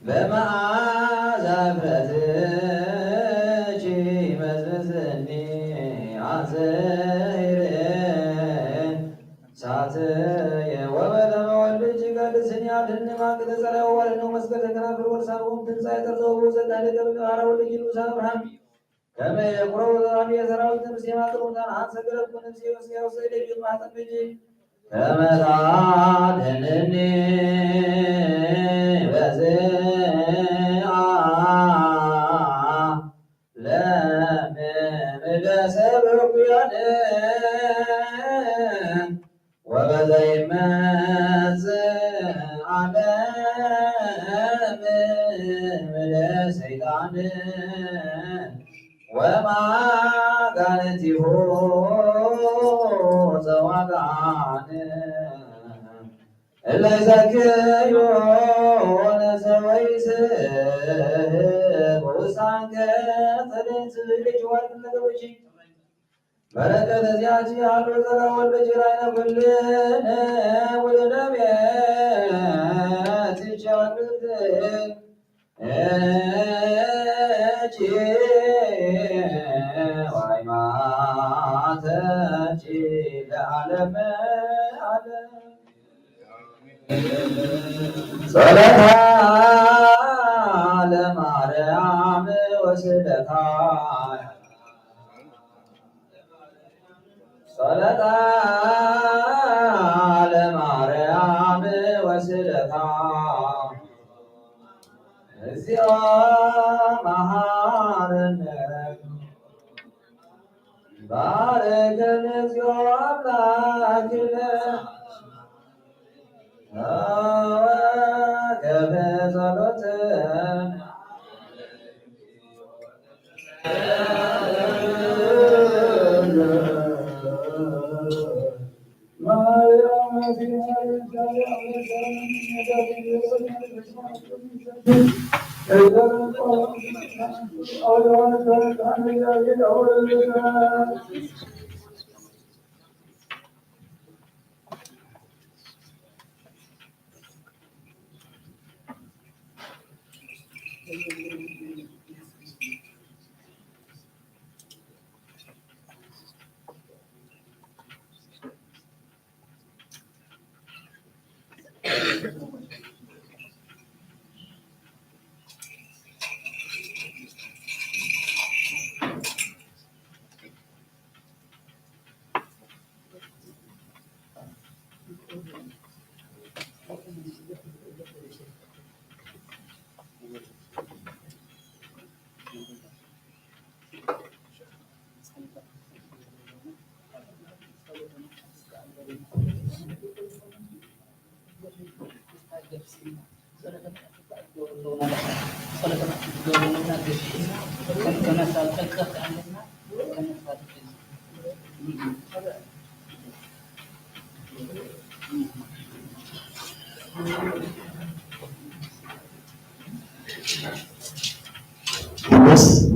በመዓዛ ፍረትኪ መዝምዝኒ ኣዘይረ ሳትየ ወበደመ ወልድኪ ቀድስኒ አድህኒ ማንክተ ጸላኢ ወወረድነ መስቀል ተከናፍር ወርሳንኩም ትንሣኤ ተርዘው ዘዳለ ተብል ባሕራ ወልድኪ ንጉሳ አብርሃም ከመ የቁረቡ ዘባቢ የሰራዊት ምስሌማ ቅሩብና አንሰ ገለብኩ ነፍሴ ወስጋየ ውስተ እዴኪ ማህፀን ብኪ ከመ ታድህንኒ በዝአ ለምምደ ሰብ ርጉያነ ወበዘይመጽእ ዓለም ምደ ሰይጣን ወማጋነቲሁ ጸዋጋን እለ ይዘክዮ ወነሰ ወይስሕቅ ውሳንከ ተደንስ ልጅ ወርቅ ነገሮች በረከት እዚያች አሉ ዘራ ወልድ ጅራይነ ኩልነ ወደ ነቢያት ይቻሉት እቺ ዋይማተቺ ለዓለመ ዓለም። ጸሎታ ለማርያም ወስደታ ጸሎታ ለማርያም ወስደታ እግዚኦ መሐረነ ባርከነ እግዚኦ አምላክነ ተወከብ ጸሎትነ።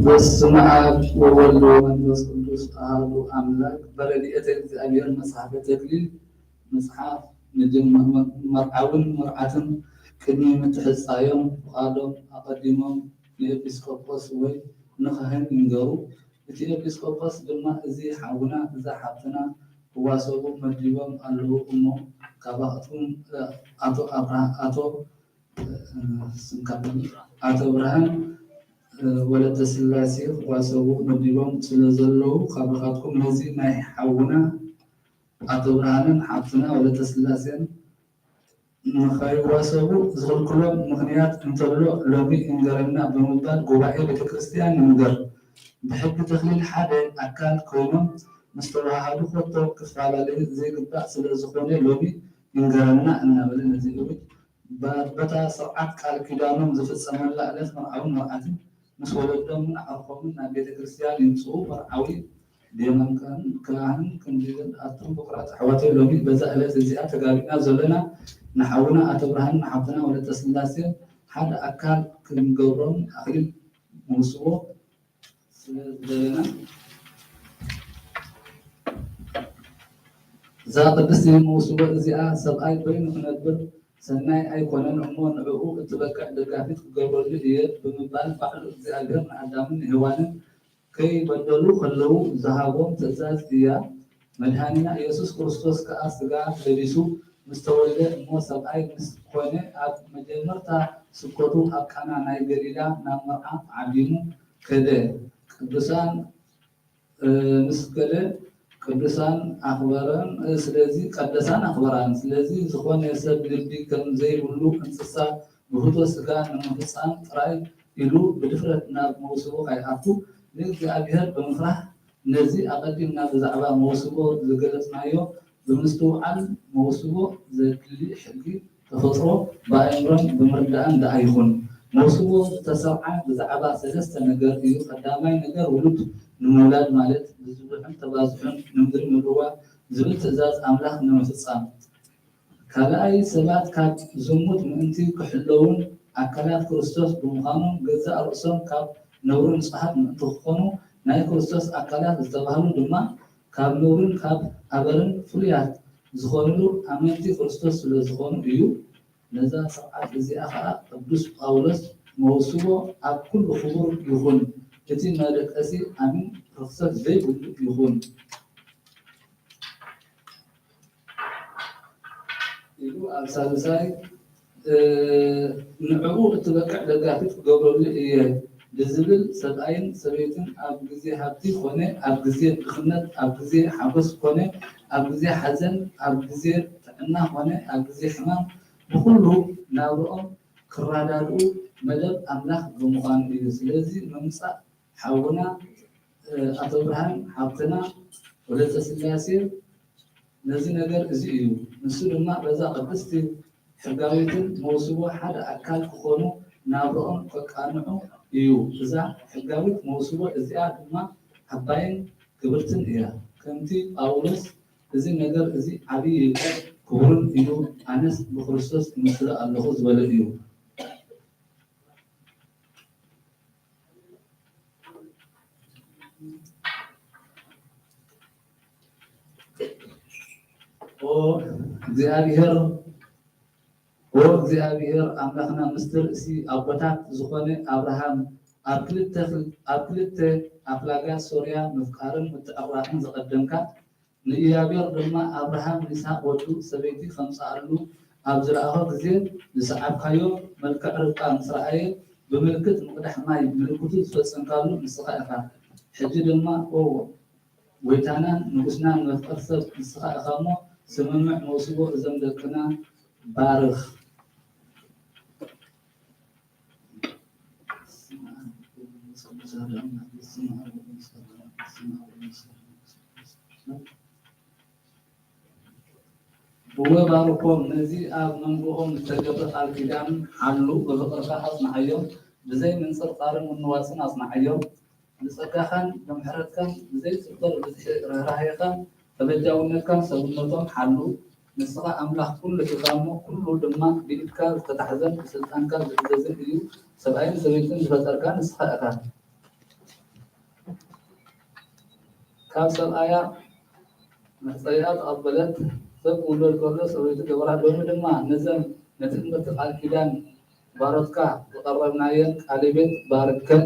በስመ አብ ወወልድ ወመንፈስ ቅዱስ አሐዱ አምላክ። በረድኤተ እግዚአብሔር መጽሐፈ ተክሊል መጽሐፍ መጀመ-፣ መርዓውን መርዓትን ቅድሚ ምትሕጻዮም ፍቓዶም ኣቐዲሞም ንኤጲስቆጶስ ወይ ንኻህን ይንገሩ። እቲ ኤጲስቆጶስ ድማ፣ እዚ ሓውና፣ እዛ ሓብትና ህዋሰቡ መዲቦም ኣለዉ እሞ፣ ካባኻትኩም፣ እ፣ ኣቶ ኣብርሃ-፣ ኣቶ፣ እ፣ ስምካ፣ ኣቶ ብርሃን፣ እ፣ ወለተ ስላሴ ህዋሰቡ መዲቦም ስለ ዘለዉ፣ ካባኻትኩም ነዚ ናይ ሓውና ኣቶ ብርሃንን ሓብትና ወለተ ስላሴን ንኸይዋሰቡ ዝኽልክሎም ምኽንያት እንተሎ ሎሚ ይንገረና ብምባል ጉባኤ ቤተ ክርስቲያን ይንገር። ብሕጊ ተክሊል ሓደ ኣካል ኮይኖም ምስ ተዋሃሃዱ ኮቶ ክፈላለዩ ዘይግባእ ስለ ዝኾነ ሎሚ ይንገረና እናበለ ነዚ እውጅ ባ-፣ በታ ስርዓት ቃል ኪዳኖም ዝፍጸመላ ዕለት መርዓውን መርዓትን ምስ ወለዶምን ኣዕሩኾምን ናብ ቤተ ክርስቲያን ይምጽኡ። መርዓዊ ዴማን ካህን፣ ካህን ክንድን ኣቱም ፍቑራት ኣሕዋተይ፣ ሎሚ በዛ ዕለት እዚኣ ተጋቢእና ዘሎና ንሓውና ኣቶ ብርሃን ንሓብትና ወለተ ስላሴ ሓደ ኣካል ክንገብሮም ኣኽሊል ንውስቦ ስለ ዝደለና፣ እዛ ቅድስቲ መውስቦ እዚኣ ሰብኣይ በይኑ ክነብር ሰናይ ኣይኮነን እሞ ንዕኡ እትበቅዕ ደጋፊት ክገብረሉ እየ ብምባል ባዕሉ እግዚኣብሔር ንኣዳምን ንሄዋንን ከይበደሉ ከለዉ ዝሃቦም ትእዛዝ እያ። መድኃኒና ኢየሱስ ክርስቶስ ከኣ ሥጋ ለቢሱ ምስ ተወልደ እሞ ሰብኣይ ምስ ኮነ ኣብ መጀመርታ ስብከቱ ኣብ ቃና ናይ ገሊላ ናብ መርዓ ዓዲሙ ከደ። ቅዱሳን ምስ ከደ ቅዱሳን ኣኽበረን ስለዚ ቀደሳን ኣኽበራን ስለዚ ዝኾነ ሰብ ልቢ ከም ዘይብሉ እንስሳ ብህቶ ስጋ ንምፍጻም ጥራይ ኢሉ ብድፍረት ናብ መውስቦ ከይኣቱ ንእግዚኣብሔር ብምፍራሕ ነዚ ኣቐዲምና ብዛዕባ መውስቦ ዝገለጽናዮ ብምስትውዓል መውስቦ ዘድሊ ሕጊ ተፈጥሮ ብኣእምሮን ብምርዳእን ደኣ ይኹን። መውስቦ ዝተሰርዓ ብዛዕባ ሰለስተ ነገር እዩ። ቀዳማይ ነገር ውሉድ ንምውላድ ማለት ብዝብሕን ተባዝሑን ንምድሪ ምልዋ ዝብል ትእዛዝ ኣምላኽ ንምፍጻም። ካልኣይ ሰባት ካብ ዝሙት ምእንቲ ክሕለውን ኣካላት ክርስቶስ ብምዃኖም ገዛእ ርእሶም ካብ ነውሪ ንጹሃት ምእንቲ ክኾኑ ናይ ክርስቶስ ኣካላት ዝተባህሉ ድማ ካብ ነውርን ካብ ኣበርን ፍሉያት ዝኾንሉ ኣመንቲ ክርስቶስ ስለ ዝኾኑ እዩ። ነዛ ስርዓት እዚኣ ኸኣ ቅዱስ ጳውሎስ መውስቦ ኣብ ኩሉ ክቡር ይኹን፣ እቲ መደቀሲ ኣሚን ርኽሰት ዘይብሉ ይኹን ኢሉ ኣብ ሳልሳይ ንዕኡ እትበቅዕ ደጋፊት ክገብረሉ እየ ብዝብል ሰብኣይን ሰበይትን ኣብ ግዜ ሃብቲ ኮነ ኣብ ግዜ ድኽነት፣ ኣብ ግዜ ሓጎስ ኮነ ኣብ ግዜ ሓዘን፣ ኣብ ግዜ ጥዕና ኮነ ኣብ ግዜ ሕማም ብኹሉ ናብርኦም ክረዳድኡ መደብ ኣምላኽ ብምዃኑ እዩ። ስለዚ ምምጻእ ሓውና ኣቶ ብርሃን ሓብትና ወለተ ስላሴ ነዚ ነገር እዚ እዩ። ንሱ ድማ በዛ ቅድስቲ ሕጋዊትን መውስቦ ሓደ ኣካል ክኾኑ ናብርኦም ከቃንዑ እዩ። እዛ ሕጋዊት መውስቦ እዚኣ ድማ ዓባይን ክብርትን እያ። ከምቲ ጳውሎስ እዚ ነገር እዚ ዓብዪ ክቡርን እዩ፣ ኣነስ ብክርስቶስ እመስሎ ኣለኹ ዝበለ እዩ። ኦ እግዚኣብሔር ኦ እግዚኣብሔር ኣምላኽና ምስቲ ርእሲ ኣቦታት ዝኾነ ኣብርሃም ኣብ ክልተ ኣብ ክልተ ኣፍላጋት ሶርያ ምፍቃርን ምትዕርራኽን ዘቐደምካ ንእግዚኣብሔር ድማ ኣብርሃም ንይስሓቅ ወዱ ሰበይቲ ከምጽኣሉ ኣብ ዝረኣኾ ግዜ ዝሰዓብካዮ መልክዕ ርብቃ ምስ ረኣየ ብምልክት ምቕዳሕ ማይ ምልክቱ ዝፈጸምካሉ ንስኻ ኢኻ። ሕጂ ድማ ኦ ጎይታናን ንጉስናን መፍቀር ሰብ ንስኻ ኢኻ እሞ ስምምዕ መውስቦ እዞም ደቅና ባርኽ። እወ ባርኮም ነዚ ኣብ መንጎኦም ዝተገብረ ቃል ኪዳን ሓሉ ብፍቕርካ ኣጽንዓዮም ብዘይ ምንጽርጻርን ምንዋጽን ኣጽንዓዮም። ብጸጋኻን ብምሕረትካን ብዘይጽበር ብዝሒ ርህራሄኻን ተበጃውነትካን ሰብነቶም ሓሉ። ንስኻ ኣምላኽ ኩሉ ኢኻ እሞ፣ ኩሉ ድማ ብኢድካ ዝተታሕዘን ብስልጣንካ ዝእዘዝን እዩ። ሰብኣይን ሰበይትን ዝፈጠርካ ንስኻ ኢኻ። ካብ ሰብኣያ መሕጸቢኣ ተቐበለት፣ ሰብ ክውለድ ከሎ ሰበይቱ ገበራ። ሎሚ ድማ ነዘን ነቲ ትምህርቲ ቃል ኪዳን ባሮትካ ዝቐረብናየን ቃለ ቤት ባርከን።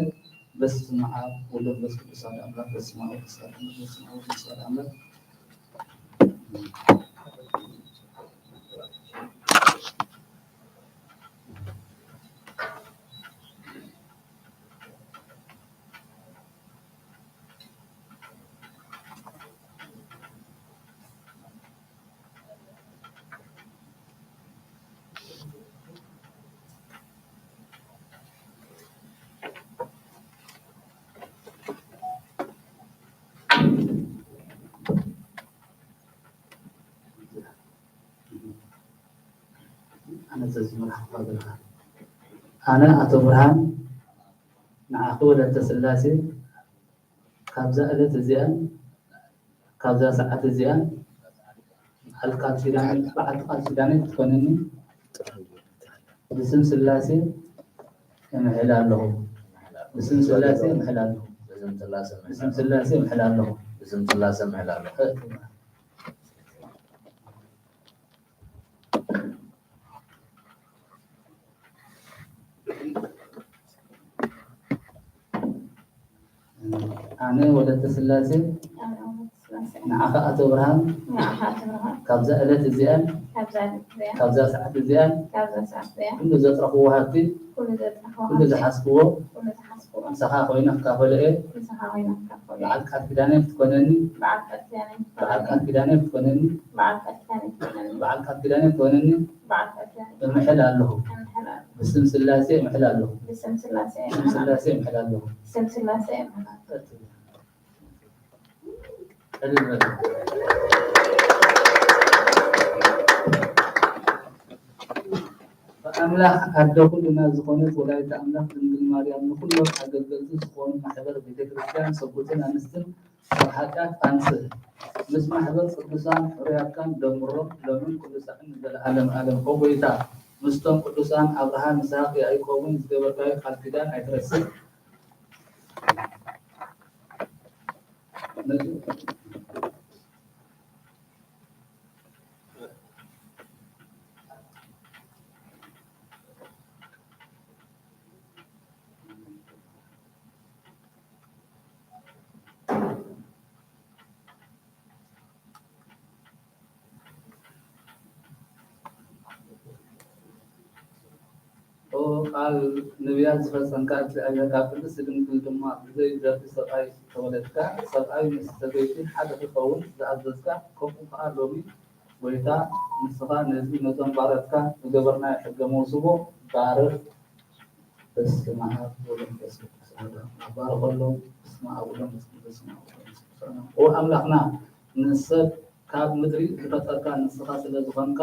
በስመ ኣብ ወወልድ ወመንፈስ ቅዱስ ኣሐዱ ኣምላክ። በስመ ኣብ ወወልድ ወመንፈስ ቅዱስ ኣሐዱ ኣምላክ። ኣነ ኣቶ ብርሃን ንዓኺ ወለተ ስላሴ ካብዛ ዕለት እዚኣን ካብዛ ሰዓት እዚኣን በዓል ቃል ኪዳን በዓልቲ ቃል ኪዳነይ ክትኮንኒ ብስም ስላሴ እምሕል ኣለኹ። ብስም ስላሴ እምሕል ኣለኹ። ብስም ስላሴ እምሕል ኣለኹ። ብስም ስላሴ እምሕል ኣለኹ። ኣነ ወለተ ስላሴ ኣነ ወለተ ስላሴ ንዓኻ ኣቶ ብርሃን ንዓኻ ኣቶ ብርሃን ካብዛ ዕለት እዚኣን ካብዛ ዕለት እዚኣ ካብዛ ሰዓት እዚኣን ካብዛ ሰዓት እዚኣ ኩሉ ዘጥረኽዎ ሃብቲ ኩሉ ዘጥረኽዎ ኩሉ ሃብቲ ዝሓዝክዎ ኩሉ ዝሓዝክዎ ምሳኻ ኮይነ ክካፈሎ እየ። ምሳኻ ኮይነ ክካፈሎ እየ። በዓል ቃል ኪዳነይ ክትኮነኒ በዓል ቃል ኪዳነይ በዓል ክትኮነኒ ቃል ኪዳነይ ክትኮነኒ በዓል ቃል ኪዳነይ ክትኮነኒ በዓል ቃል ኪዳነይ ክትኮነኒ በዓል ቃል ኪዳነይ እምሕል ኣለኹ። እምሕል ኣለኹ። ብስም ስላሴ እምሕል ኣለኹ። ብስም ስላሴ ብስም እምሕል ኣለኹ። ስላሴ እምሕል ኣለኹ። ብስም ስላሴ እምሕል ኣለኹ። ቀልል በል። ብኣምላኽ ኣደ ኩልና ዝኾነት ወላዲተ ኣምላኽ ድንግል ማርያም ንኹሎም ኣገልገልቲ ዝኾኑ ማሕበር ቤተ ክርስቲያን ሰብኡትን ኣንስትን ካብ ሓጢኣት ኣንጽህ። ምስ ማሕበር ቅዱሳን ሕሩያትካን ደምሮም ሎምን ኩሉ ሳዕን ንዘለዓለም ዓለም። ኦ ጐይታ፣ ምስቶም ቅዱሳን ኣብርሃም፣ ይስሐቅ፣ ያዕቆብን ዝገበርካዮ ቃል ኪዳን ኣይትረስዕ። ኦ ቃል ነቢያት ዝፈጸምካ እግዚኣብሔር፣ ካብ ቅድስቲ ድንግል ድማ ብዘይ ደርፊ ሰብኣይ ዝተወለድካ፣ ሰብኣይ ምስ ሰበይቲ ሓደ ክኸውን ዝኣዘዝካ፣ ከምኡ ከኣ ሎሚ ጐይታ ንስኻ ነዚ ነዞም ባሮትካ ዝገበርናዮ ሕገ መውስቦ ባርኽ። በስመ ኣብ ወወልድ ወመንፈስ ቅዱስ ኣሐዱ ኣምላክ። ባርኸሎም። በስመ ኣብ ወወልድ ወመንፈስ ቅዱስ፣ በስመ ኣብ ወወልድ ወመንፈስ ቅዱስ ኣሐዱ ኣምላክ። ኦ ኣምላኽና፣ ንሰብ ካብ ምድሪ ዝፈጠርካ ንስኻ ስለ ዝኾንካ፣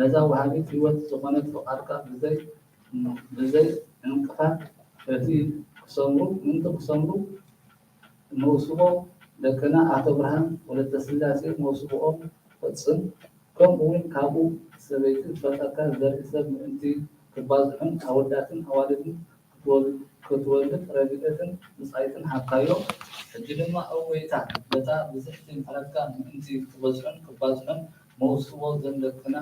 ነዛ ወሃቢት ህይወት ዝኾነት ፍቓድካ ብዘይ፣ ብዘይ ዕንቅፋት እቲ ክሰምሩ፣ ምእንቲ ክሰምሩ መውስቦ ደቅና ኣቶ ብርሃን ወለተ ስላሴ መውስቦኦም ፈጽም። ከምኡ እውን ካብኡ ሰበይቲ ዝፈጠርካ ዘርኢ ሰብ ምእንቲ ክባዝሑን ኣወዳትን ኣዋልድን ክትወል-፣ ክትወልድ ረድኤትን ብጻይትን ሃብካዮ። ሕጂ ድማ ኦ ጐይታ፣ በታ ብዝሕቲ ምሕረትካ ምእንቲ ክበዝሑን ክባዝሑን መውስቦ ዘም ደቅና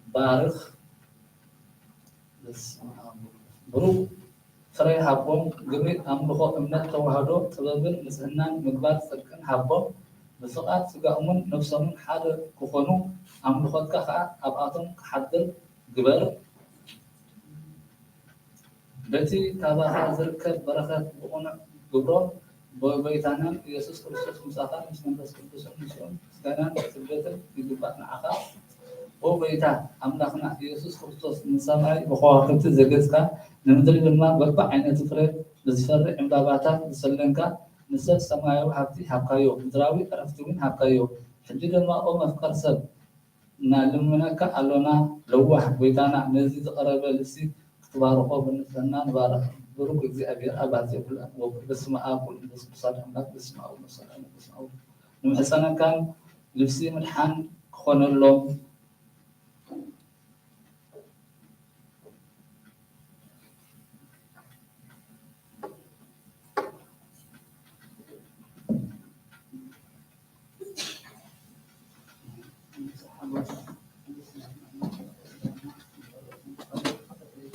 ባርኽ። በስመ ኣብ። ብሩኽ ፍረ ሃቦም፣ ግብሪ ኣምልኾ እምነት ተዋህዶ፣ ጥበብን ንጽህናን ምግባር ጽድቅን ሃቦም፣ ብፍቓድ ስጋኦምን ነፍሶምን ሓደ ክኾኑ፣ ኣምልኾትካ ኸኣ ኣብኣቶም ክሓድር ግበር። በቲ ካባኻ ዝርከብ በረኸት ብቕኑዕ ግብሮም፣ ብጎይታናን ኢየሱስ ክርስቶስ ምሳኻን ምስ መንፈስ ቅዱስን ምስኡን ምስጋናን ስግደትን ይግባእ ንዓኻ። ኦ ጎይታ ኣምላኽና ኢየሱስ ክርስቶስ፣ ንሰማይ ብኸዋኽብቲ ዘጌጽካ፣ ንምድሪ ድማ በብዓይነቱ ፍረ ብዝፈሪ ዕምባባታት ዝሰለምካ፣ ንሰብ ሰማያዊ ሃብቲ ሃብካዮ፣ ምድራዊ ዕረፍቲ እውን ሃብካዮ። ሕጂ ድማ ኦ መፍቀር ሰብ፣ ንልምነካ ኣሎና፣ ለዋህ ጐይታና፣ ነዚ ዝቐረበ ልብሲ ክትባርኾ ብንጽህና ንባርኽ። ብሩክ እግዚኣብሔር ኣባዜ ኩሉ ወወልድ በስመ ኣብ ወወልድ ወመንፈስ ቅዱስ ኣሐዱ ኣምላክ በስመ ኣብ ወወልድ ወመንፈስ ቅዱስ ኣሐዱ ኣምላክ። ንምሕጸነካን ልብሲ ምድሓን ክኾነሎም።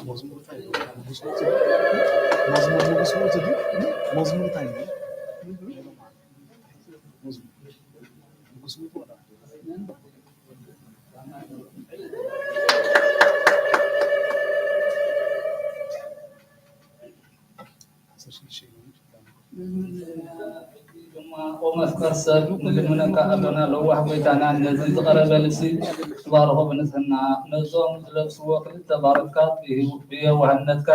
መዝሙር እንታይ እዩ? መዝሙር እንታይ እዩ? መዝሙር ንጉስ ሙቱ። ኦ መፍቀር ሰብ፣ ንልምነካ ኣሎና፣ ለዋህ ጐይታና፣ ነዚ ዝቐረበ ልብሲ ትባርኾ ብንጽህና፣ ነዞም ዝለብስዎ ክልተ ባሮትካ ብህው-፣ ብየዋህነትካ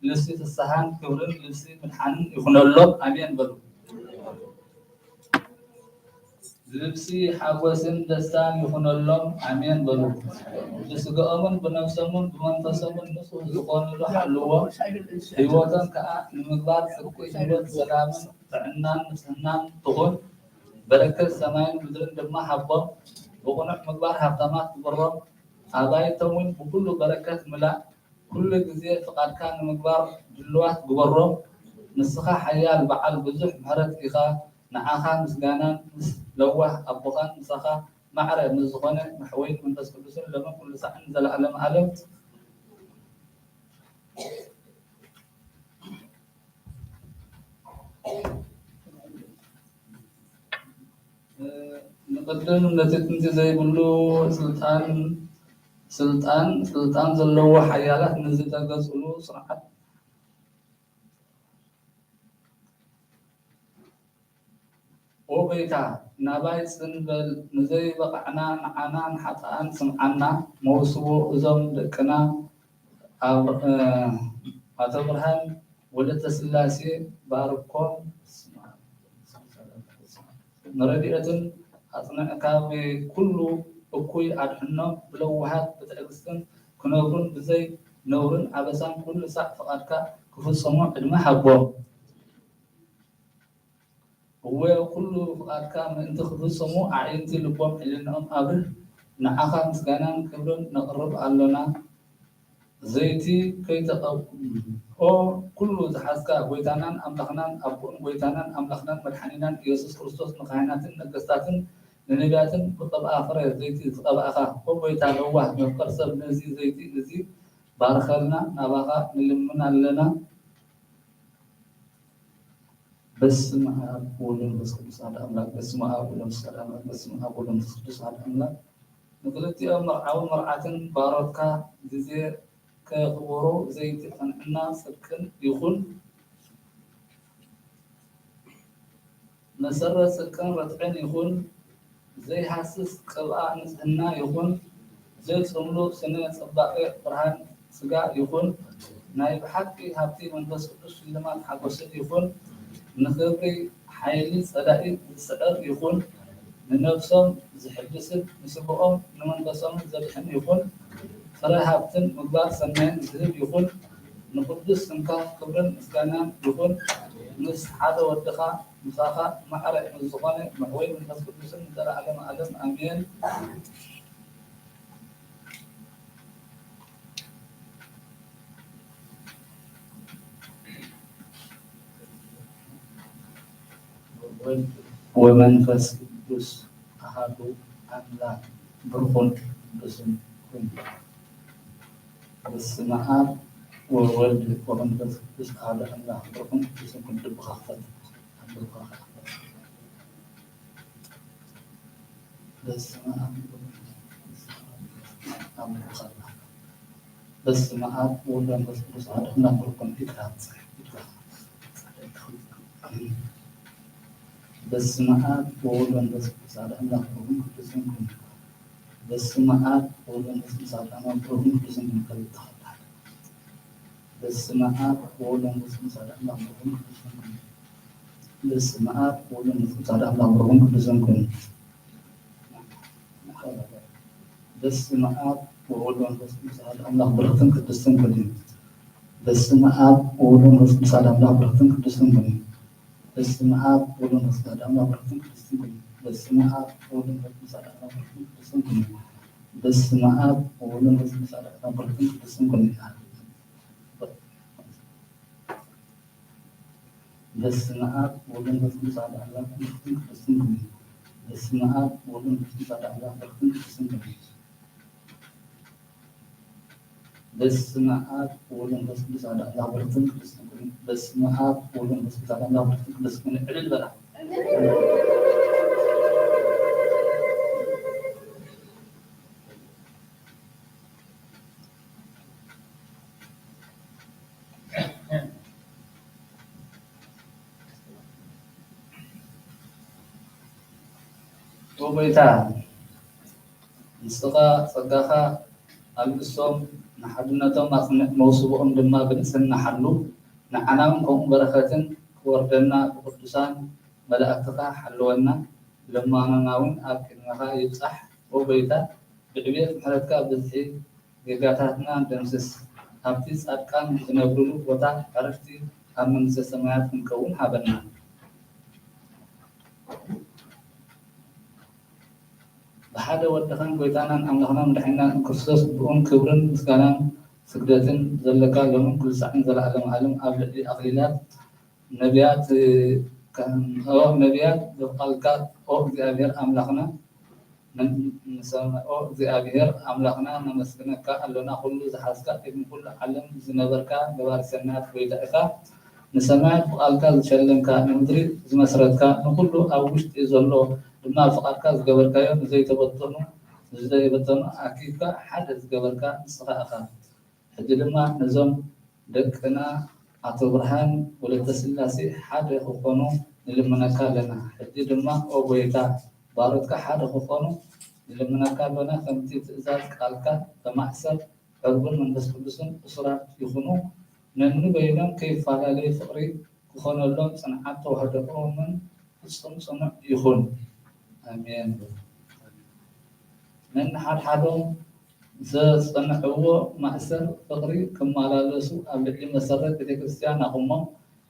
ልብሲ ፍስሓን ክብርን ልብሲ ምድሓንን ይኹነሎም። ኣሜን በሉ። ልብሲ ሓጎስን ደስታን ይኹነሎም። ኣሜን በሉ። ብስጋኦምን ብነፍሶምን ብመንፈሶምን ንጹህ ዝኾኑሉ ሓልዎም፣ ህይወቶም ከኣ ንምግባር ጽድቂ፣ ህይወት፣ ሰላምን ጥዕናን ንጽህናን ትኹን። በረከት ሰማይን ምድርን ድማ ሃቦም። ብቕኑዕ ምግባር ሃብታማት ግበሮም። ኣባይቶም እውን ብኹሉ በረከት ምላእ። ኩሉ ግዜ ፍቓድካ ንምግባር ድሉዋት ግበሮም። ንስኻ ሓያል በዓል ብዙሕ ምሕረት ኢኻ። ንዓኻ ምስጋናን ምስ ለዋህ ኣቦኻን ምሳኻ ማዕረ ምስ ዝኾነ መሕወይን መንፈስ ቅዱስን ሎምን ኩሉ ሳዕን ንዘለኣለም ዓለም። ቅድም ነቲ ጥንቲ ዘይብሉ ስልጣን፣ ስልጣን፣ ስልጣን ዘለዎ ሓያላት ንዝደገጹሉ ስርዓት ኦ ጎይታ፣ ናባይ ጽን በል፣ ንዘይበቓዕና ንዓና ንሓጥኣን ስምዓና፣ መውስቦ እዞም ደቅና ኣብ፣ እ፣ ኣቶ ብርሃን ወለተ ስላሴ ባርኮም፣ ንረድኤትን ኣጽንዕ፣ ካብ ኩሉ እኩይ ኣድሕኖም፣ ብለዋሃት ብትዕግስትን ክነብሩን ብዘይ ነውርን ኣበሳን ኩሉ ሳዕ ፍቓድካ ክፍጸሙ ዕድመ ሃቦም። እወ፣ ኩሉ ፍቓድካ ምእንቲ ክፍጽሙ፣ ኣዒንቲ ልቦም ሕልናኦም ኣብርህ። ንዓኻ ምስጋናን ክብርን ነቕርብ ኣሎና። ዘይቲ ከይተቐ-፣ ኦ፣ ኩሉ ዝሓዝካ፣ ጎይታናን ኣምላኽናን፣ ኣቦን ጎይታናን ኣምላኽናን መድሓኒናን ኢየሱስ ክርስቶስ፣ ንካህናትን ነገስታትን፣ ንነቢያትን ብቕብኣ ፍረ ዘይቲ ዝቐባእካ፣ ኦ ጎይታ ለዋህ መፍቀር ሰብ፣ ነዚ ዘይቲ እዚ ባርኸልና፣ ናባኻ ንልምን ኣለና። በስመ ኣብ ወወልድ ወመንፈስ ቅዱስ ኣሐዱ ኣምላክ። በስመ ኣብ ወወልድ ወመንፈስ ቅዱስ ኣሐዱ ኣምላክ። በስመ ኣብ ወወልድ ወመንፈስ ቅዱስ ኣሐዱ ኣምላክ። ንክልቲኦም መርዓውን መርዓትን ባሮትካ ግዜ ከኽብሩ ዘይቲ ቅንዕና ጽድቅን ይኹን። መሰረት ጽድቅን ርትዕን ይኹን። ዘይሃስስ ቅብኣ ንጽህና ይኹን። ዘይጽምሉ ስነ ጽባቐ ብርሃን ስጋ ይኹን። ናይ ብሓቂ ሃብቲ መንፈስ ቅዱስ ሽልማት ሓጎስን ይኹን። ንኽብሪ ሓይሊ ጸላኢ ዝስዕር ይኹን። ንነብሶም ዝሕድስን ንስግኦም ንመንፈሶምን ዘድሕን ይኹን። ፍረ ሃብትን ምግባር ሰናይን ዝህብ ይኹን። ንቅዱስ ስምካ ክብርን ምስጋናን ይኹን። ምስ ሓደ ወድኻ ምሳኻ ማዕረ ምስ ዝኾነ መሕወይ መንፈስ ቅዱስን ንዘለዓለመ ዓለም ኣሜን። ወወልድ ወመንፈስ ቅዱስ ኣሃዱ ኣምላክ ብሩኹን ቅዱስን ኩን። በስመ ኣብ ወወልድ ወመንፈስ ቅዱስ ኣሃዱ ኣምላክ ብሩኹን ቅዱስን ኩን። ልብኻ ክፈት። ልብኻ ክፈት። በስመ ኣብ ወወልድ ወመንፈስ ቅዱስ ኣሃዱ ኣምላክ። በስመ ኣብ ወወልድ ወመንፈስ ቅዱስ ኣሐዱ ኣምላክ ብሩክ ኩን። ኢድካ ኣውጽእ፣ ኢድካ። በስመ ኣብ ወወልድ ወመንፈስ ቅዱስ ኣሐዱ ኣምላክ ብሩክን ቅዱስን ኩን። በስመ ኣብ ወወልድ ወመንፈስ ቅዱስ ኣሐዱ ኣምላክ ብሩክን ቅዱስን ኩን። ከልተ። በስመ ኣብ ወወልድ ወመንፈስ ቅዱስ ኣሐዱ ኣምላክ ብሩክን ቅዱስን ኩን። በስመ ኣብ ወወልድ ወመንፈስ ቅዱስ ኣሐዱ ኣምላክ ብሩክን ቅዱስን ኩን። በስመ ኣብ ወወልድ ወመንፈስ ቅዱስ ኣሐዱ ኣምላክ ብርክትን ቅድስትን ኩኒ። በስመ ኣብ ወወልድ ወመንፈስ ቅዱስ ኣሐዱ ኣምላክ ብርክትን ቅድስትን ኩኒ። በስመ ኣብ ወወልድ ወመንፈስ ቅዱስ ኣሐዱ ኣምላክ ብርክትን ቅድስትን ኩኒ። በስመ ኣብ ወወልድ ወመንፈስ ቅዱስ ኣሐዱ ኣምላክ ብርክትን ቅድስትን ኩኒ። በስመ ኣብ ወወልድ ወመንፈስ ቅዱስ ኣሐዱ ኣምላክ ብርክትን ቅድስትን ኩኒ። በስመ ኣብ ወወልድ ወመንፈስ ቅዱስ ኣሐዱ ኣምላክ ብርክትን ቅድስትን ኩኒ። በስመ ኣብ ወወልድ ወመንፈስ ቅዱስ ኣሐዱ ኣምላክ ብርክትን ቅድስትን ኩኒ። በስመ ኣብ ወወልድ ወመንፈስ ቅዱስ ኣሐዱ ኣምላክ ብርክትን ቅድስትን ኩኒ። በስመ ኣብ ወወልድ ወመንፈስ ቅዱስ ኣሐዱ ኣምላክ ብርክትን ቅድስትን ኩኒ። ዕልል በላ። ኦ ጎይታ፣ ንስኻ ጸጋኻ ኣልብሶም፣ ንሓድነቶም ኣጽንዕ፣ መውስቦኦም ድማ ብንጽህና ሓሉ። ንዓና እውን ከምኡ በረኸትን ክወርደና ብቅዱሳን መላእክትኻ ሓልወና። ልመናና እውን ኣብ ቅድሜኻ ይብጻሕ። ኦ ጎይታ፣ ብዕቤት ምሕረትካ ብዝሒ ጌጋታትና ደምስስ። ኣብቲ ጻድቃን ዝነብሩሉ ቦታ ዕረፍቲ ኣብ መንግስተ ሰማያት ክንከውን ሃበና። ብሓደ ወድኻን ጎይታናን ኣምላኽናን መድሓኒናን ክርስቶስ ብኡን ክብርን ምስጋናን ስግደትን ዘለካ ሎምን ኩሉ ሳዕን ዘለዓለም ዓለም ኣብ ልዕሊ ኣኽሊላት ነቢያት፣ ኦ ነቢያት፣ ብቃልካ ኦ እግዚኣብሔር ኣምላኽና፣ ንሰምዖ እግዚኣብሔር ኣምላኽና ነመስግነካ ኣሎና። ኩሉ ዝሓዝካ ቅድሚ ኩሉ ዓለም ዝነበርካ ገባሪ ሰናያት ጎይታ ኢኻ። ንሰማያት ብቓልካ ዝሸለምካ፣ ንምድሪ ዝመስረትካ፣ ንኹሉ ኣብ ውሽጢ ዘሎ ድማ ብፍቓድካ ዝገበርካዮ፣ ንዘይተበተኑ ንዘይበተኑ ኣኪብካ ሓደ ዝገበርካ ንስኻ ኢኻ። ሕጂ ድማ ነዞም ደቅና ኣቶ ብርሃን ወለተ ስላሴ ሓደ ክኾኑ ንልምነካ ኣለና። ሕጂ ድማ ኦ ጎይታ፣ ባሮትካ ሓደ ክኾኑ ንልምነካ ኣሎና። ከምቲ ትእዛዝ ቃልካ ተማሕሰር፣ ዕርቡን መንፈስ ቅዱስን እሱራት ይኹኑ። ነንበይኖም ከይፈላለዩ ፍቕሪ ክኾነሎም ጽንዓት ተዋህዶኦምን ፍጹም ጽኑዕ ይኹን። ኣሜን። ነንሓድሓዶም ዘጸንዕዎ ማእሰር ፍቕሪ ክመላለሱ ኣብ ልዕሊ መሰረት ቤተ ክርስቲያን ኣቑሞም፣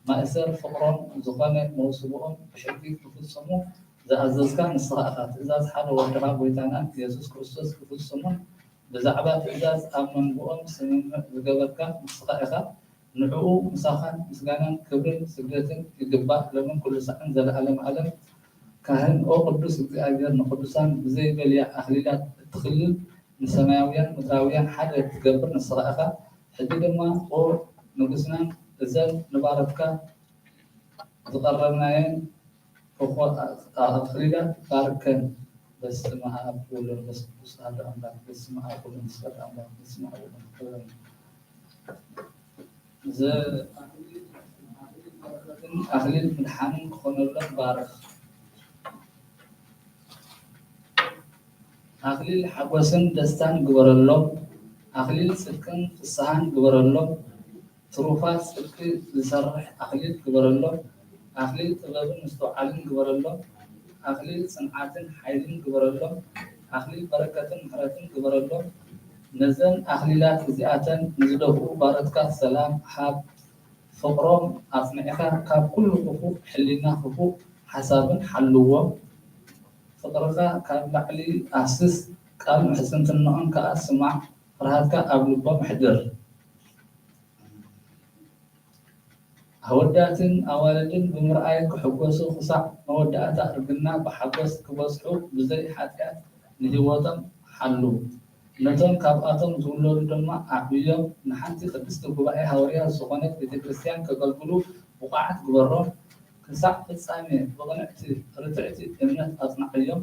ማእሰር ፍቕሮም ዝኾነ መውስቦኦም ብሕጊ ክፍጽሙ ዝኣዘዝካ ንስኻ ኢኻ። ትእዛዝ ሓደ ወድኻ ጎይታና ኢየሱስ ክርስቶስ ክፍጽሙን ብዛዕባ ትእዛዝ ኣብ መንጎኦም ስምምዕ ዝገበርካ ንስኻ ኢኻ። ንዕኡ ምሳኻን ምስጋናን ክብርን ስግደትን ይግባእ፣ ሎምን ኩሉ ሳዕን ዘለዓለም ዓለም። ካህን፣ ኦ ቅዱስ እግዚኣብሔር፣ ንቅዱሳን ብዘይበልያ ኣኽሊላት እትኽልል፣ ንሰማያውያን ምድራውያን ሓደ እትገብር ንስኻ ኢኻ። ሕጂ ድማ ኦ ንጉስናን እዘን ንባሮትካ ዝቐረብናየን እኹ-፣ ኣኽሊላት ባርከን። በስመ ኣብ ወወልድ ወመንፈስ ቅዱስ ኣሐዱ ኣምላክ። በስመ ኣብ ወወልድ ወመንፈስ ቅዱስ ኣሐዱ ኣምላክ። በስመ ኣብ ወወልድ ወመንፈስ ቅዱስ ኣሐዱ ኣምላክ። ዘ-፣ ኣኽሊል ምድሓንን ክኾነሎም ባርኽ። ኣኽሊል ሓጎስን ደስታን ግበረሎም። ኣኽሊል ጽድቅን ፍስሃን ግበረሎም። ትሩፋት ጽድቂ ዝሰርሕ ኣኽሊል ግበረሎም። ኣኽሊል ጥበብን ምስትውዓልን ግበረሎም። ኣኽሊል ጽንዓትን ሓይልን ግበረሎም። ኣኽሊል በረከትን ምሕረትን ግበረሎም። ነዘን ኣኽሊላት እዚኣተን ንዝደፍኡ ባሮትካ ሰላም ሃብ። ፍቕሮም ኣጽኒዕካ ካብ ኩሉ ክፉእ ሕሊና ክፉእ ሓሳብን ሓልዎም። ፍቕርኻ ካብ ላዕሊ ኣፍስስ፣ ቃል ምሕጽንትናኦም ከኣ ስማዕ። ፍርሃትካ ኣብ ልቦም ኣሕድር። ኣወዳትን ኣዋልድን ብምርኣይ ክሕጎሱ፣ ክሳዕ መወዳእታ እርግና ብሓጎስ ክበጽሑ ብዘይ ሓጢኣት ንህይወቶም ሓሉ። ነቶም ካብኣቶም ዝውለዱ ድማ ኣዕብዮም፣ ንሓንቲ ቅድስቲ ጉባኤ ሃዋርያት ዝኾነት ቤተ ክርስቲያን ከገልግሉ ብቑዓት ግበሮም። ክሳዕ ፍጻሜ ብቕንዕቲ ርትዕቲ እምነት ኣጽንዓዮም።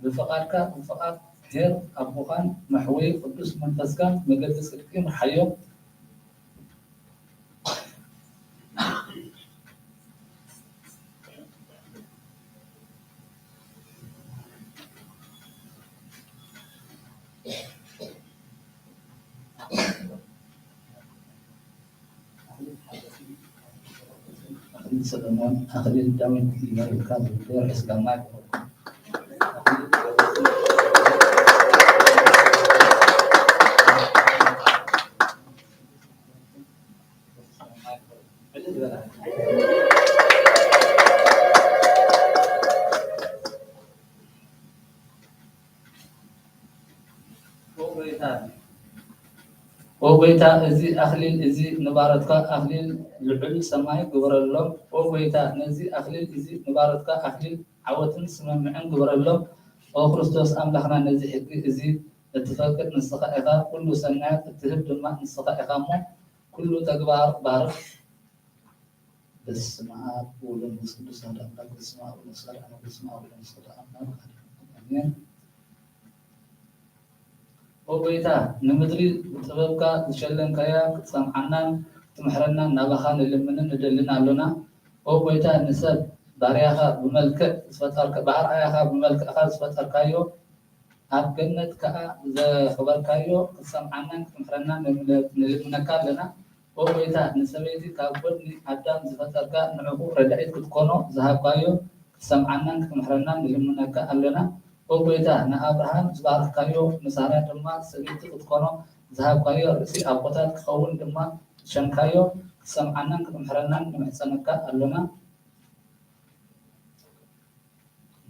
ብፍቓድካ፣ ብፍቓድ ኄር ኣቦኻን መሕወዪ ቅዱስ መንፈስካን መገዲ ጽድቂ ምርሓዮም። ኣኽሊል ሰሎሞን፣ ኣኽሊል ዳዊት ይመርብካ፣ ብጊዮርጊስ ጋማ ይበቁ። ኦ ጎይታ፣ ኦ ጎይታ፣ እዚ ኣኽሊል እዚ ንባሮትካ ኣኽሊል ልዑል ሰማይ ግበረሎም። ኦ ጎይታ፣ ነዚ ኣኽሊል እዚ ንባሮትካ ኣኽሊል ዓወትን ስምምዕን ግበረሎም። ኦ ክርስቶስ ኣምላኽና፣ ነዚ ሕጊ እዚ እትፈቅድ ንስኻ ኢኻ። ኩሉ ሰናያት እትህብ ድማ ንስኻ ኢኻ እሞ፣ ኩሉ ተግባር ባርኽ። በስመ ኣብ ወወልድ ወመንፈስ ቅዱስ ኣሐዱ ኣምላክ። በስመ ኣብ ወወልድ ወመንፈስ ቅዱስ ኣሐዱ ኣምላክ። በስመ ኣብ ወወልድ ወመንፈስ ቅዱስ ኣሐዱ ኣምላክ። ኣሜን። ኦ ጎይታ፣ ንምድሪ ብጥበብካ ዝሸለምካያ ክትሰምዓናን ክትምሕረናን ናባኻ ንልምንን ንደልን ኣሎና። ኦ ጎይታ፣ ንሰብ ባርያኻ ብመልክዕ ዝፈጠርካ፣ ብኣርኣያኻ ብመልክዕካ ዝፈጠርካዮ፣ ኣብ ገነት ከኣ ዘኽበርካዮ ክትሰምዓናን ክትምሕረናን ንልምነካ ኣለና። ኦ ጎይታ፣ ንሰበይቲ ካብ ጐድኒ ኣዳም ዝፈጠርካ ንዕኡ ረዳኢት ክትኮኖ ዝሃብካዮ ክትሰምዓናን ክትምሕረናን ንልምነካ ኣለና። ኦ ጎይታ፣ ንኣብርሃም ዝባረኽካዮ ንሳራ ድማ ሰበይቲ ክትኮኖ ዝሃብካዮ ርእሲ ኣቦታት ክኸውን ድማ ዝሸምካዮ ክትሰምዓናን ክትምሕረናን ንምሕጸነካ ኣሎና።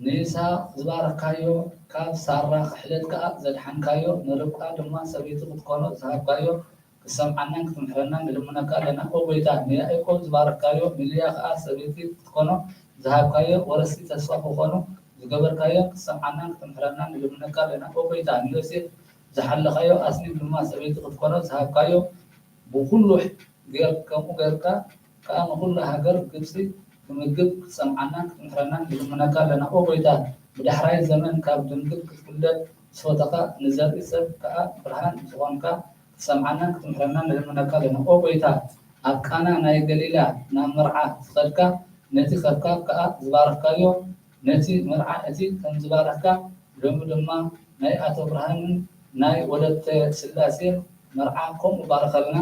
ንይስሃቅ ዝባረኽካዮ፣ ካብ ሳራ ክሕደት ከኣ ዘድሓንካዮ፣ ንርብቃ ድማ ሰበይቲ ክትኮኖ ዝሃብካዮ፣ ክትሰምዓናን ክትምሕረናን ንልምነካ ኣለና። ኦ ጐይታ፣ ንያእቆብ ዝባረኽካዮ፣ ንልያ ከኣ ሰበይቲ ክትኮኖ ዝሃብካዮ፣ ወረስቲ ተስፋ ክኾኑ ዝገበርካዮ፣ ክትሰምዓናን ክትምሕረናን ንልምነካ ኣለና። ኦ ጐይታ፣ ንዮሴፍ ዝሓለኻዮ፣ ኣስሊም ድማ ሰበይቲ ክትኮኖ ዝሃብካዮ፣ ብኹሉ ጌር-፣ ከምኡ ጌርካ፣ ከኣ ንኹሉ ሃገር ግብጺ ክምግብ ክትሰምዓናን ክትምሕረናን ንልምነካ ኣለና። ኦ ጎይታ፣ ብዳሕራይ ዘመን ካብ ድንግል ክትውለድ ብጾትካ ንዘርኢ ሰብ ከኣ ብርሃን ዝኾንካ ክትሰምዓናን ክትምሕረናን ንልምነካ ኣለና። ኦ ጎይታ፣ ኣብ ቃና ናይ ገሊላ ናብ መርዓ ዝኸድካ፣ ነቲ ከብካብ ከኣ ዝባረኽካዮ፣ ነቲ መርዓ እቲ ከም ዝባረኽካ፣ ሎሚ ድማ ናይ ኣቶ ብርሃንን ናይ ወለተ ስላሴን መርዓ ከምኡ ባርኸልና።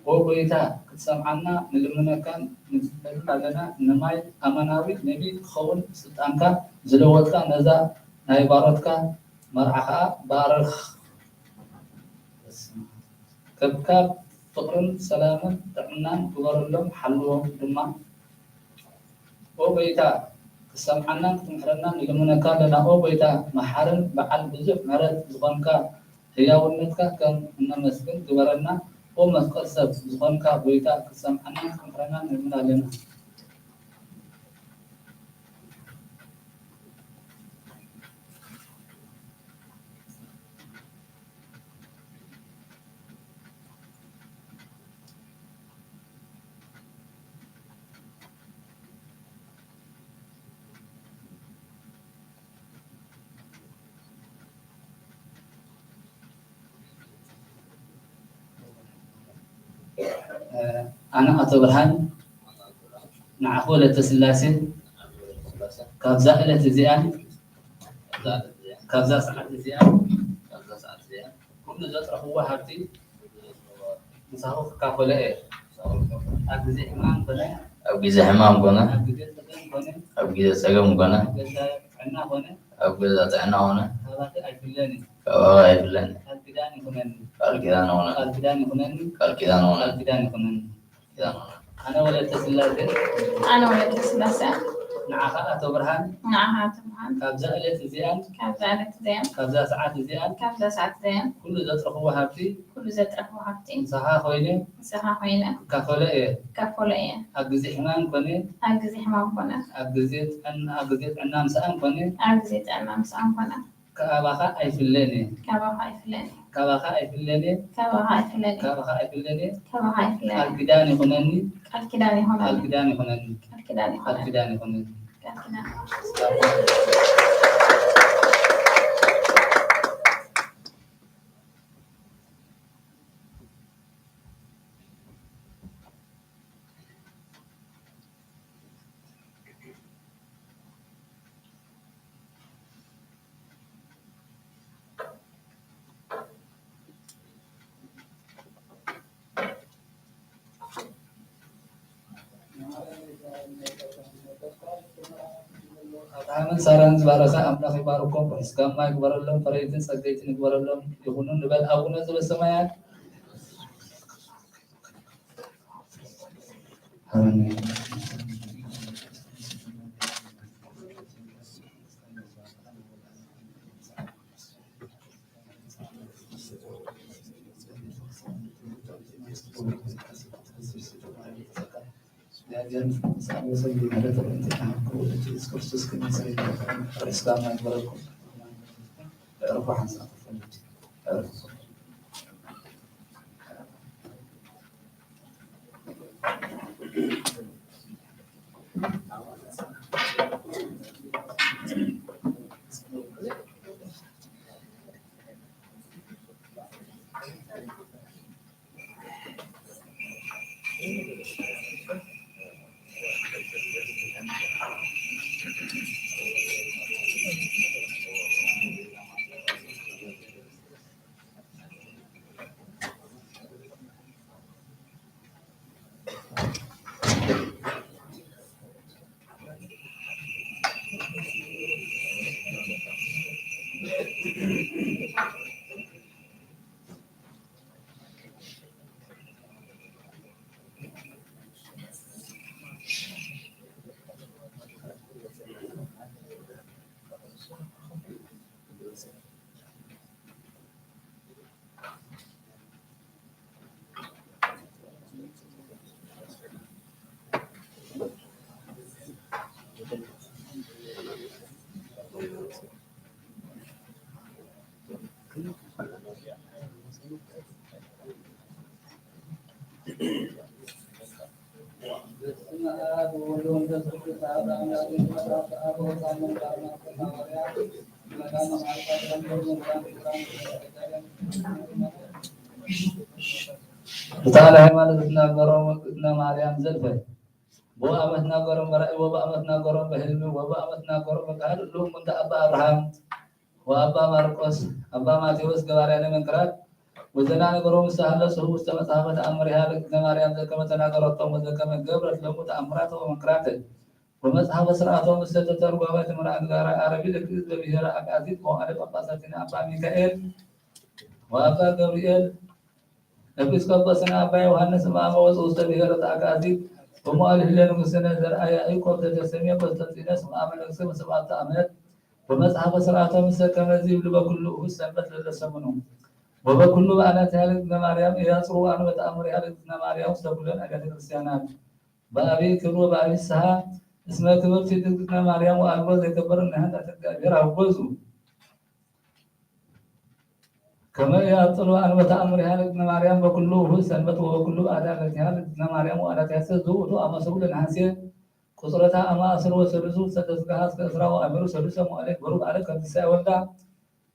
ኦ ጎይታ፣ ክትሰምዓና ንልምነካን ንጽበልን ኣለና። ንማይ ኣማናዊ ነቢ ክኸውን ስልጣንካ ዝለወጥካ፣ ነዛ ናይ ባሮትካ መርዓ ኸኣ ባርኽ። ከብካብ ፍቕርን ሰላምን ጥዕናን ግበረሎም፣ ሓልዎም ድማ። ኦ ጎይታ፣ ክትሰምዓናን ክትምሕረናን ንልምነካ ኣለና። ኦ ጎይታ፣ መሓርን በዓል ብዙሕ ምሕረት ዝኾንካ፣ ህያውነትካ ከም እነመስግን ግበረና። ኦ መፍቀር ሰብ ዝኾንካ ጎይታ፣ ክትሰምዓናን ክትምሕረናን ንልምን ኣለና። ኣነ ኣቶ ብርሃን፣ ንዓኹ ወለተ ስላሴ፣ ካብዛ ዕለት እዚኣን፣ ካብዛ ሰዓት እዚኣን፣ ኩሉ ዘጥረኽዎ ሃብቲ ምሳኹ ክካፈሎ እየ። ኣብ ግዜ ሕማም ኮነ፣ ኣብ ግዜ ሕማም ኮነ፣ ኣብ ግዜ ጸገም ኮነ፣ ኣብ ግዜ ጸገም ኮነ፣ ኣብ ግዜ ጥዕና ኮነ፣ ኣብ ግዜ ጥዕና ኮነ፣ ካባኺ ኣይፍለኒ። ካባኺ ኣይፍለኒ። ቃል ኪዳን ይኹነኒ። ቃል ኪዳን ይኹነኒ። ቃል ኪዳን ይኹነኒ። ቃል ኪዳን ይኹነኒ። ቃል ኪዳን ይኹነኒ። ኪዳን ይኹነኒ። ኣነ ወለተ ስላሴ። ኣነ ወለተ ስላሴ። ንዓኻ ኣቶ ብርሃን። ንዓኻ ኣቶ ብርሃን። ካብዛ ዕለት እዚኣን። ካብዛ ዕለት እዚኣን። ካብዛ ሰዓት እዚኣን። ካብዛ ሰዓት እዚኣን። ኩሉ ዘጥረኽዎ ሃብቲ። ኩሉ ዘጥረኽዎ ሃብቲ። ምሳኻ ኮይነ። ምሳኻ ኮይነ። ክካፈሎ እየ። ክካፈሎ እየ። ኣብ ግዜ ሕማም ኮነ። ኣብ ግዜ ሕማም ኮነ። ኣብ ግዜ ጥዕና፣ ኣብ ግዜ ጥዕና ምሳኣን ኮነ። ኣብ ግዜ ጥዕና ምሳኣን ኮነ። ካባኻ ኣይፍለን እየ። ካባኻ ኣይፍለን እየ። ካባኻ ኣይፍለን እየ። ካባኻ ኣይፍለን እየ። ካባኻ ኣይፍለን እየ። ካባኻ ኣይፍለን እየ። ቃል ኪዳን ይኹነኒ። ቃል ኪዳን ይኹነኒ። ቃል ኪዳን ይኹነኒ። ቃል ኪዳን ይኹነኒ። ቃል ኪዳን ይኹነኒ። ቃል ኪዳን። ኣብርሃምን ሳራን ዝባረኸ ኣምላኽ ይባርኮም፣ ርሑስ ጋማ ይግበረሎም፣ ፈረይትን ጸገይትን ይግበረሎም ይኹኑ ንበል። ኣቡነ ዘበሰማያት። ብተኽለ ሃይማኖት ዝትናገሮም ወግእዝነ ማርያም ዘልፈ። ብኡ ኣመት ናገሮም በራእይ፣ ወብኡ ኣመት ናገሮም በህልሚ፣ ወብኡ ኣመት ናገሮም በካህድ። እሉ እሙንተ ኣባ ኣብርሃም ወኣባ ማርቆስ፣ ኣባ ማቴዎስ ገባርያነ መንክራት። ወዘና ነገሮም ዝተሃለሱ ውስተ መጽሐፈ ተኣምሪሃ ለእግዝእትነ ማርያም ዘከመ ተናገረቶም ወዘከመ ገብረት ለሙ ተኣምራተ ወመንክራተ። ወመጽሐፈ ስርዓቶም ምስለ ተተርጓመ ትምራ እንጋራ ዓረቢ ለግእዝ በብሔረ ኣግኣዚት መዋዕለ ጳጳሳቲነ ኣባ ሚካኤል ወኣባ ገብርኤል ኤጲስቆጶስነ ኣባ ዮሃንስ እምኣመ ወፁ ውስተ ብሔረ ተኣግኣዚት በመዋዕለ ህለ ንጉስነ ዘርኣ ያዕቆብ ዘተሰምየ ቆስጠንጢኖስ እምኣመ ነግሰ በሰብዓተ ዓመት። ወመጽሐፈ ስርዓቶም ምስለ ከመዚ ይብሉ በኩሉ እሁድ ሰንበት ለለሰሙኑ ወበኩሉ በዓላት ያለ እግዝእትነ ማርያም እያጽሩ ወኣንበተ ኣምር ያለ እግዝእትነ ማርያም ውስተ ኩለን ኣብያተ ክርስቲያናት። በአብይ ክብር ወበአብይ ፍስሐ እስመ ክብርቲ እግዝእትነ ማርያም ወአልቦ ዘይከበር እምነ ኃጢአት እግዚአብሔር አውገዙ። ከመ ያጥሉ አንበተ አምሪሃ ለእግዝእትነ ማርያም በኩሉ ውሁድ ሰንበት ወበኩሉ በዓለ አዳቲሃ ለእግዝእትነ ማርያም ወአዳቲሃ ውእቱ አመስሉ ለነሐሴ ቁጽረታ አማእስር ወሰሉሱ ሰተስጋሃ እስከ እስራ ወአሚሩ ሰሉሰ መዋዕለ ይግበሩ በዓለ ከመ ትንሳኤ ወልዳ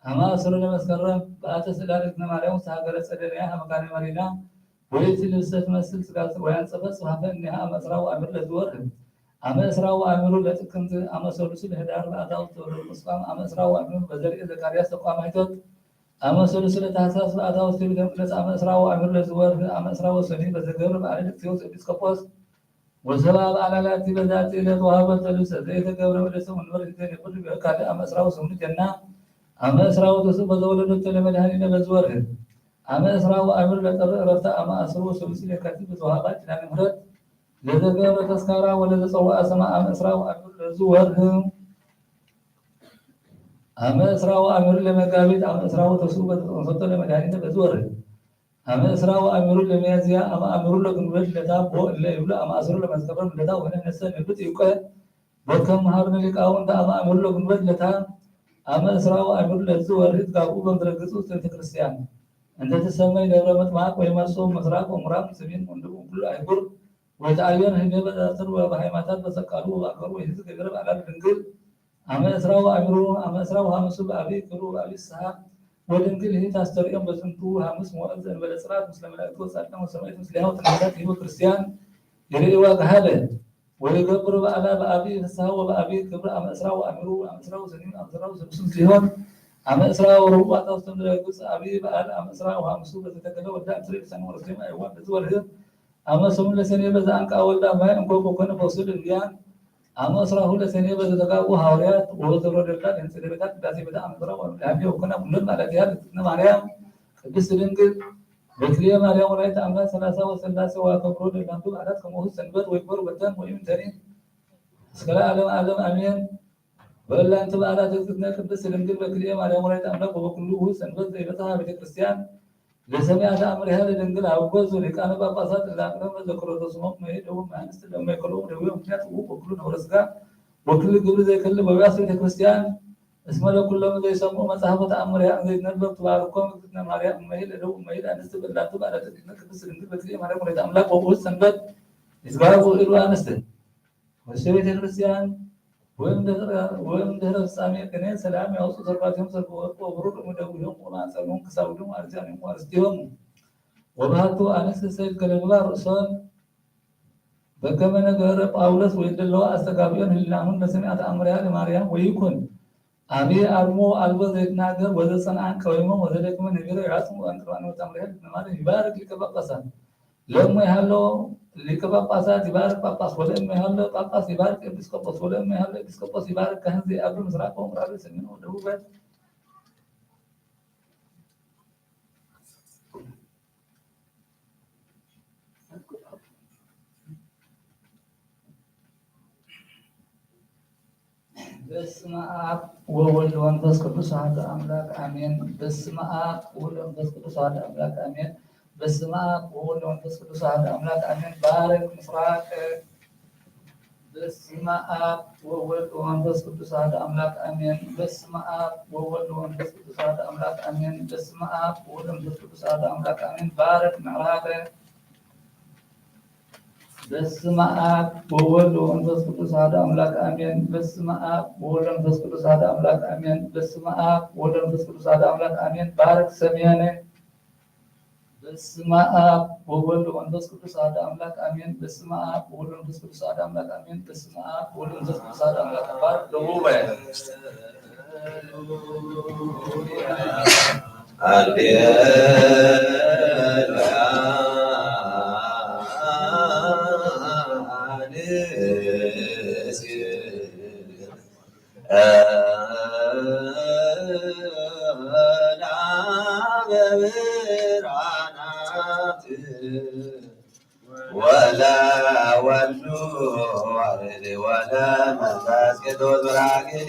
አማእስሩ ለመስከረም በአተ ስእላ ለእግዝእትነ ማርያም ውስተ ሀገረ ጸደንያ ሀመካነ መሪና ወይእቲ ልብሰ ትመስል ስጋ ወያንጸፈት ጽፋፈ እኒሃ አመስራ ወአሚሩ ለዝወርህ አመ እስራ ወአሚሩ ለጥቅምት አመ ሰሉሱ ለህዳር በአታ ውስተ ወረድ ቁስቋም አመ እስራ ወአሚሩ በዘርኢ ዘካርያስ ተቋማይቶት አመ ሰሉሱ ለታህሳስ በአታ ውስተ ቤተ መቅደስ አመ እስራ ወአሚሩ ለዝወርህ አመ እስራ ወሰኒ በዘገብር በዓለ ልክቴዎስ ኤጲስቆጶስ ወሰብአ በዓላላቲ በዛቲ ዕለት ወሀበ ተሉሰ ዘይተገብረ ወደሰ ወንበር ሂዘን የብሉ ቢሆ ካልእ አመ እስራ ወሰሙኑ ጀና አመ እስራ ወተስኡ በዘወለደቶ ለመድኃኒነ በዝወርህ አመ እስራ ወአሚሩ ለጥር ዕረፍታ አመ አስሩ ወሰሉሱ ለካቲት በተውሃባ ኪዳነ ምሕረት ለዘገብረ ተስካራ ወለዘጸውአ ስማ አመ እስራ ወአሚሩ ለዝወርህ አመ እስራ ወአሚሩ ለመጋቢት አመ እስራ ወተስኡ በተጠንሰቶ ለመድኃኒነ በዝወርህ አመ እስራ ወአሚሩ ለሚያዝያ አመ አሚሩ ለግንቦት ለታ ቦ እለ ይብሉ አመ አስሩ ለመስከረም ለታ ወነ ነሰ ንብት ይውቀ በከም መሃርነ ሊቃውንት አመ አሚሩ ለግንቦት ለታ አመ እስራ ወአሚሩ ለዝወርህ ጋብኡ በምድረ ግብፅ ውስጥ ቤተ ክርስቲያን እንተ ትሰመይ ደብረ ምጥማቅ ወይ መርሶ ምስራቅ ወምዕራብ ሰሜን ወንደቡብ ኩሉ አይጉር ወይትዓየን ህቤ በዛትር ወበሃይማታት በሰቃሉ ወበአገሩ ወይህዝ ገቢረ በዓላት ድንግል አመ እስራ ወአሚሩ አመ እስራ ወሐምሱ በአብይ ክብሩ በአብይ ስሓ ወድንግል ህይት አስተርእዮም በዝንቱ ሐሙስ መዋዕል ዘእንበለ ጽላት ምስለ መላእክቱ ወጻድቃን ወሰማዕት ምስሌሃ ወተንበላት ህይወ ክርስቲያን ይርእይዋ ገሃደ ወይገብሩ በዓላ በአብይ ፍስሓ ወበአብይ ክብር አመ እስራ ወአሚሩ አመ እስራ ወሰኒን አመ እስራ ወሰሉሱን ሲሆን አመ እስራ ወረቡዕ አታ ውስተ ምድረ ግብፅ አብይ በዓል አመ እስራ ወሐምሱ በዘተገለ ወልዳ ምስለ ሊሳን ወረስሌም አይዋ በዚ ወርህ አመ ሰሙን ለሰኔ በዛ አንቃ ወልዳ ማይ እንኮ ኮኮነ በሱ ድንግያን አመ እስራሁ ለሰኔ በዘተጋቡ ሐዋርያት ወበዘሮ ደላ ለንጽለ ቤታ ቅዳሴ ቤታ አመ እስራ ወአሚሩ ለሀቤ ወኮና ኩለን ማለት ያህል እግዝእትነ ማርያም ቅድስት ድንግል በክልኤ ማርያም ወላዲተ አምላክ ሠላሳ ወሥላሴ ወአከብሮ ለእላንቱ በዓላት ከመሁ ሰንበት ወይኮር በተን ወይም ተኒ እስከ ለዓለመ ዓለም አሜን። ወእላንቱ በዓላት እግዝእትነ ቅድስት ድንግል በክልኤ ማርያም ወላዲተ አምላክ ወበኩሉ እሁድ ሰንበት ዘይበጽሐ ቤተ ክርስቲያን ለሰሚዐ ተአምሪሃ ለድንግል አውገዙ ሊቃነ ጳጳሳት እለ አቅረበ ዘክሮተ ስሞም መሄደው መንግስት ለማይከለዎም ደዌ ምክንያት እሁ ወኩሉ ነውረ ስጋ ወክል ግብር ዘይከል በቢያስ ቤተ ክርስቲያን እስመ ለኩሎም ዘይሰምዑ መጽሐፈ ተአምሪሃ ዘይትነበብ ትባርኮም እግዝእትነ ማርያም እመሂ ለደው እመሂ ለአንስት በላቱ በዓላት እግዝእትነ ቅድስት ድንግል በክልኤ ማርያም ወላዲተ አምላክ ወእሁድ ሰንበት ይትጋቡ ኢሉ አንስት ወስተ ቤተ ክርስቲያን ወእምድህረ ፍጻሜ ቅኔ ሰላም ያውፅኡ ሰርባቲሆም ሰርበ ወርቅ ወብሩር እምደዊሆም ወማዕፀዊሆም ክሳውዲሆም አርጃኒሆም ወአርስትሆም ወባህቱ አንስት ሰይድ ገለግባ ርእሶን በከመ ነገረ ጳውሎስ ወይደለዋ አስተጋብኦን ህሊናሁን ለሰሚዐ ተአምሪሃ ለማርያም ወይኩን አብይ አርሞ አልቦ ዘይትናገር ወዘጸንዓን ቀዊሞም ወዘደክመን ነቢሮ ያጽሙ አንቅርባን ወጣምሪሃ ለማርያም ይባርክ ሊቀ ጳጳሳት ለእመ ይሃሎ ሊቀ ጳጳሳት ይባርክ ጳጳስ፣ ወለእመ ይሃሎ ጳጳስ ይባርክ ኤጲስቆጶስ፣ ወለእመ ይሃሎ ኤጲስቆጶስ ይባርክ ካህን ዘይአብር ምስራቅ ወምዕራብ ሰሜን ወደቡብ። በስመ አብ ወወልድ ወመንፈስ ቅዱስ አሐዱ አምላክ አሜን። በስመ አብ ወወልድ ወመንፈስ ቅዱስ አሐዱ አምላክ አሜን። በስመ አብ ወወልድ ወመንፈስ ቅዱስ አሐዱ አምላክ አሜን። ባርክ ምስራቅ። በስመ አብ ወወልድ ወመንፈስ ቅዱስ አሐዱ አምላክ አሜን። በስመ አብ ወወልድ ወመንፈስ ቅዱስ አሐዱ አምላክ አሜን። በስመ አብ ወወልድ ወመንፈስ ቅዱስ አሐዱ አምላክ አሜን። ባርክ ምዕራብ። በስመ አብ ወወልድ ወመንፈስ ቅዱስ አሐዱ አምላክ አሜን። በስመ አብ ወወልድ ወመንፈስ ቅዱስ አሐዱ አምላክ አሜን። በስመ አብ ወወልድ ወመንፈስ ቅዱስ አሐዱ አምላክ አሜን። ባርክ ሰምየነ። በስመ አብ ወወልድ ወመንፈስ ቅዱስ አሐዱ አምላክ አሜን። በስመ አብ ወወልድ ወመንፈስ ቅዱስ አሐዱ አምላክ አሜን። በስመ አብ ወወልድ ወመንፈስ ቅዱስ አሐዱ አምላክ። ባርክ ደቡብ። ወለ ወሉ ወለ መንፈስ ቅዱስ በራክሊጦስ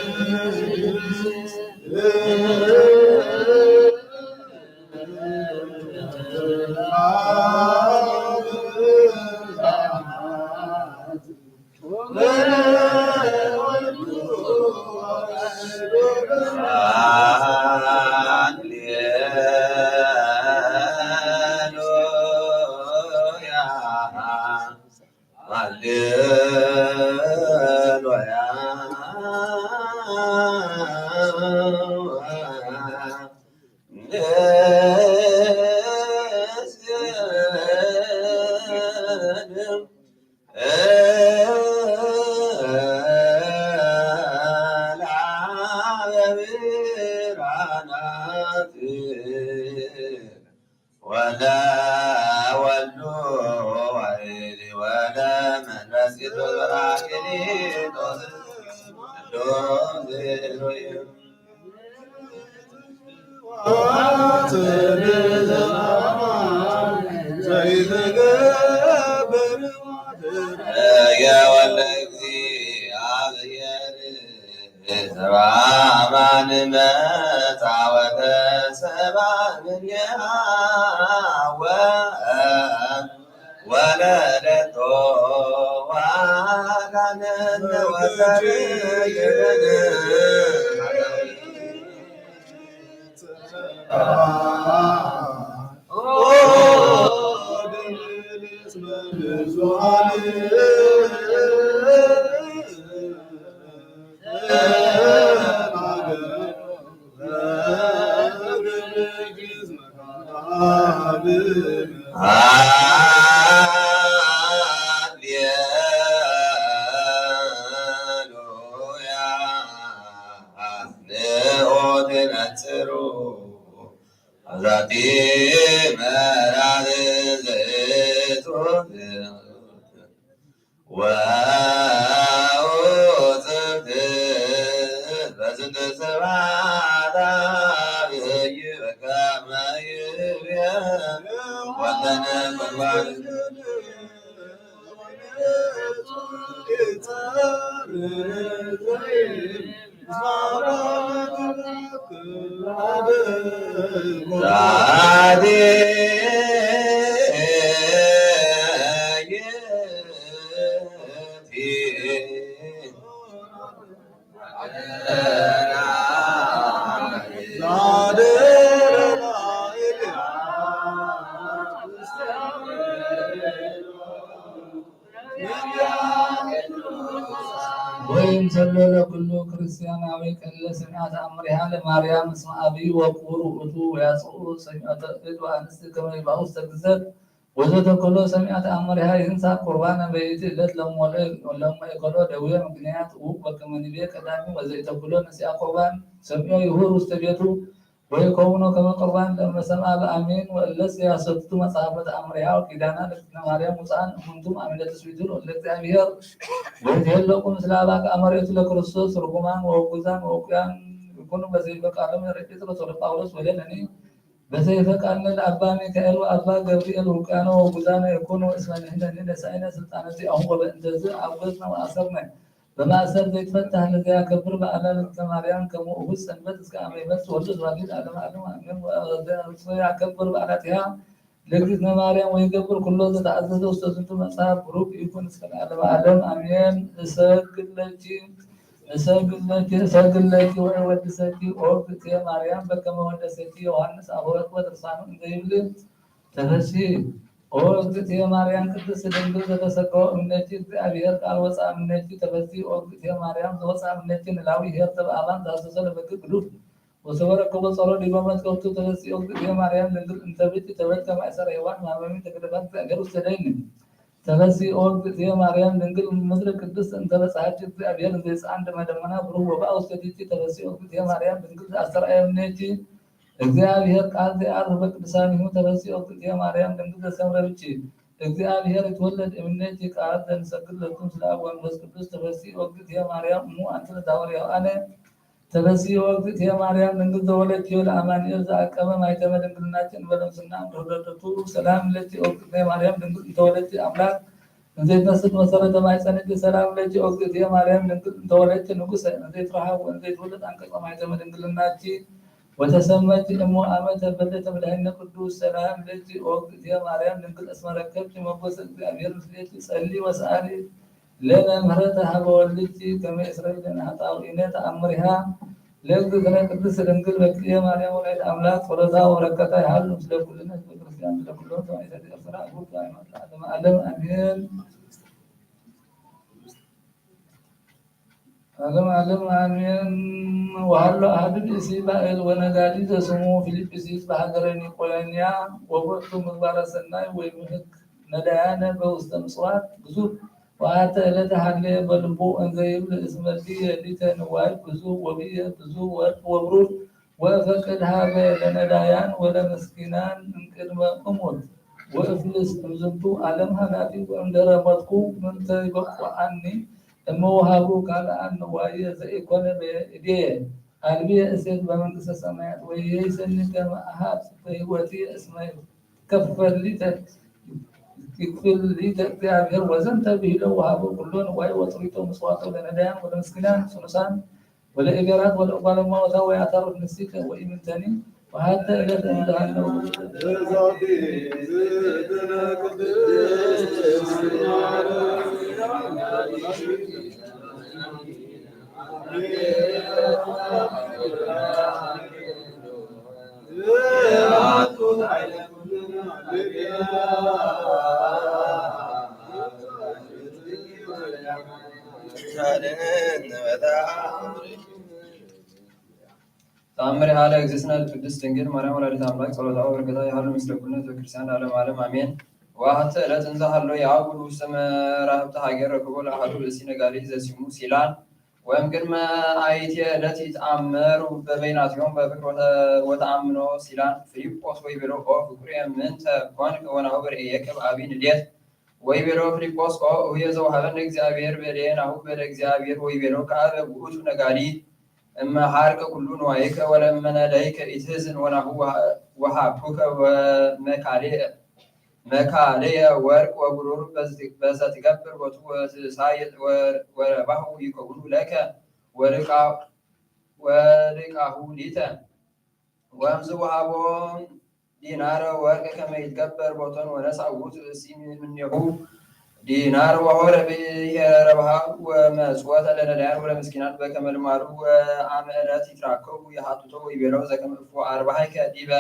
ስሉስ ወለ ወሉ ወይሊ ወለ መንፈስ ቅዱስ በራክሊጦስ ቅዱስ ዘይትገበር የወልደ እግዚአብሔር ሰብአማን መጻወተ ሰብአ እምኔሃ ወ-፣ ወለደቶ ዋጋነነ ወሰብ ሃሌሉያ። አስንኦ ትነጽሩ ዛቲ መራር ዘይቱ ወውፅብት በዝንቱ ስብሐት አብይ በከመ ይቤ ወተነ ጉድጓድ ወይም ዘሎ ለኩሉ ክርስቲያናዊ ቀለ ሰሚዐ ተአምሪሃ ለማርያም እስመ አብይ ወቁር ውእቱ ወያጽኡ ሰሚዐ ተእድ ወአንስት ከመ ይባኡ ውስተ ግዘት ወዘተከሎ ሰሚዐ ተአምሪሃ ይህንሳ ቁርባነ በይእቲ እለት ለሞለ ለማእከሎ ደዌ ምክንያት ውእ ወከመ ንቤ ቀዳሚ ወዘኢተኩሎ ነሲአ ቁርባን ሰሚዖ ይሁር ውስተ ቤቱ ወይከውኖ ከመ ቁርባን ለእመ ሰምዐ በአሜን። ወእለስ ያሰቱ መጽሐፈ ተአምሪሃ ወኪዳና ለእግዝእትነ ማርያም ውፅአን እሙንቱም አሚነ ትስቢቱ ለእግዚአብሔር ወይትሄለቁ ምስለ አባግ አመሬቱ ለክርስቶስ ርጉማን ወውጉዛን ወውቁያን ይኩኑ በዘይፈቃዶም ለርእይ ጴጥሮስ ወለጳውሎስ ወለነኒ በዘይፈቃድነ ለአባ ሚካኤል ወአባ ገብርኤል ውቁያነ ወውጉዛነ ይኩኑ እስመ ንሕነኒ ነሳኢነ ስልጣነ ዚአሁም ወበእንተዝ አውገዝነ ወአሰርነ በማእሰር ዘይትፈታህ ለዘያከብር በዓላ ለእግዝእትነ ማርያም፣ ከመ ውእቱ ሰንበት እስከ አመ ይመጽእ ወልደ ተዋሕዶ ለዓለመ ዓለም አሜን። ወዘያከብር በዓላቲሃ ለእግዝእትነ ማርያም ወይገብር ኩሎ ዘተአዘዘ ውስተ ዝንቱ መጽሐፍ፣ ብሩክ ይኩን እስከ ለዓለመ ዓለም አሜን። እሰግድ ለኪ፣ እሰግድ ለኪ፣ እሰግድ ለኪ ወእወድሰኪ ኦ እግዝእትየ ማርያም፣ በከመ ወደሰኪ ዮሐንስ አፈወርቅ በድርሳኑ እንዘ ይብል፣ ተፈሲ ኦ እግዝእትየ ማርያም ቅድስት ድንግል፣ ዘተሰገወ እምኔኪ እግዚአብሔር ቃል ወፃ እምኔኪ። ተፈሲ ኦ እግዝእትየ ማርያም፣ ዘወፃ እምኔኪ ንላዊ ኄር ዘበአማን፣ ዛዘዘ ለበግ ግዱፍ ወሰበረከቦ ጸሮ ዲበ መትከፍቱ። ተፈሲ ኦ እግዝእትየ ማርያም ድንግል፣ እንተ ብኪ ተበልከ ማእሰረ ሔዋን፣ ማመሚ ተገደፋት እግዚአብሔር ውስተ ደይን። ተፈሲ ኦ እግዝእትየ ማርያም ድንግል፣ ምድር ቅድስት እንተ በጽሐኪ እግዚአብሔር እንዘ ይጽዓን ደመ ደመና ብሩህ ወበአ ውስተ ዲኪ። ተፈሲ ኦ እግዝእትየ ማርያም ድንግል፣ ዘአስተርአየ እምኔኪ እግዚአብሔር ቃል ዘያዕርፍ በቅዱሳኒሁ። ተፈሲ ኦ እግዝእትየ ማርያም ድንግል፣ ዘሰምረ ብኪ እግዚአብሔር ይትወለድ እምኔኪ ቃል። ዘንሰግድ ለኩም ስለ አብ ወመንፈስ ቅዱስ። ተፈሲ ኦ እግዝእትየ ማርያም እሙ አንቲ ለታወርያው አነ። ተፈሲ ኦ እግዝእትየ ማርያም ድንግል፣ ዘወለድኪ ለአማኑኤል፣ ዘአቀበ ማይተመ ድንግልናኪ እንበለ ምስና እንድህረደቱ። ሰላም ለኪ ኦ እግዝእትየ ማርያም ድንግል፣ እንተወለድኪ አምላክ እንዘይትመስል መሰረተ ማይጸንኪ። ሰላም ለኪ ኦ እግዝእትየ ማርያም ድንግል፣ እንተወለድኪ ንጉሰ እንዘይትረሃብ ወእንዘይትውለድ አንቀጸ ማይተመ ድንግልናኪ። ወተሰመኪ እሞ አመ ተበለ ተብለሃይነ ቅዱስ። ሰላም ለኪ ኦ እግዝእትየ ማርያም ድንግል፣ እስመ ረከብኪ ሞገሰ እግዚአብሔር ምስሌኪ። ጸሊ ወሰአሊ ለነ ምህረተ ሀበ ወልድኪ ከመ ይስረይ ለነ ኃጣውኢነ። ተአምሪሃ ለእግዝእትነ ቅድስት ድንግል በክልኤ ማርያም ወላዲተ አምላክ፣ ጸሎታ ወበረከታ ይሃሉ ምስለ ኩልነ ህዝበ ክርስቲያን፣ ምስለ ኩሎም ሰማዕታተ ኤርትራ። አቡነ ሃይማኖት ለዓለመ ዓለም አሜን። ዓለም ዓለም አሜን። ወሃሎ አሐዱ ብእሲ ባእል ወነጋዲ ዘስሙ ፊልጵስዩስ በሃገረ ኒቆንያ፣ ወውዕቱ ምግባረ ሰናይ ወይምህግ ነዳያነ በውስተ ምጽዋት ግዙፍ። ወአተ ዕለተ ሀሌ በልቡ እንዘ ይብል እስመ ብየ ሊተ ንዋይ ብዙ ወብየ ብዙ ወርቅ ወብሩር ወእፈቅድ ሀበ ለነዳያን ወለምስኪናን እምቅድመ እሙት ወእፍልስ እምዝንቱ ዓለም ኃላፊ ወእምድረ ሞትኩ ምንተ ይበቁአኒ እመ ወሀቡ ካልአን ንዋየ ዘኢኮነ በእዴየ አልብየ እሴት በመንግስተ ሰማያት ወይሄይሰኒ ከመ አሃብ በሕይወትየ እስመ ይከፈል ሊተ ይክፍል ሊተ እግዚአብሔር ወዘንተ ብሂሎ ወሀቦ ኩሎ ንዋይ ወጥሪቶ ምጽዋቶ ለነዳያን ወለምስኪናን ስኑሳን ወለእገራት ወለእጓለማውታ ወያተርፍ ንሲተ ወኢምንተኒ ወሀተ እለት እንድሃለው ተአምር ያለ እግዝእትነ ቅድስት ድንግል ማርያም ወላዲተ አምላክ ጸሎታ ወበረከታ ይሃሉ ምስለ ኩልነ ህዝበ ክርስቲያን ለዓለመ ዓለም አሜን። ወአሐቲ ዕለት እንዘ ሀሎ የአውድ ውስተ መራህብተ ሀገር ረክቦ ለአሐዱ ብእሲ ነጋዲ ዘሲሙ ሲላን ወእምቅድመ አይእቲ ዕለት ይትአመሩ በበይናቲሆም በፍቅር ወተ- ወተአምኖ ሲላን ፊልጶስ ወይቤሎ ኦ ፍቁሬ ምንተ ኮንከ ወናሁ በርእየከ በአቢ ንዴት ወይቤሎ ፊልጶስ ኦ እሁየ ዘውሃበኒ እግዚአብሔር በእዴ ናሁ በእደ እግዚአብሔር ወይቤሎ ከአበ ውእቱ ነጋዲ እመ ሐርቅ ኩሉ ንዋይከ ወለእመ ነዳይከ ኢትሕዝን ወናሁ ወሃብኩከ ወመካሌ መካልየ ወርቅ ወብሩር በዘትገብር ቦቱ ወትሳይጥ ወረባሁ ይከውኑ ለከ ወርቃሁ ሊተ ወእምዝ ወሃቦም ዲናረ ወርቅ ከመ ይትገበር ቦቶን ወነሳ ውእቱ ብእሲ እምኔሁ ዲናር ወሆረ ብሔረ ረብሃ ወመጽወተ ለነዳያን ወለምስኪናት በከመ ልማዱ ወአመ ዕለት ይትራከቡ የሐትቶ ወይቤሎ ዘከመ እፎ አርባሃይከ ዲበ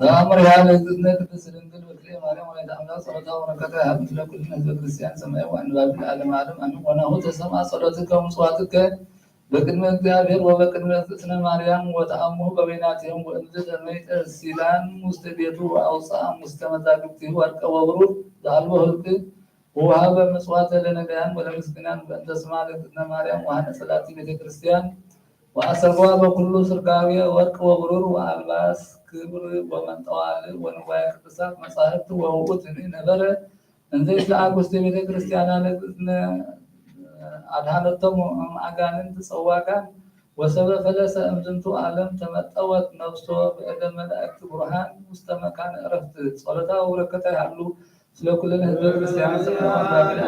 ተአምር ያለ እግዝእትነ ቅድስት ድንግል በክልኤ ማርያም ወላዲተ አምላክ ጸሎታ ወበረከታ ይሃብ ምስለ ኩልነ ህዝበ ክርስቲያን ሰማያዊ አንባቢ ለዓለመ ዓለም አሜን። ወናሁ ተሰምዐ ጸሎትከ ወምጽዋትከ በቅድመ እግዚአብሔር ወበቅድመ እግዝእትነ ማርያም ወተአምሁ በበይናቲሆም ወእምዝ ተመይጠ ሲላን ውስተ ቤቱ ወአውፅአ ውስተ መዛግብቲሁ ወርቀ ወብሩር ዘአልቦ ህልቅ ወወሀበ ምጽዋተ ለነዳያን ወለምስኪናን በእንተ ስማ ለእግዝእትነ ማርያም ወሐነጸ ላቲ ቤተ ክርስቲያን ወአሰርዋ በኩሉ ስርጋዊ ወርቅ ወብሩር ወአልባስ ክብር ወመንጠዋል ወንዋየ ቅዱሳት መጻሕፍት ወውእቱ ነበረ እንዘ ይትለአክ ውስተ ቤተ ክርስቲያና ለእግዝእትነ አድኃነቶም እምአጋንንት ጸዋጋን ወሰበ ፈለሰ እምዝንቱ ዓለም ተመጠወት ነፍሶ ብእደ መላእክት ብሩሃን ውስተ መካነ ዕረፍት። ጸሎታ ወበረከታ ይሃሉ ስለ ኩልነ ህዝበ ክርስቲያን ስለ አምላክነ።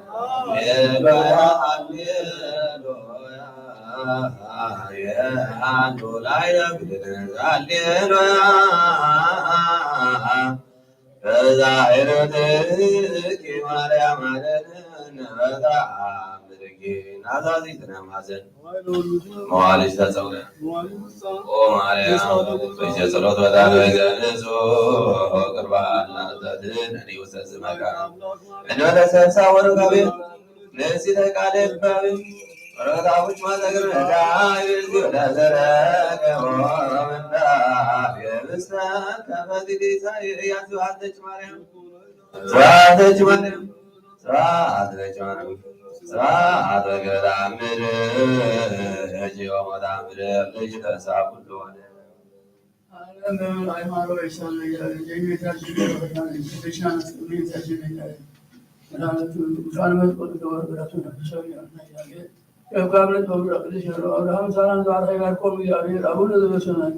ሃሌሉያ፣ ሃሌሉያ፣ ሃሌሉያ፣ ሃሌሉያ። በዛዕርትኪ ማርያም አደንን በዛምርኪ ናዛዚትነ ማዘን መዋሊት ተጸውረ። ኦ ማርያም በእጀ ጸሎት በጣም በገንጹ ቅርባና ዘትነኒ ውሰዝመካ እንበለ ሰብሳ ወርጋቤ ንእሲተ ቃለ ባቤ ወረታዎች ማዘግር ዳይ ለዘረገ ወመንዳ የብስተ ከፈትሊሳ ያዝባተች ማርያም ስብሐት ለኪ ማርያም፣ ስብሐት ለኪ ማርያም፣ ስብሐት ለገዳምነ ወመዳምነ ለኪ ተንሳ ኩሉ ወደ ዓለም ሃይማኖት ይሻል እያለ የእመቤታችን ቤተክርስቲያን ቅዱሳን እመቤታችን እያለ መድኃኒቱ ቃል መጥቆ ተወርበራቱ ነፍሰው እያለ እያለ ከእግዚአብሔር ተወልደ ቅዱስ ያለው አብርሃም ሳራን ባርካ ይባርኮም እግዚአብሔር አቡነ ዘበሰማያት።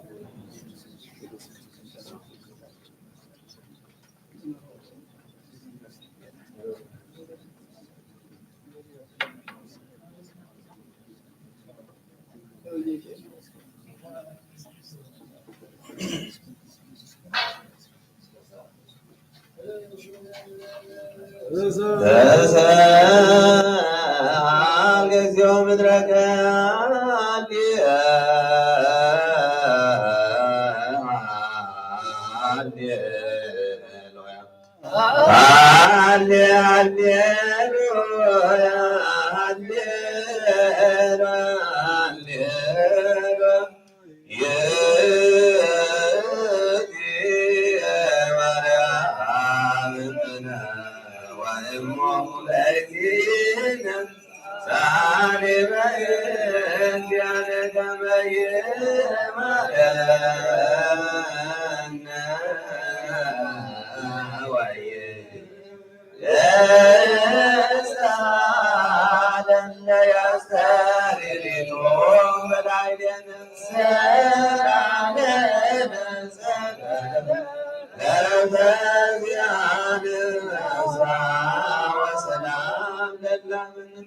ተሰአል እግዚኦ ምድረከ አሊ አሊ ሃሌ ሃሌሉያ፣ ሃሌሉያ፣ ሃሌሉያ። ይእቲ ማርያም እምነ ወእሞሙ ለእግዚእነ ሳሌመ እንዲያነ ከመ ይማረነ ወይእስታለነ ያስተሪሪቱ መላይሌነ ሰላሜነ ሰላም ለእግዚአነ ሰላም ለላምን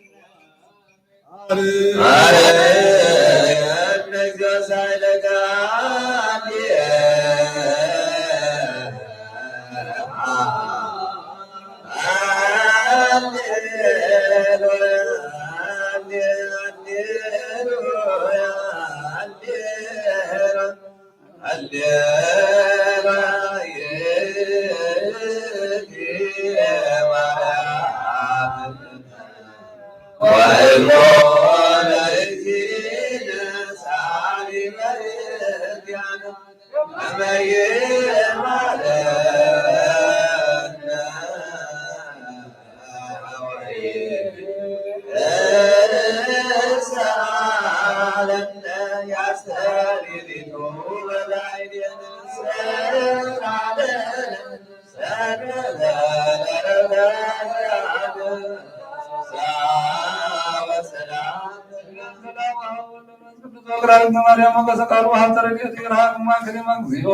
ወቅራዊት ማርያም ሞገሰ ቃሉ ሀብተ ረድኤት ይርሃቅ ማእከለ እግዚኦ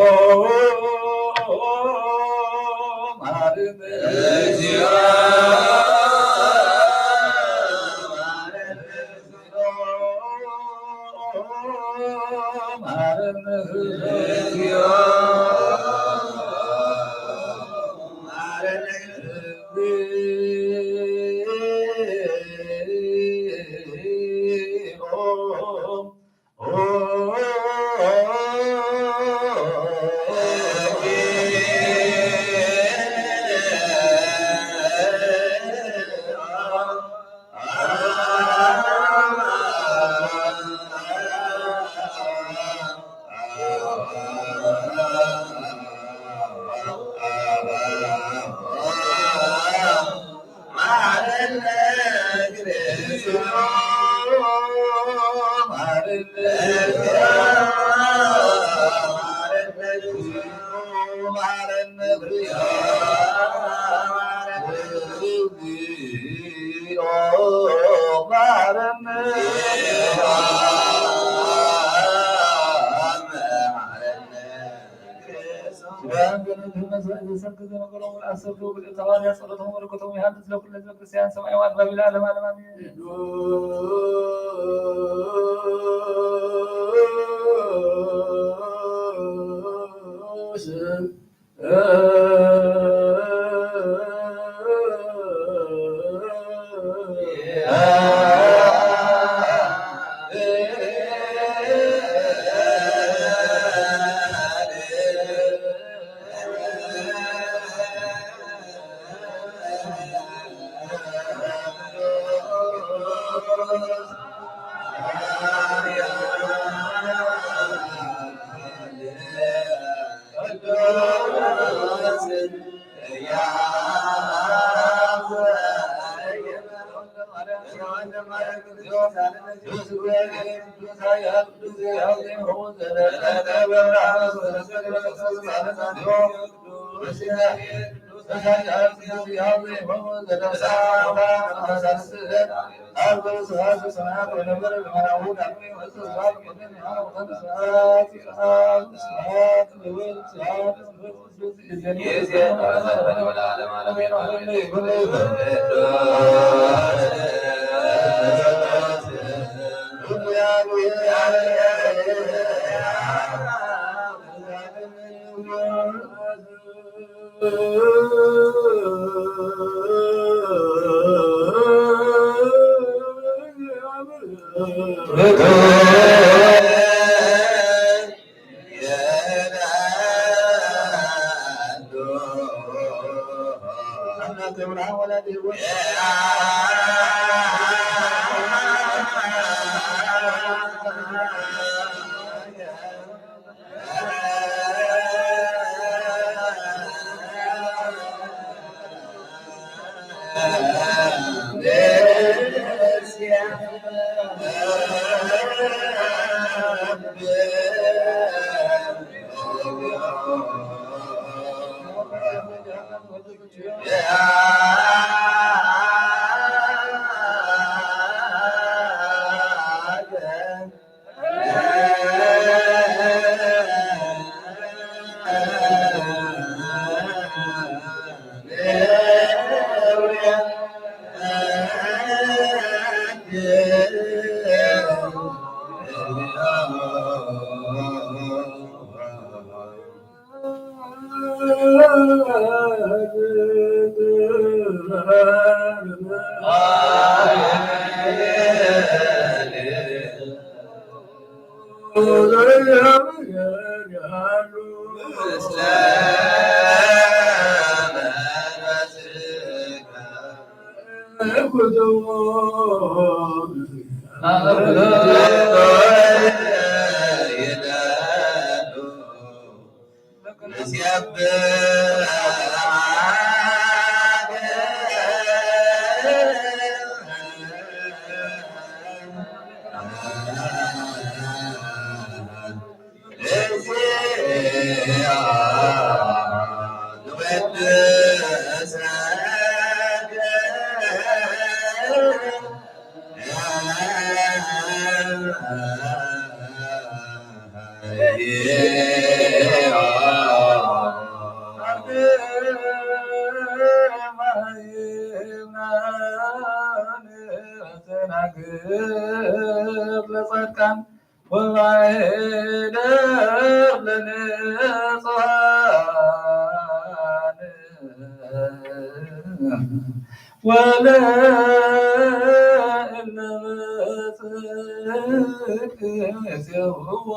መሐረነ። እግዚኦ መሐረነ። እግዚኦ መሐረነ። ጸሎቶም በረከቶም ይሃብ ምስለ ኩሉ ህዝበ ክርስቲያን ሰማይ ወኣድባር ለዓለመ ዓለም ኣሜን። ለጻድቃን ወማህደር ለንጹሃን ወለእለ በጽድቅ ዜብህዎ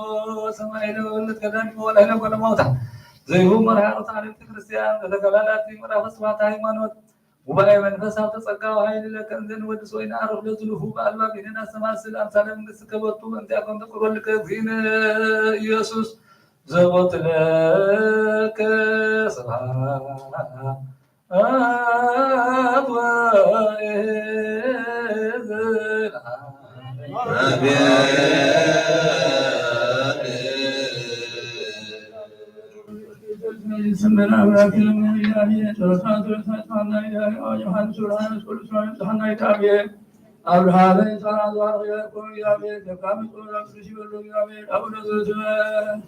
ሰማይ ለወልድ ከዳን ወላይለ ኮለማውታ ዘይሁ መርሃ ሩታ ቤተ ክርስቲያን ለተገላላቲ ምዕራፍ ስብሐት ሃይማኖት ጉባኤ መንፈስ ኣብ ተጸጋ ወኃይል ለከ እንዘ ንወድስ ወይንዓርፍ ለዝሉፉ በአልባቢነ ናስተማስል አምሳለ መንግሥትከ ቦቱ በእንቲአኮም ተቅርቦ ልከ እግዚእነ ኢየሱስ ዘቦትለከ ስብሐት ወእዝል አብርሃምን ሳራን ዘባረከ ያዕቆብ እግዚአብሔር፣ ተካሚ ጾም ቅዱስ ይበሉ እግዚአብሔር፣ አቡነ ዘበሰማያት።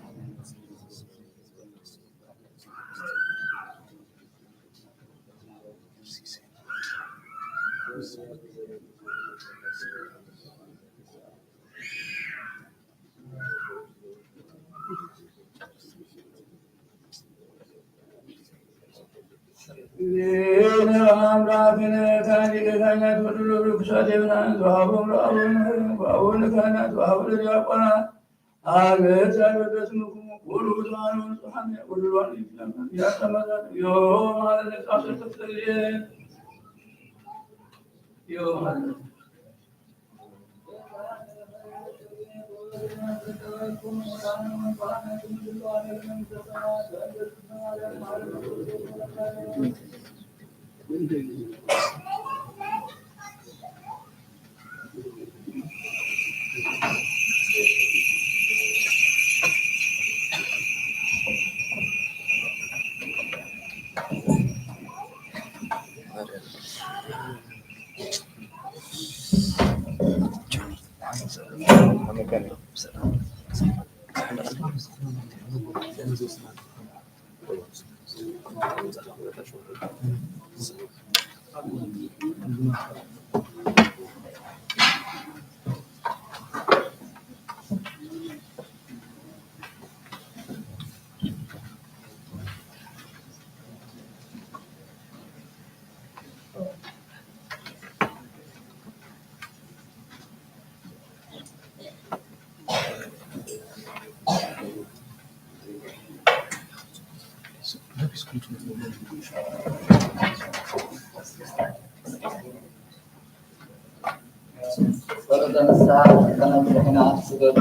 ጸሎተ ንስሓ ከነብርህና ስገዱ።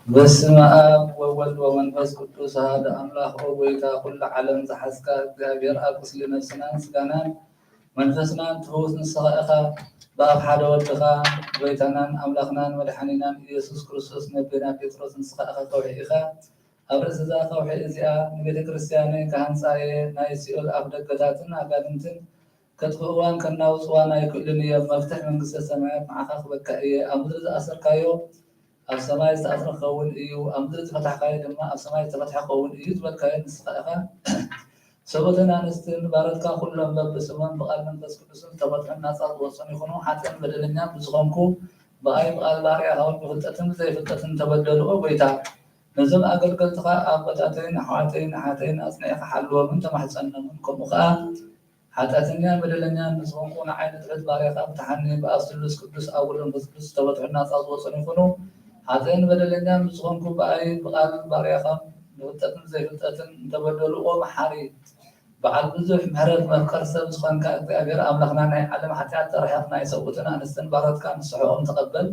በስመ አብ ወወልድ ወመንፈስ ቅዱስ አሐዱ አምላክ። ኦ ጎይታ፣ ኩሉ ዓለም ዝሓዝካ እግዚኣብሔር፣ ኣብ ቁስሊ ነፍስናን ስጋናን መንፈስናን ትፈውስ ንስኻ ኢኻ። ብኣብ ሓደ ወድኻ ጎይታናን ኣምላኽናን መድሓኒናን ኢየሱስ ክርስቶስ፣ ነቤና ጴጥሮስ፣ ንስኻ ኢኻ ከውሒ ኢኻ። ኣብ ርእሲ እዛ ከውሒ እዚኣ ንቤተ ክርስቲያነይ ክሃንጻ እየ፣ ናይ ሲኦል ኣፍ ደገታትን ኣጋንንትን ከጥፍእዋን ከናውጽዋን ኣይክእሉን እዮም። መፍትሕ መንግስተ ሰማያት ንዓኻ ክበካ እየ። ኣብ ምድሪ ዝኣሰርካዮ ኣብ ሰማይ ዝተኣስረ ክኸውን እዩ፣ ኣብ ምድሪ ዝፈታሕካዮ ድማ ኣብ ሰማይ ዝተፈትሐ ክኸውን እዩ ዝበልካዮ ንስኻ ኢኻ። ሰብኡትን ኣንስትን ባሮትካ ኩሎም በብስሞም ብቓል መንፈስ ቅዱስን ዝተፈትሑን ናጻ ዝወጹን ይኹኑ። ሓጥእን በደለኛን ብዝኾንኩ ብኣይ ብቓል ባርያኻ እውን ብፍልጠትን ብዘይፍልጠትን ተበደሉ። ኦ ጎይታ፣ ነዞም ኣገልገልትኻ ኣቦታተይን ኣሕዋተይን ኣሓተይን ኣጽኒዕካ ሓልዎምን ተማሕጸኖምን፣ ከምኡ ኸኣ ሓጢኣተኛን በደለኛን ምስ ኾንኩ፣ ንዓይ ንትሑት ባርያኻ ፍትሓኒ። ብኣብ ስሉስ ቅዱስ፣ ኣብ ወልድ መንፈስ ቅዱስ ዝተፈትሑን ናጻ ዝወጹን ይኹኑ። ሓጥእን በደለኛን ምስ ኾንኩ፣ ብኣይ ብቓል ባርያኻ ብፍልጠትን ዘይፍልጠትን እንተበደሉ፣ ኦ መሓሪ፣ በዓል ብዙሕ ምሕረት መፍቀር ሰብ ዝኾንካ እግዚኣብሔር ኣምላኽና፣ ናይ ዓለም ሓጢኣት ተርሕቕ፣ ናይ ሰብኡትን ኣንስትን ባሮትካ ንስሕኦም ተቐበል።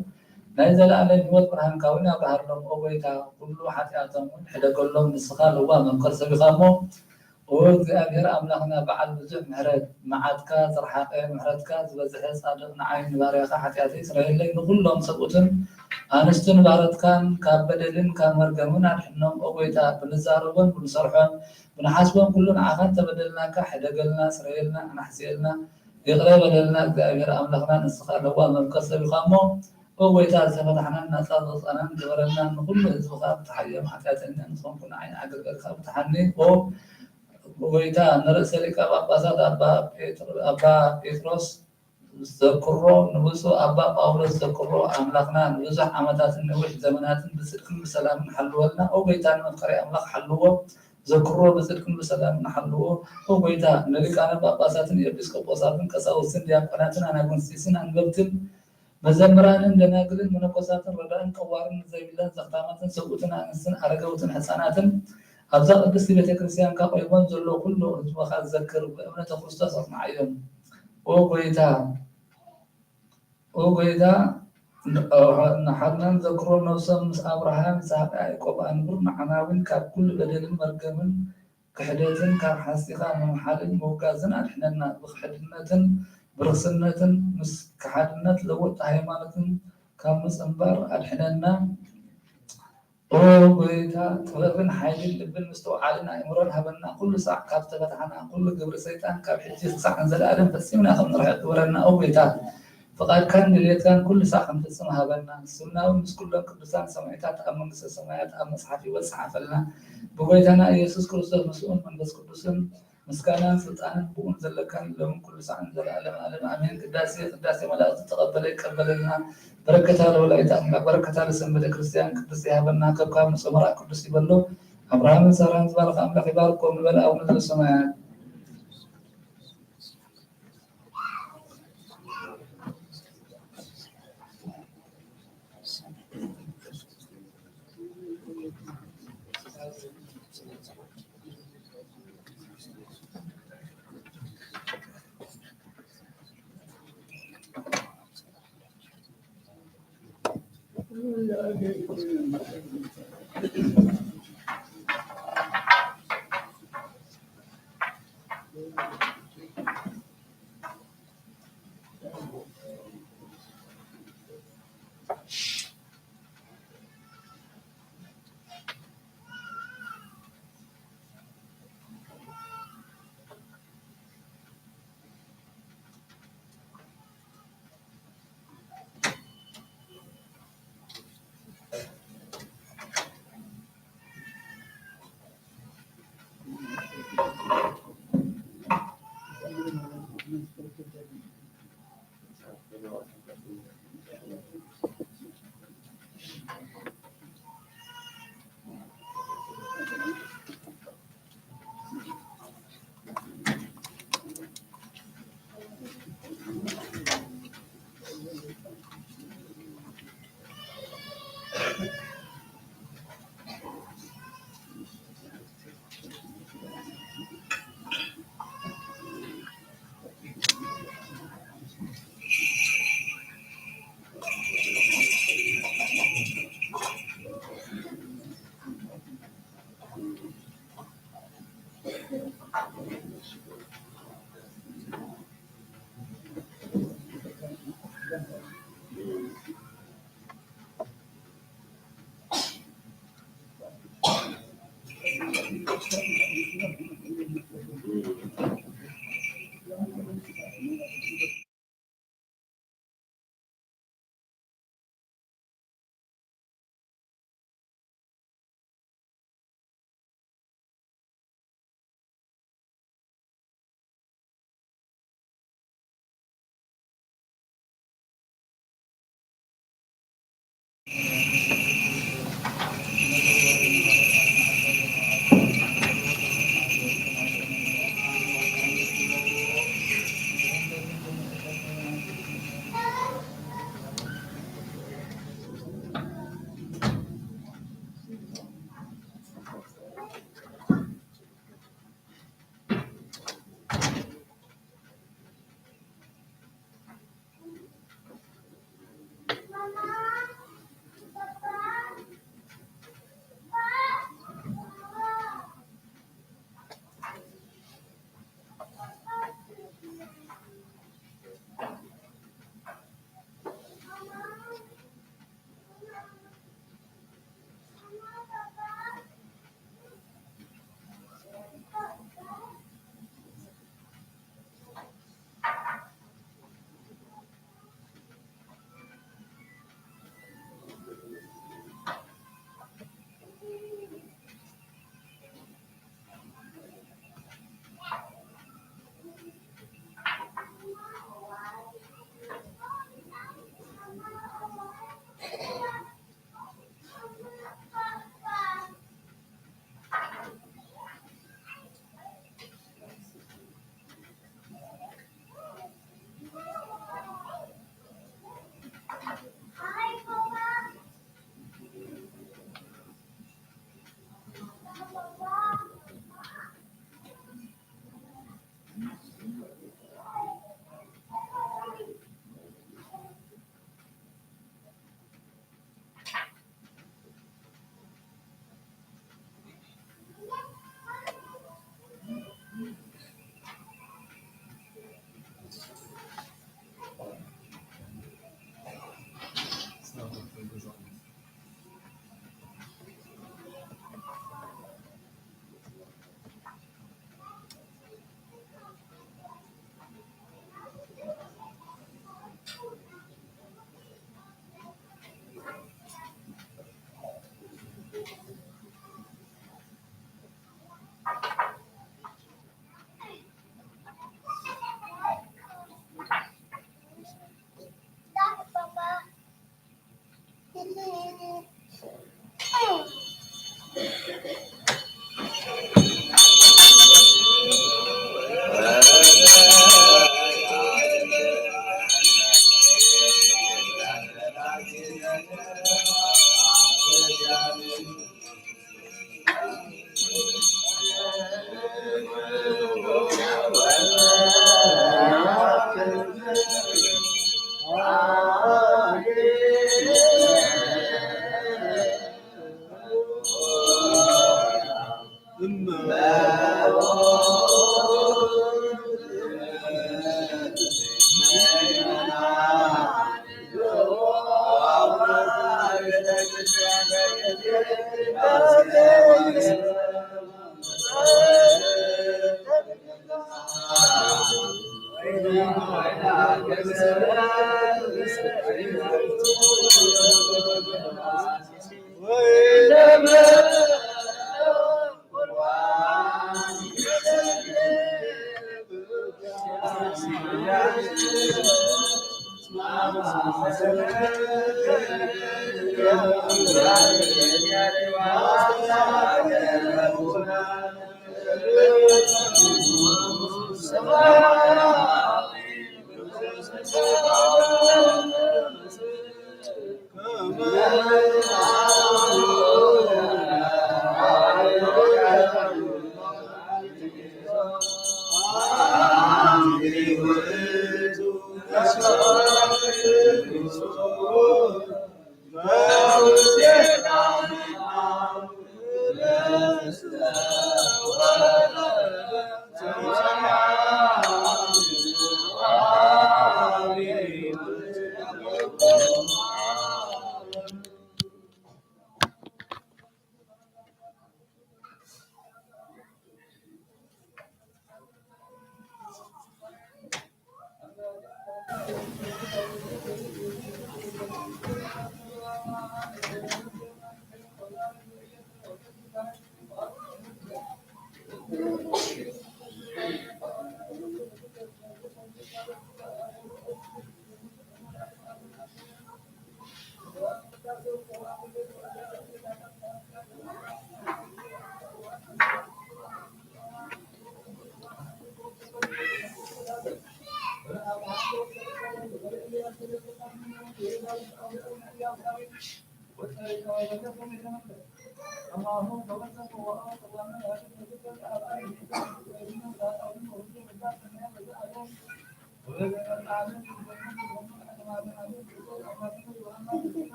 ናይ ዘለኣለም ህይወት ብርሃንካ እውን ኣብርሃሎም። ኦ ጎይታ፣ ኩሉ ሓጢኣቶም እውን ሕደገሎም። ንስኻ ለዋህ መፍቀር ሰብ ኢኻ እሞ፣ ኦ እግዚኣብሔር ኣምላኽና፣ በዓል ብዙሕ ምሕረት፣ መዓትካ ዝረሓቐ፣ ምሕረትካ ዝበዝሐ፣ ጻድቕ፣ ንዓይ ንባርያኻ ሓጢኣተይ ስረየለይ፣ ንኹሎም ሰብኡትን ኣንስትን ባሮትካን ካብ በደልን ካብ መርገምን ኣድሕኖም። ኦ ጐይታ፣ ብንዛረቦን ብንሰርሖን ብንሓስቦን ኩሉ ንዓኻ እንተበደልናካ፣ ሕደገልና፣ ስረየልና፣ ኣናሕስየልና፣ ይቕረ በለልና። እግዚኣብሔር ኣምላኽና፣ ንስኻ ለዋህ መፍቀር ሰብ ኢኻ እሞ፣ ኦ ጐይታ፣ ዝተፈታሕናን ናጻ ዝወጻናን ግበረና። ንኹሉ ህዝብኻ ብተሓዮም ሓጢኣተኛ ንዝኾንኩ ንዓይ ንኣገልገልካ ብትሓኒ። ኦ ጐይታ፣ ንርእሰ ሊቀ ጳጳሳት ኣባ ጴጥሮ-፣ ኣባ ጴጥሮስ ዘክሮ፣ ንብፁዕ ኣባ ጳውሎስ ዘክሮ። ኣምላኽና ንብዙሕ ዓመታትን ነዊሕ ዘመናትን ብጽድቅን ብሰላምን ሓልወልና። ኦ ጐይታ፣ ንመፍቀሪ ኣምላኽ ሓልዎ፣ ዘክሮ፣ ብጽድቅን ብሰላምን ሓልዎ። ኦ ጐይታ፣ ንሊቃነ ጳጳሳትን ኤጲስቆጶሳትን ቀሳውስትን ዲያቆናትን ኣናጉንስጢስን ኣንበብትን መዘምራንን ደናግልን መነኮሳትን ረዳእን ቀዋርን ዘይብለን ዘኽታማትን ሰብኡትን ኣንስትን ኣረጋውትን ሕፃናትን ኣብዛ ቅድስቲ ቤተ ክርስቲያንካ ቆይሞም ዘለዉ ኩሉ ህዝብኻ ዘክር፣ ብእምነተ ክርስቶስ ኣጽንዓዮም። ኦ ጐይታ፣ ኦ ጐይታ፣ ንሓርናን ዘክሮም ነፍሶም ምስ ኣብርሃም፣ ይስሐቅ፣ ያዕቆብ ኣንብር። ንዓና እውን ካብ ኩሉ በደልን መርገምን ክሕደትን ካብ ሓሲኻ ምምሓልን ምውጋዝን ኣድሕነና። ብኽሕድነትን ብርኽስነትን ምስ ከሓድነት ለወጥቲ ሃይማኖትን ካብ ምጽንባር ኣድሕነና። ኦ ጎይታ፣ ጥበብን ሓይልን ልብን ምስትውዓልን ኣእምሮን ሃበና። ኩሉ ሳዕ ካብ ተፈታሕና፣ ኩሉ ግብሪ ሰይጣን ካብ ሕጂ ክሳዕ ንዘለኣለም ፈጺምና ከም ንርሕቕ ግበረና። ኦ ጎይታ፣ ፍቓድካን ድልየትካን ኩሉ ሳዕ ክንፍጽም ሃበና። ስምና እውን ምስ ኩሎም ቅዱሳን ሰማዕታት ኣብ መንግስተ ሰማያት ኣብ መጽሓፍ ህይወት ጸሓፈልና። ብጎይታና ኢየሱስ ክርስቶስ ምስኡን መንፈስ ቅዱስን ምስጋናን ስልጣንን ብኡን ዘለካን ሎምን ኩሉ ሳዕን ዘለዓለም ዓለም ኣሜን። ቅዳሴ ቅዳሴ መላእክት ዝተቐበለ ይቀበለልና። በረከታ ለወላዲተ ኣምላክ በረከታ ለሰንበደ ክርስቲያን ቅድስት ይሃበና። ከብካብ ንጾ መርዓ ቅዱስ ይበሎ። ኣብርሃምን ሳራን ዝባረከ ኣምላክ ይባርኮም ንበል። ኣቡነ ዘበሰማያት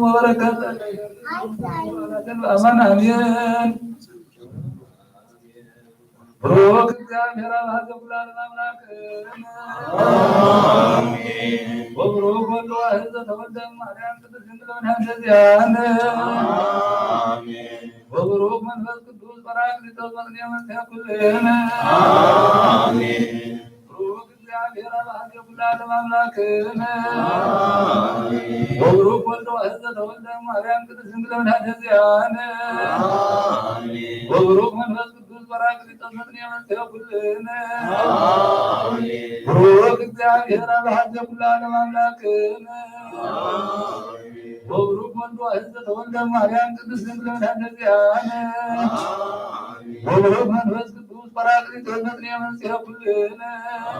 ወበረከት አማን አሜን። ብሩክ እግዚአብሔር አብ ሀገ ኩሉ ዓለም አምላክ። አሜን። ወብሩክ ወልድ ዋሕድ ዘተወልደ ማርያም ቅድስት ድንግል መድኃኒተ ዚአነ። አሜን። ወብሩክ መንፈስ ቅዱስ ጳራቅሊጦስ መጽንኤ መንስኤ ኩልነ። አሜን። ብሩክ እግዚአብሔር አብ ሀገ ኩሉ ዓለም አምላክነ። አሜን። ወብሩክ ወልድ ዋሕድ ዘተወልደ ማርያም ቅድስት ድንግል መድኃኒተ ዚአነ። አሜን። ወብሩክ መንፈስ ቅዱስ ጳራቅሊጦስ መጽንኤ መንስኤ ኩልነ። አሜን። ብሩክ እግዚአብሔር አብ ሀገ ኩሉ ዓለም አምላክነ። አሜን። ወብሩክ ወልድ ዋሕድ ዘተወልደ ማርያም ቅድስት ድንግል መድኃኒተ ዚአነ። አሜን። ወብሩክ መንፈስ ቅዱስ ጳራቅሊጦስ መጽንኤ መንስኤ ኩልነ።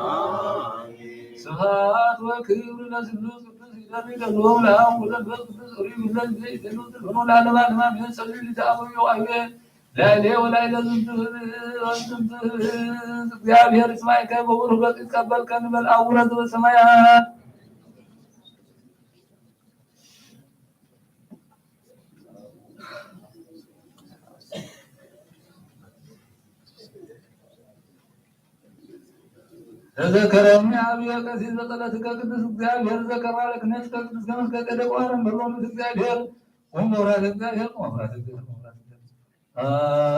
አሜን። ስብሐት ወክብር ለስሉስ ቅዱስ ይደሪ ለሎም ለአብ ወለመንፈስ ቅዱስ ሪ ብለን ዘይደሉ ትልሆኑ ለዓለመ ዓለም አሜን። ጸልዩ ልጅ አበው አቤ ላይሌ ወላይለ ዝንቱ ህዝብ ወዝንቱ ህዝብ እግዚአብሔር ይስማዕከ በብሩህ ገጽ ይቀበልከ ንበል አቡነ ዘበሰማያት። ተዘከረኒ አብየ ቀሲስ በጸሎትከ ቅዱስ እግዚአብሔር ዘከራ ለክነትከ ቅዱስ ገመትከ ጸደቅ ዋረን በሎ ምት እግዚአብሔር ቁም መብራት እግዚአብሔር ቁም መብራት እግዚአብሔር ቁም መብራት እግዚአብሔር።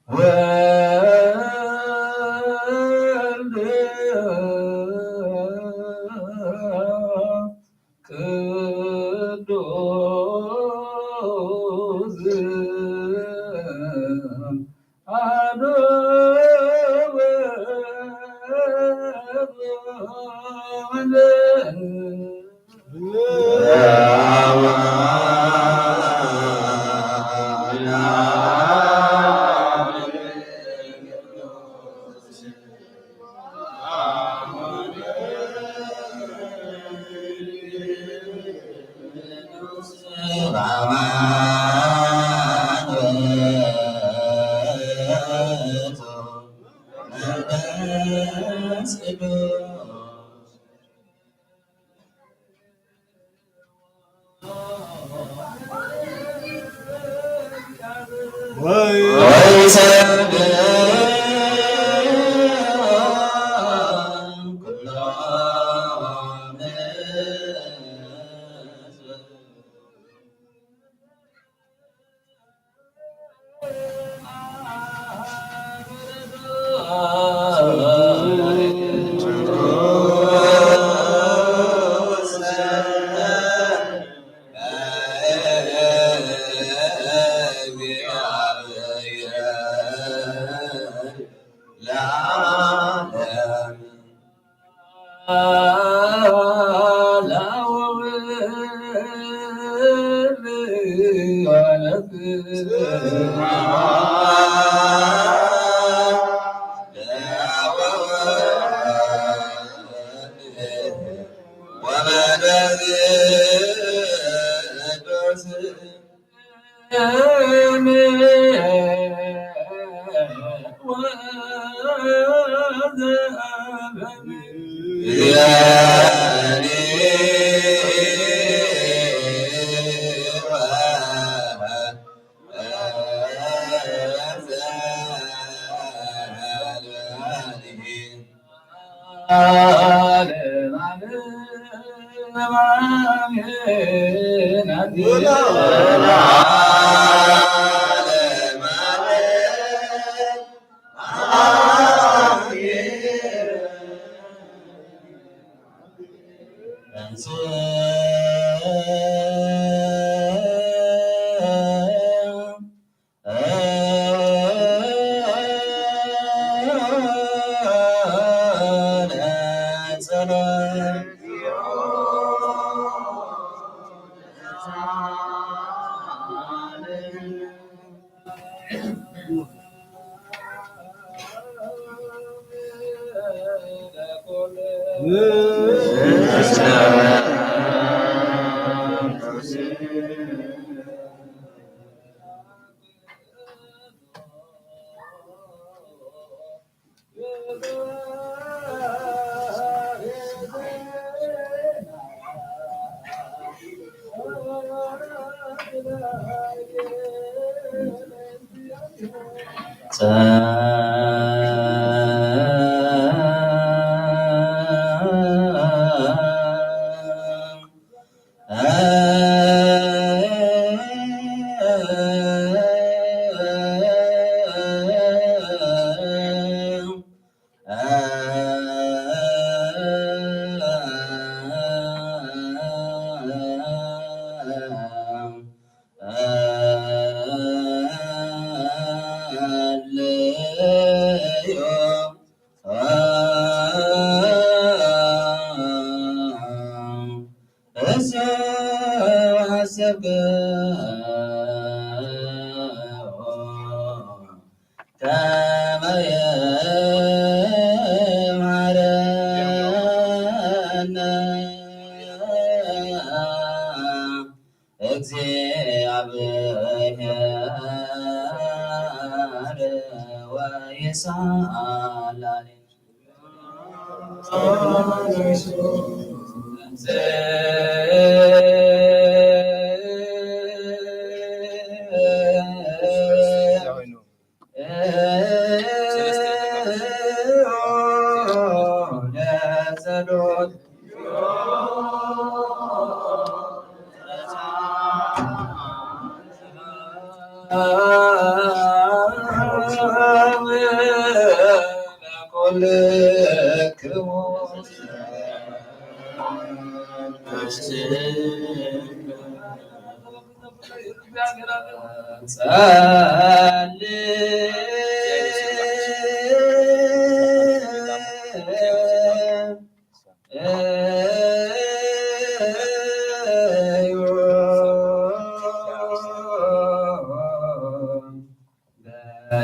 ወልድ ቅዱስ አሐዱ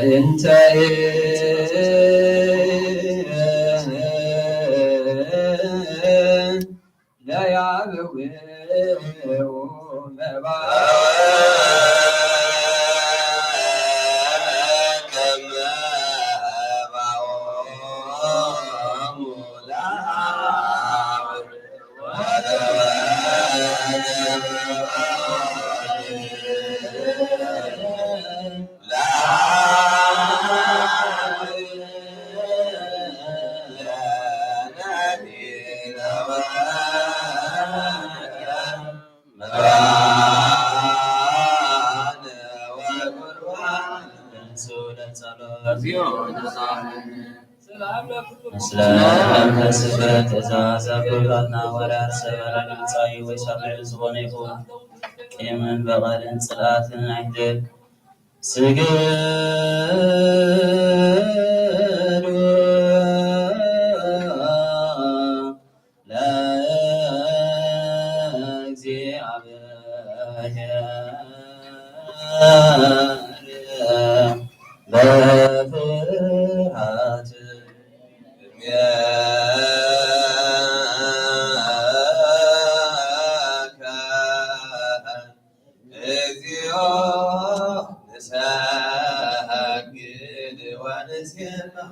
በእንተ ለያብው መባእ ምስለ ተስፈ ትእዛዝ ኣቦታትና ወርያት ሰበራ ድምፃዊ ወይ ሳምዕ ዝኾነ ይኹን ቂምን በቐልን ጽልኣትን ኣይትደል። ስግዱ ለእግዚኣብሔር በፍርሃት እግዚኦ ንሰግድ ወንሴብሖ።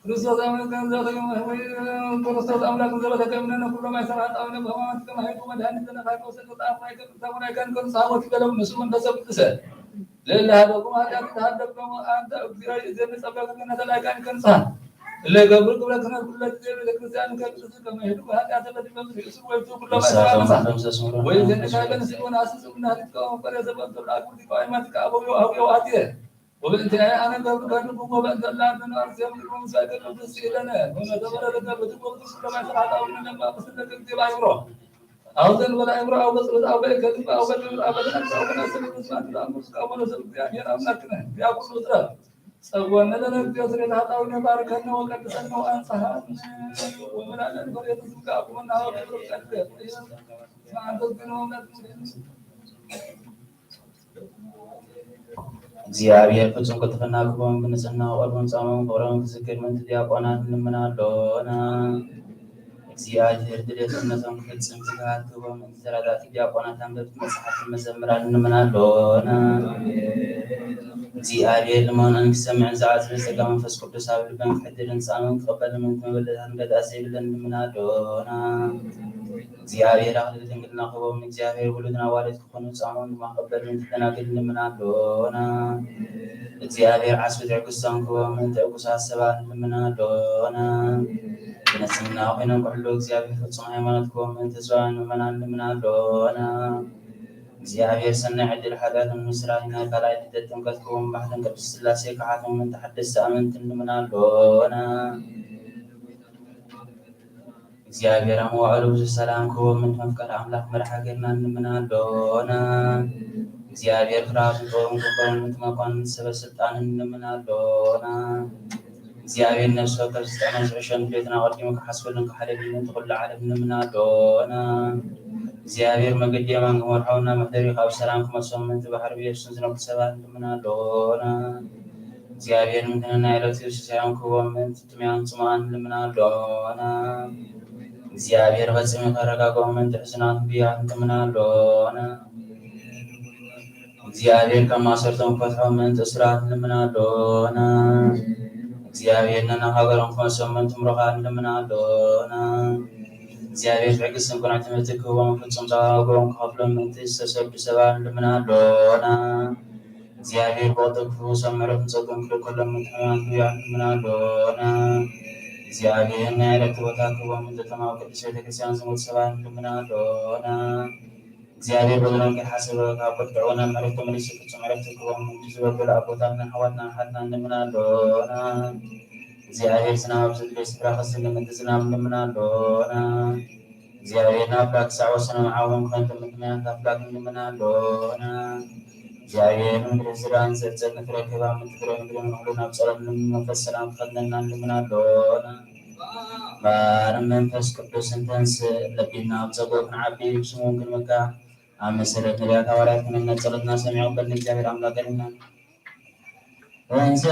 ክርስቶስ ኣምላክ ከም ዘተገመ ወይ ክርስቶስ ኣምላክ ዘበተገምነ ኩሎም ኣይሰራ ጣውነ በማት ከማይቱ መድኃኒት ለነፋቆ ሰቅጣ ማይከ ተሙናይ ከን ከን ሳወት ይበለው ንሱ መንፈስ ቅዱስ ለለ ሀደኩም ኃጢአት ተሀደግ ነው። አንተ እግዚኦ ዘንጸባክ ከነ ተላይካን ከንሳ ለገብር ግብረ ክህነት ኩለ ጊዜ ቤተ ክርስቲያን ከቅዱስ ከመሄዱ ኃጢአት ለዲበም ርእሱ ወይቱ ኩሎም ኣይሰራ ወይ ዘንካ ከን ሲሆን አስስ እና ሪትከው ፈረ ዘበንቶ አቁ ዲቆ አይማት ከአበው አብዮ አትየ ወበእንቲአየ አነ ገብር ከድኩ ወበእንተ እለ አድነን አርሴም ቅድመ ምሳሌ ቅዱስ ይለነ ወመተመረ ለገብር ትጎብቱ ስለማይ ስርዓት አቡነ ለማ ምስለ ገብዜ ባይሮ አውዘን በላይምሮ አውበ ጸሎት አውበ ከልብ አውበ ድምር አውበ ተነሳ አውበ ነስል ምስማት ለአምር እስከ አቡነ ሰብ እግዚአብሔር አምላክነ ያቁ ፍጥረት ጸወነ ለነግዜው ስሬት ኃጣውነ ባርከነ ወቀድሰነ ወአንጽሐነ ወመላለን በሬት ስጋ አቁመና ወገብር ቀድገ ማንተስ ግን ወመት እግዚኣብሔር ፍጹም ቅልጥፍና ክህቦም ብንጽህና ቁርቡን ጾሞም ፍቕሮም ክዝክር ምእንቲ ዲያቆናት ንልምን ኣሎና። እግዚኣብሔር ድሌትነቶም ክፍጽም ትግሃት ክህቦም ምእንቲ ተራዳእቲ ዲያቆናት ኣንበብቲ መጽሓፍቲ መዘምራን ንልምን ኣሎና። እግዚኣብሔር ልመኖን ክሰምዕን ዝዓዝበ ጸጋ መንፈስ ቅዱስ ኣብ ልበን ክሕድርን ጻመን ክቕበልን ምእንቲ መበለታት ንገድኣት ዘይብለን ንልምን ኣሎና። እግዚኣብሔር ኣኽሊል ድንግልና ክህቦም ንእግዚኣብሔር ውሉድን ኣዋልድ ክኾኑ ጻሞም ድማ ክቕበል ምእንቲ ደናግል ንልምን ኣሎና። እግዚኣብሔር ዓስቢ ትዕግስቶም ክህቦም ምእንቲ ዕጉሳት ሰባት ንልምን ኣሎና። ብንጽህና ኮይኖም ክሕሉ እግዚኣብሔር ፍጹም ሃይማኖት ክህቦም ምእንቲ ህዝባውያን ምእመናን ንልምን ኣሎና። እግዚኣብሔር ሰናይ ዕድል ሓጢኣቶም ንምስራይ ናይ ካልኣይ ልደት ጥምቀት ክህቦም ማሕተም ቅድስት ሥላሴ ክሓቶም ምእንቲ ሓደስቲ ኣመንቲ ንልምን ኣሎና። እግዚኣብሔር ኣብ መዋዕሉ ብዙሕ ሰላም ክህቦም ምእንቲ መፍቀሪ ኣምላኽ መርሒ ሃገርና ንልምን ኣሎና። እግዚኣብሔር ፍርሃትን ጥበብን ክህቦም ምእንቲ መኳንንትን ሰበ ስልጣንን ንልምን ኣሎና። እግዚኣብሔር ነፍሲ ወከፍ ስልጣኖም ዝሕሸን ድሌትና ኣቐዲሙ ክሓስበሉን ክሓልየሉን ምእንቲ ኩሉ ዓለም ንልምን ኣሎና። እግዚኣብሔር መገዲ የማን ክመርሖም ናብ መሕደሪኡ ካብ ሰላም ክመልሶም ምእንቲ ባሕሪ ብየብስን ዝነብሩ ሰባት ንልምን ኣሎና። እግዚኣብሔር ምእንቲ ነናይ ዕለቱ ሲሳዮም ክህቦም ምእንቲ ጥሙያንን ጽሙኣንን ንልምን ኣሎና። እግዚኣብሔር ፈጺሙ ከረጋግኦም ምእንቲ ሕሱናት ብያ ንልምን ኣሎና። እግዚኣብሔር ካብ ማእሰርቶም ክፈትሖም ምእንቲ እሱራት ንልምን ኣሎና። እግዚኣብሔር ነናብ ሃገሮም ክመልሶም ምእንቲ ምሩኻት ንልምን ኣሎና። እግዚኣብሔር ትዕግስትን ቅኑዕ ትምህርቲ ክህቦም፣ ፍጹም ጸጋ ዋግኦም ክኸፍሎም ምእንቲ ዝተሰዱ ሰባት ንልምን ኣሎና። እግዚኣብሔር ብቕልጡፍ ክፍውሶም ምሕረቱን ጸግኡን ክልእከሎም ምእንቲ ሕሙማት ንልምን ኣሎና። እግዚኣብሔር ናይ ዕረፍቲ ቦታ ክህቦም ምእንቲ እቶም ኣብ ቅድስት ቤተ ክርስቲያን ዝሞቱ ሰባት ንልምን ኣሎና። እግዚኣብሔር በደሎም ከይሓሰበ ካብ ቁጥዕኡ ናብ ምሕረት ተመሊሱ ፍጹም ዕረፍቲ ክህቦም ምእንቲ ዝበደሉ ኣቦታትናን ኣሕዋትናን ኣሓትናን ንልምን ኣሎና። እግዚኣብሔር ዝናብ ኣብ ዘድልዮ ስፍራ ከዝንብ ምእንቲ ዝናብ ንልምን ኣሎና። እግዚኣብሔር ንኣፍላክ ክሳዕ ወሰኖም ዓቕሞም ክኸንቶም ምእንቲ ማያት ኣፍላክ ንልምን ኣሎና። እግዚኣብሔር ምድሪ ዝራእን ዘርጸት ንፍረ ክህባ ምእንቲ ፍረ ምድሪ ንኹሉ ናብ ጸሎት ንልምን መንፈስ ሰላም ክኸድነልና ንልምን ኣሎና። እምበኣር መንፈስ ቅዱስ እንተንስእ ለቢና ኣብ ጸግኡ ክንዓቢ ብስሙ እውን ክንምካሕ ኣብ መሰረት ነቢያት ሃዋርያት ክንእምነት ጸሎትና ሰሚዑ በል ንእግዚኣብሔር ኣምላክ ገሪምና እንተ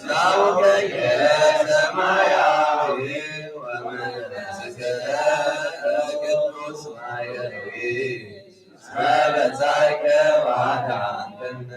ዘውገየ ሰማያዊ ወመንፈስከ ቅዱስ ማየዊ እስመ በጻይከ ወአድኃንከነ።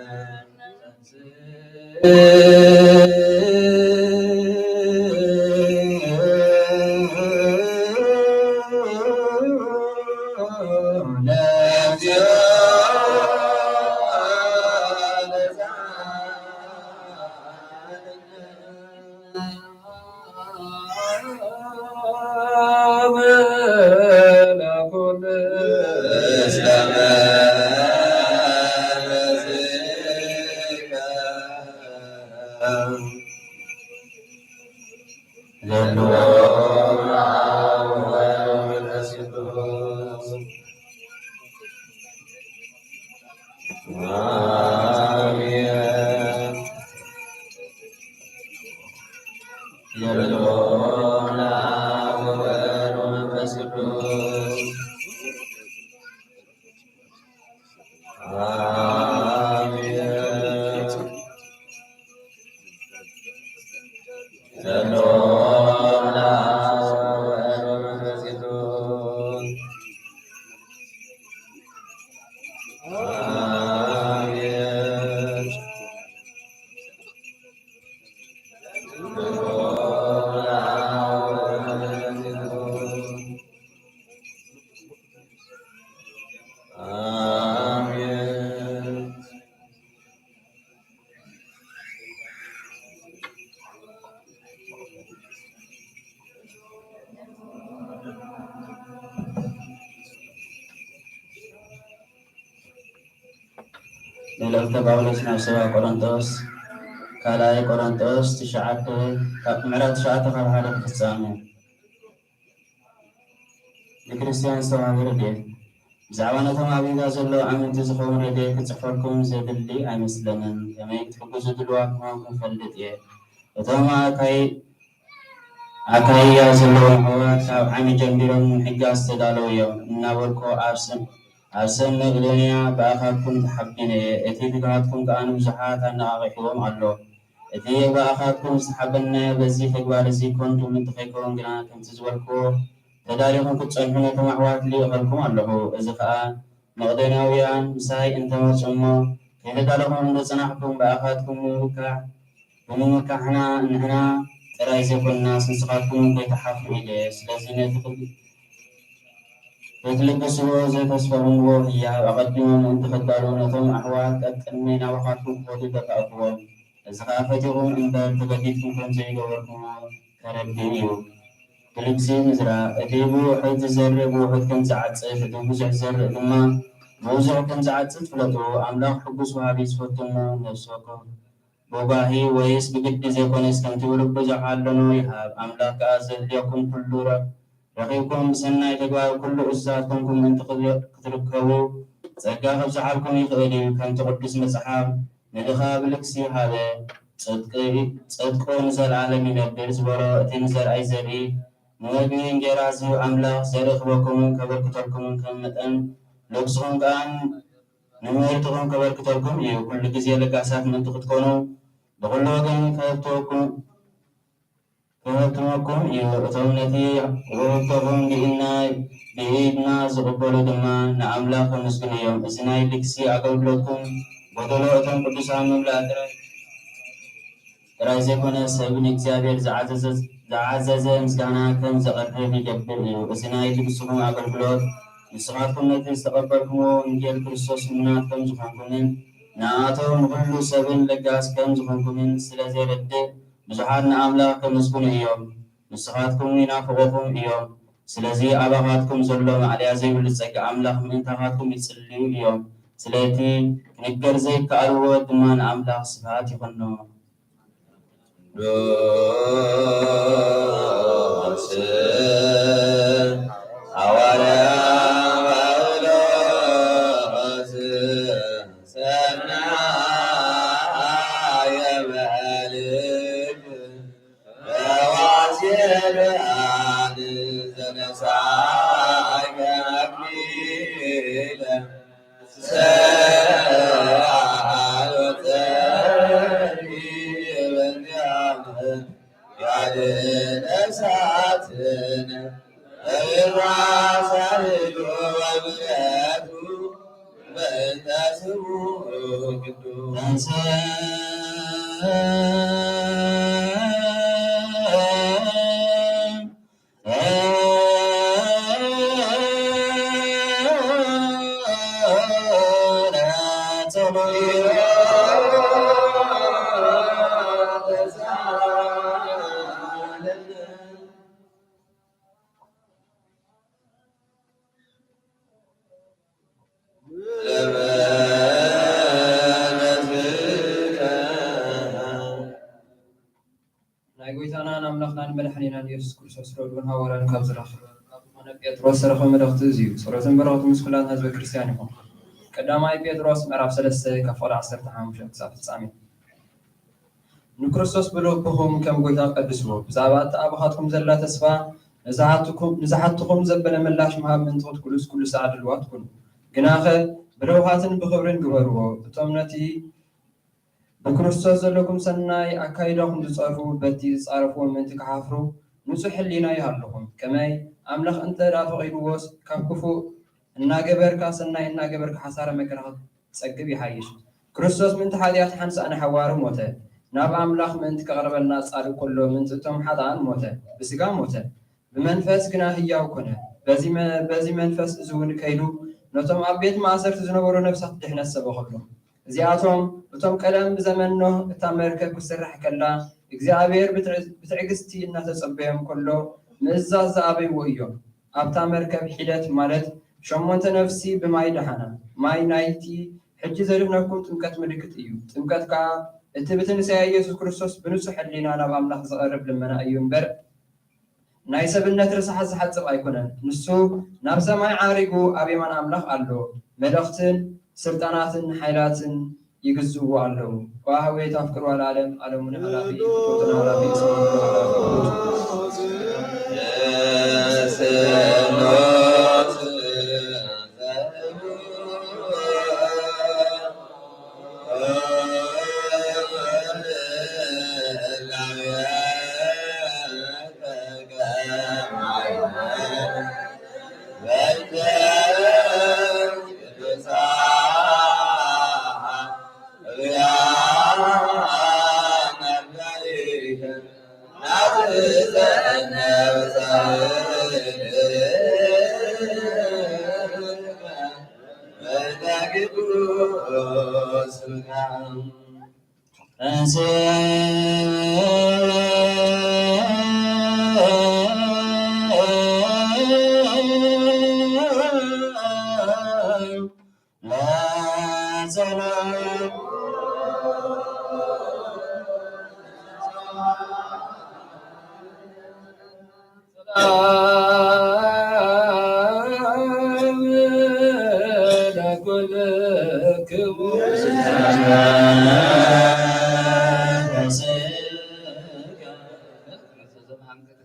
መልእኽተ ጳውሎስ ናብ ሰብኣ ቆሮንቶስ፣ ካልኣይ ቆሮንቶስ ትሽዓተ፣ ካብ ምዕራፍ ትሽዓተ ካብ ሓደ ክፍጻመ። ንክርስትያን ዝተዋህበ ረድኤት። ብዛዕባ ነቶም ኣብ ይሁዳ ዘለዉ ኣመንቲ ዝኸውን ረድኤት ክጽሕፈልኩም ዘድሊ ኣይመስለንን። ከመይ ክትሕግዙ ድሉዋት ምዃንኩም እፈልጥ እየ። እቶም ኣካይ-፣ ኣካይያ ዘለዉ ኣሕዋት ካብ ዓሚ ጀሚሮም ንምሕጋዝ ዝተዳለዉ እዮም እናበልኩ ኣብ ስም፣ ኣብ ስም መቄዶንያ ብኣኻትኩም ተሓቢነ እየ። እቲ ትግሃትኩም ከኣ ንብዙሓት ኣነቓቒሕዎም ኣሎ። እቲ ብኣኻትኩም ዝተሓበንናዮ በዚ ተግባር እዚ ከንቱ ምእንቲ ከይከውን ግና፣ ከምቲ ዝበልክዎ፣ ተዳሊኹም ክትጸንሑ ነቶም ኣሕዋት ልኢኸልኩም ኣለኹ። እዚ ኸኣ መቄዶንያውያን ምሳይ እንተ መጹ እሞ፣ ከይተዳለኹም እንተ ጸናሕኩም፣ ብኣኻትኩም ንምብካሕ፣ ብምምካሕና ንሕና ጥራይ ዘይኮንናስ፣ ንስኻትኩም እውን ከይትሓፍሩ ኢለ። ስለዚ ነቲ ክል-፣ ከይትልግስዎ ዘተስፈኹምዎ ህያብ ኣቐዲሞም ምእንቲ ከዳልዉ፣ ነቶም ኣሕዋት ቀቅድሚ ናባኻትኩም ክኸዱ ተካእክዎም። እዚ ኸኣ ፈቲኹም እምበር ተገዲድኩም ከም ዘይገበርኩምዎ ከረድእ እዩ። ብልግሲ ምዝራእ። እቲ ብውሑድ ዝዘርእ ብውሑድ ከም ዝዓጽድ፣ እቲ ብዙሕ ዝዘርእ ድማ ብብዙሕ ከም ዝዓጽድ ፍለጡ። ኣምላኽ ሕጉስ ወሃቢ፣ ዝፈቱ እሞ ነፍሲ ወከፍ ብጓሂ ወይስ ብግዲ ዘይኮነስ፣ ከምቲ ብልቡ ዝሓለኖ ይሃብ። ኣምላኽ ከኣ ዘድልየኩም ኩሉ ረ-፣ ረኺብኩም ብሰናይ ተግባር ኩሉ እሱሳት ኮንኩም ምእንቲ ክትርከቡ ጸጋ ከብዝሓልኩም ይኽእል እዩ። ከምቲ ቅዱስ መጽሓፍ፣ "ንድኻ ብልግሲ ሃበ፣ ጽድቂ፣ ጽድቁ ንዘለኣለም ይነብር" ዝበሎ፣ እቲ ንዘርኣይ ዘርኢ፣ ንመግቢ እንጌራ ዝህብ ኣምላኽ፣ ዘርኢ ክበኩምን ከበርክተልኩምን ከም መጠን፣ ልግስኹም ከኣ ንምህርትኹም ከበርክተልኩም እዩ። ኩሉ ግዜ ለጋሳት ምእንቲ ክትኮኑ፣ ብኹሉ ወገን ክህብትወኩም፣ ክህብትመኩም እዩ። እቶም ነቲ ውህብቶኹም ብኢድና፣ ብኢድና ዝቕበሉ ድማ ንኣምላኽ ከመስግኑ እዮም። እዚ ናይ ልግሲ ኣገልግሎትኩም ጎደሎ፣ እቶም ቅዱሳን ምምላእ ጥራይ፣ ጥራይ ዘይኮነ፣ ሰብ ንእግዚኣብሔር ዝዓዘዘ፣ ዝዓዘዘ ምስጋና ከም ዘቕርብ ይገብር እዩ። እዚ ናይ ልግስኹም ኣገልግሎት፣ ንስኻትኩም ነቲ ዝተቐበልኩምዎ ወንጌል ክርስቶስ እሙናት ከም ዝኾንኩምን፣ ንኣቶም ንኹሉ ሰብን ለጋስ ከም ዝኾንኩምን ስለ ዘረድእ፣ ብዙሓት ንኣምላኽ ከመስግኑ እዮም። ንስኻትኩም ይናፍቑኹም እዮም። ስለዚ ኣባኻትኩም ዘሎ ማእለያ ዘይብሉ ጸጋ ኣምላኽ ምእንታኻትኩም ይጽልዩ እዮም። ስለቲ ክንገር ዘይከኣልዎ ድማ ንኣምላኽ ስብሃት ይኹኖ። ቅዱስ ሃዋርያ ጳውሎስ ሰናየ መልእክት ተዋስየ ብኣን ዘነሳእከ ኣክሊለ ሰላም ወጸድቅ ያለ ነፍሳትን በብራሳሪዶ በምሕረቱ በእንተ ስሙ ቅዱስ ናይ ጎይታናን ኣምላኽናን መድሓኒናን ኢየሱስ ክርስቶስ ረድኡን ሃዋርያን ካብ ዝረኸበ ካብ ዝኾነ ጴጥሮስ ዝረኸበ መልእኽቲ እዚ እዩ። ጸሎትን በረኸቱ ምስ ኩላትና ህዝበ ክርስቲያን ይኹን። ቀዳማይ ጴጥሮስ ምዕራፍ ሰለስተ ካብ ፍቕዲ ዓሰርተ ሓሙሽተ ክሳብ ፍጻሜ። ንክርስቶስ ብልብኹም ከም ጎይታ ቀድስዎ። ብዛዕባ እታ ኣባኻትኩም ዘላ ተስፋ ንዝሓትኩም ዘበለ ምላሽ ምሃብ ምእንቲ ክትክእሉስ ኩሉ ሳዕ ድልዋት ኩኑ። ግናኸ ብለውሃትን ብኽብርን ግበርዎ። እቶም ነቲ ብክርስቶስ ዘለኩም ሰናይ ኣካይዳኹም ዝጸርፉ በቲ ዝጻረፍዎ ምእንቲ ክሓፍሩ ንጹሕ ሕሊና ይሃልኹም። ከመይ ኣምላኽ እንተ ደኣ ፈቒድዎስ ካብ ክፉእ እናገበርካ ሰናይ እናገበርካ ሓሳረ መከራ ክትጸግብ ይሓይሽ። ክርስቶስ ምእንቲ ሓጢኣት ሓንሳእ ንሓዋሩ ሞተ። ናብ ኣምላኽ ምእንቲ ከቕርበና ጻድቕ ኮሎ ምእንቲ እቶም ሓጥኣን ሞተ። ብስጋ ሞተ። ብመንፈስ ግና ህያው ኮነ። በዚ መ-፣ በዚ መንፈስ እዚ እውን ከይዱ ነቶም ኣብ ቤት ማእሰርቲ ዝነበሩ ነፍሳት ድሕነት ሰበኸሎም። እዚኣቶም እቶም ቀደም ብዘመን ኖህ እታ መርከብ ክትስራሕ ከላ እግዚኣብሔር ብትዕ-፣ ብትዕግስቲ እናተጸበዮም ከሎ ምእዛዝ ዝኣበይዎ እዮም። ኣብታ መርከብ ሒደት ማለት ሸሞንተ ነፍሲ ብማይ ደሓና። ማይ ናይቲ ሕጂ ዘድሕነኩም ጥምቀት ምልክት እዩ። ጥምቀት ከኣ እቲ ብትንሳኤ ኢየሱስ ክርስቶስ ብንጹሕ ሕሊና ናብ ኣምላኽ ዝቐርብ ልመና እዩ እምበር ናይ ሰብነት ርስሓት ዝሓጽብ ኣይኮነን። ንሱ ናብ ሰማይ ዓሪጉ ኣብ የማን ኣምላኽ ኣሎ። መለኽትን ስልጣናትን ሓይላትን ይግዝእዎ ኣለዉ። ወአሕዌ ታፍቅር ዋለ ዓለም ዓለሙን ኃላፊ ፍጡርቱን ኃላፊ ስሙን ኃላፊ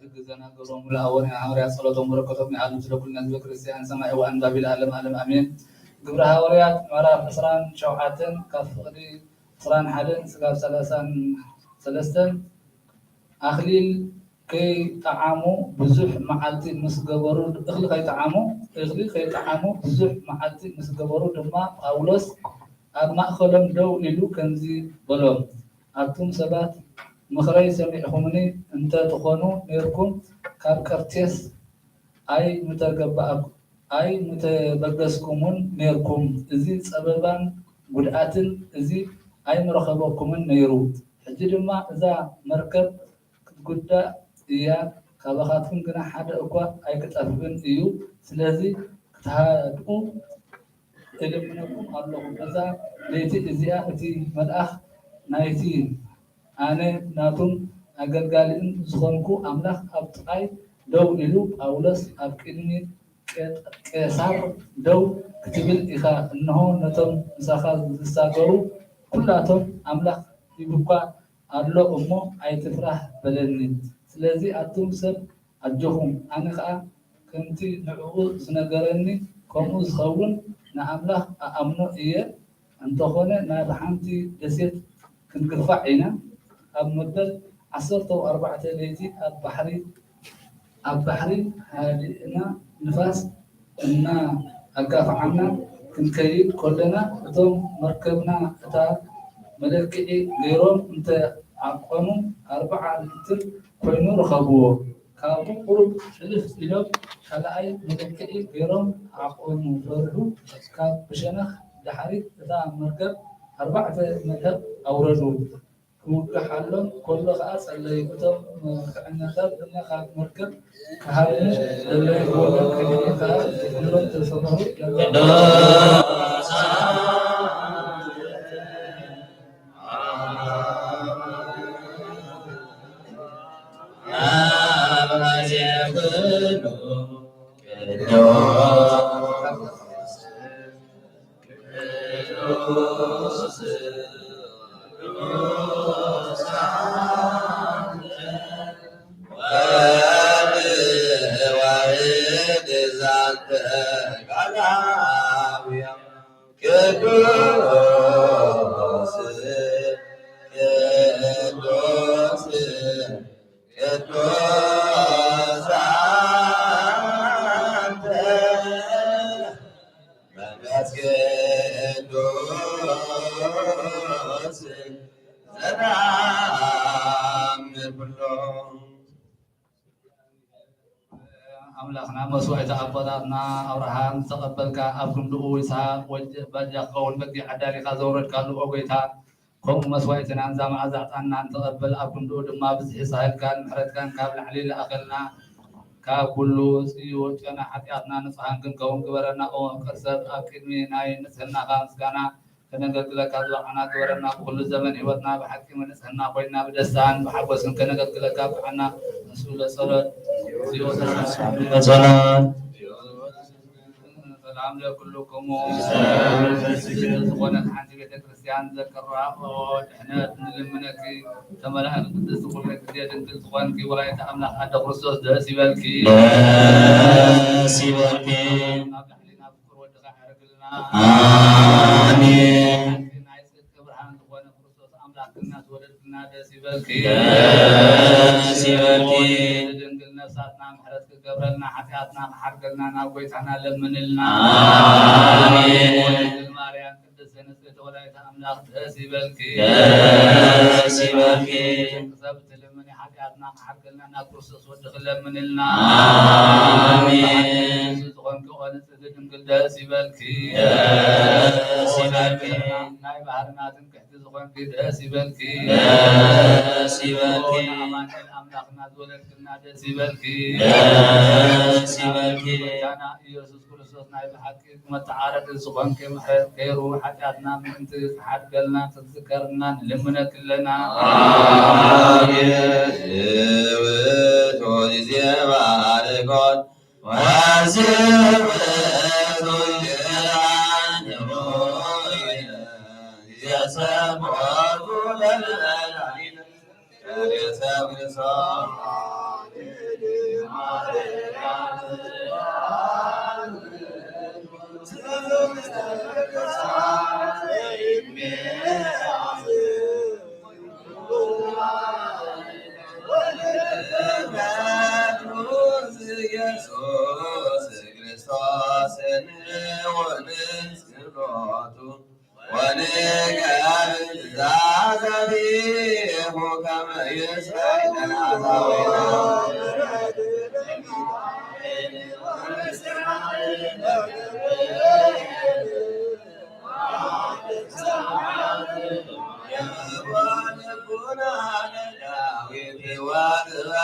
ህግ ዘናገሮም ለአወነ ሐዋርያ ጸሎቶም በረከቶም ይሃሉ ስለ ኩልና ህዝበ ክርስቲያን ሰማይ ወአንባቢ ለዓለም ዓለም አሜን። ግብረ ሐዋርያት ምዕራፍ ዕስራን ሸውዓተን ካብ ፍቕዲ ዕስራን ሓደን ስጋብ ሰላሳን ሰለስተን። ኣኽሊል ከይጠዓሙ ብዙሕ መዓልቲ ምስ ገበሩ፣ እኽሊ ከይጠዓሙ፣ እኽሊ ከይጠዓሙ ብዙሕ መዓልቲ ምስ ገበሩ ድማ ጳውሎስ ኣብ ማእከሎም ደው ኢሉ ከምዚ በሎም፣ ኣቱም ሰባት ምኽረይ ሰሚዕኹምኒ እንተ ትኾኑ ኔርኩም፣ ካብ ቀርቴስ ኣይምተገባእኩ-፣ ኣይምተበገስኩሙን ኔርኩም፣ እዚ ጸበባን ጒድኣትን እዚ ኣይምረኸበኩምን ነይሩ። ሕጂ ድማ እዛ መርከብ ክትጉዳእ እያ፣ ካባኻትኩም ግና ሓደ እኳ ኣይክጠፍእን እዩ። ስለዚ ክትሃድኡ እልምነኩም ኣለኹ። በዛ ለይቲ እዚኣ እቲ መልኣኽ ናይቲ ኣነ ናቱን ኣገልጋሊኡን ዝኾንኩ ኣምላኽ ኣብ ጥቓይ ደው ኢሉ፣ ጳውሎስ ኣብ ቅድሚ ቄ-፣ ቄሳር ደው ክትብል ኢኻ፣ እንሆ ነቶም ምሳኻ ዝሳገሩ ኩላቶም ኣምላኽ ሂቡካ ኣሎ እሞ ኣይትፍራህ በለኒ። ስለዚ ኣቱም ሰብ ኣጆኹም፣ ኣነ ኸኣ ከምቲ ንዕኡ ዝነገረኒ ከምኡ ዝኸውን ንኣምላኽ እኣምኖ እየ። እንተኾነ ናብ ሓንቲ ደሴት ክንግፋዕ ኢና። ኣብ መበል ዓሰርተ ኣርባዕተ ለይቲ ኣብ ባሕሪ ኣብ ባሕሪ ሃዲእና ንፋስ እናኣጋፍዓና ክንከይድ ከለና፣ እቶም መርከብና እታ መለክዒ ገይሮም እንተ ዓቐኑ ኣርብዓ ሊትር ኮይኑ ረኸብዎ። ካብኡ ቁሩብ ሕልፍ ኢሎም ካልኣይ መለክዒ ገይሮም ዓቐኑ። ፈርሁ። ካብ ብሸነኽ ድሕሪት እታ መርከብ ኣርባዕተ መልህቕ ኣውረዱ። ክውግሓሎም ከሎ ኸኣ ጸለዩ። እቶም መልክዐኛታት ድማ ካብ መርከብ ክሃድሙ ደለዩ። ብወገን ከይዲ ኸኣ ብጉልበት ተሰማሩ። ቅዱስ ቅዱስ ቅዱስ አንተ መንፈስ ቅዱስ ዘተአምር ኩሎ። ኣምላኽና መስዋዕቲ ኣቦታትና ኣብርሃም ዝተቐበልካ፣ ኣብ ክንድኡ ይስሐቅ ወጅ-፣ ባጃ ክኸውን በጊዕ ኣዳሊኻ ዘውረድካሉ፣ ኦ ጎይታ፣ ከምኡ መስዋዕትናን እዛ መዓዛ ዕጣንናን ተቐበል። ኣብ ክንድኡ ድማ ብዝሒ ሳህልካን ምሕረትካን ካብ ላዕሊ ለኣኸልና፣ ካብ ኩሉ ጽዩር ጨና ሓጢኣትና ንጹሃን ክንከውን ግበረና። ኦ ፍቅር ሰብ፣ ኣብ ቅድሚ ናይ ንጽህናኻ ምስጋና ከነገልግለካ ዝበቕዓና ግበረና። ብኹሉ ዘመን ህይወትና ብሓቂ ብንጽህና ኮይንና ብደስታን ብሓጎስን ከነገልግለካ ኣብቅዓና። ንሱ ለጸሎት። ጸሎት። ሰላም ለኩልክሙ። ሰላም ለኩልክሙ። ዝኾነት ሓንቲ ቤተ ክርስቲያን ዘክራ፣ ኦ ድሕነት ንልምነኪ። ተመላእን ቅድስቲ ኩሉ ግዜ ድንግል ዝኾንኪ ወላዲተ ኣምላኽ ኣደ ክርስቶስ ደስ ይበልኪ። ደስ ይበልኪ። ኣብ ላዕሊ ናብ ፍቁር ወድኻ ያዕርግልና። ኣሜን። ናይ ጽድቂ ብርሃን ዝኾነ ክርስቶስ ኣምላኽና ዝወለድክልና ደስ ይበልኪ። ደስ ይበልኪ። ድንግል ነፍሳትና ምሕረት ክገብረልና፣ ሓጢኣትና ክሓርገልና ናብ ጎይታና ለምንልና። ኣሜን። ድንግል ማርያም ቅድስት ንጽሕቲ ወላዲተ ኣምላኽ ደስ ይበልኪ። ደስ ይበልኪ። ሰብ ትልምኒ ሓጢኣትና ክሓርገልና ናብ ክርስቶስ ወድኺ ለምንልና። ኣሜን። ንሱ ዝኾንኪ ኦ ንጽሕቲ ድንግል ደስ ይበልኪ። ደስ ይበልኪ። ናይ ባህርና ትምክሕቲ ዝኾንኪ ደስ ይበልኪ። ደስ ይበልኪ። ኦ ንኣማኑኤል ኣምላኽና ዝወለድክልና ደስ ይበልኪ። ደስ ይበልኪ። ጎይታና ኢየሱስ ክርስቶስ ናይ ብሓቂ መተዓረቂ ዝኾንኪ ምሕረት ገይሩ ሓጢኣትና ምእንቲ ክሓድገልና ክትዝከርና ንልምነኪ ኣለና። ኣሜን። ውእቱ ጊዜ ባርኮት ወስብእቱ ዮሐንስ የሰብሖቱ ለመድኃኒነ። ኢየሱስ ክርስቶስ ወንስግሮቱ ወንገብር ትእዛዛቲሁ ከመ ይስረይ ለኃጣውኢነ። ዳዊት ወጥበብ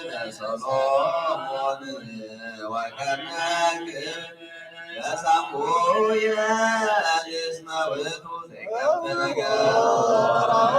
ለሰሎሞን ወቀነክ ለሳሙኤል እስመ ውእቱ ዘይከፍእ ነገር።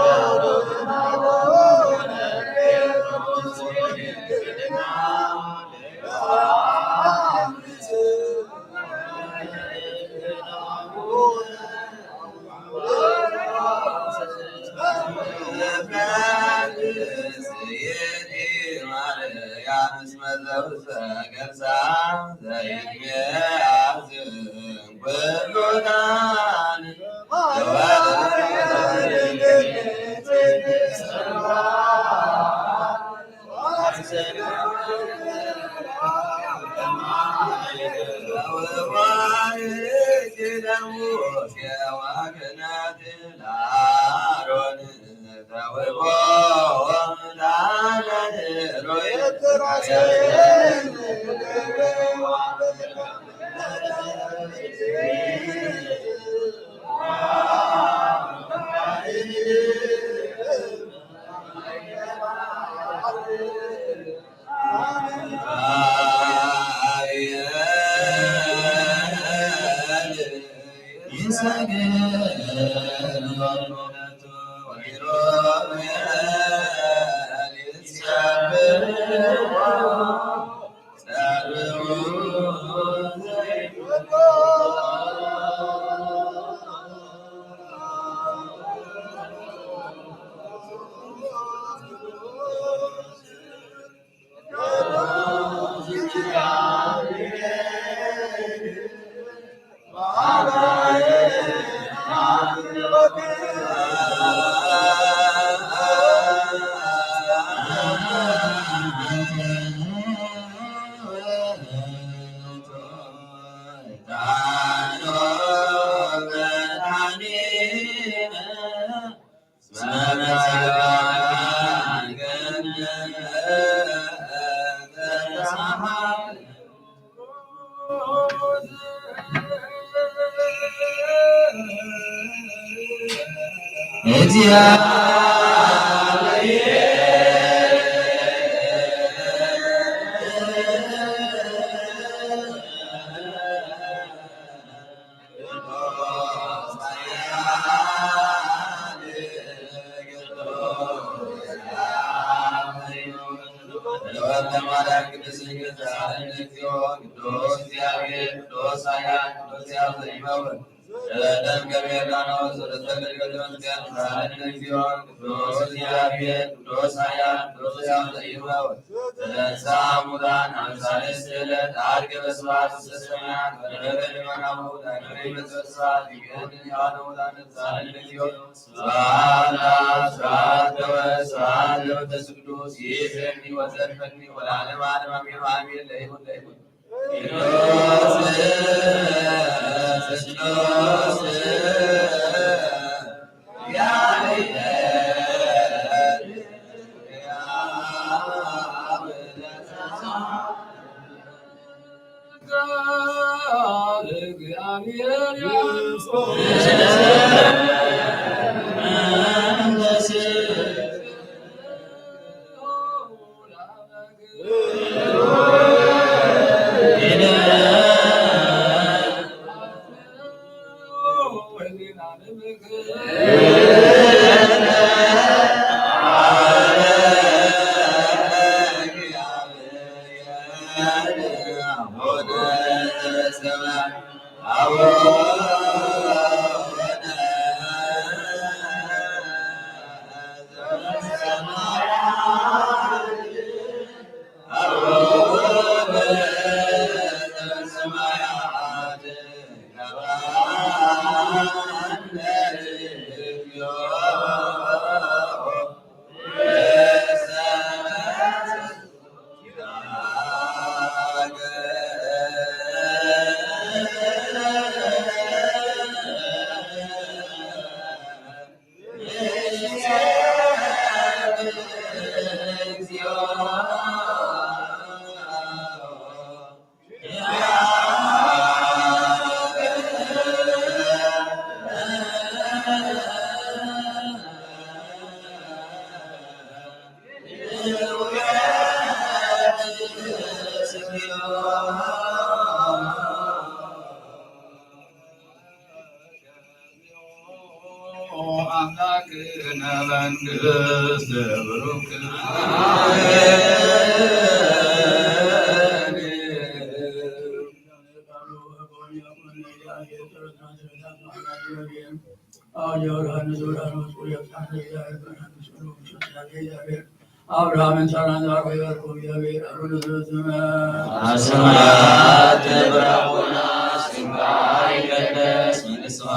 ቅዱስ እግዚአብሔር፣ ቅዱስ ኃያል፣ ቅዱስ ሕያው ዘይመውት፣ በደም ገቢር ዳነው፣ ጸሎተ በደል በደል ኃጢአት ሳልን እግዚኦ፣ ቅዱስ እግዚአብሔር፣ ቅዱስ ኃያል፣ ቅዱስ ሕያው ዘይመውት፣ ተንሥአ እሙታን፣ አምሳለ ስዕለት፣ ዐርገ በስብሐት ውስተ ሰማያት፣ ወነበረ በየማናሁ፣ ዳግመ ይመጽእ በስብሐት፣ ይገኝ ያለው ሙታን ሳልን እግዚኦ፣ ስብሐት ለአብ፣ ስብሐት ለወልድ፣ ስብሐት ለመንፈስ ቅዱስ፣ ይእዜኒ ወዘልፈኒ ወለዓለመ ዓለም አሜን፣ አሜን። ለይኩን፣ ለይኩን። አምላክነ መንግስት ብሩክ አብርሃምን ሳራን ባርኮ ይባርኮ እግዚአብሔር አቡነ ዘበሰማያት። አስማት ብራቡና ስምካ ይቀደስ፣ መንግስትካ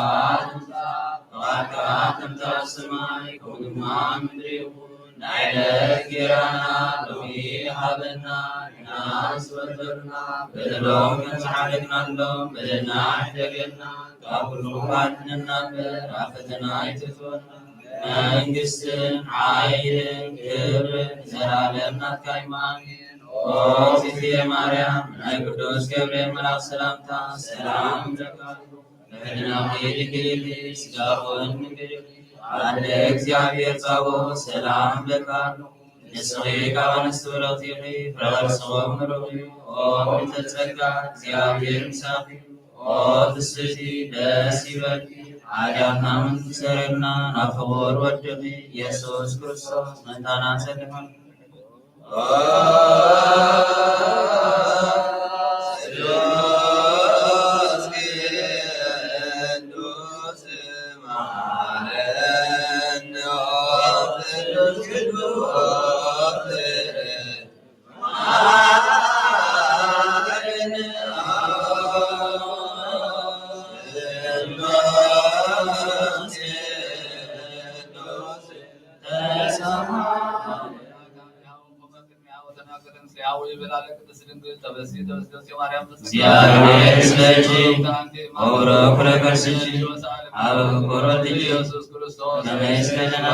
ትምጻእ፣ ፈቃድካ ትምጻእ በሰማይ ከምኡ ድማ ምድሪ ይኹን። ናይ ዕለት እንጀራና ሎሚ ሃበና፣ ንሕናስ በደልና በደሎም ከም ዝሓደግናሎም በደልና ኣይሕደገና፣ ካብ ኩሉ ኣድነና እምበር ኣብ ፈተና ኣይተእትወና። መንግስትን ሓይልን ክብርን ዘላለም ናትካ እዩ። ኣሜን። ኦ እግዝእትየ ማርያም፣ ናይ ቅዱስ ገብርኤል መልኣክ ሰላምታ ሰላም እብለካ። በድናኺ ድንግል ኢኺ፣ ስጋኺ እውን ድንግል ኢኺ። ኣደ እግዚኣብሔር ጻብኦት ሰላም እብለካ። ንስኺ ካብ ኣንስቲ ብርኽቲ ኢኺ፣ ፍረ ከርስኺ እውን ብሩኽ እዩ። ኦ ምልዕተ ጸጋ፣ እግዚኣብሔር ምሳኺ እዩ። ኦ ትስብእቲ፣ ደስ ይበልኪ። ሓጢኣትና እውን ትሰረልና፣ ናብ ፍቑር ወድኺ ኢየሱስ ክርስቶስ መታና ሰሊምና። እግዚአብሔር ስለኪ ወውረ ኩለ ከርስኪ አብ ቆሮት ኢየሱስ ክርስቶስ ከመ ይስከለና።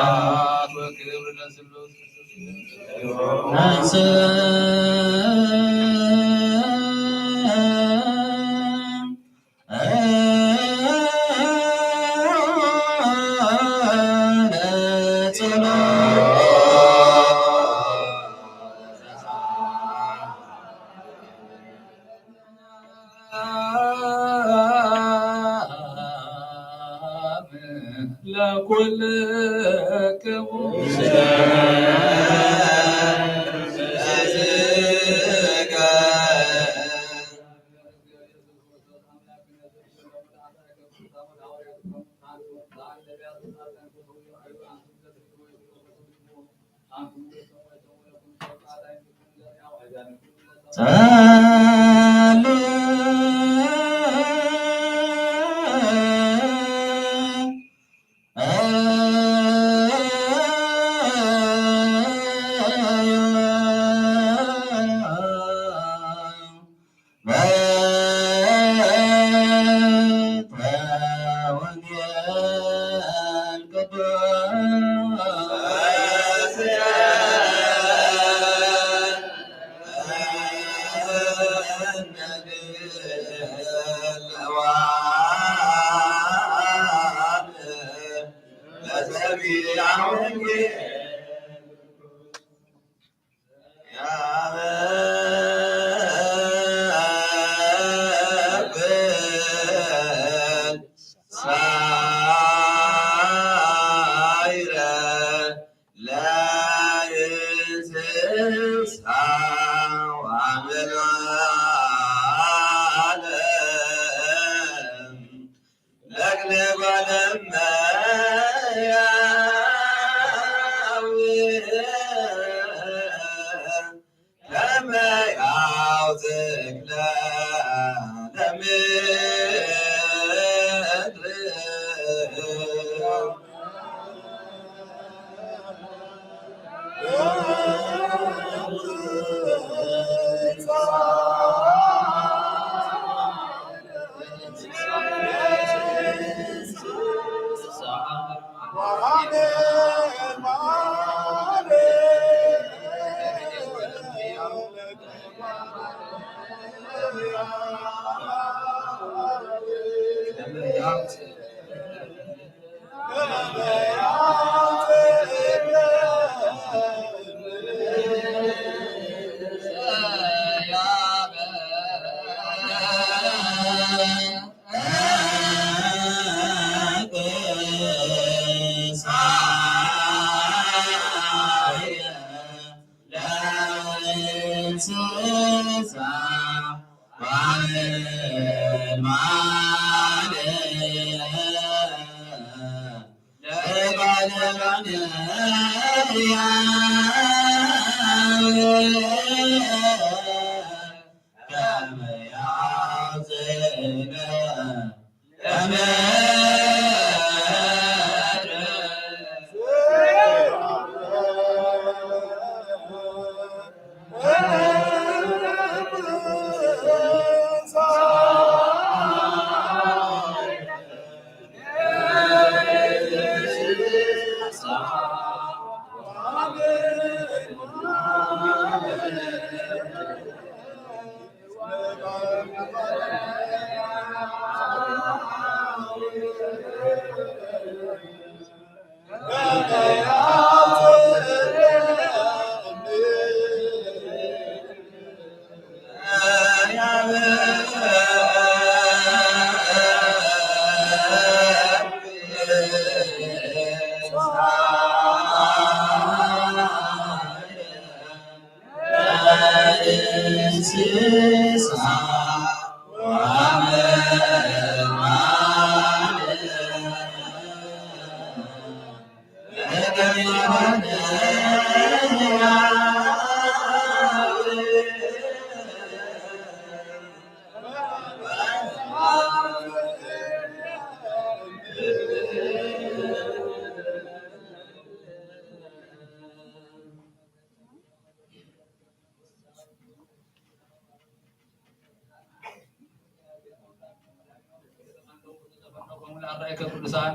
ለኩልክሙ ኣርዳኢከ ቅዱሳን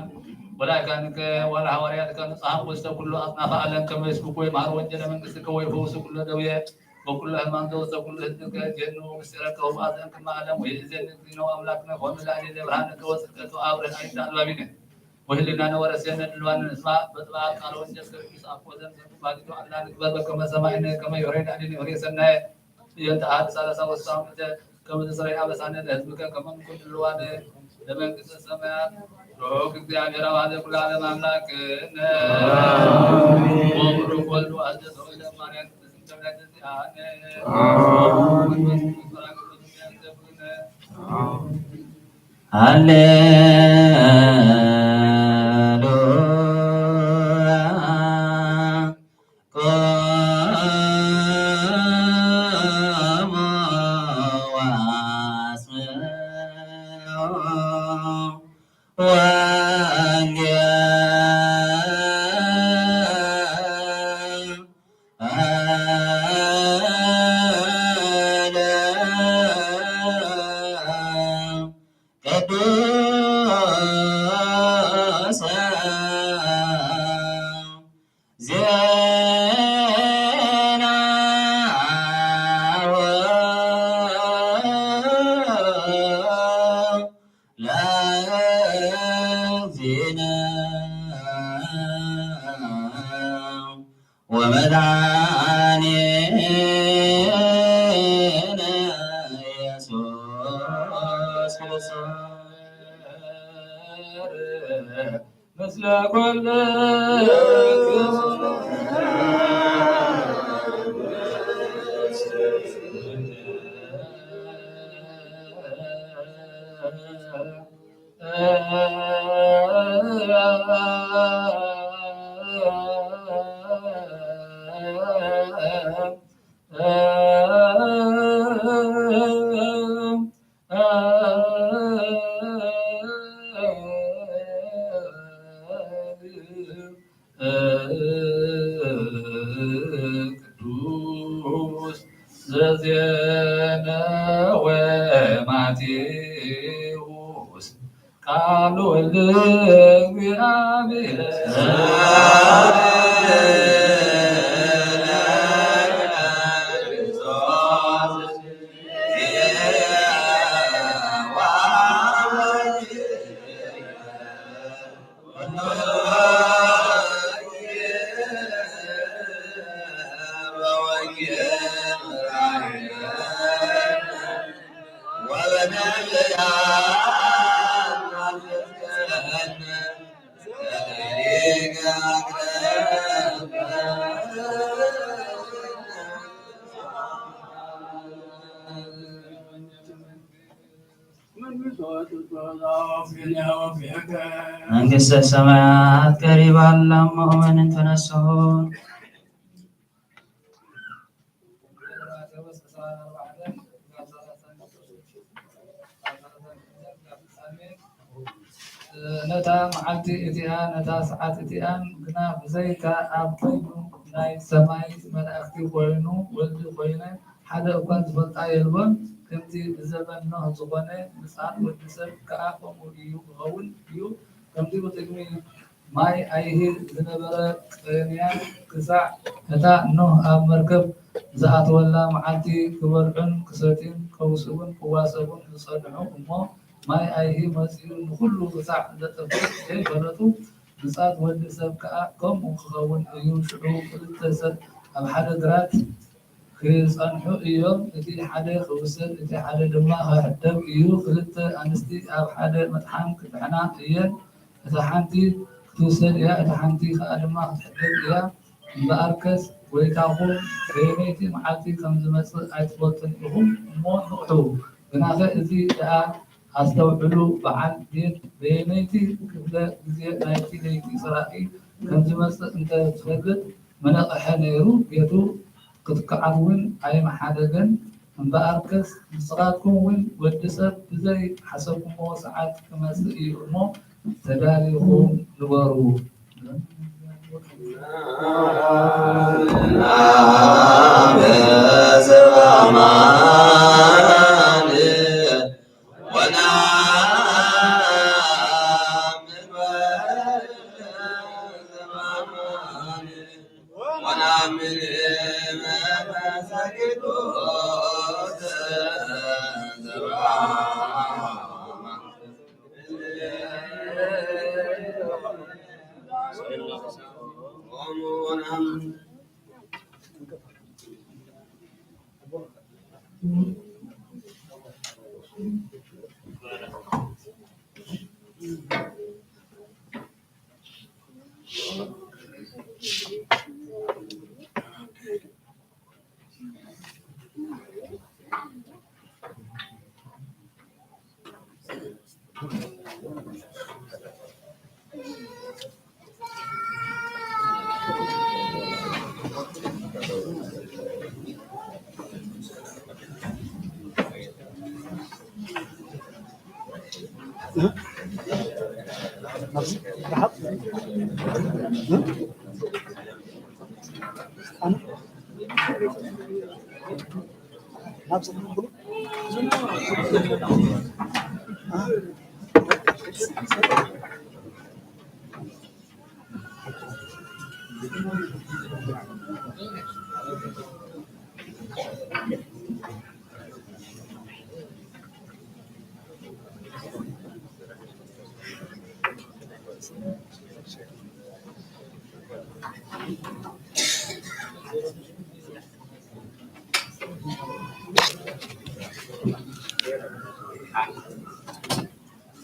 ወላይካንከ ዋላ ሃዋርያትከ ንጽሃን ውስተ ኩሉ ኣጽናፈ ዓለም ከመ ይስብኩ ወይምሃሩ ወንጌለ መንግስትከ ወይፈውሱ ኩሎ ደዌ ወኩሎ ሕማም ዘውስተ ኩሉ ህዝብከ ጀኑ ምስጢረከ ወማእዘን ክመ ዓለም ወይእዜን ንግሪኖ ኣምላክነ ሆኑ ላዕሌነ ብርሃንከ ወጽድቀከ ወአብርህ አይንተ አልባቢነ ወህልናነ ወረሴነ ድልዋነ ንስማ በጥባብ ቃለ ወንጌል ቅዱስ አፎ ዘንሰኩ ባዲቶ አላ ንግበር በከመ ሰማይነ ከመ ዮሬድ አዲን ዮሬ ሰናየ ጥየንተ አሐድ ሠላሳ ወስሳም እንተ ከመ ትስረይ አበሳነ ለሕዝብከ ከመ ንኩን ድልዋነ ለመንግሥተ ሰማያት። ብሩክ እግዚአብሔር አባዜ ኩሉ ዓለም አምላክነ ወብሩክ ወልድ ዋህደ ተወልደ ማርያም ቅድስት እምነ ዚአነ ወመንፈስ ቅዱስ ራቅዱስ ያንተብነ ሃሌሉያ። ቆሙ ወአስምዑ ወንጌለ ቅዱስ ዜና ለእግዚእነ ወመድኃኒነ ኢየሱስ ክርስቶስ። ምስለ ኩልክሙ ቅዱስ ዘዜነወ ማቴዎስ ቃል ወልድ እግዚአብሔር። መንግስተ ሰማያት ቀሪባላ እሞ እመኑ ተነስሑ። ነታ መዓልቲ እቲኣ ነታ ሰዓት እቲኣን ግና ብዘይካ ኣብ ኮይኑ ናይ ሰማይ መላእክቲ ኮይኑ ወልዲ ኮይነ ሓደ እኳ ዝፈልጣ የልቦን። ከምቲ ብዘበን ኖህ ዝኾነ ምጽኣት ወዲ ሰብ ከኣ ከምኡ እዩ ክኸውን እዩ። ከምቲ ብቕድሚ ማይ ኣይሂ ዝነበረ ቅንያ ክሳዕ እታ ኖህ ኣብ መርከብ ዝኣተወላ መዓልቲ ክበልዑን ክሰትዩን ከውስቡን ክዋሰቡን ዝጸንሑ እሞ ማይ ኣይሂ መጺኡ ንኹሉ ክሳዕ ዘጥፍእ ዘይፈለጡ ምጽኣት ወዲ ሰብ ከኣ ከምኡ ክኸውን እዩ። ሽዑ ክልተ ሰብ ኣብ ሓደ ግራት ክጸንሑ እዮም። እቲ ሓደ ክውሰድ፣ እቲ ሓደ ድማ ክሕደግ እዩ። ክልተ ኣንስቲ ኣብ ሓደ መጥሓን ክጥሕና እየን። እታ ሓንቲ ክትውሰድ እያ፣ እታ ሓንቲ ከኣ ድማ ክትሕደግ እያ። እምበኣርከስ ጎይታኹም በየነይቲ መዓልቲ ከም ዝመጽእ ኣይትፈልጡን ኢኹም እሞ ንቕሑ። ግናኸ እዚ ደኣ ኣስተውዕሉ፣ በዓል ቤት በየነይቲ ክፍለ ግዜ ናይቲ ለይቲ ሰራቒ ከም ዝመጽእ እንተ ዝፈልጥ ምነቕሐ ነይሩ፣ ቤቱ ክትከዓት እውን ኣይምሓደገን። እምበኣርከስ ንስኻትኩም እውን ወዲ ሰብ ብዘይ ሓሰብኩምዎ ሰዓት ክመጽእ እዩ እሞ ተዳሊኹም ንበሩ።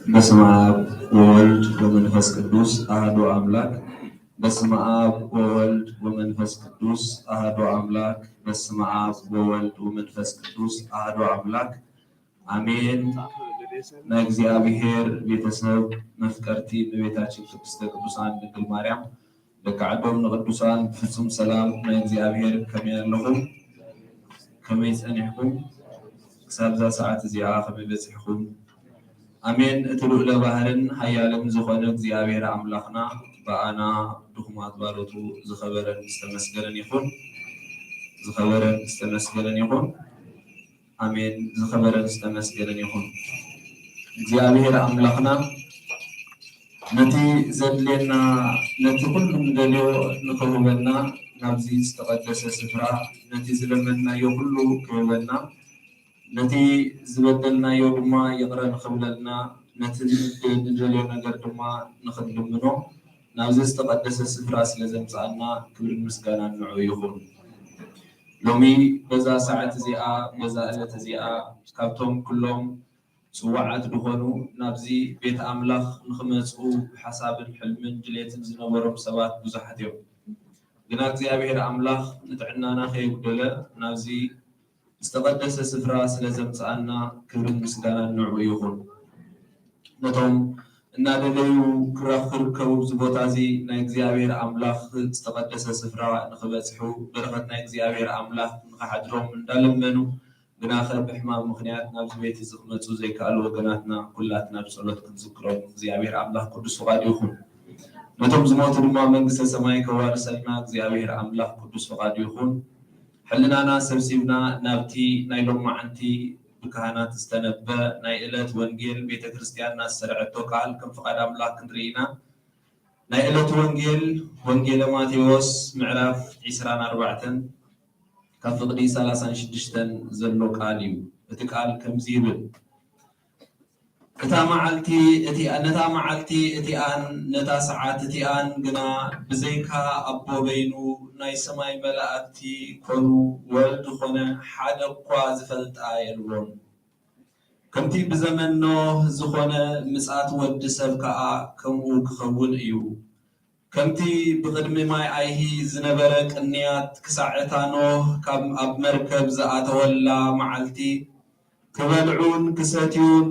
በስመ አብ ወወልድ ወመንፈስ ቅዱስ አሐዱ አምላክ። በስመ አብ ወወልድ ወመንፈስ ቅዱስ አሐዱ አምላክ። በስመ አብ ወወልድ ወመንፈስ ቅዱስ አሐዱ አምላክ። አሜን። ናይ እግዚኣብሔር ቤተሰብ፣ መፍቀርቲ እመቤታችን ቅድስተ ቅዱሳን ድንግል ማርያም፣ ደቂ ዓዶም ንቅዱሳን፣ ብፍጹም ሰላም ናይ እግዚኣብሔር ከመይ ኣለኹም? ከመይ ጸኒሕኩም? ክሳብ እዛ ሰዓት እዚኣ ከመይ በጺሕኩም? ኣሜን። እቲ ልዑለ ባህርን ሃያልን ዝኾነ እግዚኣብሔር ኣምላኽና፣ ብኣና ድኹማት ባሮቱ ዝኸበረን ዝተመስገነን ይኹን። ዝኸበረን ዝተመስገነን ይኹን። ኣሜን። ዝኸበረን ዝተመስገነን ይኹን። እግዚኣብሔር ኣምላኽና ነቲ ዘድልየና፣ ነቲ ኩሉ ንደልዮ ንኽህበና፣ ናብዚ ዝተቐደሰ ስፍራ ነቲ ዝለመንናዮ ኩሉ ክህበና፣ ነቲ ዝበደልናዮ ድማ ይቕረ ንኽብለልና፣ ነቲ ንደልዮ ነገር ድማ ንኽንልምኖ ናብዚ ዝተቐደሰ ስፍራ ስለ ዘምጽኣና ክብርን ምስጋናን ንዕኡ ይኹን። ሎሚ በዛ ሰዓት እዚኣ፣ በዛ ዕለት እዚኣ፣ ካብቶም ኩሎም ጽዋዓት ዝኾኑ ናብዚ ቤት ኣምላኽ ንኽመጹ ሓሳብን ሕልምን ድሌትን ዝነበሮም ሰባት ብዙሓት እዮም። ግና እግዚኣብሔር ኣምላኽ ንጥዕናና ከየጉደለ ናብዚ ዝተቐደሰ ስፍራ ስለ ዘምጽኣና ክብርን ምስጋናን ንዕኡ ይኹን። ነቶም እናደለዩ ክራ-፣ ክርከቡ ኣብዚ ቦታ እዚ ናይ እግዚኣብሔር ኣምላኽ ዝተቐደሰ ስፍራ ንኽበጽሑ፣ በረኸት ናይ እግዚኣብሔር ኣምላኽ ንኽሓድሮም እንዳለመኑ፣ ግናኸ ብሕማም ምኽንያት ናብዚ ቤት እዚ ክመጹ ዘይከኣሉ ወገናትና ኩላትና ብጸሎት ክንዝክሮም እግዚኣብሔር ኣምላኽ ቅዱስ ፍቓዱ ይኹን። ነቶም ዝሞቱ ድማ መንግስተ ሰማይ ከዋርሰልና እግዚኣብሔር ኣምላኽ ቅዱስ ፍቓዱ ይኹን። ሕልናና ሰብሲብና ናብቲ ናይ ሎማዓንቲ ብካህናት ዝተነበ ናይ ዕለት ወንጌል ቤተ ክርስቲያን ናሰርዐቶ ቃል ከም ፍቓድ ኣምላኽ ክንርኢ ኢና። ናይ ዕለቱ ወንጌል፣ ወንጌለ ማቴዎስ ምዕራፍ ዒስራን ኣርባዕተን ካብ ፍቕዲ ሰላሳን ሽዱሽተን ዘሎ ቃል እዩ። እቲ ቃል ከምዚ ይብል፣ እታ መዓልቲ እቲ-፣ ነታ መዓልቲ እቲኣን ነታ ሰዓት እቲኣን ግና ብዘይካ ኣቦ በይኑ ናይ ሰማይ መላእክቲ ኮኑ ወልድ ኾነ ሓደ እኳ ዝፈልጣ የልቦን። ከምቲ ብዘመን ኖህ ዝኾነ ምጽኣት ወዲ ሰብ ከኣ ከምኡ ክኸውን እዩ። ከምቲ ብቕድሚ ማይ ኣይሂ ዝነበረ ቅንያት፣ ክሳዕ እታ ኖህ ካብ ኣብ መርከብ ዝኣተወላ መዓልቲ፣ ክበልዑን ክሰትዩን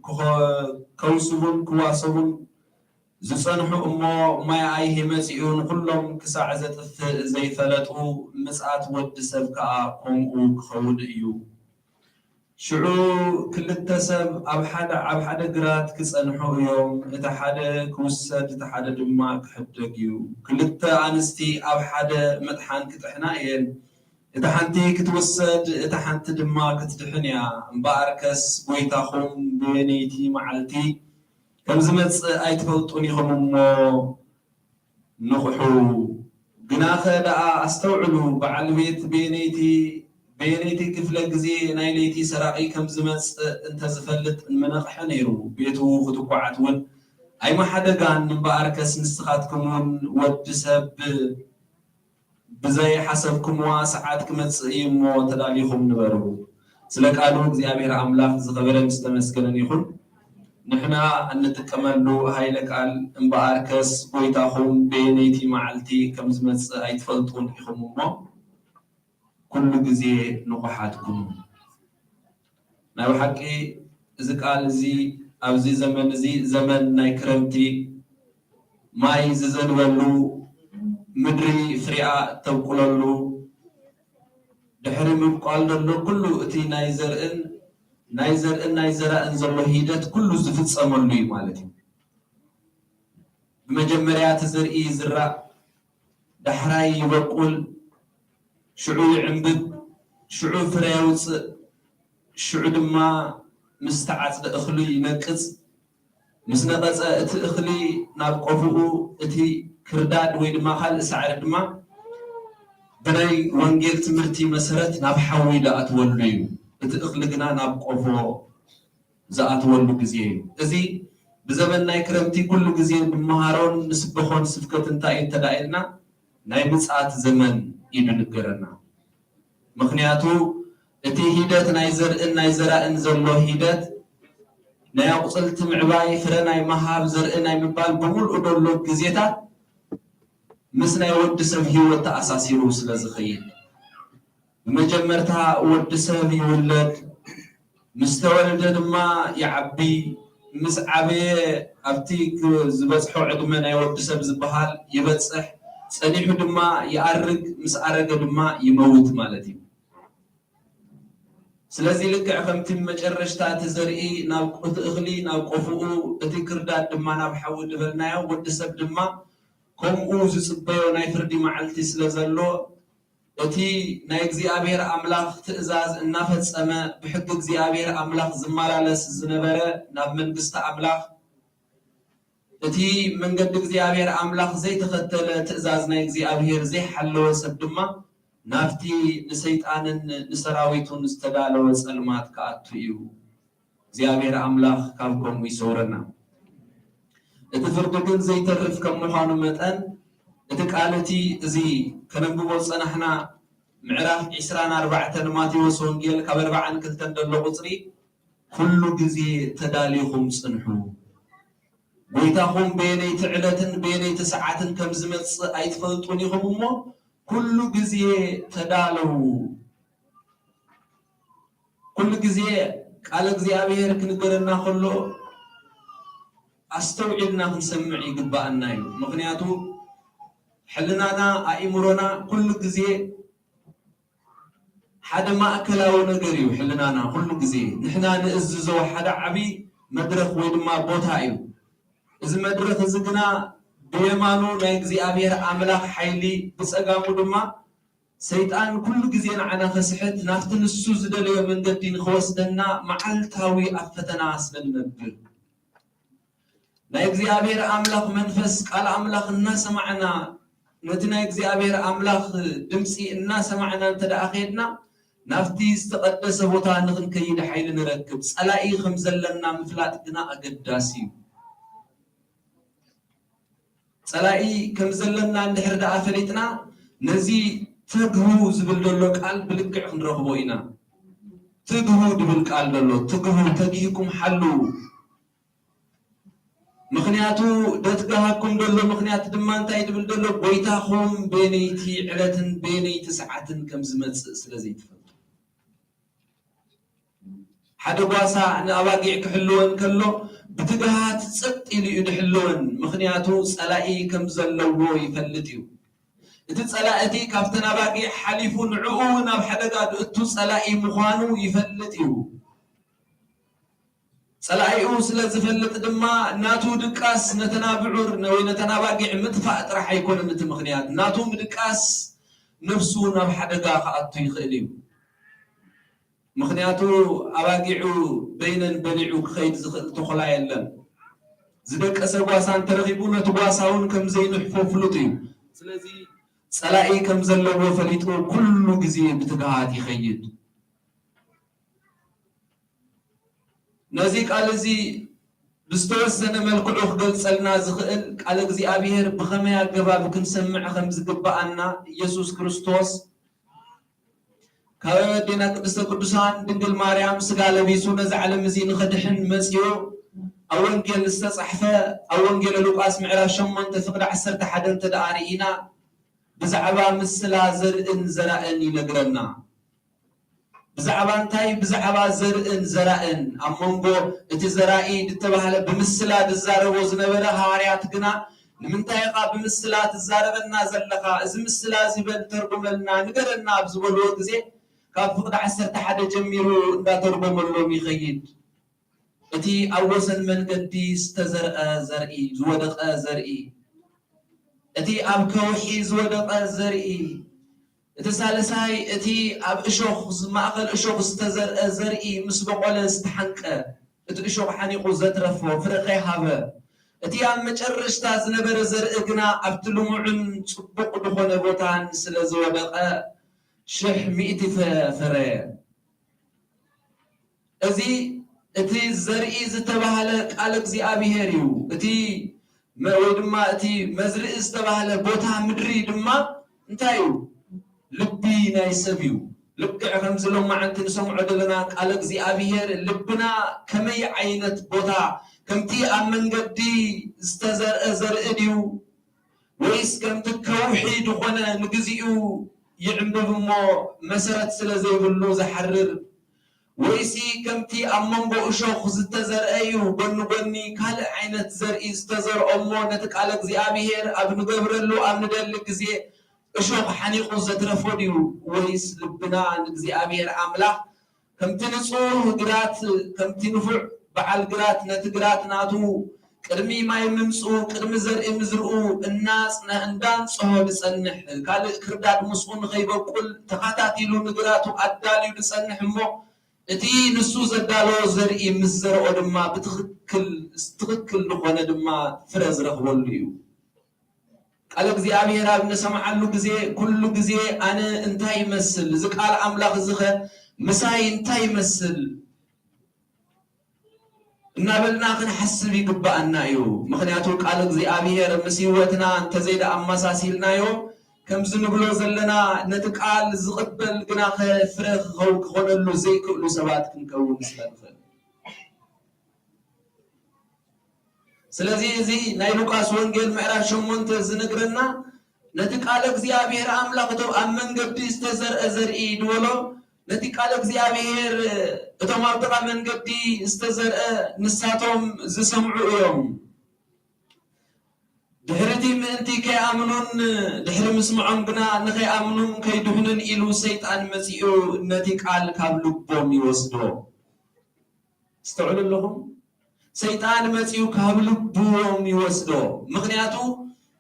ክኸ-፣ ከውስቡን ክዋሰቡን ዝጸንሑ እሞ፣ ማይ ኣይሂ መጺኡ ንኹሎም ክሳዕ ዘጥፍእ ዘይፈለጡ፣ ምጽኣት ወዲ ሰብ ከኣ ከምኡ ክኸውን እዩ። ሽዑ ክልተ ሰብ ኣብ ሓደ፣ ኣብ ሓደ ግራት ክጸንሑ እዮም፣ እቲ ሓደ ክውሰድ፣ እቲ ሓደ ድማ ክሕደግ እዩ። ክልተ ኣንስቲ ኣብ ሓደ መጥሓን ክጥሕና እየን፣ እታ ሓንቲ ክትውሰድ፣ እታ ሓንቲ ድማ ክትድሕን እያ። እምበኣርከስ፣ ጐይታኹም በየነይቲ መዓልቲ ከም ዝመጽእ ኣይትፈልጡን ኢኹም እሞ፣ ንቕሑ። ግናኸ ደኣ ኣስተውዕሉ፣ በዓል ቤት በየነይቲ፣ በየነይቲ ክፍለ ግዜ ናይ ለይቲ ሰራቒ ከም ዝመጽእ እንተ ዝፈልጥ ምነቕሐ ነይሩ፣ ቤቱ ክትኳዓት እውን ኣይመሓደጋን። እምበኣርከስ ንስኻትኩም እውን ወዲ ሰብ ብዘይሓሰብኩምዋ ሰዓት ክመጽእ እዩ እሞ ተዳሊኹም ንበሩ። ስለ ቃሉ እግዚኣብሔር ኣምላኽ ዝኸበረን ዝተመስገነን ይኹን። ንሕና እንጥቀመሉ ኃይለ ቃል እምበኣርከስ ጐይታኹም በየነይቲ መዓልቲ ከም ዝመጽእ ኣይትፈልጡን ኢኹም እሞ ኩሉ ግዜ ንቑሓት ኩኑ። ናይ ብሓቂ እዚ ቃል እዚ ኣብዚ ዘመን እዚ ዘመን ናይ ክረምቲ ማይ ዝዘንበሉ ምድሪ ፍሪኣ እተብቁለሉ ድሕሪ ምብቋል ዘሎ ኩሉ እቲ ናይ ዘርእን ናይ ዘርእን ናይ ዘራእን ዘሎ ሂደት ኩሉ ዝፍጸመሉ እዩ ማለት እዩ። ብመጀመርያ እቲ ዘርኢ ይዝራእ፣ ዳሕራይ ይበቁል፣ ሽዑ ይዕምብብ፣ ሽዑ ፍረ የውፅእ፣ ሽዑ ድማ ምስ ተዓፅደ እኽሉ ይነቅፅ። ምስ ነቐፀ እቲ እኽሊ ናብ ቆፎኡ፣ እቲ ክርዳድ ወይ ድማ ካልእ ሳዕሪ ድማ ብናይ ወንጌል ትምህርቲ መሰረት ናብ ሓዊ ዝኣትወሉ እዩ። እቲ እኽሊ ግና ናብ ቆፎ ዝኣትወሉ ግዜ እዩ። እዚ ብዘመን ናይ ክረምቲ ኩሉ ግዜ ንመሃሮን ንስበኾን ስብከት እንታይ እዩ እንተዳ ኢልና ናይ ምጽኣት ዘመን እዩ ንገረና። ምኽንያቱ እቲ ሂደት ናይ ዘርእን ናይ ዘራእን ዘሎ ሂደት ናይ ኣቑጽልቲ ምዕባይ፣ ፍረ ናይ ምሃብ፣ ዘርኢ ናይ ምባል ብምልኡ ዘሎ ግዜታት ምስ ናይ ወዲ ሰብ ህይወት ተኣሳሲሩ ስለ ዝኸይድ ብመጀመርታ ወዲ ሰብ ይውለድ፣ ምስ ተወልደ ድማ ይዓቢ፣ ምስ ዓበየ ኣብቲ ክ-፣ ዝበጽሖ ዕድመ ናይ ወዲ ሰብ ዝበሃል ይበጽሕ፣ ጸኒሑ ድማ ይኣርግ፣ ምስ ኣረገ ድማ ይመውት ማለት እዩ። ስለዚ ልክዕ ከምቲ መጨረሽታ እቲ ዘርኢ ናብ፣ እቲ እኽሊ ናብ ቆፍኡ፣ እቲ ክርዳድ ድማ ናብ ሓዊ ዝበልናዮ፣ ወዲ ሰብ ድማ ከምኡ ዝጽበዮ ናይ ፍርዲ መዓልቲ ስለ ዘሎ፣ እቲ ናይ እግዚኣብሔር ኣምላኽ ትእዛዝ እናፈጸመ ብሕጊ እግዚኣብሔር ኣምላኽ ዝመላለስ ዝነበረ ናብ መንግስቲ ኣምላኽ፣ እቲ መንገዲ እግዚኣብሔር ኣምላኽ ዘይተኸተለ ትእዛዝ ናይ እግዚኣብሔር ዘይሓለወ ሰብ ድማ ናብቲ ንሰይጣንን ንሰራዊቱን ዝተዳለወ ጸልማት ክኣቱ እዩ። እግዚኣብሔር ኣምላኽ ካብ ከምኡ ይሰውረና። እቲ ፍርዲ ግን ዘይተርፍ ከም ምዃኑ መጠን፣ እቲ ቃል እቲ እዚ ከነንብቦ ዝጸናሕና ምዕራፍ ዕስራን ኣርባዕተን ማቴዎስ ወንጌል ካብ ኣርባዓን ክልተን ዘሎ ቁጽሪ፣ "ኩሉ ግዜ ተዳሊኹም ጽንሑ። ጐይታኹም በየነይቲ ዕለትን በየነይቲ ሰዓትን ከም ዝመጽእ ኣይትፈልጡን ኢኹም እሞ፣ ኩሉ ግዜ ተዳለዉ።" ኩሉ ግዜ ቃል እግዚኣብሔር ክንገረና ከሎ ኣስተውዒልና ክንሰምዕ ይግባኣና እዩ። ምኽንያቱ ሕልናና፣ ኣእምሮና ኩሉ ግዜ ሓደ ማእከላዊ ነገር እዩ። ሕልናና ኩሉ ግዜ ንሕና ንእዝዞ ሓደ ዓቢ መድረኽ ወይ ድማ ቦታ እዩ። እዚ መድረኽ እዚ ግና ብየማኑ ናይ እግዚኣብሔር ኣምላኽ ሓይሊ፣ ብጸጋሙ ድማ ሰይጣን ኩሉ ግዜ ንዓና ከስሕት፣ ናብቲ ንሱ ዝደለዮ መንገዲ ንኽወስደና መዓልታዊ ኣብ ፈተና ስለ ንነብር፣ ናይ እግዚኣብሔር ኣምላኽ መንፈስ ቃል ኣምላኽ እናሰማዕና፣ ነቲ ናይ እግዚኣብሔር ኣምላኽ ድምፂ እናሰማዕና እንተ ደኣ ኸድና፣ ናብቲ ዝተቐደሰ ቦታ ንኽንከይድ ሓይሊ ንረክብ። ጸላኢ ከም ዘለና ምፍላጥ ግና ኣገዳሲ እዩ። ጸላኢ ከም ዘለና እንድሕር ደኣ ፈሊጥና፣ ነዚ ትግሁ ዝብል ዘሎ ቃል ብልክዕ ክንረኽቦ ኢና። ትግሁ ዝብል ቃል ዘሎ፣ ትግሁ፣ ተጊህኩም ሓልዉ። ምኽንያቱ ደትግሃኩም ዘሎ ምኽንያት ድማ እንታይ ትብል ዘሎ? ጎይታኹም በየነይቲ ዕለትን በየነይቲ ሰዓትን ከም ዝመጽእ ስለ ዘይትፈልጡ። ሓደ ጓሳ ንኣባጊዕ ክሕልወን ከሎ ብትግሃት ጸጥ ኢሉ እዩ ድሕልወን። ምኽንያቱ ጸላኢ ከም ዘለዎ ይፈልጥ እዩ። እቲ ጸላኢ እቲ ካብተን ኣባጊዕ ሓሊፉ ንዕኡ ናብ ሓደጋ ድእቱ ጸላኢ ምዃኑ ይፈልጥ እዩ። ጸላኢኡ ስለ ዝፈልጥ ድማ ናቱ ድቃስ ነተን ኣብዑር ወይ ነተን ኣባጊዕ ምጥፋእ ጥራሕ ኣይኮነን እቲ ምኽንያት። ናቱ ምድቃስ ነፍሱ ናብ ሓደጋ ክኣቱ ይኽእል እዩ። ምኽንያቱ ኣባጊዑ በይነን በሊዑ ክኸይድ ዝኽእል ተኹላ የለን። ዝደቀሰ ጓሳ እንተረኺቡ ነቲ ጓሳ እውን ከም ዘይንሕፎ ፍሉጥ እዩ። ስለዚ ጸላኢ ከም ዘለዎ ፈሊጡ ኩሉ ግዜ ብትግሃት ይኸይድ። ነዚ ቃል እዚ ብዝተወሰነ መልክዑ ክገልጸልና ዝኽእል ቃል እግዚኣብሔር ብኸመይ ኣገባብ ክንሰምዕ ከም ዝግብኣና ኢየሱስ ክርስቶስ ካብ ኣዴና ቅድስተ ቅዱሳን ድንግል ማርያም ስጋ ለቢሱ ነዚ ዓለም እዚ ንኸድሕን መጺኡ ኣብ ወንጌል ዝተጻሕፈ ኣብ ወንጌል ሉቃስ ምዕራፍ ሸሞንተ ፍቕዲ ዓሰርተ ሓደ እንተ ደኣ ርኢና ብዛዕባ ምስላ ዘርእን ዘራእን ይነግረና። ብዛዕባ እንታይ? ብዛዕባ ዘርእን ዘራእን። ኣብ መንጎ እቲ ዘራኢ ዝተባህለ ብምስላ ዝዛረቦ ዝነበረ ሃዋርያት ግና ንምንታይ ኢኻ ብምስላ ትዛረበና ዘለኻ? እዚ ምስላ እዚ በል ተርጉመልና፣ ንገረና ኣብ ዝበልዎ ግዜ ካብ ፍቕዲ ዓሰርተ ሓደ ጀሚሩ እንዳተርጎመሎም ይኸይድ። እቲ ኣብ ወሰን መንገዲ ዝተዘርአ ዘርኢ፣ ዝወደቐ ዘርኢ፣ እቲ ኣብ ከውሒ ዝወደቐ ዘርኢ፣ እቲ ሳልሳይ እቲ ኣብ እሾኽ፣ ማእከል እሾኽ ዝተዘርአ ዘርኢ ምስ በቖለ ዝተሓንቀ፣ እቲ እሾኽ ሓኒቑ ዘትረፎ ፍረ ከይሃበ፣ እቲ ኣብ መጨረሽታ ዝነበረ ዘርኢ ግና ኣብቲ ልሙዕን ጽቡቕ ዝኾነ ቦታን ስለ ዝወደቐ ሽሕ ሚእቲ ፍረ ፈረየ። እዚ እቲ ዘርኢ ዝተባህለ ቃል እግዚኣብሔር እዩ። እቲ መ-፣ ወይ ድማ እቲ መዝርኢ ዝተባህለ ቦታ ምድሪ ድማ እንታይ እዩ? ልቢ ናይ ሰብ እዩ። ልክዕ ከምዚ ሎማዓንቲ ንሰምዖ ዘለና ቃል እግዚኣብሔር ልብና ከመይ ዓይነት ቦታ፣ ከምቲ ኣብ መንገዲ ዝተዘርአ ዘርኢ ድዩ? ወይስ ከምቲ ከውሒ ዝኾነ ንግዚኡ ይዕምብብ እሞ መሰረት ስለ ዘይብሉ ዝሓርር? ወይሲ ከምቲ ኣብ መንጎ እሾኽ ዝተዘርአ እዩ፣ ጎኒ ጎኒ ካልእ ዓይነት ዘርኢ ዝተዘርኦ እሞ ነቲ ቃል እግዚኣብሔር ኣብ ንገብረሉ ኣብ ንደሊ ግዜ እሾኽ ሓኒቑ ዘትረፎ ድዩ? ወይስ ልብና ንእግዚኣብሔር ኣምላኽ ከምቲ ንጹህ ግራት፣ ከምቲ ንፉዕ በዓል ግራት ነቲ ግራት ናቱ ቅድሚ ማይ ምምጽኡ፣ ቅድሚ ዘርኢ ምዝርኡ እናጽነ-፣ እንዳንጽሆ ዝጸንሕ፣ ካልእ ክርዳድ ምስኡ ንኸይበቁል ተኻታቲሉ ንግራቱ ኣዳልዩ ዝጸንሕ እሞ፣ እቲ ንሱ ዘዳለዎ ዘርኢ ምስ ዘርኦ ድማ ብትኽክል፣ ትኽክል ዝኾነ ድማ ፍረ ዝረኽበሉ እዩ። ቃል እግዚኣብሔር ኣብ እንሰምዓሉ ግዜ፣ ኩሉ ግዜ ኣነ እንታይ ይመስል? እዚ ቃል ኣምላኽ እዚ ኸ ምሳይ እንታይ ይመስል? እናበልና ክንሓስብ ይግብኣና እዩ። ምኽንያቱ ቃል እግዚኣብሔር ምስ ህይወትና እንተዘይደኣ ኣመሳሲልናዮ፣ ከምዚ ንብሎ ዘለና ነቲ ቃል ዝቕበል ግና ኸ ፍረ ክኸው-፣ ክኾነሉ ዘይክእሉ ሰባት ክንከውን ስለ ንኽእል። ስለዚ እዚ ናይ ሉቃስ ወንጌል ምዕራፍ ሸሞንተ ዝነግረና ነቲ ቃል እግዚኣብሔር ኣምላኽ እቶም ኣብ መንገዲ ዝተዘርአ ዘርኢ ዝበሎ ነቲ ቃል እግዚኣብሔር እቶም ኣብ ጥቓ መንገዲ ዝተዘርአ ንሳቶም ዝሰምዑ እዮም። ድሕሪ እቲ ምእንቲ ከይኣምኑን ድሕሪ ምስምዖም ግና ንኸይኣምኑን ከይድሕኑን ኢሉ ሰይጣን መጺኡ ነቲ ቃል ካብ ልቦም ይወስዶ። ኣስተውዕሉ ኣለኹም? ሰይጣን መጺኡ ካብ ልቦም ይወስዶ። ምኽንያቱ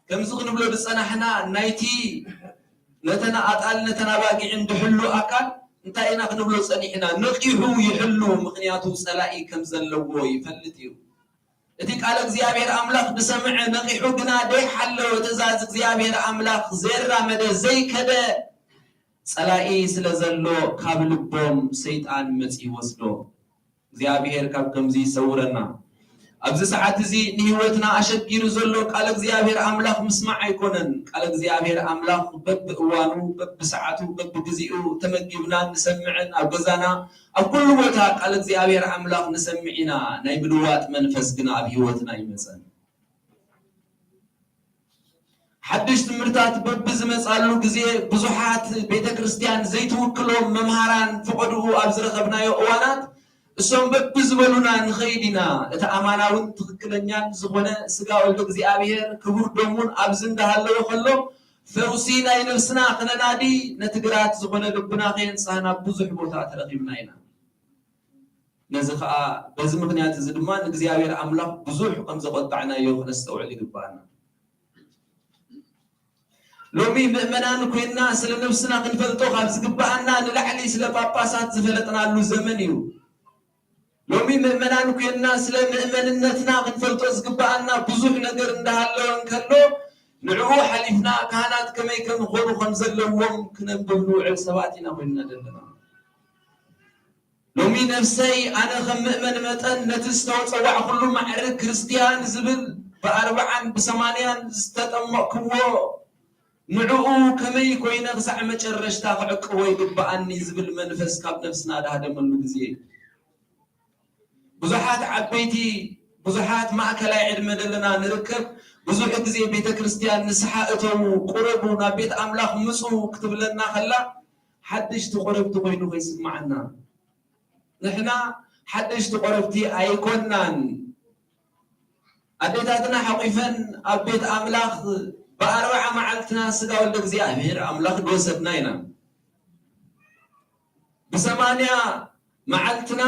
ከምዚ ክንብሎ ዝጸናሕና ናይቲ ነተን ኣጣል ነተን ኣባጊዕን ድሕሉ ኣካል እንታይ ኢና ክንብሎ ጸኒሕና? ነቂሑ ይሕሉ። ምኽንያቱ ጸላኢ ከም ዘለዎ ይፈልጥ እዩ። እቲ ቃል እግዚኣብሔር ኣምላኽ ዝሰምዐ ነቂሑ ግና ዘይሓለወ ትእዛዝ እግዚኣብሔር ኣምላኽ ዘየራመደ ዘይከደ ጸላኢ ስለ ዘሎ ካብ ልቦም ሰይጣን መጺኡ ይወስዶ። እግዚኣብሔር ካብ ከምዚ ይሰውረና። ኣብዚ ሰዓት እዚ ንህይወትና ኣሸጊሩ ዘሎ ቃል እግዚኣብሔር ኣምላኽ ምስማዕ ኣይኮነን። ቃል እግዚኣብሔር ኣምላኽ በብእዋኑ፣ በብሰዓቱ፣ በብግዚኡ ተመጊብና ንሰምዕን ኣብ ገዛና ኣብ ኩሉ ቦታ ቃል እግዚኣብሔር ኣምላኽ ንሰምዕ ኢና። ናይ ምልዋጥ መንፈስ ግና ኣብ ህይወትና ኣይመጸን። ሓድሽ ትምህርታት በብዝመጻሉ ግዜ ብዙሓት ቤተ ክርስቲያን ዘይትውክሎም መምሃራን ፈቐድኡ ኣብ ዝረኸብናዮ እዋናት እሶም በብዝበሉና ንኸይድ ኢና። እቲ ኣማናውን ትኽክለኛን ዝኾነ ስጋ ወልደ እግዚኣብሔር ክቡር ደሙን ኣብዚ እንዳሃለወ ከሎ ፈውሲ ናይ ነብስና ክነናዲ ነቲ ግራት ዝኾነ ልብና ከየንጻህና ብዙሕ ቦታ ተረኺብና ኢና። ነዚ ኸኣ በዚ ምኽንያት እዚ ድማ ንእግዚኣብሔር ኣምላኽ ብዙሕ ከም ዘቖጣዕናዮ ክነስተውዕል ይግብኣና። ሎሚ ምእመናን ኮይንና ስለ ነብስና ክንፈልጦ ካብ ዝግብኣና ንላዕሊ ስለ ጳጳሳት ዝፈለጥናሉ ዘመን እዩ። ሎሚ ምእመናን ኮይንና ስለ ምእመንነትና ክንፈልጦ ዝግብኣና ብዙሕ ነገር እንዳሃለወ እንከሎ ንዕኡ ሓሊፍና ካህናት ከመይ ከምኾኑ ከም ዘለዎም ክነንብብ ንውዕል ሰባት ኢና ኮይንና ዘለና። ሎሚ ነፍሰይ ኣነ ከም ምእመን መጠን ነቲ ዝተወጸዋዕኩሉ ማዕርግ ክርስትያን ዝብል ብኣርብዓን ብሰማንያን ዝተጠመቕክዎ ንዕኡ ከመይ ኮይነ ክሳዕ መጨረሽታ ክዕቅቦ ይግብኣኒ ዝብል መንፈስ ካብ ነፍስና ድሃደመሉ ግዜ እዩ። ብዙሓት ዓበይቲ ብዙሓት ማእከላይ ዕድመ ዘለና ንርከብ። ብዙሕ ግዜ ቤተ ክርስትያን ንስሓ እተዉ፣ ቁረቡ፣ ናብ ቤት ኣምላኽ ምጹ ክትብለና ከላ ሓደሽቲ ቆረብቲ ኮይኑ ከይስምዓና። ንሕና ሓደሽቲ ቆረብቲ ኣይኮናን። ኣዴታትና ሓቂፈን ኣብ ቤት ኣምላኽ ብኣርብዓ መዓልትና ስጋ ወልደ እግዚኣብሔር ኣምላኽ ድወሰድና ኢና። ብሰማንያ መዓልትና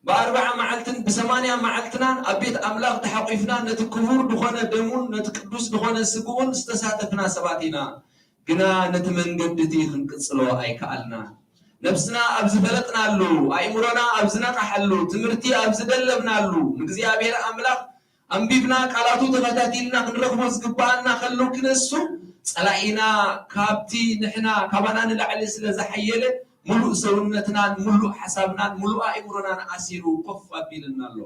ብኣርብዓ መዓልትን ብሰማንያ መዓልትናን ኣብ ቤት ኣምላኽ ተሓቂፍና ነቲ ክቡር ድኾነ ደሙን ነቲ ቅዱስ ድኾነ ስግኡን ዝተሳተፍና ሰባት ኢና። ግና ነቲ መንገዲ እቲ ክንቅጽሎ ኣይከኣልና። ነብስና ኣብ ዝፈለጥናሉ፣ ኣእምሮና ኣብ ዝነቕሓሉ፣ ትምህርቲ ኣብ ዝደለብናሉ፣ ንእግዚኣብሔር ኣምላኽ ኣንቢብና ቃላቱ ተኸታቲልና ክንረኽቦ ዝግብኣና ከሎ ክነሱ ጸላኢና ካብቲ ንሕና ካባና ንላዕሊ ስለ ዝሓየለ ምሉእ ሰውነትናን ምሉእ ሓሳብናን ምሉእ ኣእምሮናን ኣሲሩ ኮፍ ኣቢልና ኣሎ።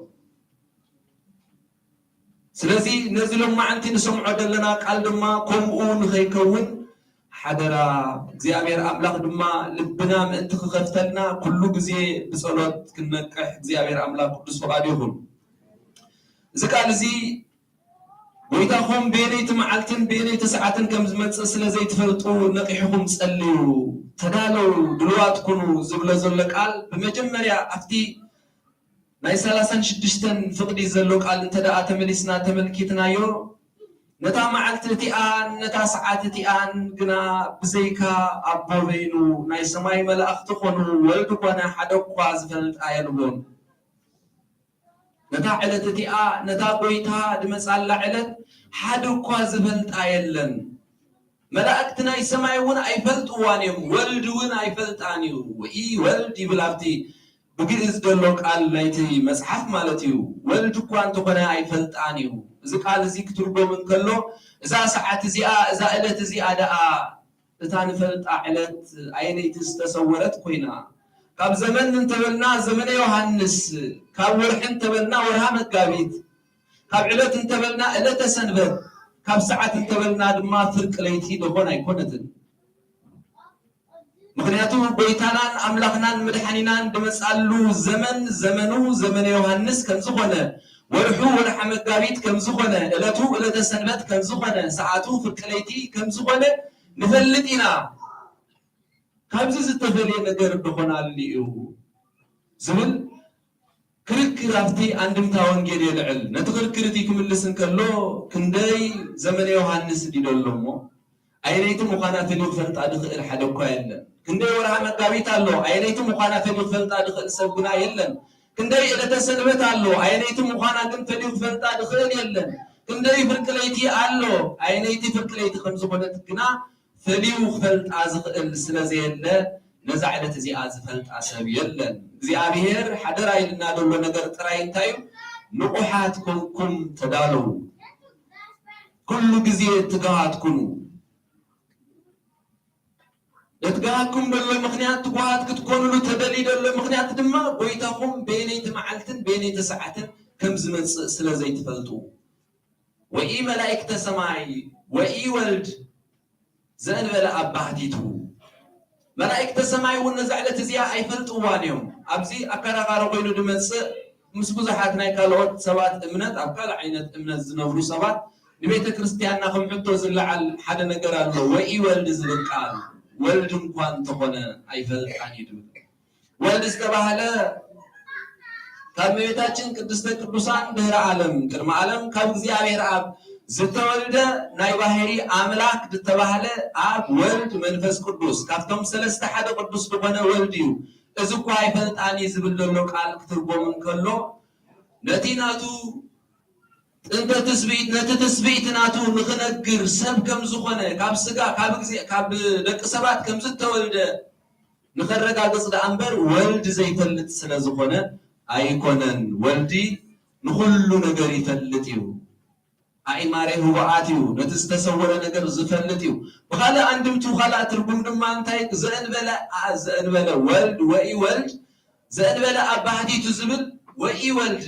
ስለዚ ነዚ ሎማዓንቲ ንሰምዖ ዘለና ቃል ድማ ከምኡ ንኸይከውን ሓደራ። እግዚኣብሔር ኣምላኽ ድማ ልብና ምእንቲ ክኸፍተልና ኩሉ ግዜ ብጸሎት ክንነቅሕ እግዚኣብሔር ኣምላኽ ቅዱስ ፍቓዱ ይኹን። እዚ ቃል እዚ ጎይታኹም በየነይቲ መዓልትን በየነይቲ ሰዓትን ከም ዝመጽእ ስለ ዘይትፈልጡ ነቒሕኹም ጸልዩ፣ ተዳለዉ፣ ድሉዋት ኩኑ ዝብሎ ዘሎ ቃል ብመጀመርያ ኣብቲ ናይ ሰላሳን ሽዱሽተን ፍቕዲ ዘሎ ቃል እንተ ደኣ ተመሊስና ተመልኪትናዮ፣ ነታ መዓልቲ እቲኣን ነታ ሰዓት እቲኣን ግና ብዘይካ ኣቦ በይኑ ናይ ሰማይ መላእኽቲ ኾኑ ወልድ ኮነ ሓደ እኳ ዝፈልጣ የልቦን። ነታ ዕለት እቲኣ ነታ ጎይታ ድመጻላ ዕለት ሓደ እኳ ዝፈልጣ የለን። መላእክቲ ናይ ሰማይ እውን ኣይፈልጥዋን እዮም፣ ወልድ እውን ኣይፈልጣን እዩ። ወኢ ወልድ ይብል ኣብቲ ብግእዝ ዘሎ ቃል ናይቲ መጽሓፍ ማለት እዩ። ወልድ እኳ እንተኾነ ኣይፈልጣን እዩ። እዚ ቃል እዚ ክትርጎም እንከሎ እዛ ሰዓት እዚኣ እዛ ዕለት እዚኣ ደኣ እታ ንፈልጣ ዕለት ኣየነይቲ ዝተሰወረት ኮይና፣ ካብ ዘመን እንተበልና ዘመነ ዮሃንስ፣ ካብ ወርሒ እንተበልና ወርሃ መጋቢት፣ ካብ ዕለት እንተበልና ዕለተ ሰንበት፣ ካብ ሰዓት እንተበልና ድማ ፍርቂ ለይቲ ደኾን ኣይኮነትን። ምኽንያቱ ጎይታናን ኣምላኽናን መድሓኒናን ድመጻሉ ዘመን ዘመኑ ዘመነ ዮሃንስ ከም ዝኾነ፣ ወርሑ ወርሓ መጋቢት ከም ዝኾነ፣ ዕለቱ ዕለተ ሰንበት ከም ዝኾነ፣ ሰዓቱ ፍርቂ ለይቲ ከም ዝኾነ ንፈልጥ ኢና። ካብዚ ዝተፈልየ ነገር ደኾን ኣልዩ ዝብል ክርክር ኣብቲ ኣንድምታ ወንጌል የልዕል። ነቲ ክርክር እቲ ክምልስ እንከሎ ክንደይ ዘመነ ዮሃንስ እንዲ ደሎ እሞ ኣየነይቲ ምዃና ፈልዩ ክፈልጣ ድኽእል ሓደ እኳ የለን። ክንደይ ወርሃ መጋቢት ኣሎ ኣየነይቲ ምዃና ፈልዩ ክፈልጣ ድኽእል ሰብ ግና የለን። ክንደይ ዕለተ ሰንበት ኣሎ ኣየነይቲ ምዃና ግን ፈልዩ ክፈልጣ ድኽእል የለን። ክንደይ ፍርቂ ለይቲ ኣሎ ኣየነይቲ ፍርቂ ለይቲ ከም ዝኾነት ግና ፈልዩ ክፈልጣ ዝኽእል ስለ ዘየለ ነዛ ዕለት እዚኣ ዝፈልጣ ሰብ የለን። እግዚኣብሔር ሓደራ ኢልና ዘሎ ነገር ጥራይ እንታይ እዩ? ንቑሓት ኮንኩም ተዳለዉ። ኩሉ ግዜ ትግሃት ኩኑ። ነቲ ግሃኩም ዘሎ ምኽንያት ትጉሃት ክትኮኑሉ ተደልዩ ዘሎ ምኽንያት ድማ ጎይታኹም በየነይቲ መዓልትን በየነይቲ ሰዓትን ከም ዝመጽእ ስለ ዘይትፈልጡ። ወኢ መላእክተ ሰማይ ወኢ ወልድ ዘእንበለ ኣብ ባህቲቱ። መላእክተ ሰማይ እውን ነዛ ዕለት እዚኣ ኣይፈልጥዋን እዮም። ኣብዚ ኣከራኻሪ ኮይኑ ድመጽእ ምስ ብዙሓት ናይ ካልኦት ሰባት እምነት፣ ኣብ ካልእ ዓይነት እምነት ዝነብሩ ሰባት ንቤተ ክርስቲያንና ከም ሕቶ ዝለዓል ሓደ ነገር ኣሎ። ወኢወልድ ዝብል ቃል ወልድ እንኳ እንተኾነ ኣይፈልጣን እዩ ዝብል። ወልድ ዝተባህለ ካብ እመቤታችን ቅድስተ ቅዱሳን ድህረ ዓለም ቅድመ ዓለም ካብ እግዚኣብሔር ኣብ ዝተወልደ ናይ ባህሪ ኣምላክ ዝተባህለ ኣብ ወልድ መንፈስ ቅዱስ ካብቶም ሰለስተ ሓደ ቅዱስ ዝኾነ ወልድ እዩ። እዚ እኳ ኣይፈልጣን እዩ ዝብል ዘሎ ቃል ክትርጎም እንከሎ ነቲ ናቱ ጥንተ ትስብእት ነቲ ትስብእት ናቱ ንኽነግር ሰብ ከም ዝኾነ ካብ ስጋ ካብ ግዜ ካብ ደቂ ሰባት ከም ዝተወልደ ንኸረጋግጽ ደኣ እምበር ወልድ ዘይፈልጥ ስለ ዝኾነ ኣይኮነን። ወልዲ ንኹሉ ነገር ይፈልጥ እዩ። ኣእማሬ ህቡኣት እዩ። ነቲ ዝተሰወረ ነገር ዝፈልጥ እዩ። ብኻልእ ኣንድምቱ ካልእ ትርጉም ድማ እንታይ ዘእንበለ ኣ- ዘእንበለ ወልድ ወኢ ወልድ ዘእንበለ ኣብ ባህቲቱ ዝብል ወኢ ወልድ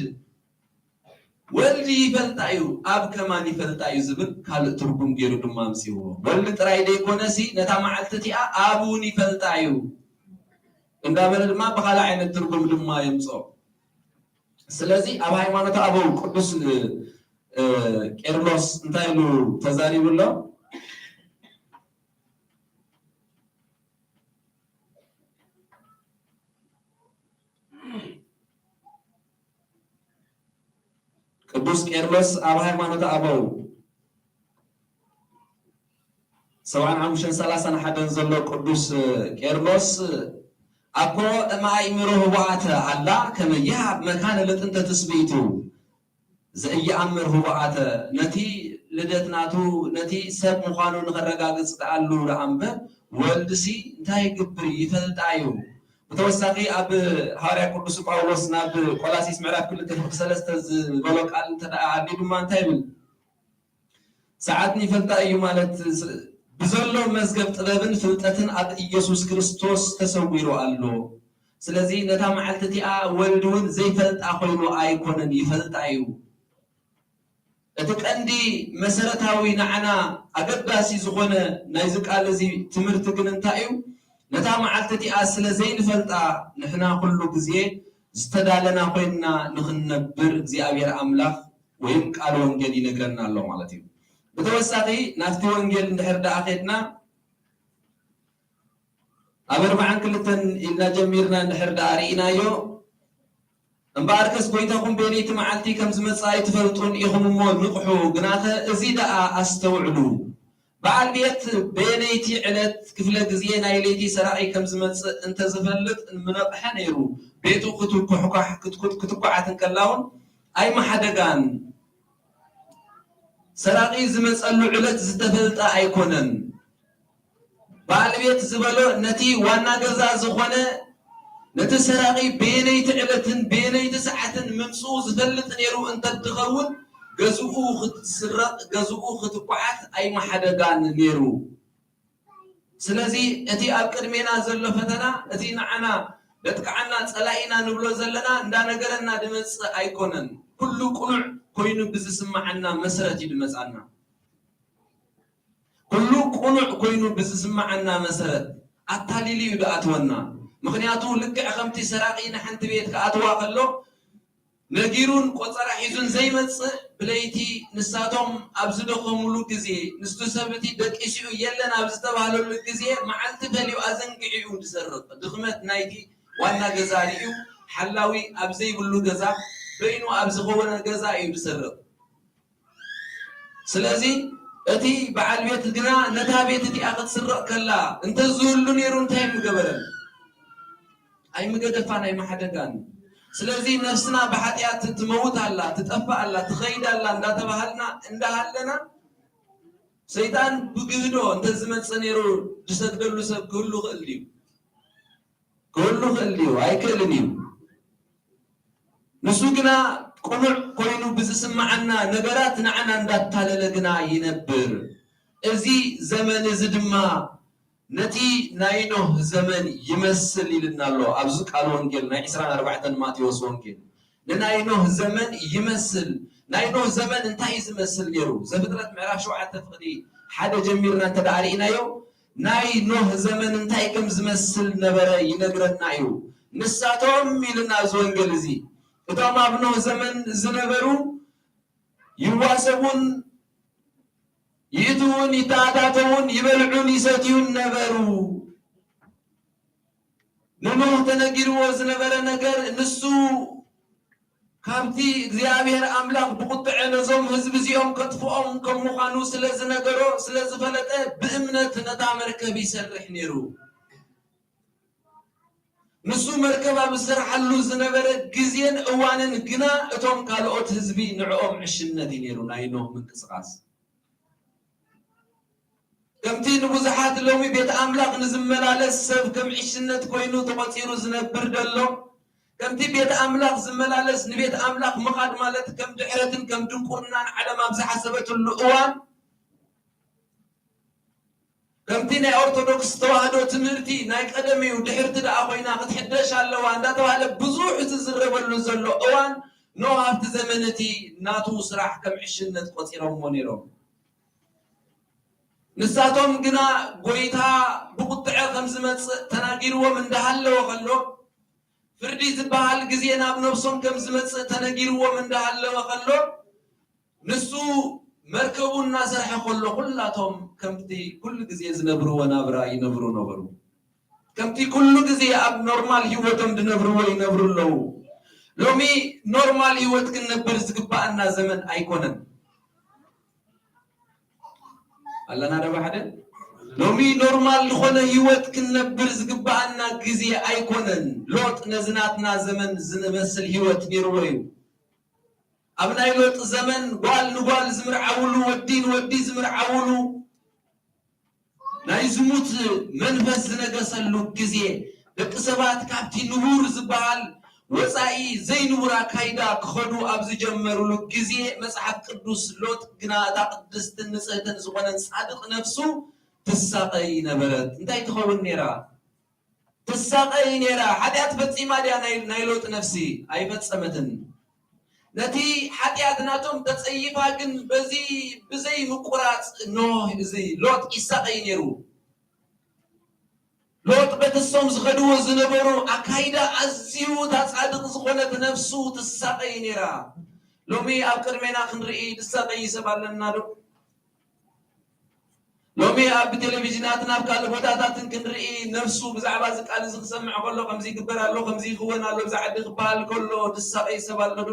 ወልድ ይፈልጣ እዩ፣ ኣብ ከማን ይፈልጣ እዩ ዝብል ካልእ ትርጉም ገይሩ ድማ ኣምጺእዎ። ወልድ ጥራይ ዘይኮነሲ ነታ መዓልቲ እቲኣ ኣብ እውን ይፈልጣ እዩ እንዳበለ ድማ ብኻልእ ዓይነት ትርጉም ድማ የምጽኦ። ስለዚ ኣብ ሃይማኖት ኣበው ቅዱስ እ፣ ቄርሎስ እንታይ ኢሉ ተዛሪቡ ኣሎ? ቅዱስ ቄርሎስ ኣብ ሃይማኖት ኣበው ሰብዓን ሓሙሽተን ሰላሳን ሓደን ዘሎ ቅዱስ ቄርሎስ ኣኮ እምኣእምሮ ህቡኣተ ኣላ ከመ ይሃብ መካነ ለጥንተ ትስብእቱ ዘኢየኣምር ህቡኣተ ነቲ ልደት ናቱ ነቲ ሰብ ምዃኑ ንኸረጋግጽ ደኣሉ ደኣ እምበር ወልድሲ እንታይ ይግብር ይፈልጣ እዩ። ብተወሳኺ ኣብ ሃዋርያ ቅዱስ ጳውሎስ ናብ ቆላሲስ ምዕራፍ ክልተ ፍቕዲ ሰለስተ ዝበሎ ቃል እንተ ደኣ ኣድልዩ ድማ እንታይ ይብል? ሰዓትን ይፈልጣ እዩ ማለት ስ- ብዘሎ መዝገብ ጥበብን ፍልጠትን ኣብ ኢየሱስ ክርስቶስ ተሰዊሩ ኣሎ። ስለዚ ነታ መዓልቲ እቲኣ ወልድ እውን ዘይፈልጣ ኮይኑ ኣይኮነን፣ ይፈልጣ እዩ። እቲ ቀንዲ መሰረታዊ ንዓና ኣገዳሲ ዝኾነ ናይዚ ቃል እዚ ትምህርቲ ግን እንታይ እዩ? ነታ መዓልቲ እቲኣ ስለ ዘይንፈልጣ ንሕና ኩሉ ግዜ ዝተዳለና ኮይንና ንኽንነብር እግዚኣብሔር ኣምላኽ ወይም ቃል ወንጌል ይነግረና ኣሎ ማለት እዩ። ብተወሳኺ ናብቲ ወንጌል እንድሕር ደኣ ኸድና ኣብ ኣርባዓን ክልተን ኢልና ጀሚርና እንድሕር ደኣ ርኢናዮ እምበኣርከስ ጎይታኹም በየነይቲ መዓልቲ ከም ዝመጽእ ኣይትፈልጡን ኢኹም እሞ ንቕሑ፣ ግናኸ እዚ ደኣ ኣስተውዕሉ። በዓል ቤት በየነይቲ ዕለት ክፍለ ግዜ ናይ ለይቲ ሰራቒ ከም ዝመጽእ እንተ ዝፈልጥ ምነቕሐ ነይሩ። ቤቱ ክትኩሕኳሕ ክትኩት ክትኳዓት እንከላ እውን ኣይመሓደጋን። ሰራቒ ዝመጸሉ ዕለት ዝተፈልጠ ኣይኮነን። በዓል ቤት ዝበሎ ነቲ ዋና ገዛ ዝኾነ ነቲ ሰራቒ በየነይቲ ዕለትን በየነይቲ ሰዓትን ምምጽኡ ዝፈልጥ ነይሩ እንተድኸውን ገዝኡ ክትስረቕ ገዝኡ ክትኳዓት ኣይመሓደጋን ነይሩ። ስለዚ እቲ ኣብ ቅድሜና ዘሎ ፈተና እቲ ንዓና ደጥቅዓና ጸላኢና ንብሎ ዘለና እንዳነገረና ድመጽእ ኣይኮነን። ኩሉ ቅኑዕ ኮይኑ ብዝስምዓና መሰረት እዩ ድመጻና። ኩሉ ቅኑዕ ኮይኑ ብዝስምዓና መሰረት ኣታሊሉ እዩ ድኣትወና። ምኽንያቱ ልክዕ ከምቲ ሰራቒ ንሓንቲ ቤት ክኣትዋ ከሎ ነጊሩን ቆጸራ ሒዙን ዘይመጽእ ብለይቲ ንሳቶም ኣብ ዝደኸሙሉ ግዜ ንሱ ሰብ እቲ ደቂሱ የለን ኣብ ዝተባህለሉ ግዜ መዓልቲ ፈልዩ ኣዘንጊዑ እዩ ዝሰርቕ። ድኽመት ናይቲ ዋና ገዛ ርእዩ ሓላዊ ኣብ ዘይብሉ ገዛ በይኑ ኣብ ዝኸወነ ገዛ እዩ ዝሰርቕ። ስለዚ እቲ በዓል ቤት ግና ነታ ቤት እቲኣ ክትስረቕ ከላ እንተዝህሉ ነይሩ እንታይ ምገበረን? ኣይምገደፋን ኣይመሓደጋን። ስለዚ ነፍስና ብሓጢኣት ትመውት ኣላ፣ ትጠፍእ ኣላ፣ ትኸይድ ኣላ እንዳተባሃልና እንዳሃለና ሰይጣን ብግህዶ እንተዝመጽእ ነይሩ ዝሰግደሉ ሰብ ክህሉ ክእል ድዩ? ክህሉ ክእል ድዩ? ኣይክእልን እዩ። ንሱ ግና ቅኑዕ ኮይኑ ብዝስምዓና ነገራት ንዓና እንዳታለለ ግና ይነብር። እዚ ዘመን እዚ ድማ ነቲ ናይ ኖህ ዘመን ይመስል ኢልና ኣሎ ኣብዚ ቃል ወንጌል ናይ ዕስራን ኣርባዕተን ማቴዎስ ወንጌል። ንናይ ኖህ ዘመን ይመስል። ናይ ኖህ ዘመን እንታይ እዩ ዝመስል ነይሩ? ዘፍጥረት ምዕራፍ ሸውዓተ ፍቕዲ ሓደ ጀሚርና እንተ ደኣ ርኢናዮ ናይ ኖህ ዘመን እንታይ ከም ዝመስል ነበረ ይነግረና እዩ። ንሳቶም ኢልና ኣብዚ ወንጌል እዚ እቶም ኣብ ኖህ ዘመን ዝነበሩ ይዋሰቡን ይእትዉን ይተኣታተዉን ይበልዑን ይሰትዩን ነበሩ። ንኖህ ተነጊርዎ ዝነበረ ነገር፣ ንሱ ካብቲ እግዚኣብሔር ኣምላኽ ብቁጥዐ ነዞም ህዝቢ እዚኦም ከጥፍኦም ከም ምዃኑ ስለ ዝነገሮ፣ ስለ ዝፈለጠ፣ ብእምነት ነታ መርከብ ይሰርሕ ነይሩ። ንሱ መርከብ ኣብ ዝሰርሓሉ ዝነበረ ግዜን እዋንን ግና፣ እቶም ካልኦት ህዝቢ ንዕኦም ዕሽነት እዩ ነይሩ ናይ ኖህ ምንቅስቓስ። ከምቲ ንብዙሓት ሎሚ ቤት ኣምላኽ ንዝመላለስ ሰብ ከም ዕሽነት ኮይኑ ተቖጺሩ ዝነብር ደሎ፣ ከምቲ ቤት ኣምላኽ ዝመላለስ ንቤት ኣምላኽ ምኻድ ማለት ከም ድሕረትን ከም ድንቁርናን ዓለም ኣብ ዝሓሰበትሉ እዋን፣ ከምቲ ናይ ኦርቶዶክስ ተዋህዶ ትምህርቲ ናይ ቀደም እዩ፣ ድሕርቲ ደኣ ኮይና ክትሕደሽ ኣለዋ እንዳተባህለ ብዙሕ ዝዝረበሉ ዘሎ እዋን፣ ኖህ ኣብቲ ዘመን እቲ ናቱ ስራሕ ከም ዕሽነት ቆጺሮምዎ ነይሮም። ንሳቶም ግና ጎይታ ብቁጥዐ ከም ዝመጽእ ተናጊርዎም እንዳሃለወ ከሎ፣ ፍርዲ ዝበሃል ግዜ ናብ ነብሶም ከም ዝመጽእ ተነጊርዎም እንዳሃለወ ከሎ፣ ንሱ መርከቡ እናሰርሐ ከሎ፣ ኩላቶም ከምቲ ኩሉ ግዜ ዝነብርዎ ናብራ ይነብሩ ነበሩ። ከምቲ ኩሉ ግዜ ኣብ ኖርማል ህይወቶም ዝነብርዎ ይነብሩ ኣለዉ። ሎሚ ኖርማል ህይወት ክንነብር ዝግባኣና ዘመን ኣይኮነን። ኣለና ዶ ብሓደ? ሎሚ ኖርማል ዝኾነ ህይወት ክንነብር ዝግባኣና ግዜ ኣይኮነን። ሎጥ ነዚ ናትና ዘመን ዝመስል ህይወት ነይርዎ እዩ። ኣብ ናይ ሎጥ ዘመን ጓል ንጓል ዝምርዓውሉ፣ ወዲ ንወዲ ዝምርዓውሉ፣ ናይ ዝሙት መንፈስ ዝነገሰሉ ግዜ፣ ደቂ ሰባት ካብቲ ንቡር ዝበሃል ወጻኢ ዘይንቡር ኣካይዳ ክኸዱ ኣብ ዝጀመሩሉ ግዜ፣ መጽሓፍ ቅዱስ ሎጥ ግና እታ ቅድስትን ንጽህትን ዝኾነን ጻድቕ ነፍሱ ትሳቐይ ነበረት። እንታይ ትኸውን ነይራ? ትሳቐይ ነይራ። ሓጢኣት ፈጺማ ድያ ናይ፣ ናይ ሎጥ ነፍሲ? ኣይፈጸመትን። ነቲ ሓጢኣት ናቶም ተጸይፋ ግን በዚ ብዘይ ምቁራጽ ኖህ፣ እዚ ሎጥ ይሳቐይ ነይሩ። ሎጥ በቲ እሶም ዝኸድዎ ዝነበሩ ኣካይዳ ኣዝዩ እታ ጻድቕ ዝኾነት ነፍሱ ትሳቐይ ነይራ። ሎሚ ኣብ ቅድሜና ክንርኢ ዝሳቐይ ሰብ ኣለና ዶ? ሎሚ ኣብ ቴሌቪዥናትን ኣብ ካልእ ቦታታትን ክንርኢ፣ ነፍሱ ብዛዕባ እዚ ቃል እዚ ክሰምዕ ከሎ፣ ከምዚ ይግበር ኣሎ፣ ከምዚ ይኽወን ኣሎ፣ ብዛ ዓዲ ክበሃል ከሎ ዝሳቐይ ሰብ ኣሎ ዶ?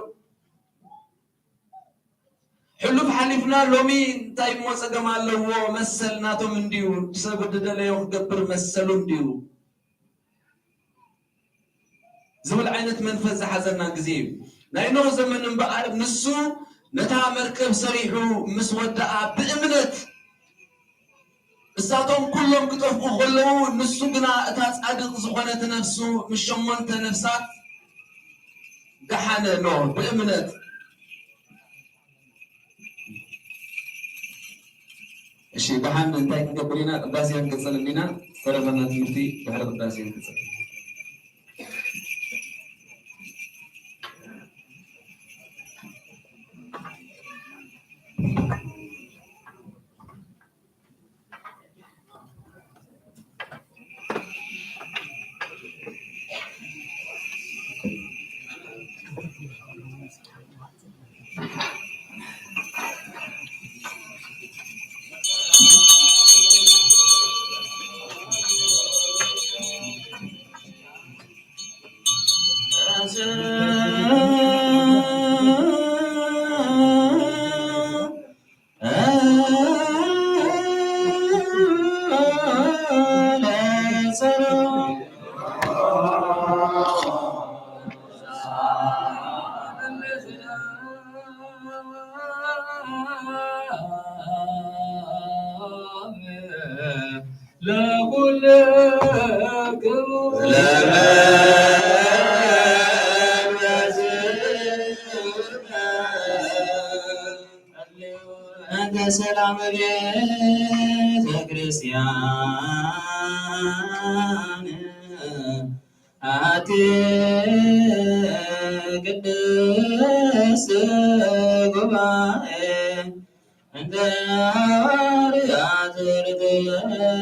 ሕሉፍ ሓሊፍና ሎሚ እንታይ እሞ ጸገም ኣለዎ? መሰል ናቶም እንድዩ፣ ሰብ ዝደለዮ ክገብር መሰሉ እንድዩ። ዝብል ዓይነት መንፈስ ዝሓዘና ግዜ እዩ። ናይ ኖህ ዘመን እምበኣር፣ ንሱ ነታ መርከብ ሰሪሑ ምስ ወደኣ፣ ብእምነት እሳቶም ኩሎም ክጠፍኡ ከለዉ፣ ንሱ ግና እታ ጻድቕ ዝኾነት ነፍሱ ምስ ሸሞንተ ነፍሳት ደሓነ። ኖህ ብእምነት። እሺ፣ ደሓን እንታይ ክንገብር ኢና? ቅዳሴ ክንቅጽል እንዲና። ዝተረፈና ትምህርቲ ድሕሪ ቅዳሴ ክንቅጽል። ለመንበስመ እንተ ሰላም ቤተ ክርስቲያን አቲ ቅድስት ጉባኤ እንተ ሐዋርያት ርትዕት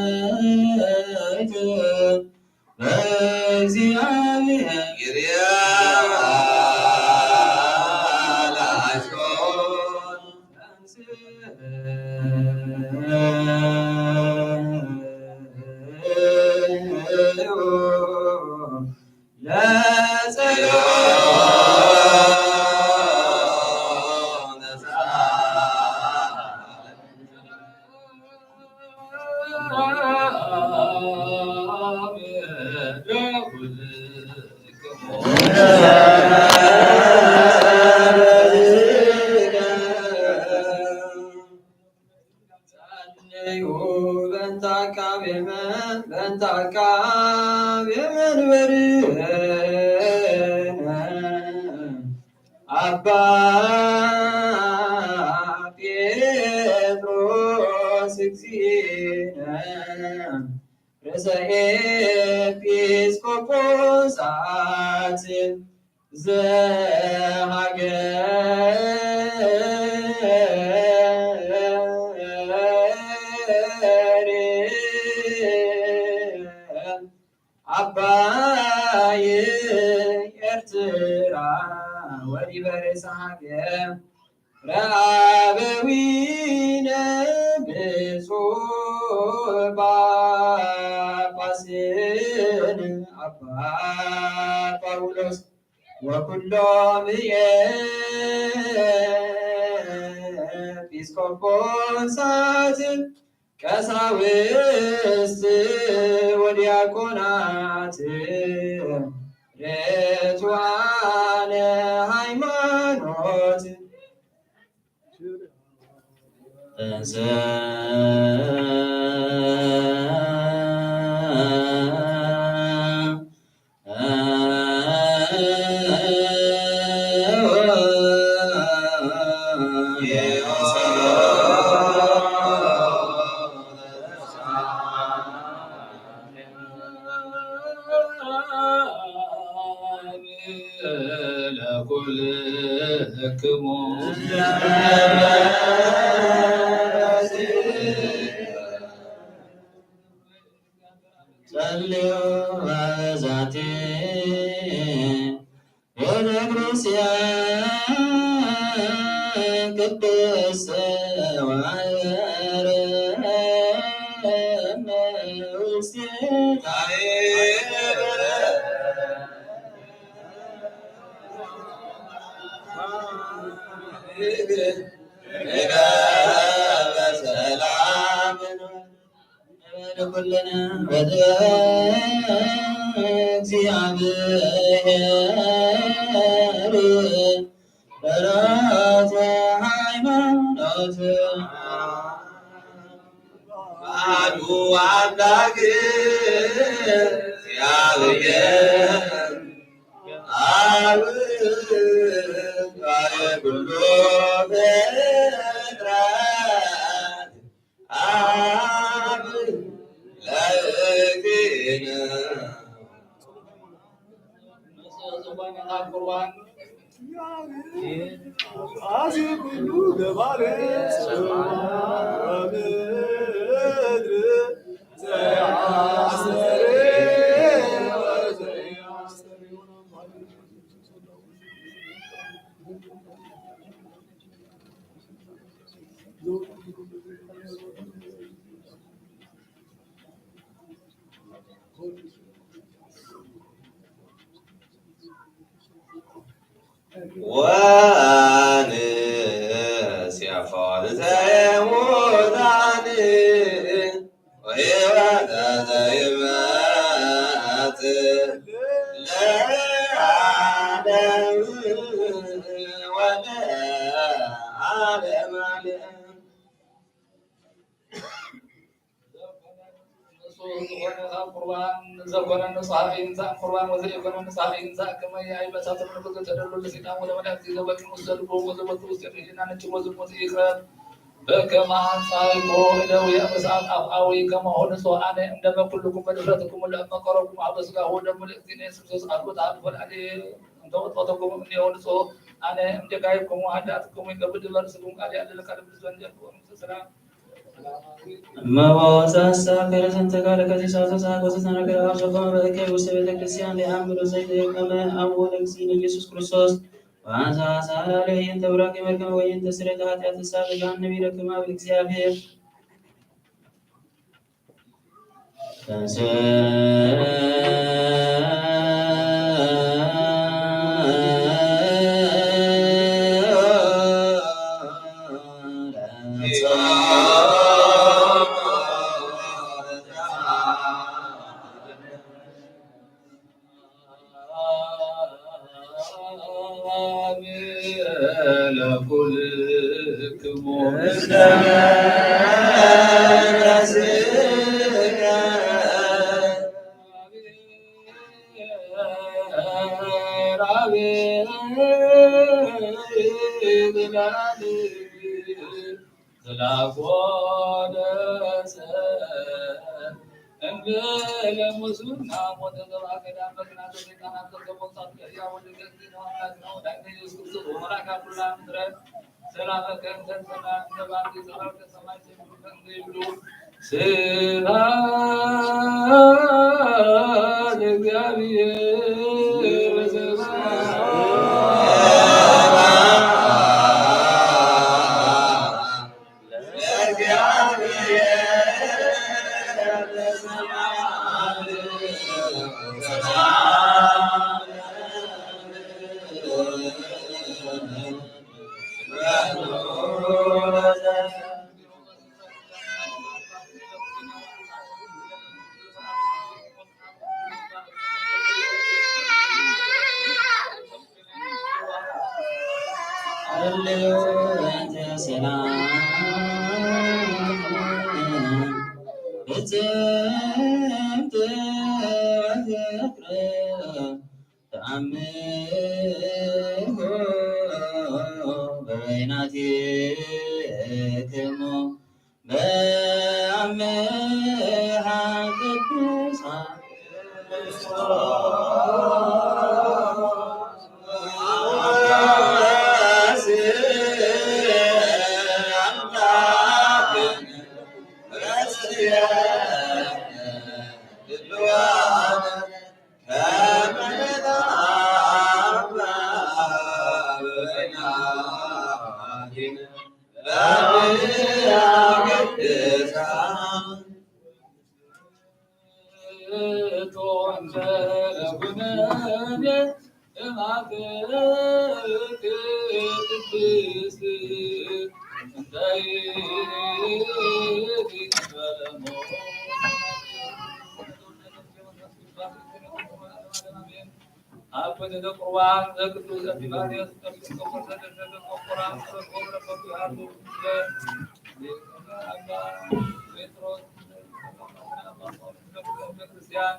በእግዚአብሔር ይርያ ለአሽኮር ጸልዩ በእንተ አቃቤ መ-፣ በእንተ አቃቤ መንበርነ አባ ጴጥሮስ እግዚእነ ርእሰ ኤጲስቆጶሳት ዘሀገር አባይ ኤርትራ ወዲበ ርእሰ ሀገር ረአበዊነ ብፁዕ ጳጳስን አባ ጳውሎስ ወኩሎም ኤጲስቆጶሳት ቀሳውስት ወዲያቆናት ርቱዓነ ሃይማኖት። ለኩልክሙ ጸልዩ በዛቲ ቤተ ክርስቲያን ቅድስት ወማህበረ ውስቴታ ኩልነ ወደ እግዚአብሔር በራተ ሃይማኖት አሐዱ አምላክ እግዚአብሔር አብ ቃለ ኩሉ ፍጥረት አብ ለእግዚእነ። አዚ ኩሉ ገባሬ ሰማይ ወምድር ዘያስተሪ ወዘያስተሪ ወንሴፎን ዘሙታን ወሕይወተ ዘይመጽእ ለዓለም ወለዓለመ ዓለም። ንሱ ዝኾነ ካብ ቁርባን ዘኮነ ንስሓ ይንሳእ፣ ቁርባን ወዘይኮነ ንስሓ ይንሳእ። ከመይ ኣይበሳት ምልክቱ ተደሉ ለሰይጣን ወለመላእክቲ ዘበኪ ውስተ ልቦሙ ወዘበቱ ውስተ ርሒና ነጭ ወዝሙት ይቅረብ። በከመ አንሳይኩ እደዊ እሳት አፍአዊ ከማሁ ንጹሕ አነ እምደመ ኩልኩም በድፍረትኩም ለእመ ቀረብኩም አበ ስጋሁ ወደሙ ለእግዚእነ ኢየሱስ ክርስቶስ አልቦ ተሃድፎ ለአሌ እንተ ወጥፈተኩም እምኔሁ ንጹሕ አነ እምደጋይኩም ኃጢአትኩም ይገብር በርእስኩም ቃል ያለ ለቃል ብዝበን ጀርኩም ስራ መባወዛሳ ከረሰንተ ካለ ከሲሳቶ ሳቆ ዘተነገረ አብ ዘኮመ በእከይ ውስተ ቤተ ክርስቲያን ሊአምሩ ዘይተየቀመ አብ ወደ እግዚእነ ኢየሱስ ክርስቶስ ወአንሳ ሳላ ለይን ተብራቂ መርከመ ወይን ተስሬት ኃጢአት ሳብ ላን ነቢረ ክማብ እግዚአብሔር ተንስ ለኩልክሙ እንበለ ሙስና ሞተ ዘብአ ገዳም በክናተ ሰይጣናት ተሰቦታት ከያ ወደ ገጽ ነው አምላክ ነው ዳግመ ኢየሱስ ክርስቶስ ወመላካ ኩላ ምድረ ሰላመከ እንተ ሰማይ እንደ ባቲ ሰራዊተ ሰማይ ዘይብሉ ስብሐት ለእግዚአብሔር በሰማይ ተአምሆ በበይናቲክሙ በአምሃ ቅዱሳን አብ ኮነ ዘቁርባን ዘቅዱስ እስጢፋኖስ ኤጲስቆጶስ ዘደሰተ ቆቆራ ሰቆም ረከቱ ያሉ አባ ጴጥሮስ ቤተክርስቲያን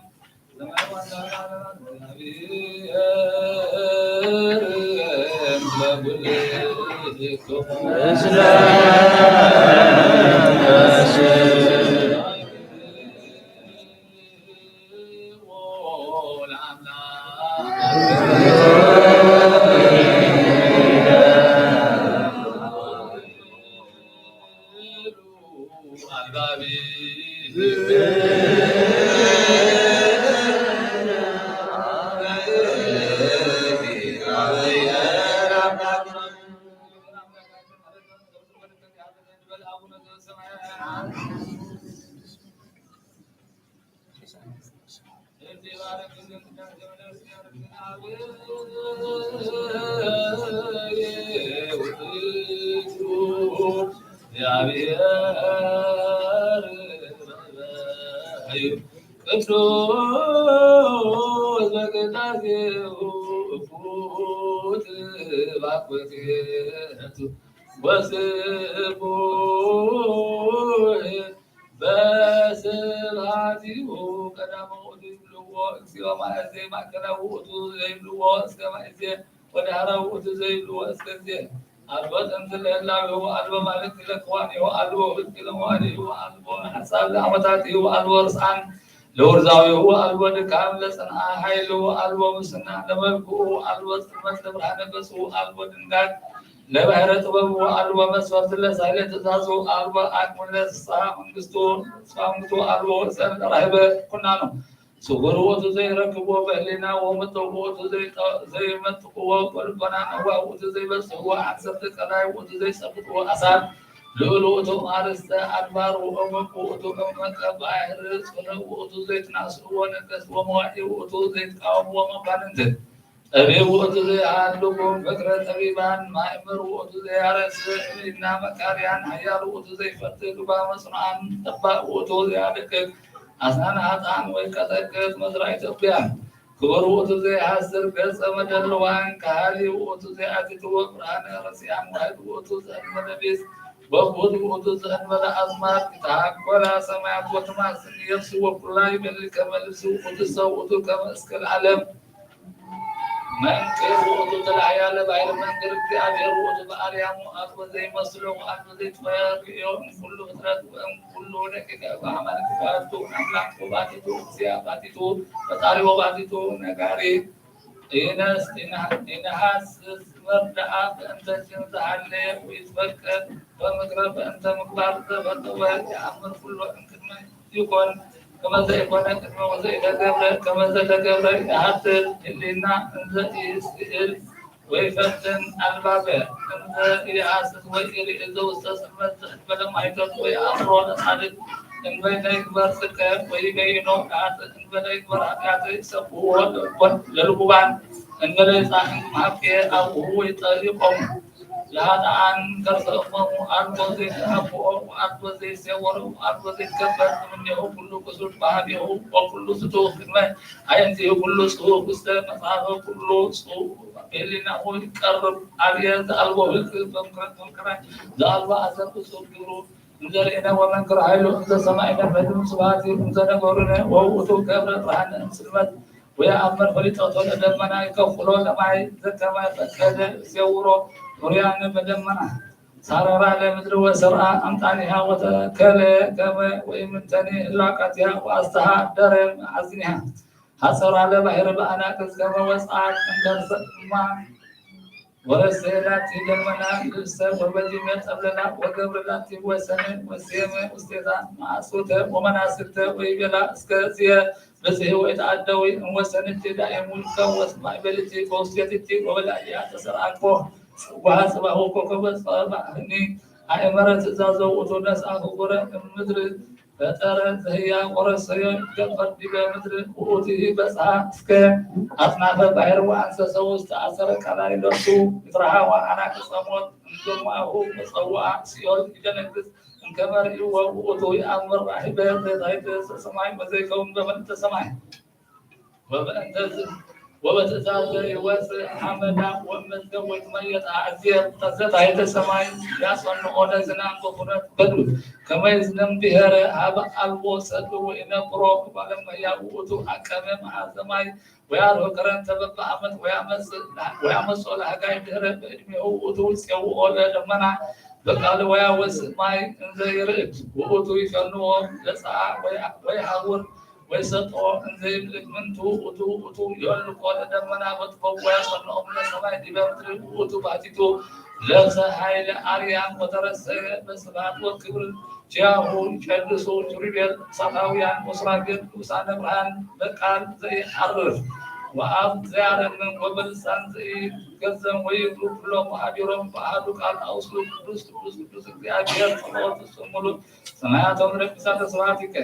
እግዚአብሔር ቅዱስ በቅዳሴሁ እኩት ባኮቴቱ ወስቡሕ በስብሐቲሁ ቀዳማዊ ውእቱ ይብልዎ እግዚኦ ማእዜ ማእከላዊ ውእቱ ዘይብልዎ እስከ ማእዜ ወዳህራዊ ውእቱ ዘይብልዎ እስከ እዜ አልቦ ጥንቲ ለህላዌሁ አልቦ ማልክቲ ለክዋኔሁ አልቦ ውድቂ ለመዋዴሁ አልቦ ሐሳብ ለአመታቲሁ አልቦ ርስዓን ለውርዛዊሁ አልቦ ድካም ለጽንዓ ኃይልሁ አልቦ ምስና ለመልክኡ አልቦ ጽልመት ለብርሃነ ገጹ አልቦ ድንጋት ለባሕረ ጥበቡ አልቦ መስፈርት ለሳይለ ትእዛዙ አልቦ አቅም ለፍስሐ መንግስቱ ተስፋ መንግስቱ አልቦ ሰን ረህበ ኩናኑ ስውር ውእቱ ዘይረክብዎ በህሊና ወምጡቕ ውእቱ ዘይጠ-፣ ዘይመጥቅዎ በልቦና ነዋህ ውእቱ ዘይበጽሕዎ ዓሰርተ ቀላይ ውእቱ ዘይጸብጥዎ ኣሳር ልዑል ውእቱ እም አርእስተ አድባር ወእሙቅ ውእቱ እም መቀ ባሕር ጽኑዕ ውእቱ ዘይትናስእዎ ነገስት ወመዋዒ ውእቱ ዘይትቃወምዎ መኳንንት ጠቢብ ውእቱ ዘይሃልኩም ፍቅረ ጠቢባን ማእምር ውእቱ ዘያረስእ እምኢና መካርያን ኃያል ውእቱ ዘይፈትህ ልባመ ጽኑዓን ጠባእ ውእቱ ዘያደቅቅ አስናን ኃጥኣን ወይ ቀጠቅጥ መዝራእተ እኩያን ክቡር ውእቱ ዘይሃስር ገጸ መደልዋን፣ ከሃሊ ውእቱ ዘይኣትትዎ ብርሃነ ርእስያም፣ ዋህድ ውእቱ ዘእንበለ ቢጽ፣ ወብሁል ውእቱ ዘእንበለ ኣዝማድ፣ ይትሃጎላ ሰማያት ወትማስን የብስ፣ ወኩላ ይበሊ ከመ ልብስ ውእቱ ሰው ውእቱ ከመ እስከ ለዓለም። መንክር ውእቱ ተላህያለ ባሕር መንክር እግዚአብሔር ውእቱ በአርያሙ አልቦ ዘይመስሎ ወአልቦ ዘይትፈርዮ እምኩሉ ፍጥረት ወእምኩሉ ደቂቀ በአማልክት ባሕቱ አምላክ ወባሕቲቱ እግዚአ ባሕቲቱ ፈጣሪ ወባሕቲቱ ነጋሪ። ኢነስ ኢነሃስስ መርድኣ በእንተ ዝሃለ ወይትፈቀድ በምግረ በእንተ ምግባር ዘፈጠወ የአምር ኩሎ እምቅድመ ይኮን ከመ ዘይኮነ ቅድመ ወዘኢተገብረ ከመ ዘተገብረ ይሃትት ህሊና እንዘ ኢይስእል ወይፈትን ኣልባበ እንዘ ኢይሃስስ ወኢይርኢ ዘውስተ ጽልመት ዘእንበለ ማይተት ወይኣምሮ ለጻድቅ እንበይነ ይግበር ጽድቀ ወይበይኖ ለኃጥእ እንበለ ይግበር ኃጢአተ ይሰብሕዎ ለልቡባን እንበለ ይጻሕን መሃብክየ አቡሁ ወይጠሊቆሙ ለኃጥኣን ከርሰ እሞሙ አልቦ ዘይተአብኦ ወአልቦ ዘይሴወሮ ወአልቦ ዘይትከበር እምኔሁ ኩሉ ክሱት ባህቢሁ ወኩሉ ስቱህ ቅድመ አየንቲሁ ኩሉ ጽሑፍ ውስተ መጽሐፈ ኩሉ ጽሑፍ በህሊናሁ ይቀርብ አብየ ዘአልቦ ህግ በምክረት መምክረ ዘአልቦ አዘር ፍጹም ግብሩ እንዘ ርኢነ ወመንክር ኃይሉ እንዘ ሰማዕነ በድም ስብሐት እንዘ ነገሩነ ወውእቱ ገብረ ብርሃነ እምጽልመት ወየአምር ፈሊጠቶ ለደመና ይከፍሎ ለማይ ዘከመ ፈቀደ ይሴውሮ ሩያነ በደመና ሳረራ ለምድሪ ወሰርአ አምጣኒሃ ወተከለ ከመ ወኢምንተኒ ህላቃቲሃ ወአስተሃደረ መአዝኒሃ ሐጸራ ለባሕር በአናቅጽ ከመ ወጽአት እንከርሰ እማ ወረሰየላቲ ደመና ልብሰ ወበዲመ ጠብለላ ወገብረላቲ ወሰነ ወሴመ ውስቴታ መአጹተ ወመናስግተ ወይቤላ እስከ ዝየ ብጽሒ ወይተአደዊ እምወሰንኪ ዳይሙ ይከወስ ማእበልኪ በውስቴትኪ ወበላዕሊሃ ተሰርአኮ ጽዋሃ ጽባሁ ኮከበ ጸባህኒ አእመረ ትእዛዘ ውእቱ ነስአ ህጉረ እምድር ፈጠረ ዘህያ ወረሰዮ ይትገበር ዲበ ምድር ውእቱሂ በጽሐ እስከ አጽናፈ ባሕር ወአንሰሰ ውስተ አሰረ ቀላይለቱ ይትረሃዋ አናቅጸ ሞት እምግርማሁ ወጸውአ ሲኦል ይደነግጽ እንከመ ርእይዎ ውእቱ ይአምር ራሂበ ዘታሕተ ሰማይ ወዘይከውን በመልዕልተ ሰማይ ወበእንተዝ ወበትእዛዘ ይወፅእ ሐመዳ ወመዝገብ ወይትመየጥ አዕዝየር ዘታሕተ ሰማይ ያጸንኦ ለዝናም በኩረት በዱ ከመ ይዝነም ብሔረ ሀበ አልቦ ሰዱ ወኢነብሮ ባለመያ ውእቱ አቀመ መዓዘ ማይ ወያርሆ ከረንተ በበአመት ወያመጽእ ለሀ-፣ ወያመጽኦ ለሀጋይ ድህረ በዕድሜሁ ውእቱ ይጼውኦ ለደመና በቃሉ ወያወጽእ ማይ እንዘ ይርዕድ ውእቱ ይፈንዎ ለጸአ ወያ-፣ ወይሐውር ወይሰጥኦ እንዘ ይብልግ ምንቱ ውእቱ ውእቱ ይወልቆ ለደመና በጥበቡ ወያጸንኦ እምነ ሰማይ ዲበ ምድሪ ውእቱ ባሕቲቱ ለብሰ ኃይለ አርያም ወተረሰየ በስብሐት ወክብር ኪያሁ ይቀድሱ ኪሩቤል እሳታውያን ወሱራፌል ልኡሳነ ብርሃን በቃል ዘይዓርፍ ወአፍ ዘያረምም ወበልሳን ዘይገዘም ወይብሉ ኩሎም ወሃዲሮም በአሐዱ ቃል አውስኡ ቅዱስ ቅዱስ ቅዱስ እግዚአብሔር ጸባኦት ፍጹም ምሉእ ሰማያተ ወምድረ ቅድሳተ ስብሐቲከ።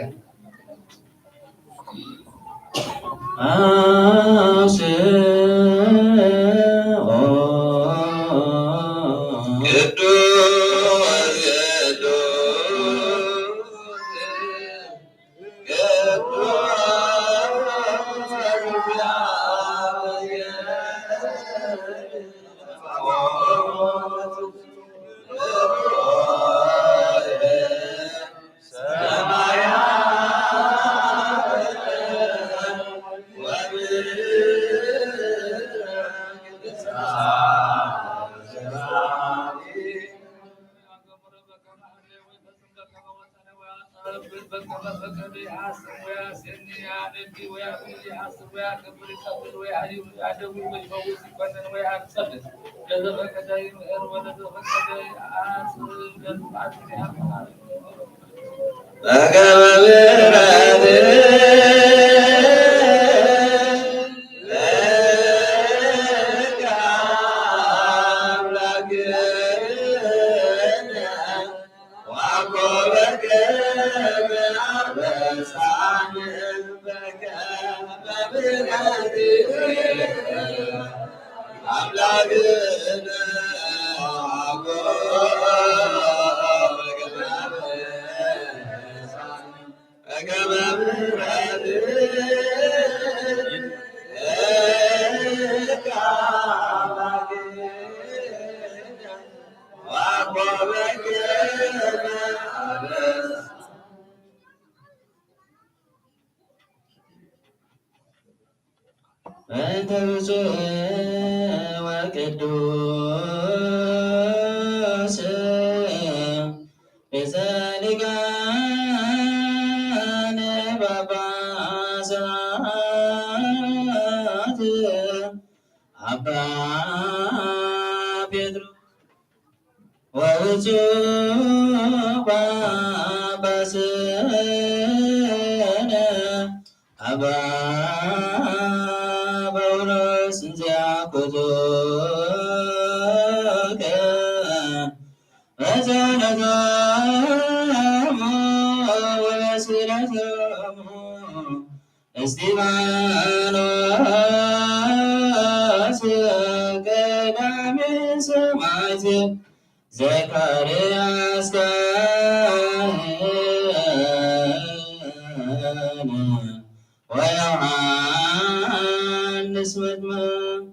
በእንተ ብፁዕ ወቅዱስ ርእሰ ሊቃነ ጳጳሳት አባ ጴጥሮስ ወብፁዕ ጳጳስነ አባ ጳውሎስ እንዚአኩ በጸሎቶሙ ወበስእለቶሙ እስጢፋኖስ ቀዳሜ ሰማዕት ዘካርያስ ካህን ወዮሐንስ መጥምቅ።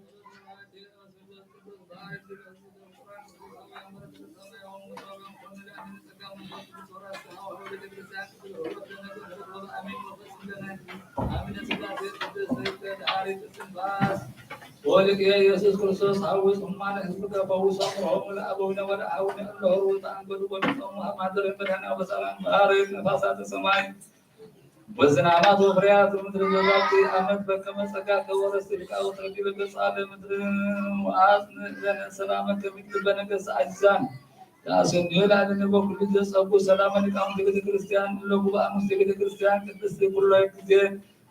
ወልድየ ኢየሱስ ክርስቶስ ሐውስ እማነ ህዝብከ ፈውሶም ወሆሙ ለአበዊነ ወለአቡነ እለ ኆር ውእቱ አንበሉ ወሚጦሙ ሀማደረ መድኃኒያ በሰላም ባርክ ነፋሳተ ሰማይ ወዝናማት ወፍሬያት ምድር ዘዛቲ ዓመት በከመ ጸጋከ ወረስእልካ ወትረክበ ገጻ ለምድር ወአጽንዕ ለነ ሰላመከ እምይእቲ በነገሥ አዛን። ተአሰንዮ ለአለነ በኩሉ ዘጸጉ ሰላመ ሊቃውንተ ቤተ ክርስቲያን እለ ጉባኤ ውስተ ቤተ ክርስቲያን ቅድስት ኩሎ ጊዜ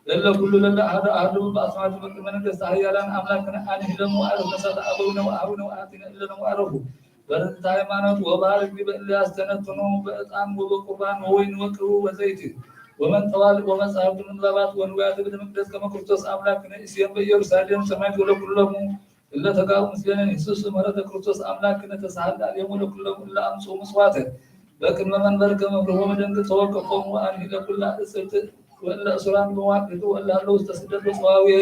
እለ ኩሉ ለለ አሐዱ አሐዱ በአስማት በቅድመ ነገሥተ ኃያላን አምላክነ አንሂለሙ ወአረፉ ነሳተ አበዊነ ወአበዊነ ወአሐቲነ እለ ነሙ አረፉ። በርትዕተ ሃይማኖት ወባርክ ዲበ እለ ያስተነትኑ በዕጣን ወበቁርባን ወወይን ወቅርቡ ወዘይቲ ወመንጠዋል ወመጻሕፍት ምንባባት ወንዋያተ ቤተ መቅደስ ከመ ክርስቶስ አምላክነ ኢስየም በኢየሩሳሌም ሰማይት ወለኩሎሙ እለ ተጋቡ ምስሌነ ንህስሱ ምሕረተ ክርስቶስ አምላክነ ተሳሃል ላዕሌሆሙ ለኩሎሙ እለ አምጽኡ ምጽዋተ በቅድመ መንበርከ መብርሆ ወደንግጽ ተወከፎሙ ወአንሂ ለኩላ እጽብት ወእለ እሱራን በመዋቅህቱ ወእለ ሀለው ውስተ ስደት በጸዋውየ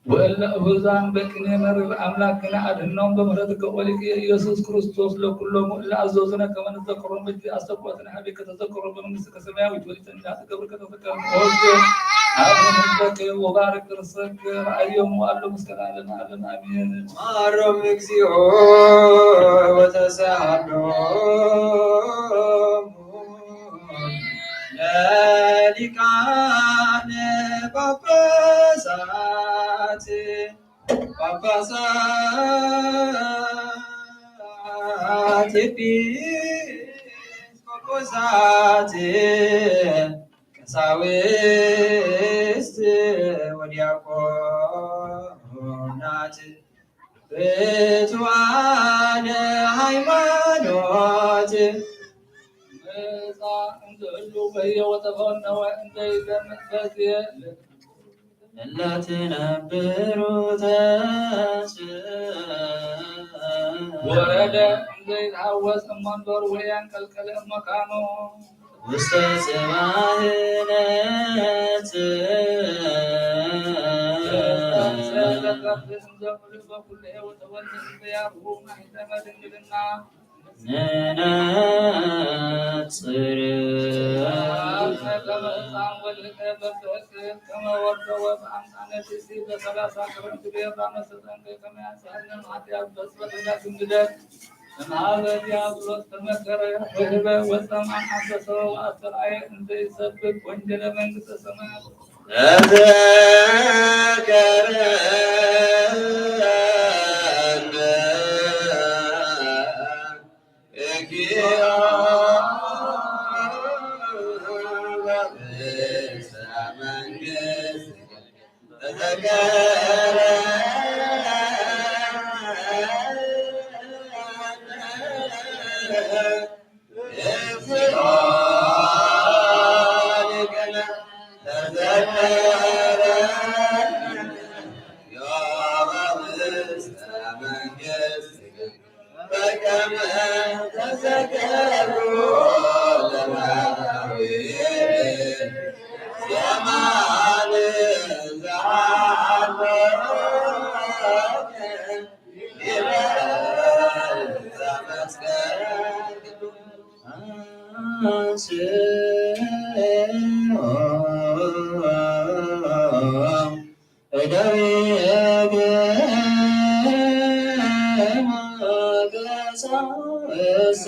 ወእለ እሁዛን በቅኔ መርር አምላክነ አድህኖም በምሕረትከ ኦሊክ ኢየሱስ ክርስቶስ ለኩሎሙ እለ አዘዙነ ከመ ንዘከሮም በእንቲ አስተብቆትነ ሀቤከ ተዘከሮም በመንግሥትከ ሰማያዊት ወሊተ እንዳ ትገብር ከተፈቀር ኦልቴ አብን ህዝበከ ወባርክ ርእሰከ ረአዮም ወአሎም እስከ ለዓለመ ዓለም አሜን። ማሮም እግዚኦ ወተሳሃሎም ለሊቃነ ጳጳሳት ጳጳሳት ኤጲስቆጶሳት ቀሳውስት ወዲያቆናት ብፁዓነ ሃይማኖት መጻ እንዘ ህሉ በየ ወተፈነወ እንዘ ይደምጽ በዝየ እለ ትነብሩ ተንሥእ ወረደ እንዘ ይትሐወስ እመንበር ወያንቀልቀለ እመካኑ ውስተ ጽባሕ ነጽእ እንዘ ምሉእ በኩሉ ወተወልደ እንዘ ያብሁ ማሕተመ ድንግልና ነነጽር ከመ ሕፃን ወልደ በብሕግ ከመ ወርደ ወበአምጣነ ብእሲ በሰላሳ ክረምት ብኤርትራ መሰጠንቀ ከመ ያንጽሐነ እምኃጢአት በጽበተ ዳግም ልደት እምሃበ ዲያብሎስ ተመከረ ወህበ ወጸምአ አንበሰ ወአስተርአየ እንዘ ይሰብክ ወንጌለ መንግሥተ ሰማያት ተዘከረነ እግዚኦ በርእሰ መንግሥት ተዘከረ እግዚኦ ሊቀነ ተዘከረ ዮሐንስ መንግሥት በከመ ተዘከሩ ለማርያም የማን ዘአሎ እደዊክሙ ቀሳውስት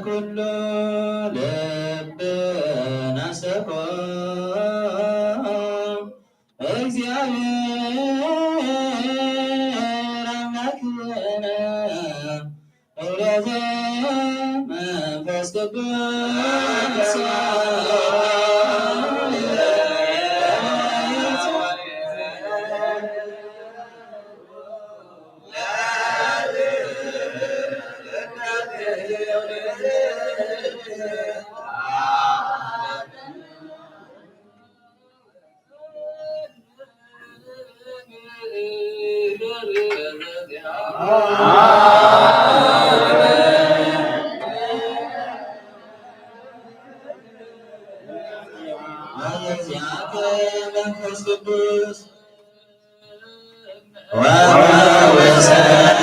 ኩሉ ልብና ሰኮ እግዚአብሔር አምላክነ እውረዘ መንፈስ ቅዱስ መንፈስ ቅዱስ ወወሰነ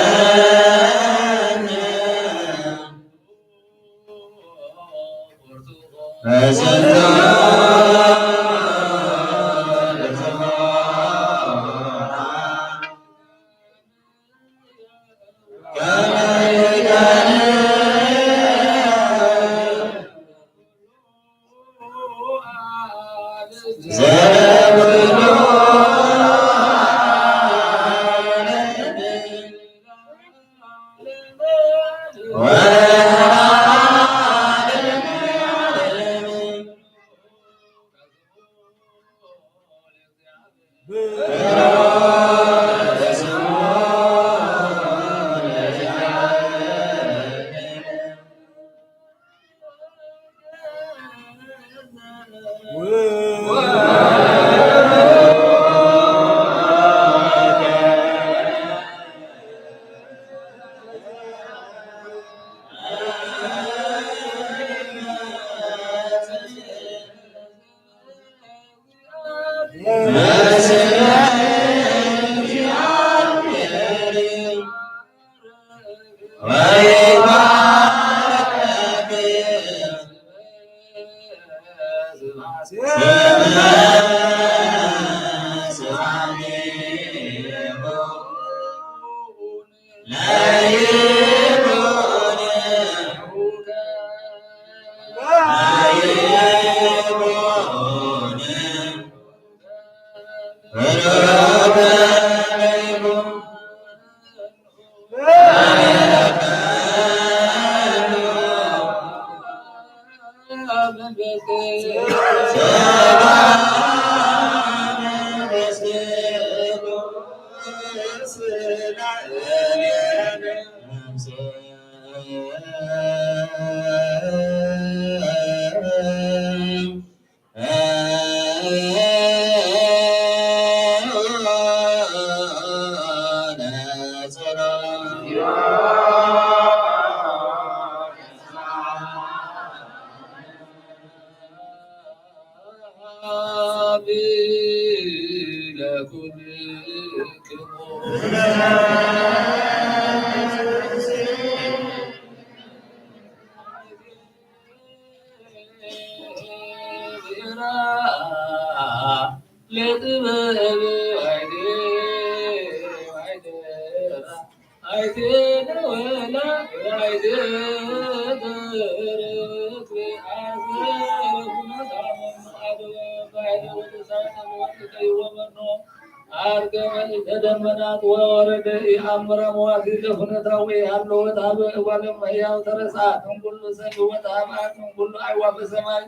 አርገ መልእክተ ደመናት ወወረደ ኢአምረ መዋቲ ለኩነታዊ ሃለወት ሀበ እጓለ እመሕያው ተረሳ እምኩሉ ሰብ ወተሃብአ እምኩሉ አዕዋፈ ሰማይ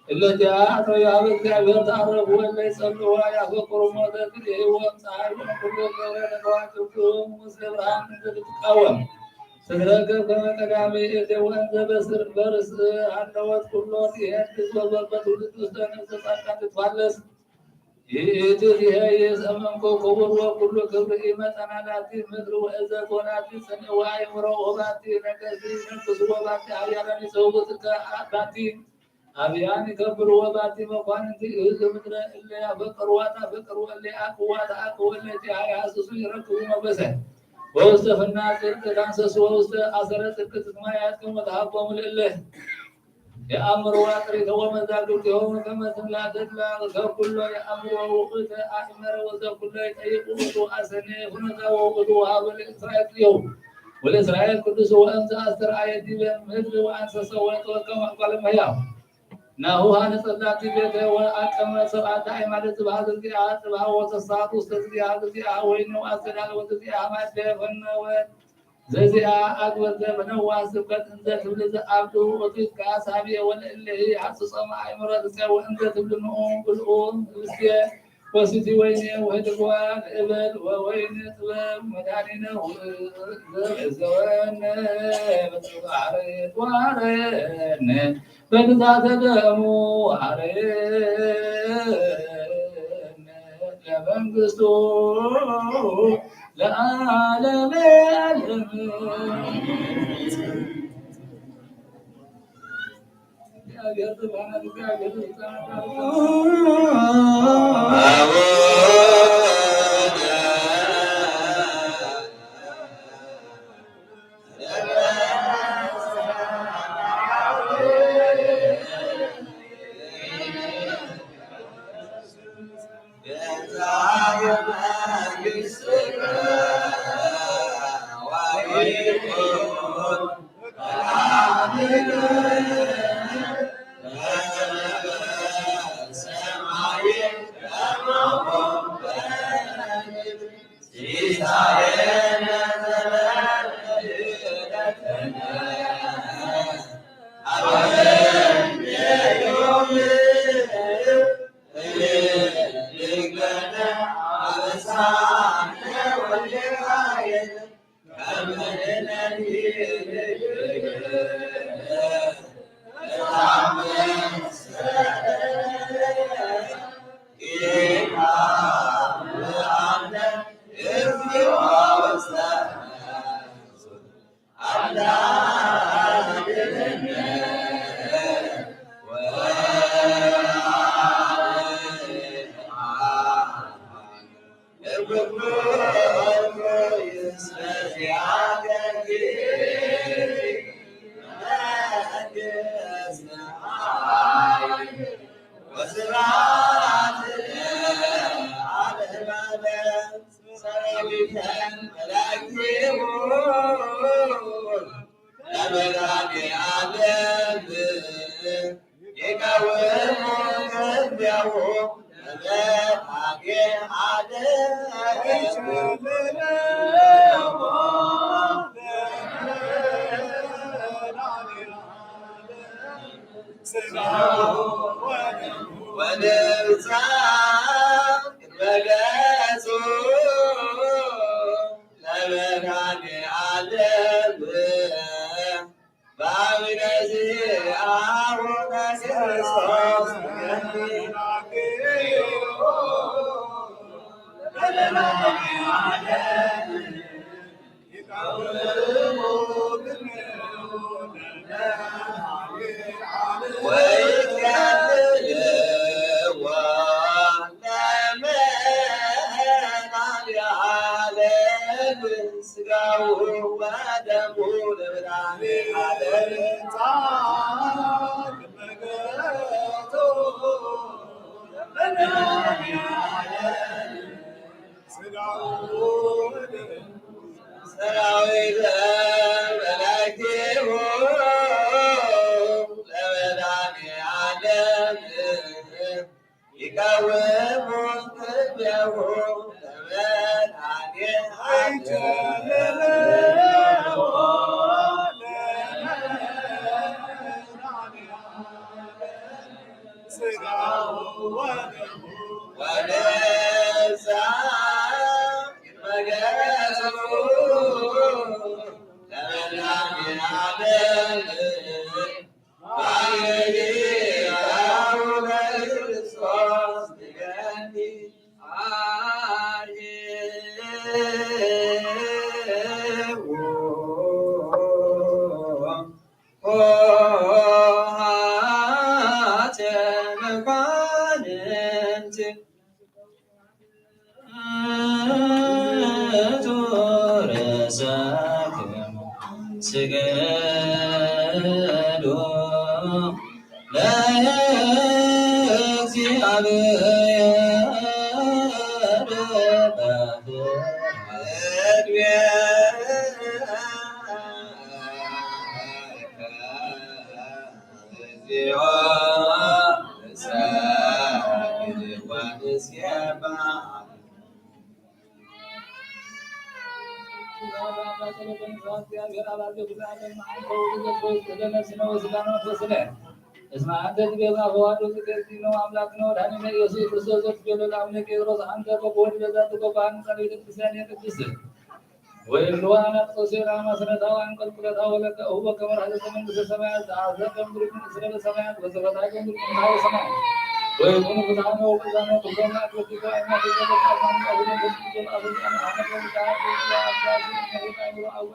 እለ ዚአተው ሀበ እግዚአብሔር ተአረፉ እለ ይጸልኡ ያፈቅሩ ሞተ ክልኤ ወም ፀሐይ ወእምኩሉ ገብረ ለከዋክብቱ ምስለ ብርሃን እንተ ትትቃወም ትትረከብ ከመ ቀዳሚ እቴ ወእንዘ በስር በርስ ሃለወት ኩሎ ትሄድስ ወበበ ትውልድ ውስተ ነፍሰ ጻድቃን ትትፋለስ። ይእቲ ይእዜሰ እምኩ ክቡር ወኩሉ ክብር ኢመጠና ላቲ ምድር ወእዘዝ ወላቲ ጽንዕ ወአእምሮ ወባቲ ነገስት ይነግሱ ወባቲ ኃያላን ይሰውትከ ባቲ አብያን ይከብሩ ወባቲ መኳንንቲ ይእዝ ምድረ እለ ያፈቅርዋ ታፈቅር ወእለ አቅዋ ተአቅወ እለ ቲሃ ይሃስሱ ይረክቡ ሞገሰ ወውስተ ፍና ጽድቅ ታንሰሱ ወውስተ አሰረ ጽድቅ ትትማያጥም ወተሃቦሙ ለእለ የአምርዋ ጥሪተ ወመዛግብቲሆሙ ከመ ትምላ ተድላ ዘኩሎ የአምርዎ ውእቱ አእመረ ወዘኩሎ ይጠይቅ ውእቱ አሰኔ ኩነታ ወውእቱ ወሀበ ለእስራኤል ጥሪሁ ወለእስራኤል ቅዱስ ወእምዝ አስተርአየ ዲበ ምድር ወአንሰሰ ወለተወከ ማእከለ መሕያው ናሁ ሀነጸ ላቲ ቤተ ወአቀመ ሰብአተ አዕማደ ጽባሕ ዘዚአ ጽባሕ ወተሳት ውስተ ዚአ ዘዚአ ወይነ ወአስተዳለ ወዘዚአ ማእደ ፈነወት ዘዚአ አግበርተ በነዋ ስብከት እንዘ ትብል ዘአብዱ ወትትካስ ሀብየ ወለእለሂ ሐጽጾም አእምሮ ትጸው እንዘ ትብል ንኡ ብልኡ ህብስቴ ወስቲ ወይኔ ወህድግዋ ንእበል ወወይን ጥበብ መድኃኒነ ውእዘወነ በጽባሕሪ ተዋረነ በግዛተ ደሙ አረየነ ለመንግስቱ ለዓለመ ዓለም። ለመድኃኔዓለም ይቃወሙ እምኔሁ ለመድኃኔዓለም። ወንብጻሕ ቅድመ ገጹ ለመድኃኔዓለም በአቢነ ዚአሁ ለክርስቶስ ስጋው ወደሙ ለመድኃኔዓለም። ሰራዊተ መላእክቲሁ ለመድኃኔዓለም ይቃወሙ እምኔሁ ለመድኃኔዓለም። ወንብጻሕ ቅድመ ገጹ ለመድኃኔዓለም በአቢነ ዚአሁ ለክርስቶስ ንገኒ አርኄ ኗ ኗ ኗ መኳንንት። ርእሰክሙ ስገዱ ለእግዚአብሔር በፍርሃት እግዚኦ። እስመ አንተ ትቤዛ ፈዋዶ ዘተክሊሎ አምላክነ ወድኃኒነ ኢየሱስ ክርስቶስ ዘትቤሎ ለአቡነ ቄርሎስ አንተ በጎ ወድቤዛ ትጎባን ጸሎተ ቤተ ክርስቲያን ቅድስት ወይብልዋ አናብጾ ሴራ ማስረታ ወአንቀልቅለታ ወለተ እሁበ ከመ ራህለተ መንግስተ ሰማያት ዘአዘ ከምድር ምስለ በሰማያት ወዘፈታይከ ምድር ከመ ሰማይ ወይኩኑ ፍትሐነ ወቅዛነ ኩሎና አትወዲቆ አይና ተጸበቃ ማንቃ ሁለን ተስቅቶ አበቃ አነ ከሚካ አበቃ አባሲ ነሁን አይምሮ አወ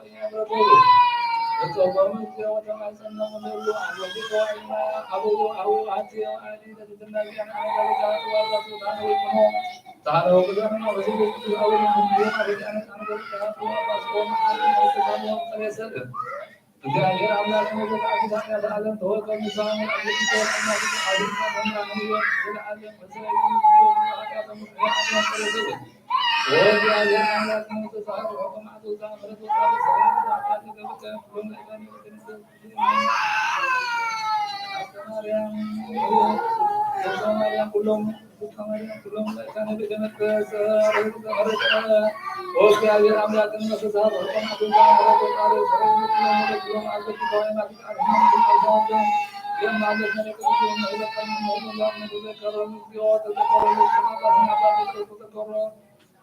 እግዚአብሔር አምላክ ሆይ በቃ ኪዳን ያለ ዓለም ተወቀ ምሳሙ አግኝቶ አግኝቶ አግኝቶ አግኝቶ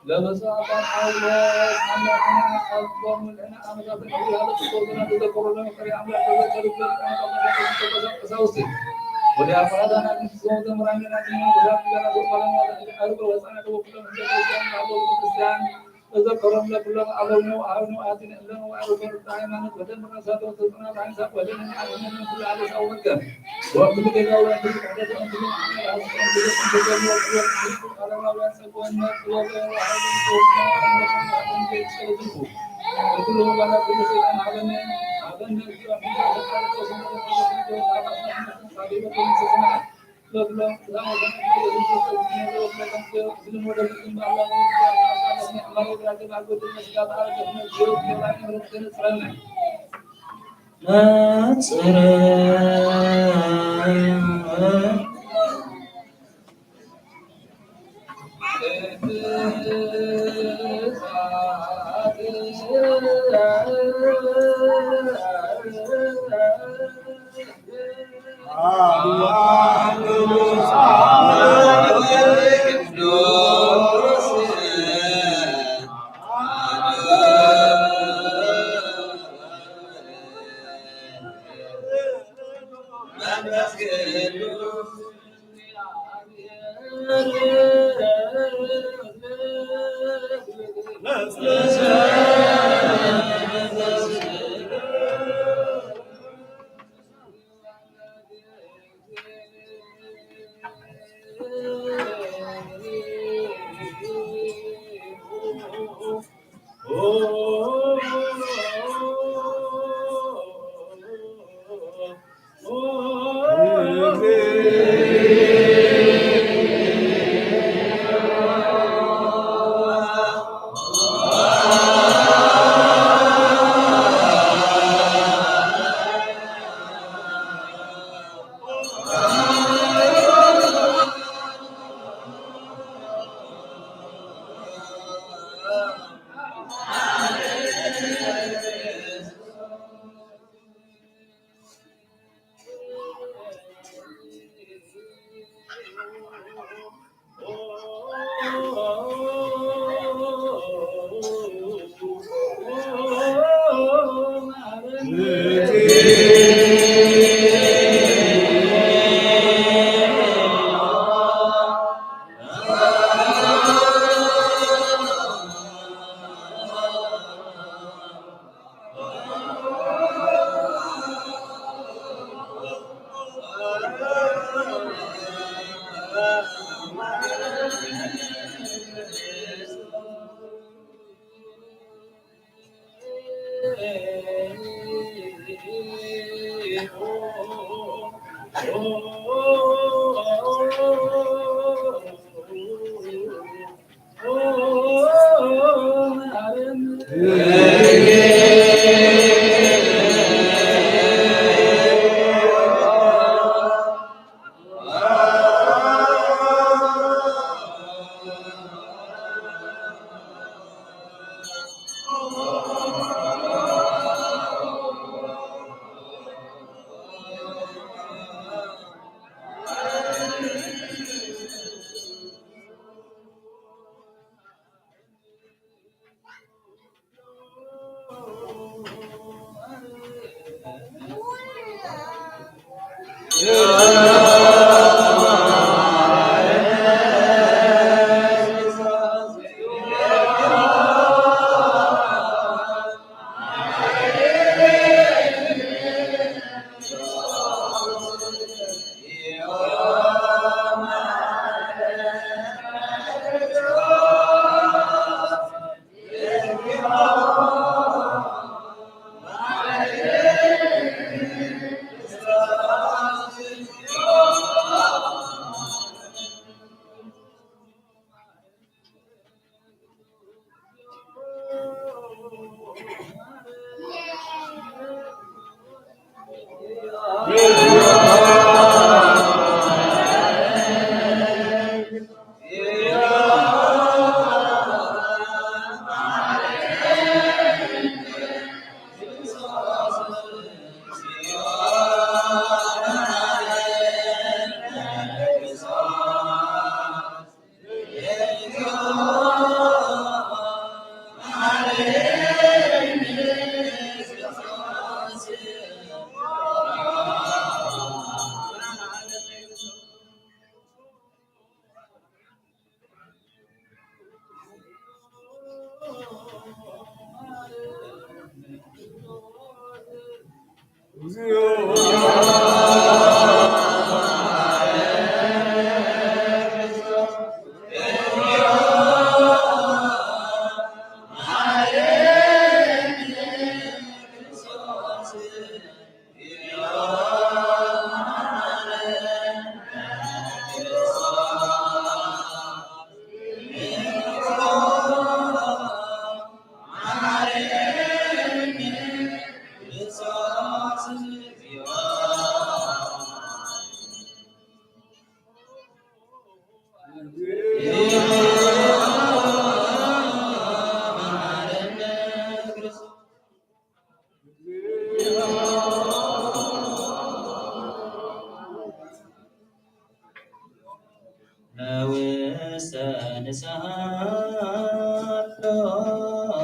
ለብፁዕ አባ ጳውሎስ አምላክና አብ ጾም ምልዕና ዓመታት እግዚአብሔር ተዘከሩ ለመፍቀሪ አምላክ ተዘከሩ። ቀሳውስት ወዲያቆናት አናግንት ጾም ዘምራን ገናግን መነኮሳት ገና ጾም ባለማለት አርገ ወፃና ተወክሎ እንደ ክርስቲያን አበው ቤተክርስቲያን ተዘከሮም ለኩሎም አበው ነው አብ ነው አትን እለም ወአርገ ሃይማኖት ወደምረሳቶ ተጽና ሃይሳብ ወደም አትን ኩሉ አለሳው መርከብ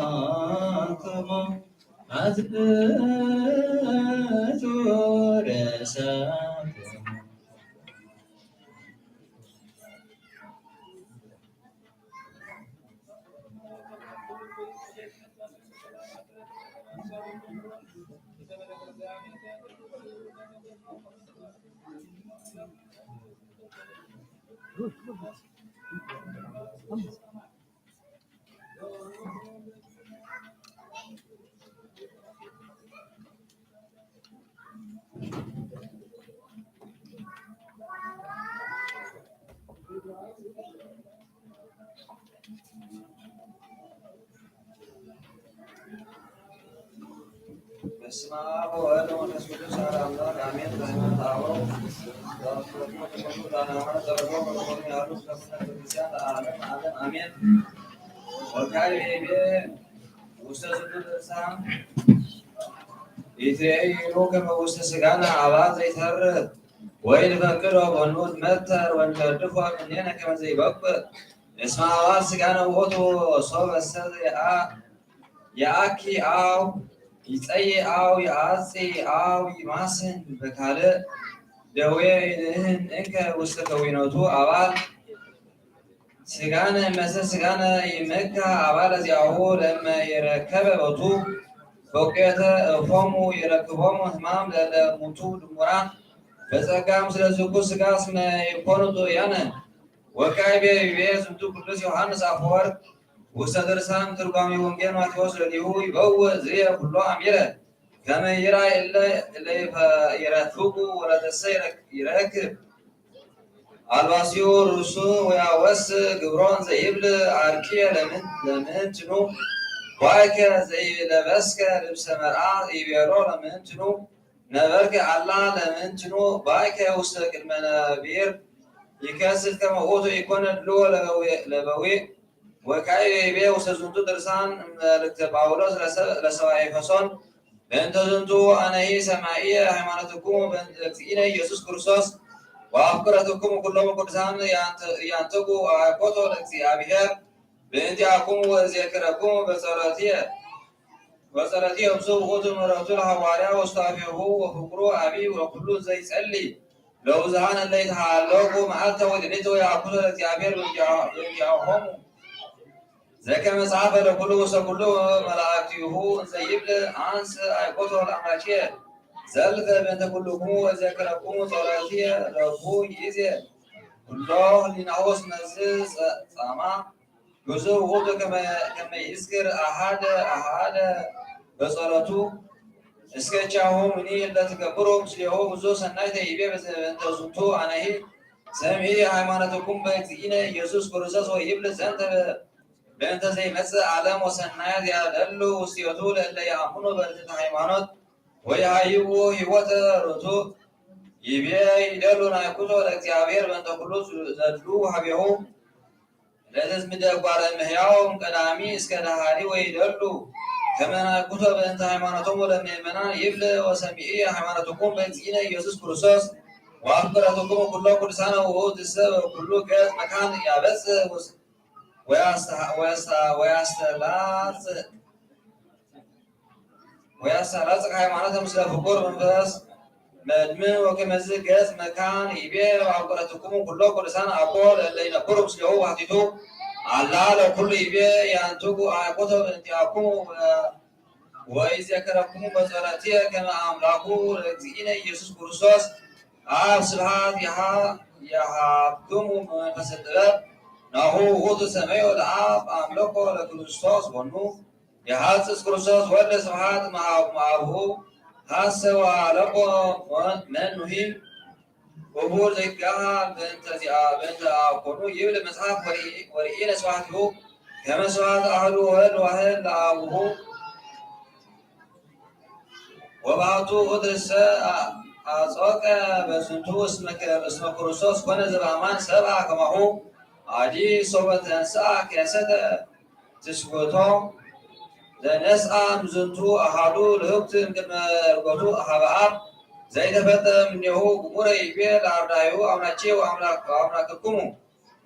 ሰሃሎኩሙ ኣዝብቱ ርእሰኩሙ። በስመ አብ ወወልድ ወመንፈስ ቅዱስ አሐዱ አምላክ አሜን። በሃይማኖተ አበው ዘአስረክሙ ትምህርቱ ዳናማን ዘረጎ በተቆሚ ያሉ እስከ ቤተክርስቲያን ለዓለም ዓለም አሜን። ወካዕበ ይቤ ውስተ ዝንቱ ድርሳን ኢትሬእዩ ከመ ውስተ ሥጋነ አባል ዘይተርፍ ወይንፈቅዶ በኑ ንመተር ወንገድፎ እምኔነ ከመ ዘይበቁዕ እስመ አባል ሥጋነ ውእቱ። ሶበሰ የአ- የአኪ አው ይጸይ አው የአጽ አው ይማስን በካልእ ደዌ ይንህን እንከ ውስተ ከዊኖቱ አባል ሥጋነ እመሰ ሥጋነ ይመካ አባለ ዚአሁ ለመ የረከበ ቦቱ በቁየተ እፎሙ የረክቦሙ ሕማም ለለሙቱ ድሙራን በጸጋ ምስለ ዝኩ ሥጋ እስመ ይኮኑ ጥዑያነ። ወካዕበ ይቤ ዝንቱ ቅዱስ ዮሐንስ አፈወርቅ ውስተ ድርሳን ትርጓሜ ወንጌል ማቴዎስ ለሊሁ ይበውእ ዝየ ኩሎ አሚረ ከመ ይራይ እለ እለ ይረክቡ ወለተሰ ይረክ- ይረክብ አልባሲሁ ርእሱ ወያወስ ግብሮን ዘይብል አርኪየ ለምን ለምንትኑ ዋይከ ዘይለበስከ ልብሰ መርአ ይቤሎ ለምንትኑ ነበርክ አላ ለምንትኑ ባይከ ውስተ ቅድመ ነቢር ይከስት ከመ ውእቱ ይኮነ ድልዎ ለበዊ ለበዊ ወካዕበ ይቤ ውስተ ዝንቱ ድርሳን መልእክተ ጳውሎስ ለሰ- ለሰብአ ኤፌሶን በእንተ ዝንቱ አነሂ ሰማዕየ ሃይማኖትክሙ በእንተ እግዚእነ ኢየሱስ ክርስቶስ ወአፍቅረትክሙ ኩሎሙ ቅዱሳን ያንተ- ያንትጉ አኮቶ ለእግዚአብሔር በእንቲአክሙ ወእዜክረክሙ በጸሎትየ ወጸሎትየ እምሱ ውእቱ ምሕረቱ ለሐዋርያ ወሱታፌሁ ወፍቅሩ አቢይ ወኩሉ ዘይጸሊ ለውዝሃን እለ ይትሃለቁ መዓልተ ወሌሊት ወየአኩቶ ለእግዚአብሔር በእንቲአሆሙ ዘከመ ጸሐፈ ለኩሉ ውስተ ኩሉ መላእክቲሁ እንዘ ይብል አንስ አይኮቶ ለአምላኬ ዘልፈ በእንተ ኩልክሙ ወዘክረክሙ ጸሎትየ ለኩ ይዜ ኩሎ ህሊናሁ እስመ ዝ ጻማ ብዙ ውእቱ ከመ ይዝክር አሃደ አሃደ በጸሎቱ እስከ ቻሆ ምኒ ለትገብሩ ምስሌሁ ብዙ ሰናይተ ይቤ በእንተ ዝንቱ አነሂ ሰምዒ ሃይማኖትኩም በእግዚእነ ኢየሱስ ክርስቶስ ወይብል ዘንተ በእንተ ዘይመጽእ ዓለም ወሰናያት ያደሉ ውስቴቱ ለእለ ይአምኑ በርትዕተ ሃይማኖት ወይሃይዎ ህይወተ ርቱዕ ይቤ ይደሉ ናይኩቶ ለእግዚአብሔር በእንተ ኩሉ ዘድሉ ሀቤሁ ለትዝምደ ጓለ እመሕያው እምቀዳሚ እስከ ደሃሪ ወይደሉ ከመ ናይኩቶ በእንተ ሃይማኖቶም ወለምእመናን ይብል ወሰሚዒ ሃይማኖትኩም በእግዚእነ ኢየሱስ ክርስቶስ ወአፍቅረትኩም ኩሎ ቅዱሳነ ውእቱ ሰብ ኩሉ ገጽ መካን ያበጽ ወያስተላጽ ወያስተላጽቅ ሃይማኖተ ምስለ ፍቁር መንፈስ መድምን ወከመዝ ገጽ መካን ይቤ ወአፍቅረትኩም ኩሎ ቅዱሳን አኮ ለእለ ይነብሩ ምስሌሁ ባሕቲቱ አላ ለኩሉ ይቤ ያንትጉ አኮቶ በእንቲአኩም ወይዘክረኩም በጸሎትየ ከመ አምላኩ ለእግዚእነ ኢየሱስ ክርስቶስ አብ ስብሐት የሃ- የሃብክሙ መንፈሰ ጥበብ ናሁ ውእቱ ሰመዮ ለአብ አምለኮ ለክርስቶስ ወኑ የሐጽጽ ክርስቶስ ወልደ ስብሐት መአብ- መአብሁ ሐሰ ወአለቆ መኑሂ ክቡር ዘይጋሃ በእንተ ዚአ- በእንተ አኮኑ ይብል መጽሐፍ ወርኢ- ወርኢነ ስብሐቲሁ ከመ ስብሐት አሐዱ ወልድ ዋሕድ ለአቡሁ ወባቱ እድርሰ አጾቀ በዝንቱ እስመ ከ- እስመ ክርስቶስ ኮነ ዘበአማን ሰብአ ከማሁ አዲ ሶበ ተንስአ ከሰተ ትስጎቶ ለነስአ እምዝንቱ አሃዱ ልህብት እምቅድመ ዕርገቱ ሀበ አብ ዘይተፈልጠ እምኔሁ ግሙረ ይቤ ለአርዳኢሁ አምላኬ ወአምላክ- ወአምላክክሙ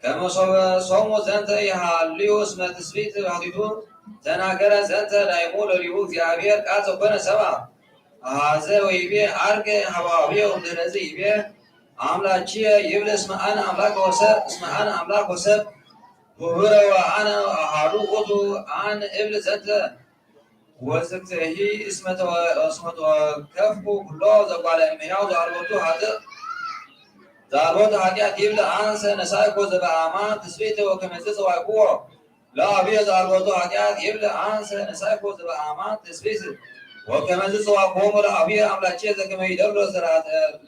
ከመ ሶበ ሰሙ ዘንተ ይሃልዩ እስመ ትስብእት ባሕቲቱ ተናገረ ዘንተ ዳይሙ ለሊሁ እግዚኣብሔር ቃል ዘኮነ ሰብአ። አሐዘ ወይቤ ዐርገ ሀበ አቡየ ወእምድኅረዝ ይቤ አምላኪየ ይብል እስመ አነ አምላክ ወሰብ እስመ አነ አምላክ ወሰብ። ውህረ ወአነ አሐዱ ውእቱ አን እብል ዘንተ ወዝግተሂ እስመ ተወ- እስመ ተወከፍኩ ኩሎ ዘጓለ እምሕያው ዘአልቦቱ ኃጥእ ዘአልቦቱ ኃጢአት ይብል አንሰ ነሳይኮ ዘበአማን ትስብእተ ወከመዝ ጸዋዕክዎ ለአቡየ ዘአልቦቱ ኃጢአት ይብል አንሰ ነሳይኮ ዘበአማን ትስብእት ወከመዝ ጸዋዕክዎሙ ለአቡየ አምላኬ ዘከመ ይደሎ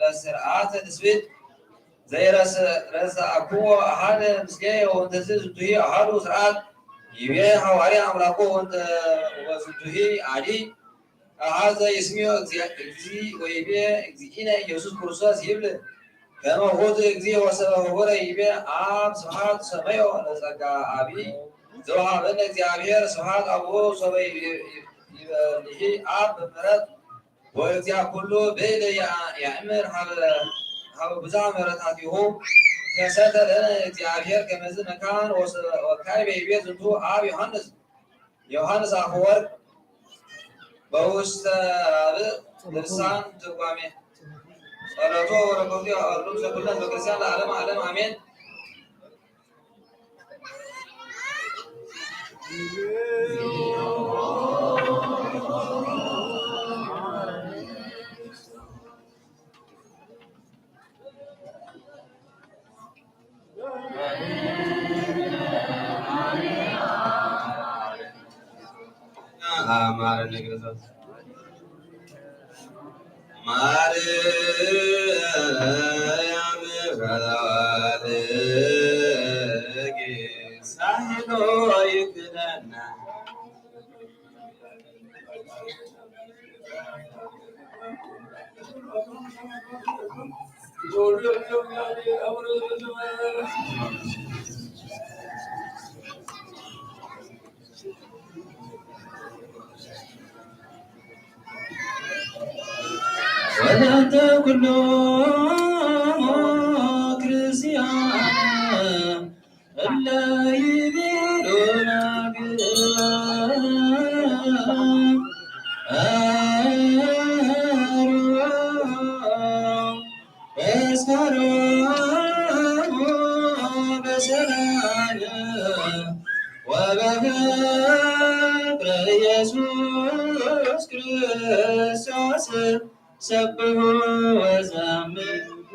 ለስርዓተ ትስብእት ዘይረስአክዎ አሐደ ምስሌየ ወእንተዝ ዝንቱሂ አሐዱ ስርዓት ይቤ ሐዋርያ አምላኩ ወዝንቱሂ አዲ አሐዘ ይስምዮ እግዚ ወይቤ እግዚእነ ኢየሱስ ክርስቶስ ይብል ከመ ውእቱ እግዚ ወሰበ ህቡረ ይቤ አብ ስብሐት ሰመዮ ለጸጋ አቢ ዘውሃበነ እግዚአብሔር ስብሐት አቡሁ ሶበ ይበልሂ አብ በምሕረት ወእግዚአ ኩሉ ብእለ ያእምር ሀበ ብዝሃ ምሕረታቲሁ ከሰተ ለነ እግዚአብሔር ከመዝ መካን ወካዕበ ይቤ ዝንቱ አብ ዮሐንስ ዮሐንስ አፈወርቅ በውስተ ራብዕ ልሳን ትርጓሜ ጸሎቶ ወረከቱ ያወርዱ ዘኩለን በክርስቲያን ለዓለም ዓለም አሜን። ማረነ ክርስቶስ ማርያም ሳይሎ ይክደና ወለተ ኩሉ ክርስቲያን እለ ይቤሉና ግእዝ እስመሮሙ በሰላም ወበፍቅረ ኢየሱስ ክርስቶስ ሰብሑ ወዘምሩ።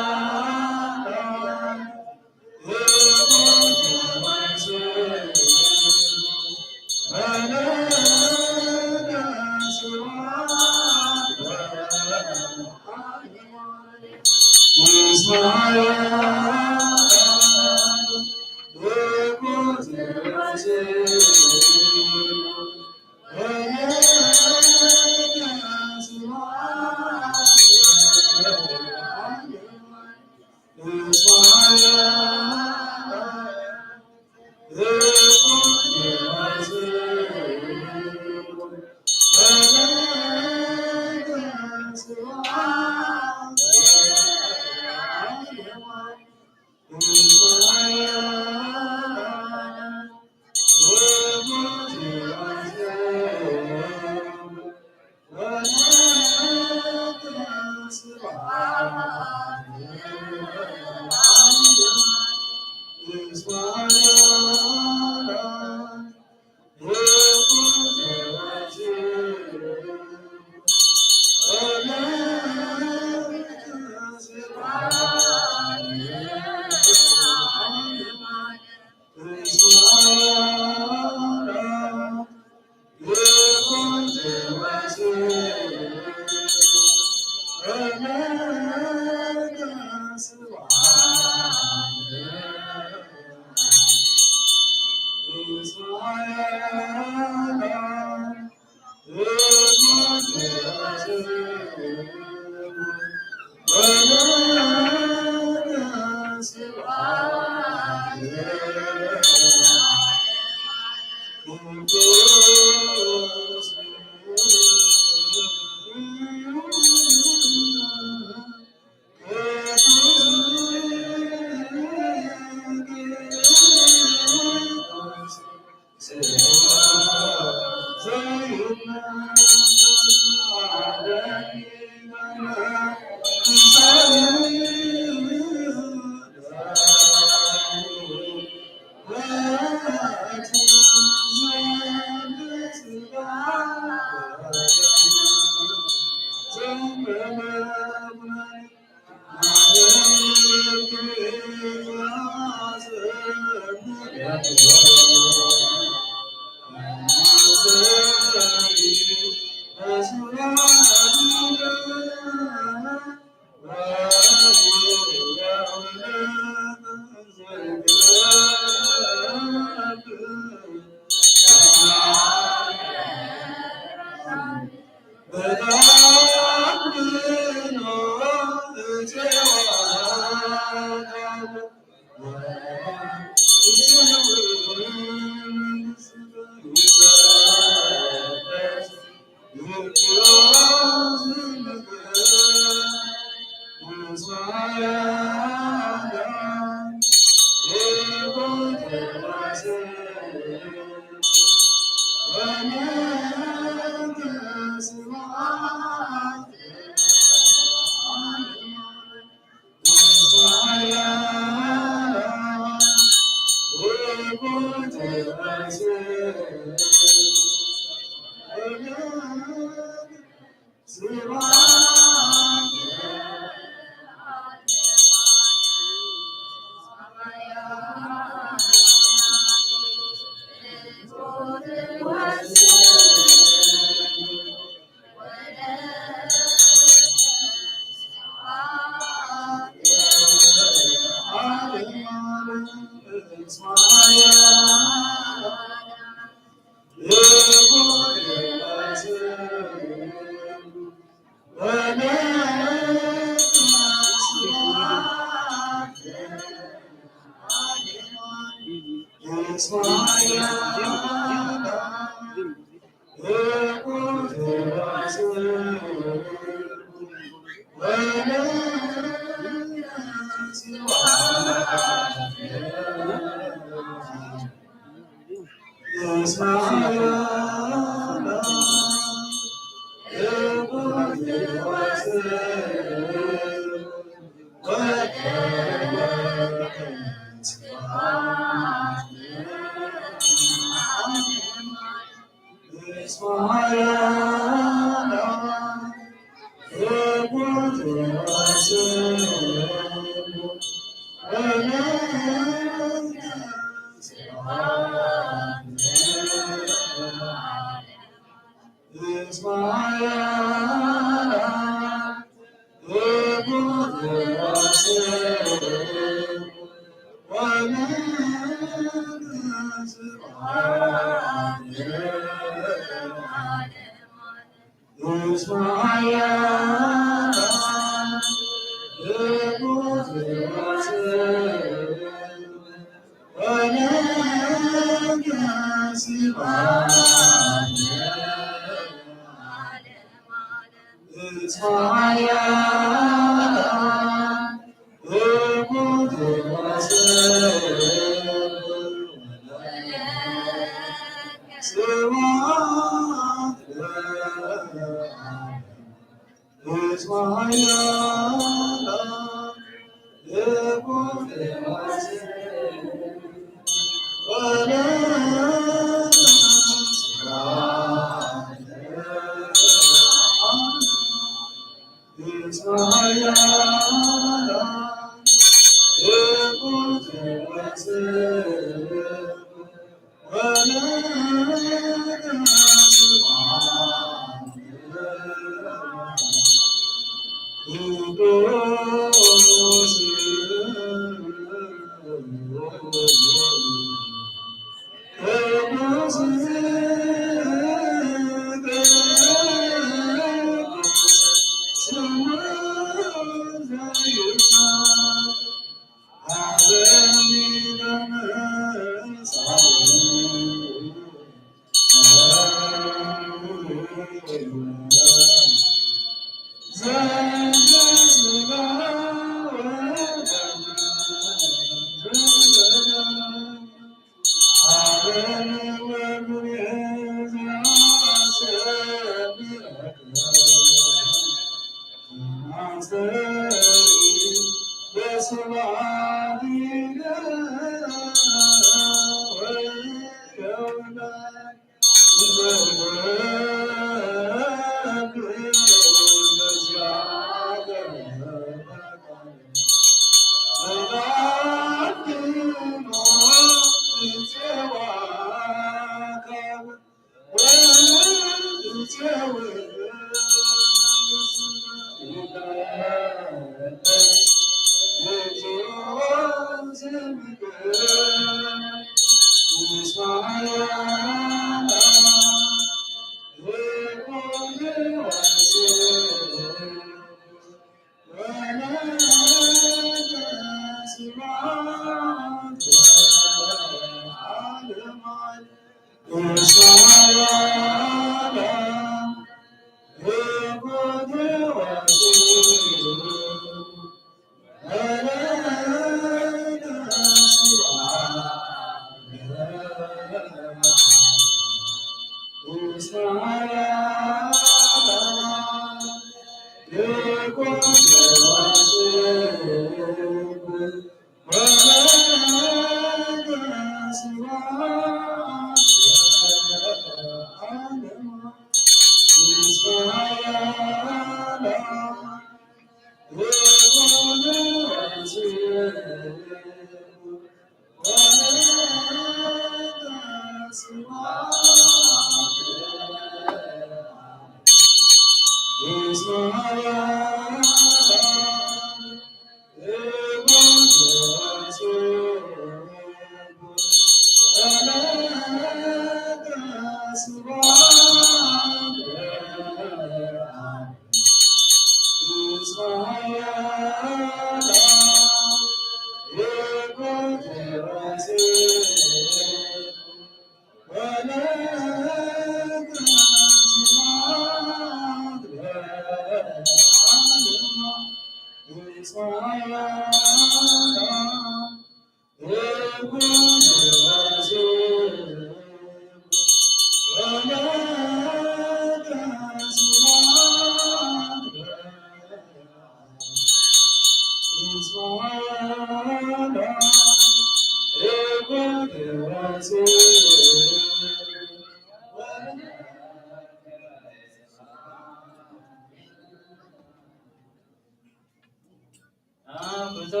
ብፁዕ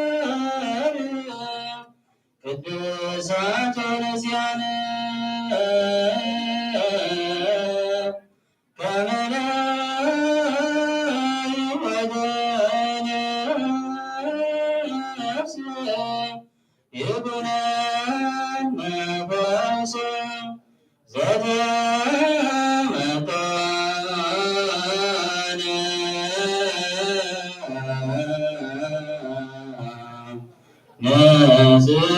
ለእግዚኣብሔር ቅዱሳት ክርስቲያን ከመ ናይወደ ነፍስ ይኩነነ ፈውስ ዘተመጠነ ንጽህ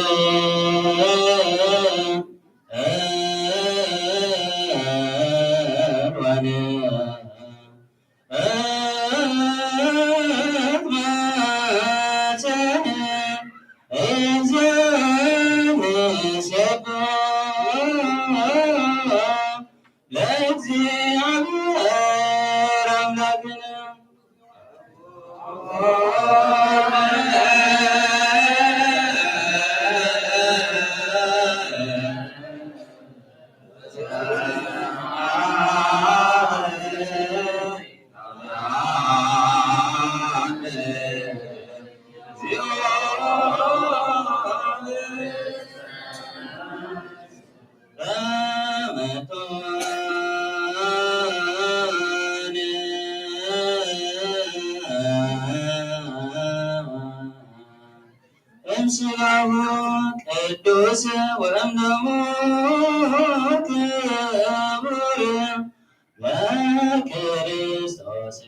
ለእግዚኣብሔር ኣምላክነ። እምስጋሁ ቅዱስ ወእምደሙ ክቡር ለክርስቶስ።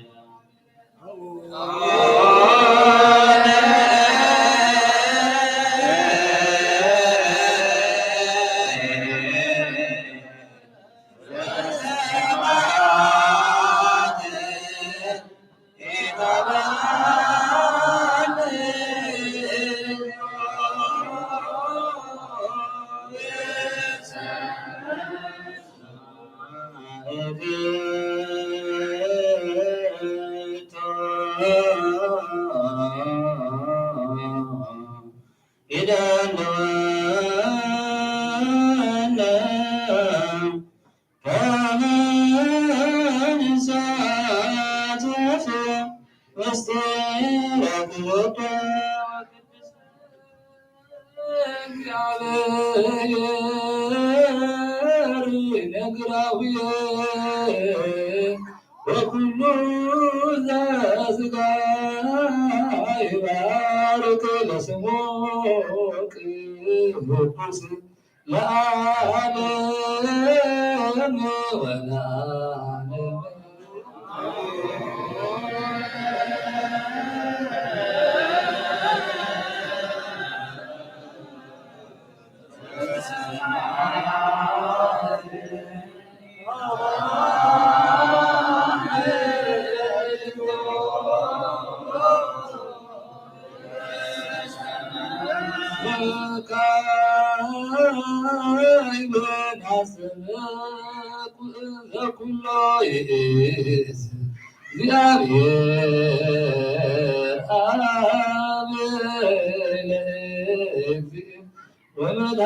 ከመ ንሳተፍ ምስጢረ ክቡር ወቅዱስ እግዚአብሔር ነግራዊ ወኩሉ ዘስጋ ይባርክ ለስሙ ቅዱስ ለዓለም ወለዓለም።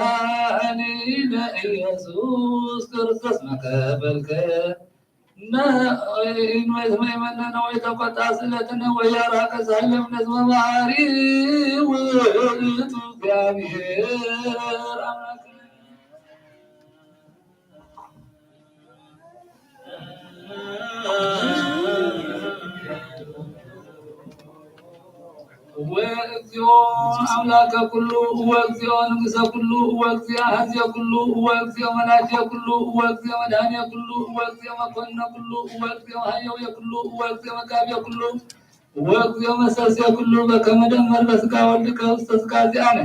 ወመድኃኒነ ኢየሱስ ክርስቶስ መከፈልከ ነወይመነነ ወይተቆጣ ስለትነ ወያራቀ ሳይለምነት መባህሪ ውእቱ እግዚአብሔር አምላክ። እወ እግዚኦ አምላከ ኩሉ፣ እወ እግዚኦ ንጉሰ ኩሉ፣ እወ እግዚኦ ሀዜ ኩሉ፣ እወ እግዚኦ መላኬ ኩሉ፣ እወ እግዚኦ መድኃኔ ኩሉ፣ እወ እግዚኦ መኮንነ ኩሉ፣ እወ እግዚኦ ሀየውየ ኩሉ፣ እወ እግዚኦ መጋቤ ኩሉ፣ እወ እግዚኦ መሰሴ ኩሉ፣ በከመ ደመር በስጋ ወልድከ ውስተ ስጋ ዚአነ።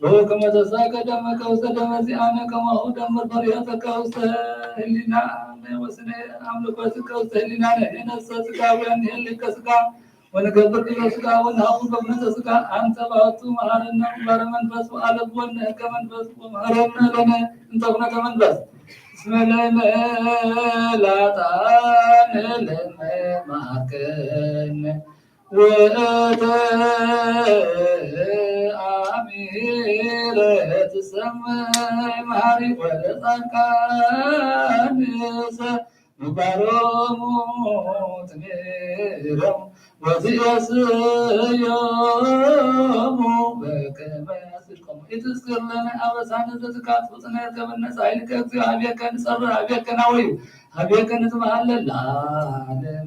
ወከመ ተሳቀ ደመከ ውስተ ደመ ዚአነ ከማሁ ደምር ፈሪሆተከ ውስተ ህሊናነ ወስነ አምልኮትከ ውስተ ህሊናነ። ንሕነሰ ስጋውያን ንሄልከ ስጋ ወንገብር ግብረ ስጋ ወንሃቡ በኩነተ ስጋ። አንተ ባቱ መሐረነ ምግባረ መንፈስ ወአለብወነ ህገ መንፈስ ወመሐረነ ለነ እንተ ኩነተ መንፈስ። እስመ ለነ ላጣን ለነ መሐርከነ ወእተ ምሕረት ትሰማይ መሓሪ ወለጻድቃን ምግባሮሙ ትምህሮም ወትየስዮሙ በከመ ጽድቆሙ። ኢትዝክር ለነ አበሳነ ዘትካት ፍጽነ ከመነሳ ኢልከ እግዚኦ ሀቤከ ንጸርህ ሀቤከ ናወዩ ሀቤከ ንትመሃለል ለዓለም።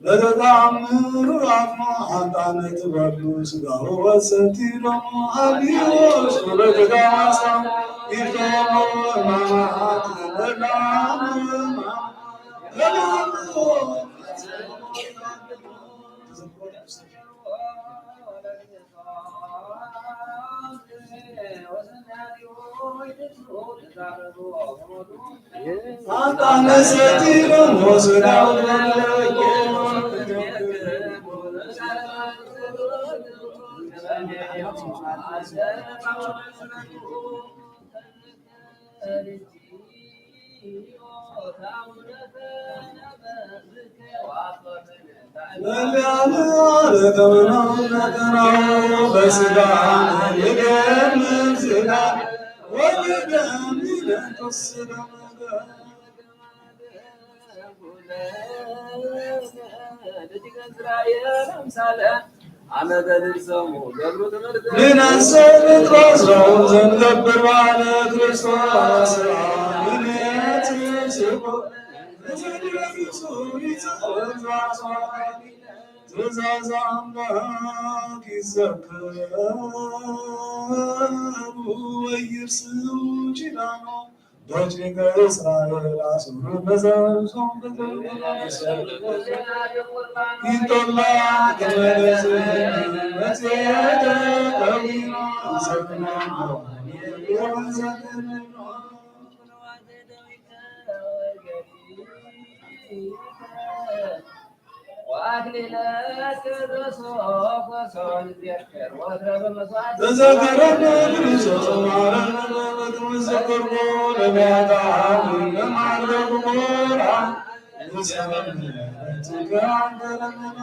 በተአምሩ አፍኖ ሓጣን ትበሉ ስጋሁ ወሰቲ ሎሙ አብዮ ሱረትጋሳ ይፍተሙ ማማት ለላም ለላም ንነሰ ጴጥሮስ ዘንገብር ባለ ክርስቶስ ምንየት ስቁ ትእዛዝ አምላክ ይዘከሩ ወይርስኡ ኪዳኑ ደቂቀ እስራኤል አስሩ በዘብሶም ይጦላ ቅድመ ገጽ መጽሔተ ቀዊማ ዘግና ተዘከረነ ክርስቶስ ማረነ በክብር ዘከርኩ ነቢያት አብ ለማድረጉ ሞራ ንሰምዕከ አንተ ለምና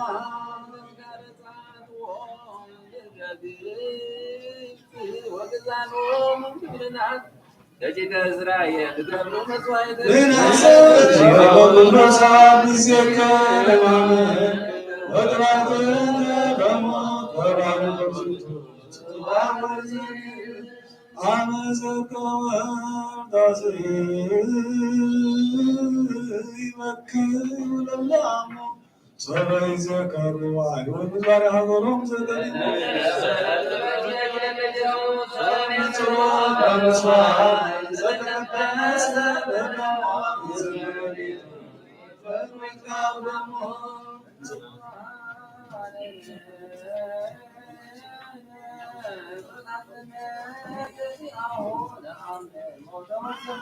ደቂቀ እስራኤል ገብሩ መስዋዕት ንነፍስህ ወቅዱሳን ምስሌከ ለማመን ወጥራትን በሞት ወባርኮት አመዘከወ ዳስ ይመክር ለላሙ ሶበ ይዘከሩ አይሁድ ዛሬ ሀገሮም ዘገሊሉ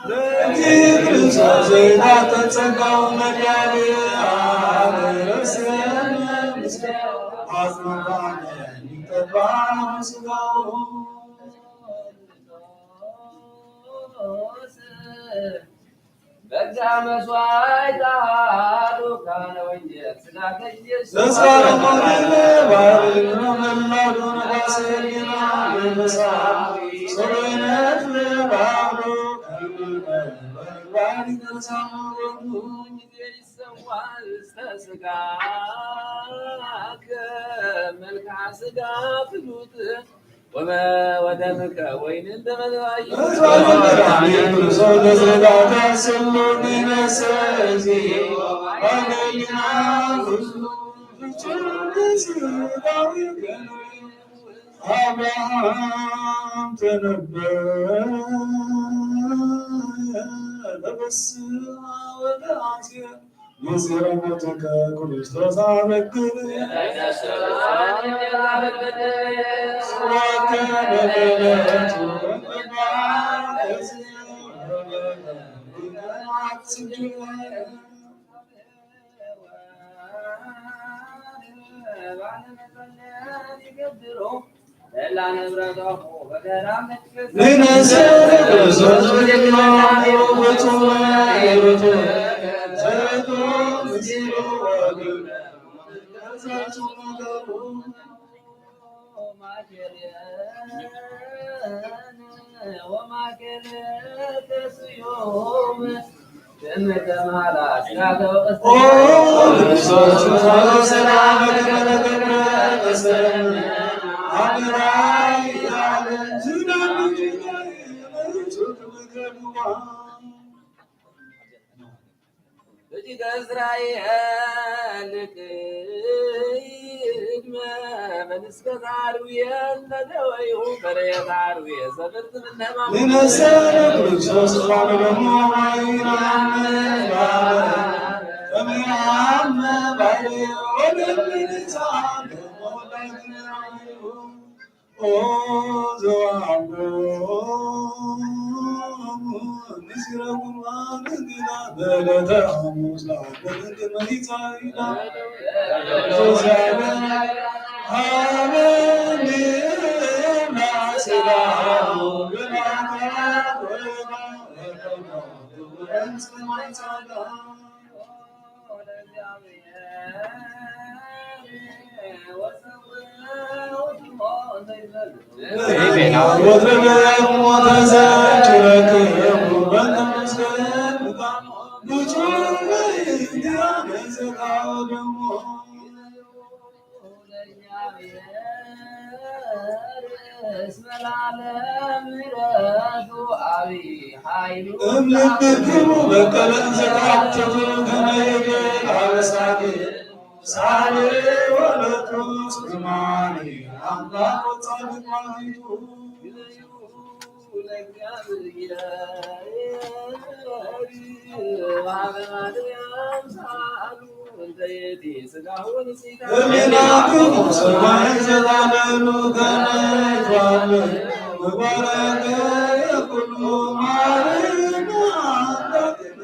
ለእግዚእ ክርስቶስ ዘይታተጸጋው መድያብ ኣበረሰን ምስጋና ኣጽናፋነ ይጠባም ስጋው። በዛ መስዋዕት ኣሃዱ ካህነ ወንጌል ስጋ ከኢየሱስ ተስፋ ለሞት ባሕሪ መላዱ ነፋስ ሕሊና መንፈሳ ሰብነት ለባህሉ ባሕሪ ተሳመረቱ ይሰዋል ስጋ ከመልክዓ ስጋ ፍሉጥ ወመ-፣ ወደምከ ወይን እንደ መዝባይ አብርሃም ተነበ ተበስመ ወተአትየ ምስጢረ ሞትከ ክርስቶስ አበክር። እጅገ እስራኤል ቅድመ መንስከ ዛርውየ ለደወዩ በረየ ዛርውየ ሰብርት ምነማ ንነሰ ክርስቶስ ባለሙ ማይናም ባለ እምያም ባለ ወደ ምንሳ እምልብክሙ በቀለ እንዘተአትቱ ከመ ይቤል አበሳኪ ሳሌ ወለቱ ጽማኒ አምላክ ወጻድቅ ማሪቱ። እምናክሙ ሰማይ ዘላለሙ ከመ ይትባረክ ወባረከ ኩሉ ማርያም አምላክነ።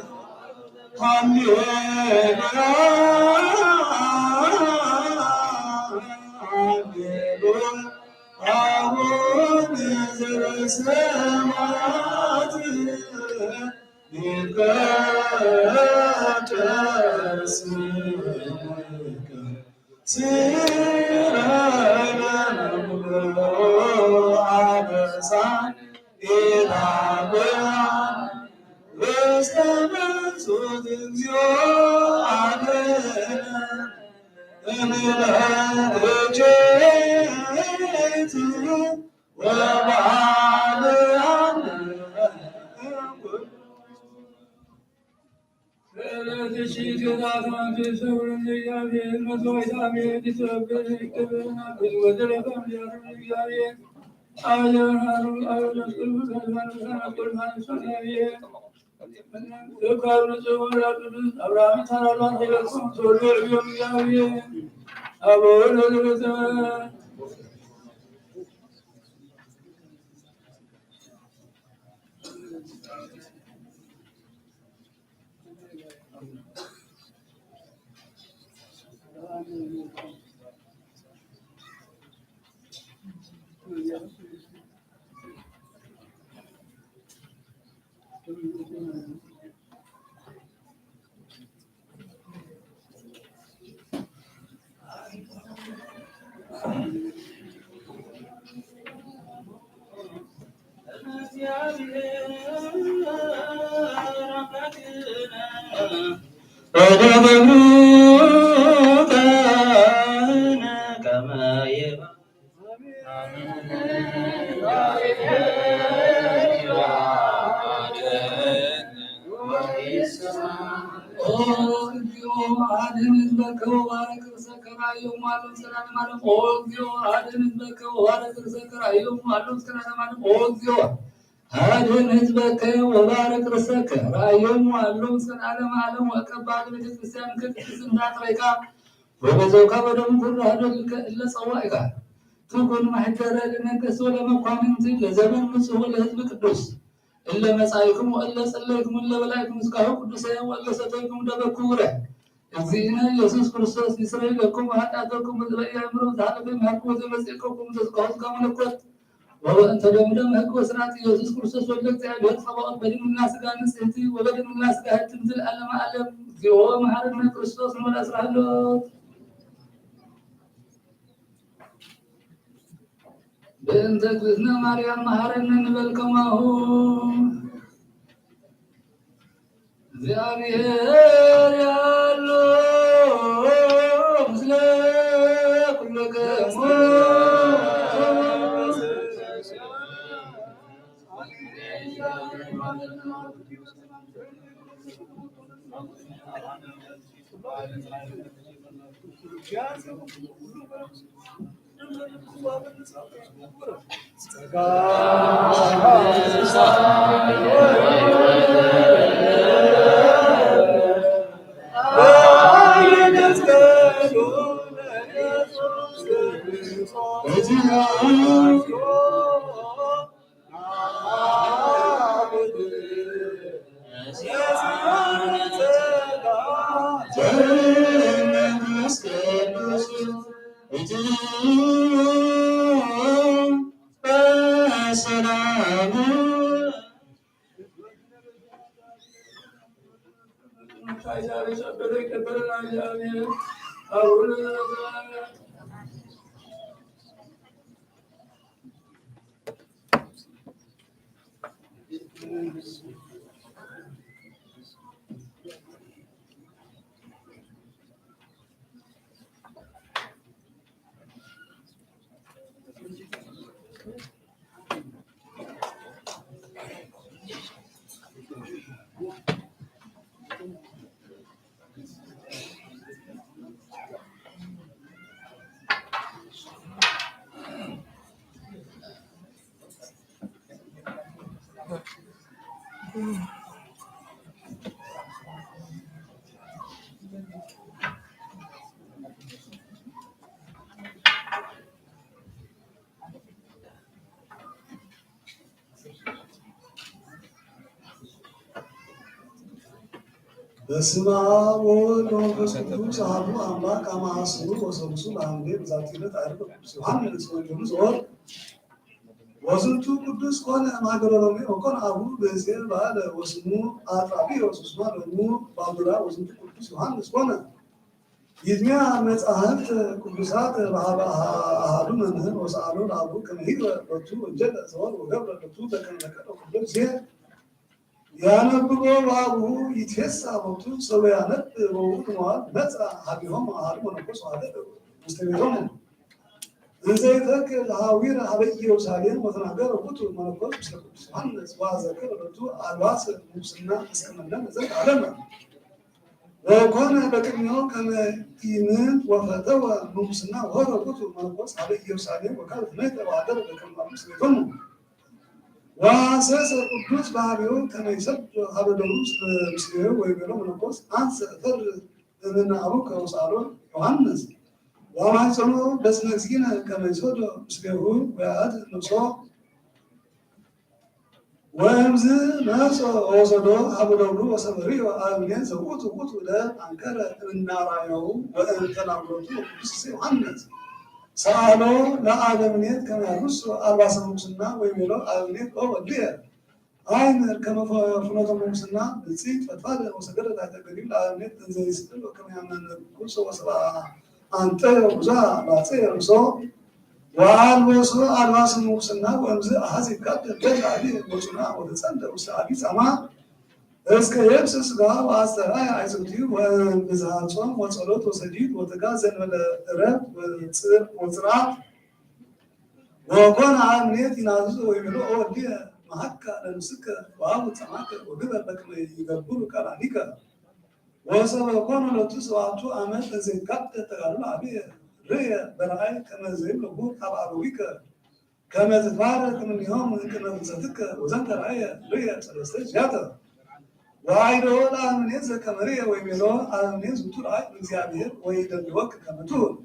ሃሌሉያ ሃሌሉያ። አቡነ ዘበሰማያት ይትቀደስ ስምከ። ስራይነ አበሳ ኢታበያን ውስተ መንሱት እግዚኦ አድኅነነ እምነ ርጅት ወባልያነ። አብ ዘመንሃሩ አብ ዘመስቀሉ ዘመንሃሩ ዘመንሃሩ ዘመንሃሩ ዘመንሃሩ ዘካሩ ጽሙራ ቅዱስ አብርሃም ተራራ ሄለኩም ተወልዶ ዕብዮም ያብየ አቦ ለዘበሰማያት። ኦ እግዚኦ አድን ህዝበከ ወባርክ ርእሰከ ራእዮሙ አሎም እስከ ለዓለመ ዓለም። ኦ እግዚኦ አድን ህዝበከ ወባርክ ርእሰከ ራእዮሙ አሎም እስከ ለዓለመ ዓለም። ኦ እግዚኦ አድን ህዝበከ ወባርክ ርእሰከ ራእዮሙ አሎም እስከ ለዓለመ ዓለም። ወቀባ ለቤተ ክርስቲያንከ ቅድስት እንተ አጥረይካ ወበዘውካ በደሙ ኩሉ አህዶ እለ ጸዋኢካ ትኩን ማሕደረ ለነገስት ወለመኳንንቲ ለዘመን ምጽኡ ለህዝብ ቅዱስ እለ መጻኢኩም ወእለ ጸለይኩም እለ በላይኩም ስጋሁ ቅዱሰ ወእለ ሰተይኩም ደመ ክቡረ እግዚእነ ኢየሱስ ክርስቶስ ይስረይ ለኩም ኃጢአተኩም። በእንተ በኢያእምሮ ዘሃለፈ መሃርኩ ወዘመጽእከኩም ዘዝጋሁ ስጋ መለኮት ወበእንተ ደሙ ደመ ሕግ ወስርዓት ኢየሱስ ክርስቶስ ወልደ እግዚአብሔር ጸባኦት በድንግልና ስጋ ንጽሕቲ ወበድንግልና ስጋ ህትምቲ ለዓለመ ዓለም። እግዚኦ መሐረነ ክርስቶስ ንበል አስራ ህሎት። በእንተ እግዝእትነ ማርያም መሐረነ ንበል ከማሁ። እግዚአብሔር ያሉ ምስለ ኩልክሙ። በስመ አብ ወወልድ ወመንፈስ ቅዱስ አሐዱ አምላክ አመ ዐሥሩ ወሰሉሱ ለሐምሌ በዛቲ ዕለት ዐረፈ ቅዱስ ዮሐንስ ወንጌሉ ዘወር ወዝንቱ ቅዱስ ኮነ እምሀገረ ሮሜ ወኮነ አቡሁ ብእሴ ባለ ወስሙ አጥራቢዎስ ወስማ ደሙ ባቡራ ወዝንቱ ቅዱስ ዮሐንስ ኮነ። ይትሚያ መጻሕፍት ቅዱሳት በሀበ አሃዱ መምህር ወሰአሎ ለአቡ ከመ ይግበ ሎቱ ወንጌለ ዘወር ወገብረ ሎቱ በከመ ፈቀደ ኩሎ ጊዜ ያነብቦ በአቡሁ ይትፌሳ ሎቱ ሰበ ያነብ በውእቱ መዋዕል መጻ ሀቢሆም አሃዱ መነኮስ ወአደደ ውስተ ቤቶሙ። እንዘ ይተክል ሐዊር ሀበ ኢየሩሳሌም ወተናገረ ውእቱ መነኮስ ምስለ ቅዱስ ዮሐንስ ወአዘከረ ሎቱ አልባሰ ሙስና እስከ መነነ ዘንድ ዓለመ። ወኮነ በቅድሚኦ ከመ ኢምንት ወፈተወ ምንኩስና ወሆረ ውእቱ መነኮስ ሀበ ኢየሩሳሌም ወካል ትመይተ ወሀደረ በከመ ማርኩስ ቤቶሙ። ወሐሰሰ ቅዱስ ባህሪው ከመ ይሰዶ ሀበ ደብሩ ምስሌሁ ወይቤሎ መነኮስ አንሰ እፈርህ እምነ አቡከ ወሰአሎ ዮሐንስ ወማይጸኖ በስመ እግዚእነ ከመ ይሰዶ ምስሌሁ ወያአት ነፍሶ። ወእምዝ መጾ ወሰዶ ሀበ ደብሩ ወሰመሪዮ አብኔ ዘውቱ ውቱ ለአንከረ እምናራየው ወእምተናግሮቱ ቅዱስ ዮሐንስ ሰአሎ ለአበምኔት ከመ ያልብሶ አልባሰ ምንኩስና ወይቤሎ አበምኔት ኦ ወልድየ አይምር ከመ ፍኖተ ምንኩስና ብጽሕት ፈድፋደ ወሰገደ ታሕተ ገዲም ለአበምኔት እንዘ ይስእል ወከመ ያመነ ኩልሶ ወሰብአ አንጠዮ ብዙሃ ባጽዕ ርእሶ ወአልበሶ አልባሰ ምንኩስና ወእምዝ አሐዝ ይጋደል ገድለ አብየ ወጽንዐ ወተጸንደ ውስተ አብይ ጻማ እስከ የብስ ስጋ ወአስተርአየ አይጽምቲ ወእምብዝሃ ጾም ወጸሎት ወሰጊድ ወትጋ ዘንበለ እረፍት ወጽርዓት ወኮነ አምኔት ይናዝዝ ወይቤሎ ኦ ወልድየ መሐካ ለነፍስከ ወአቡ ጸማከ ወግበር በከመ ይገብሩ ቃላኒከ። ወሰበ ኮነ ሎቱ ሰባቱ አመት እንዘ ይጋደል ተጋድሎ አብየ ርእየ በራእይ ከመ ዘይብለኩ ሀበ አበዊከ ከመ ትትባረክ እምኔሆም እንቅድመ ብፅዕትከ ወዘንተ ራእየ ርእየ ሰለስተ ጊዜያተ ወአይዶ ለአበምኔት ዘከመ ርእየ ወይቤሎ አበምኔት ዝንቱ ራእይ እምእግዚአብሔር ወይደልወክ ከመ ትሁን።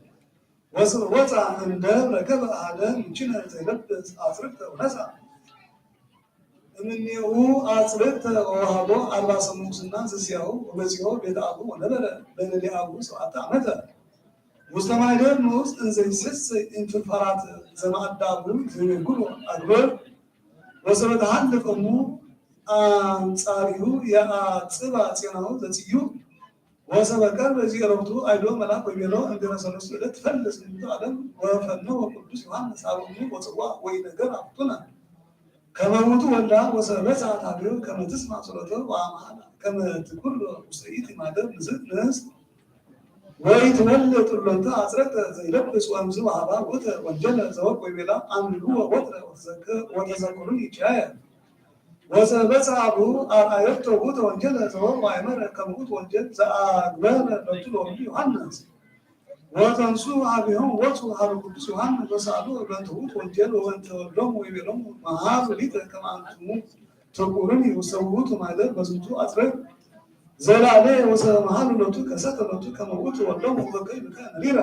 ወስብ ወፃ እምደብ ረከበ አሐደ ምንችነ ዘይለብስ አጽርቅተ ወነሳ እምኔሁ አጽርቅተ ወወሃቦ አልባሰ ምንኩስና ዘዚአሁ ወመጺኦ ቤተ አቡ ወነበረ በልዕሌ አቡ ሰብዓተ ዓመተ ውስተ ማይደር ንዑስ እንዘ ይሴሰይ እንፍርፋራት ዘማዕዳቡ ዘይበግሮ አግብር ወሰበ ተሃልፍ እሙ አንጻሪሁ የአጽባ ጼናሁ ዘጽዩ ወሰበ ቀርበ ዚረብቱ አይዶ መልአክ ወይቤሎ እንድረ ሰለስቱ ዕለት ትፈልስ ምንቱ ዓለም ወፈነወ ቅዱስ ዮሐንስ አብ እሙ ወጽዋ ወኢነገር አፍቱነ ከመ ውእቱ ወልዳ ወሰበ በጽሐት ሀቤሁ ከመ ትስማዕ ጸሎተ ወአምሃላ ከመ ትኩሎ ውስተ ይእቲ ማደር ንስት ንስት ወኢትወልድ እሎንተ አጽረቅተ ዘይለብስ ወእምዝ ወሀባ ውእተ ወንጌለ ዘወርቅ ወይቤላ አንብብዎ ወትረ ወተዘክሩኒ ኪያየ ወዘበጽሐ አቡሁ አርአየቶ ውእተ ወንጌለ ዘወርቅ ወአእመረ ከመ ውእቱ ወንጌል ዘአግበረ ሎቱ ለወልዱ ዮሐንስ። ወተንሱ ሀቤሆሙ ወፁ ሀበ ቅዱስ ዮሐንስ ወሰአልዎ በእንተ ውእቱ ወንጌል ወበእንተ ወልዶሙ ወይቤሎሙ መሃሩ ሊተ ከመ አንትሙ ትኩሩኒ ውስተ ውእቱ ማይደር በዝንቱ አጽርቅ ዘላለ ወሰበ መሃሉ ሎቱ ከሰተ ሎቱ ከመ ውእቱ ወልዶሙ ወበከዩ ብከ መሪረ።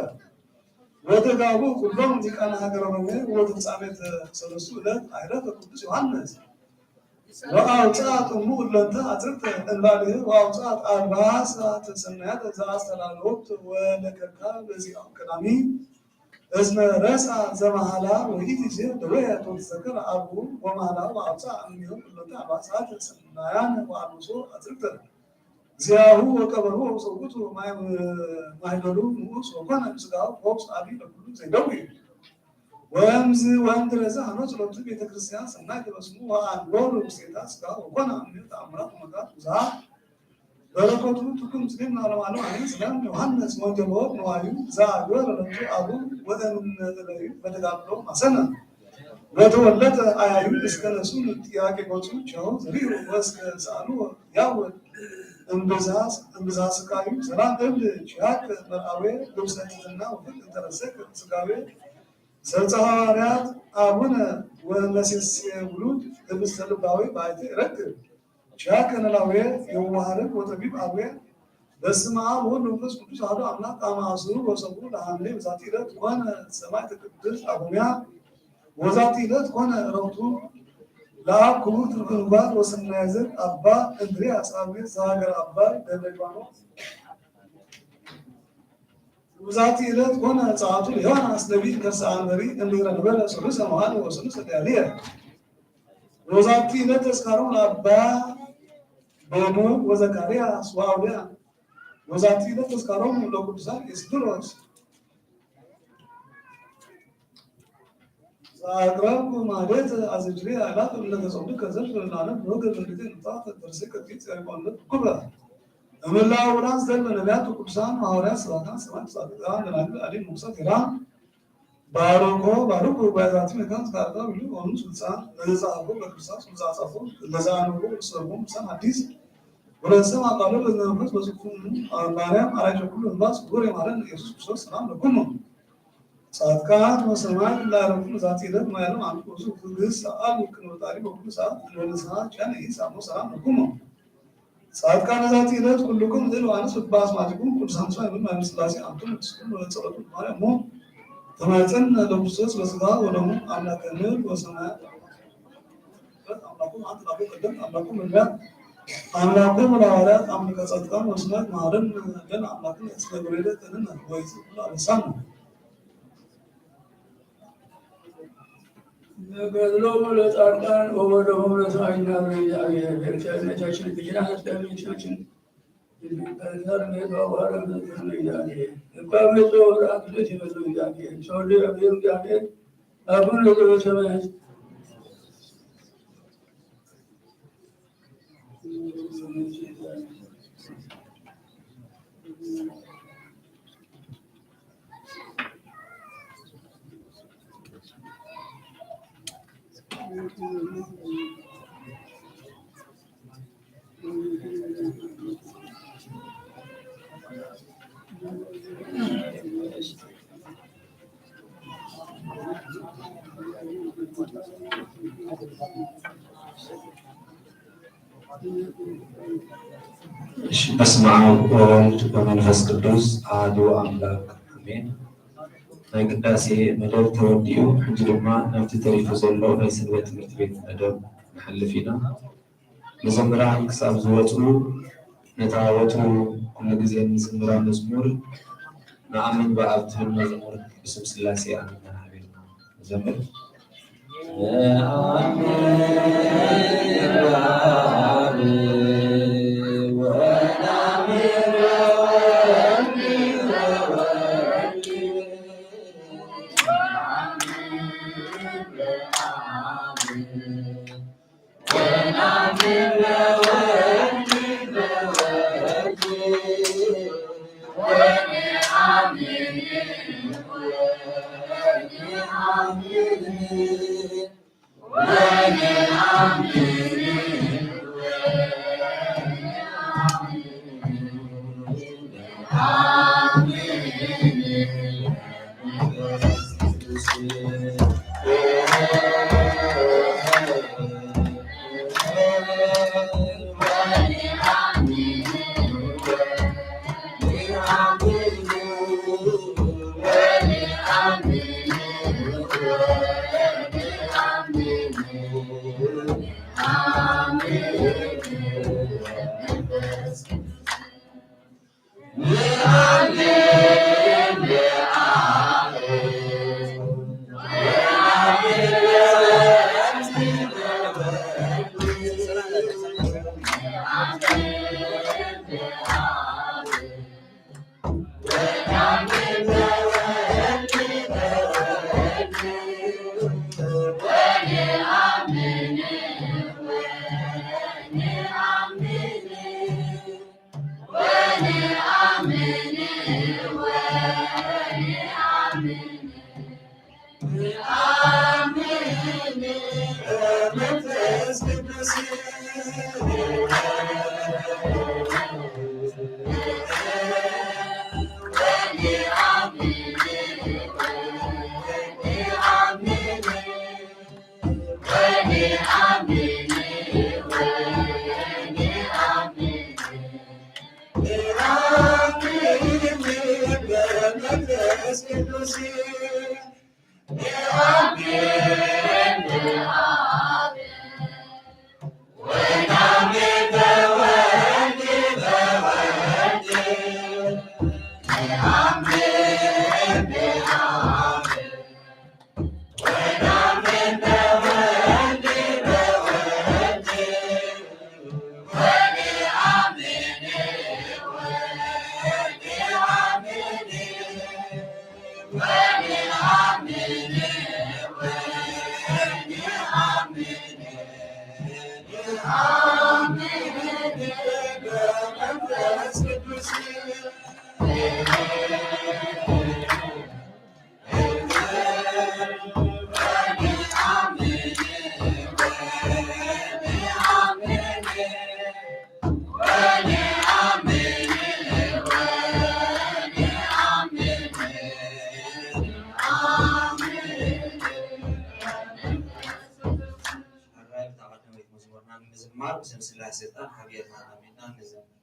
ወተጋቡ ኩሎም ሊቃነ ሀገረ ሮሜ ወፍጻሜተ ሰለስቱ ዕለት አይረፈ ቅዱስ ዮሐንስ ወአውፅአት እሙ እሎንተ አጽርቅተ እምባሌ ወአውፅአት አልባሳተ ሰናያተ ዘአስተላለወት ወለከካ በዚአው ቀዳሚ እስመ ረሳ ዘመሃላ ወኢትዜ ደወያት ወተዘከረ አቡ ወመሃላ ወአውፅአ እምኔሁ እሎንተ አልባሳተ ሰናያን ወአልብሶ አጽርቅተ ዚአሁ ወቀበርዎ ውስተ ውእቱ ማይ ማህደሩ ንዑስ ወኮነ ምስጋሁ ፈውስ አቢ ለኩሉ ዘይደዊ። ወእምዝ ወእምድረዝ አኖ ጸሎቱ ቤተ ክርስቲያን ሰናይ ተበስሙ ወአንበሩ ውስቴታ ስጋ ወኮነ አምኔ ተአምራት ወመግዓት ብዙሃ በረከቱ ትኩን ምስሌነ ለዓለመ ዓለም አሜን። ሰላም ዮሐንስ ወንጌል ወወርቅ ነዋዩ ዘአግበረ ለቱ አቡ ወእምነ እለዩ በተጋድሎ ማሰነ ወተወለጠ አያዩ እስከ ነሱ ጥያቄ ገጹ ቸው ዝሪኡ ወእስከ ሰአሉ ያወል እምብዛ ስቃዩ ሰላም እብል ኪያከ መርአዌ ልብሰ ትሕትና ወፍቅር እንተረሰከ ስጋዌ ሰርፀ ሐዋርያት አቡነ ወመሴሴ ውሉድ ህብስተ ልባዊ ባሕቲ ረክብ ኪያከ ነላዌ የዋሃርግ ወጠቢብ አቡየ በስመ አብ ወወልድ ወመንፈስ ቅዱስ አሐዱ አምላክ አመ አስሩ ወሰቡ ለሐምሌ በዛቲ ዕለት ኮነ ሰማዕት ቅዱስ አፎምያ ወዛቲ ዕለት ኮነ ዕረፍቱ ለአብ ክቡር ትርጉም ጓል ወሰናይ ዘር አባ እንድርያስ አቡነ ዘሀገረ አባይ ደብረ ሊባኖስ። ወዛቲ ዕለት ኮነ ጸአቱ ለዮናስ ነቢይ ከርሰ አንበሪ እንዲረ ነበረ ثلث መዋዕል ወثلث ለያልየ። ወዛቲ ዕለት ተስካሮም ለአባ ቤኖ ወዘካርያስ ወአውድያ። ወዛቲ ዕለት ተስካሮም ለቅዱሳን ኤስድሮስ። ዘአቅረብኩ ማሕሌተ አዘኪሬ አእላፈ እምእለ ተጸምዱከ ዘልፈ ለዓለም ወግብ እንዲቴ ንጣፈ ተርሴ ከፊት ጸሪቆን ኩበ እምላ ውላን ዘልፈ ነቢያት ቅዱሳን ሐዋርያት ሰባካን ሰማዕት ጻድቃን ደናግል አዲ ሙክሰት ሄራን ባሮኮ ባርኩ ጉባኤ ዛቲ መካን እስከ አርባ ሚሊዮን ወኑ ስልሳ ለዘ ጻፎ በክርስቶስ ወዘ አጻፎ ለዘ አንብቦ ወሰቦ ምሳን አዲስ ወለሰማ ቃሉ ለዘመንፈስ በዝኩም ማርያም አራጀ ኩሉ እንባስ ክቡር የማረን ኢየሱስ ክርስቶስ ሰላም ለኩሙ። ጻድቃን ወሰማዕት ላረፉ ዛቲ ዕለት ማያለም አንቱ ብዙ ክግስ ሰአል ውክን ወጣሪ በኩሉ ሰዓት ለነሳ ቻን ይሳሙ ሰላም ለኩሙ። ጻድቃን ዛቲ ዕለት ኩልኩም ዝል ዋንስ በአስማቲኩም ቅዱሳን ሰው የምን ማይም ስላሴ አንቱም ቅዱስኩም ወጸሎቱ ማርያም ሞ ተማጸን ለክርስቶስ በስጋ ወደሙ አምላክ ምር ወሰማያት አምላኩም አንተ አምላኩም ቅድም አምላኩም እንዳ አምላኩም ለሐዋርያት አምልከ ጸጥታን ወስመት ማረን ግን አምላክን እስከ ጉሬደ ተንን ወይ አበሳም ገድሎም ለጻድቃን ወወደሆም ለሰማዕታት ለእግዚአብሔር። ቸርነታችን ብቻ እስከሚቻችን እሺ፣ በስመ አብ ወወልድ ወመንፈስ ቅዱስ አሐዱ አምላክ አሜን። ናይ ቅዳሴ መደብ ተወዲኡ፣ ሕጂ ድማ ናብቲ ተሪፉ ዘሎ ናይ ሰንበት ትምህርቲ ቤት መደብ ንሓልፍ ኢና። መዘምራን ክሳብ ዝወፁ፣ ነታ ወትሩ ኩሉ ግዜ እንዝምራ መዝሙር ንኣምን በኣብ ትብል መዝሙር ብስም ስላሴ ኣሚንና ሓቢርና ንዘምር። ሓቢርና ኣሚንና ንዘምር።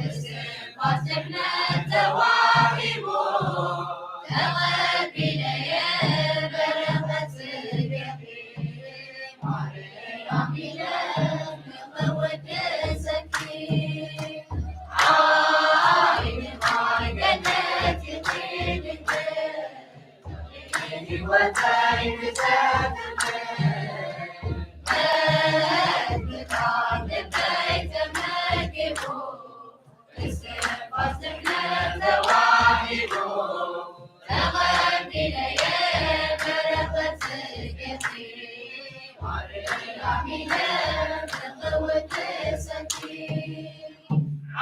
እስትንፋስ ድሕነት ተዋሂቡ፣ ተቐቢለየ በረኸት ጽድቅኪ። ማርያም ኢለ ንኽውድሰኪ። ዓይኒ ማይ ገነት ኢኺ ድንግል፣ ህይወተይ ንዘትብል፣ መግብታት ልበይ ተመጊቡ። እስትንፋስ ድሕነት ተዋሂቡ፣ ተቐቢለየ በረኸት ጽድቅኪ። ማርያም ኢለ ንኽውድሰኪ።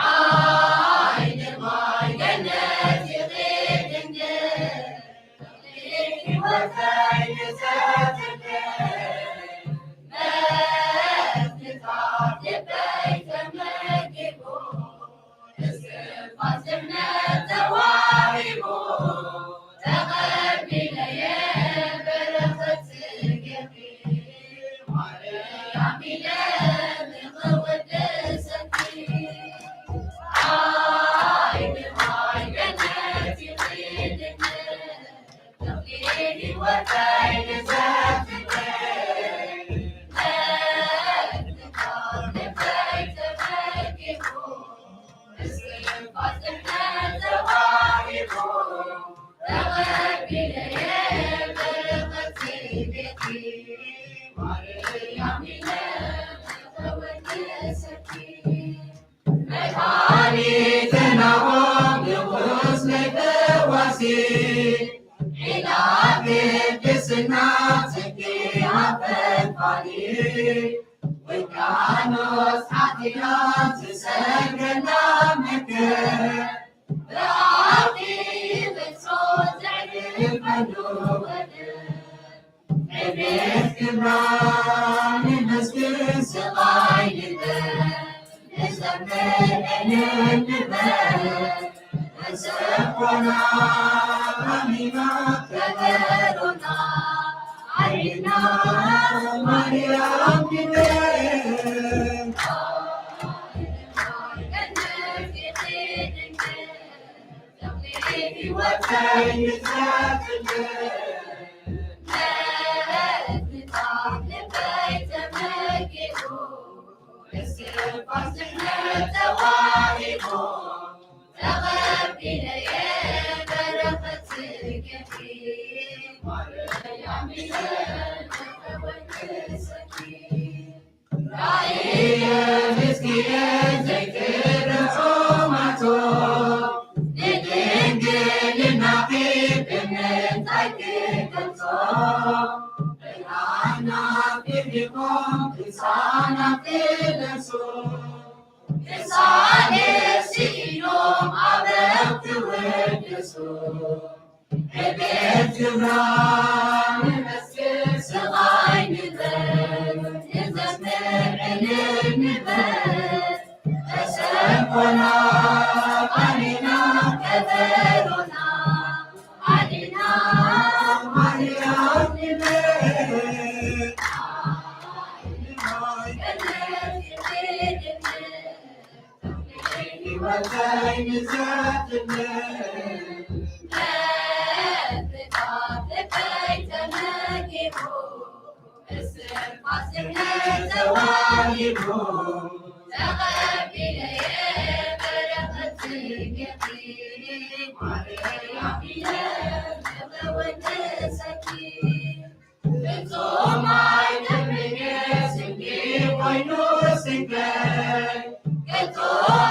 ዓይኒ ማይ ገነት ኢኺ ድንግል፣ ህይወተይ ንዘትብል፣ መግብታት ልበይ ተመጊቡ። እስትንፋስ ድሕነት ተዋሂቡ፣ ተቐቢለየ በረኸት ጽድቅኪ። ማርያም ኢለ ንኽውድሰኪ። ዓይኒ ማይ ገነት ኢኺ ድንግል፣ ተኽሊ ህይወተይ ንዘትብል፣ መግብታት ልበይ ተመጊቡ። እስትንፋስ ድሕነት ተዋሂቡ፣ ተቐቢለየ በረኸት ጽድቅኪ። ማርያም ኢለ ንኽውድሰኪ። መድኃኒተ ናሆም ንጉስ ናይ ፈዋሲ፣ ዒላ ቅድስና ጽጌ ኣፈንፋኒ፣ ውቅያኖስ ኃጢኣት ዝሰግረና መከር፣ ብኣኺ ይበጽሖ ዘዕርፈሉ ወደብ። ዕቤት ክብራ ንመስግን ስቓይ ንበል፣ ንዘምር ዕልል ንበል። ተሰጥኦና ሃኒና ከበሮና፣ ዓይና ማርያም ንበል። ራእየ ሕዝቅኤል ዘይትርዖ ማቶ፣ ንድንግልናኺ ብምንታይ ክገልጾ? ብርሃና ኣፍሪቖም ቅሳና ክለብሱ፣ ቅሳነት ስኢኖም ኣበው ክውድሱ። ዕቤት ክብራ ንመስክር ስቓይ ንበል፣ ንዘምር ዕልል ንበል። ተሰጥኦና ሃኒና ከበሮና፣ ሃኒና ማርያም ንበል። ፍጹም ኣይደክምን ስምኪ ኮይኑ ስንከይ፣ ከቶ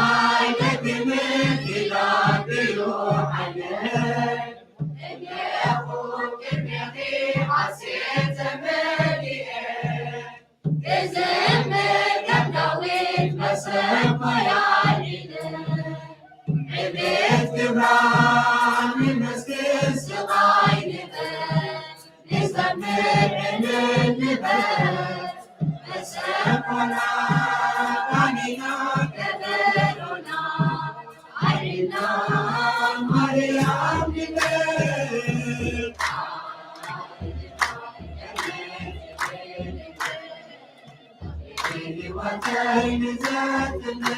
ኣይደክምን ኪዳንኪ እዩ ሓይለይ። እኔኹ ቅድሜኺ ሓሴት ተመሊኤ፣ ክዝምር ከም ዳዊት መሰንቆይ ኣልዒለ። ዕቤት ክብራ ንመስክር ስቓይ ንበል፣ ንዘምር ዕልል ንበል። መሰንቆና ሃኒና ከበሮና ኣልዒልና ማርያም ንበል። ሕይወተይ ንዘትልል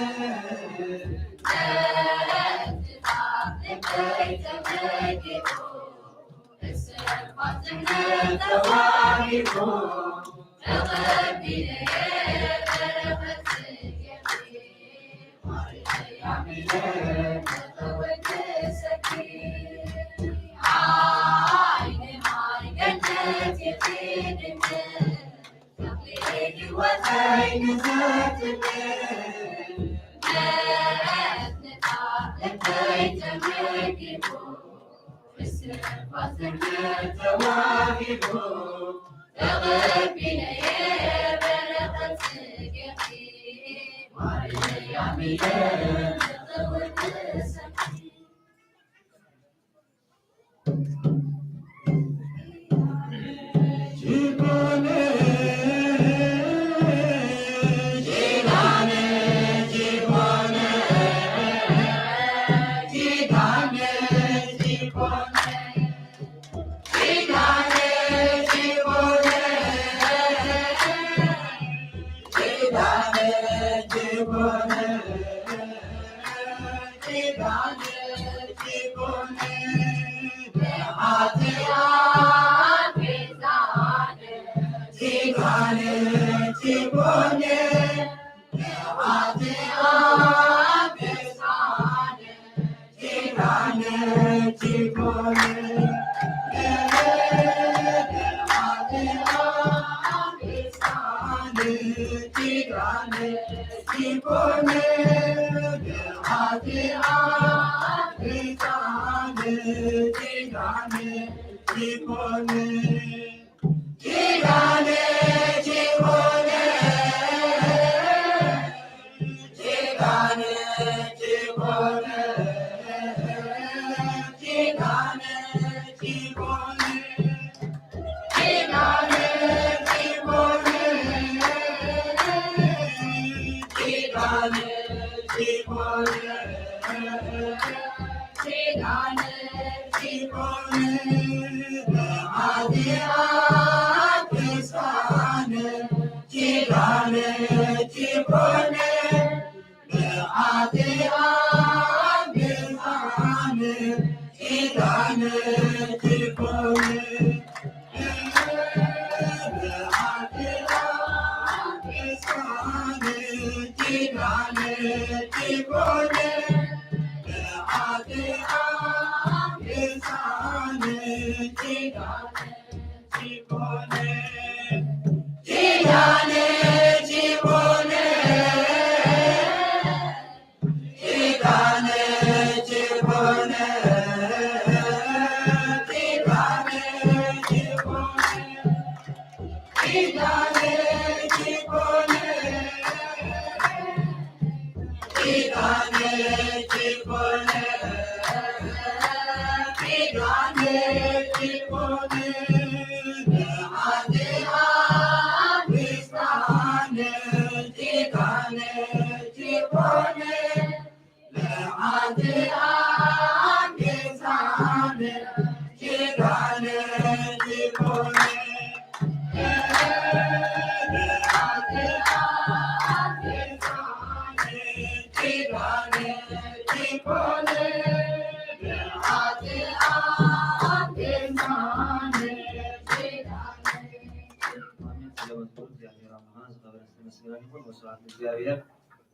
ወስብሐት ለእግዚአብሔር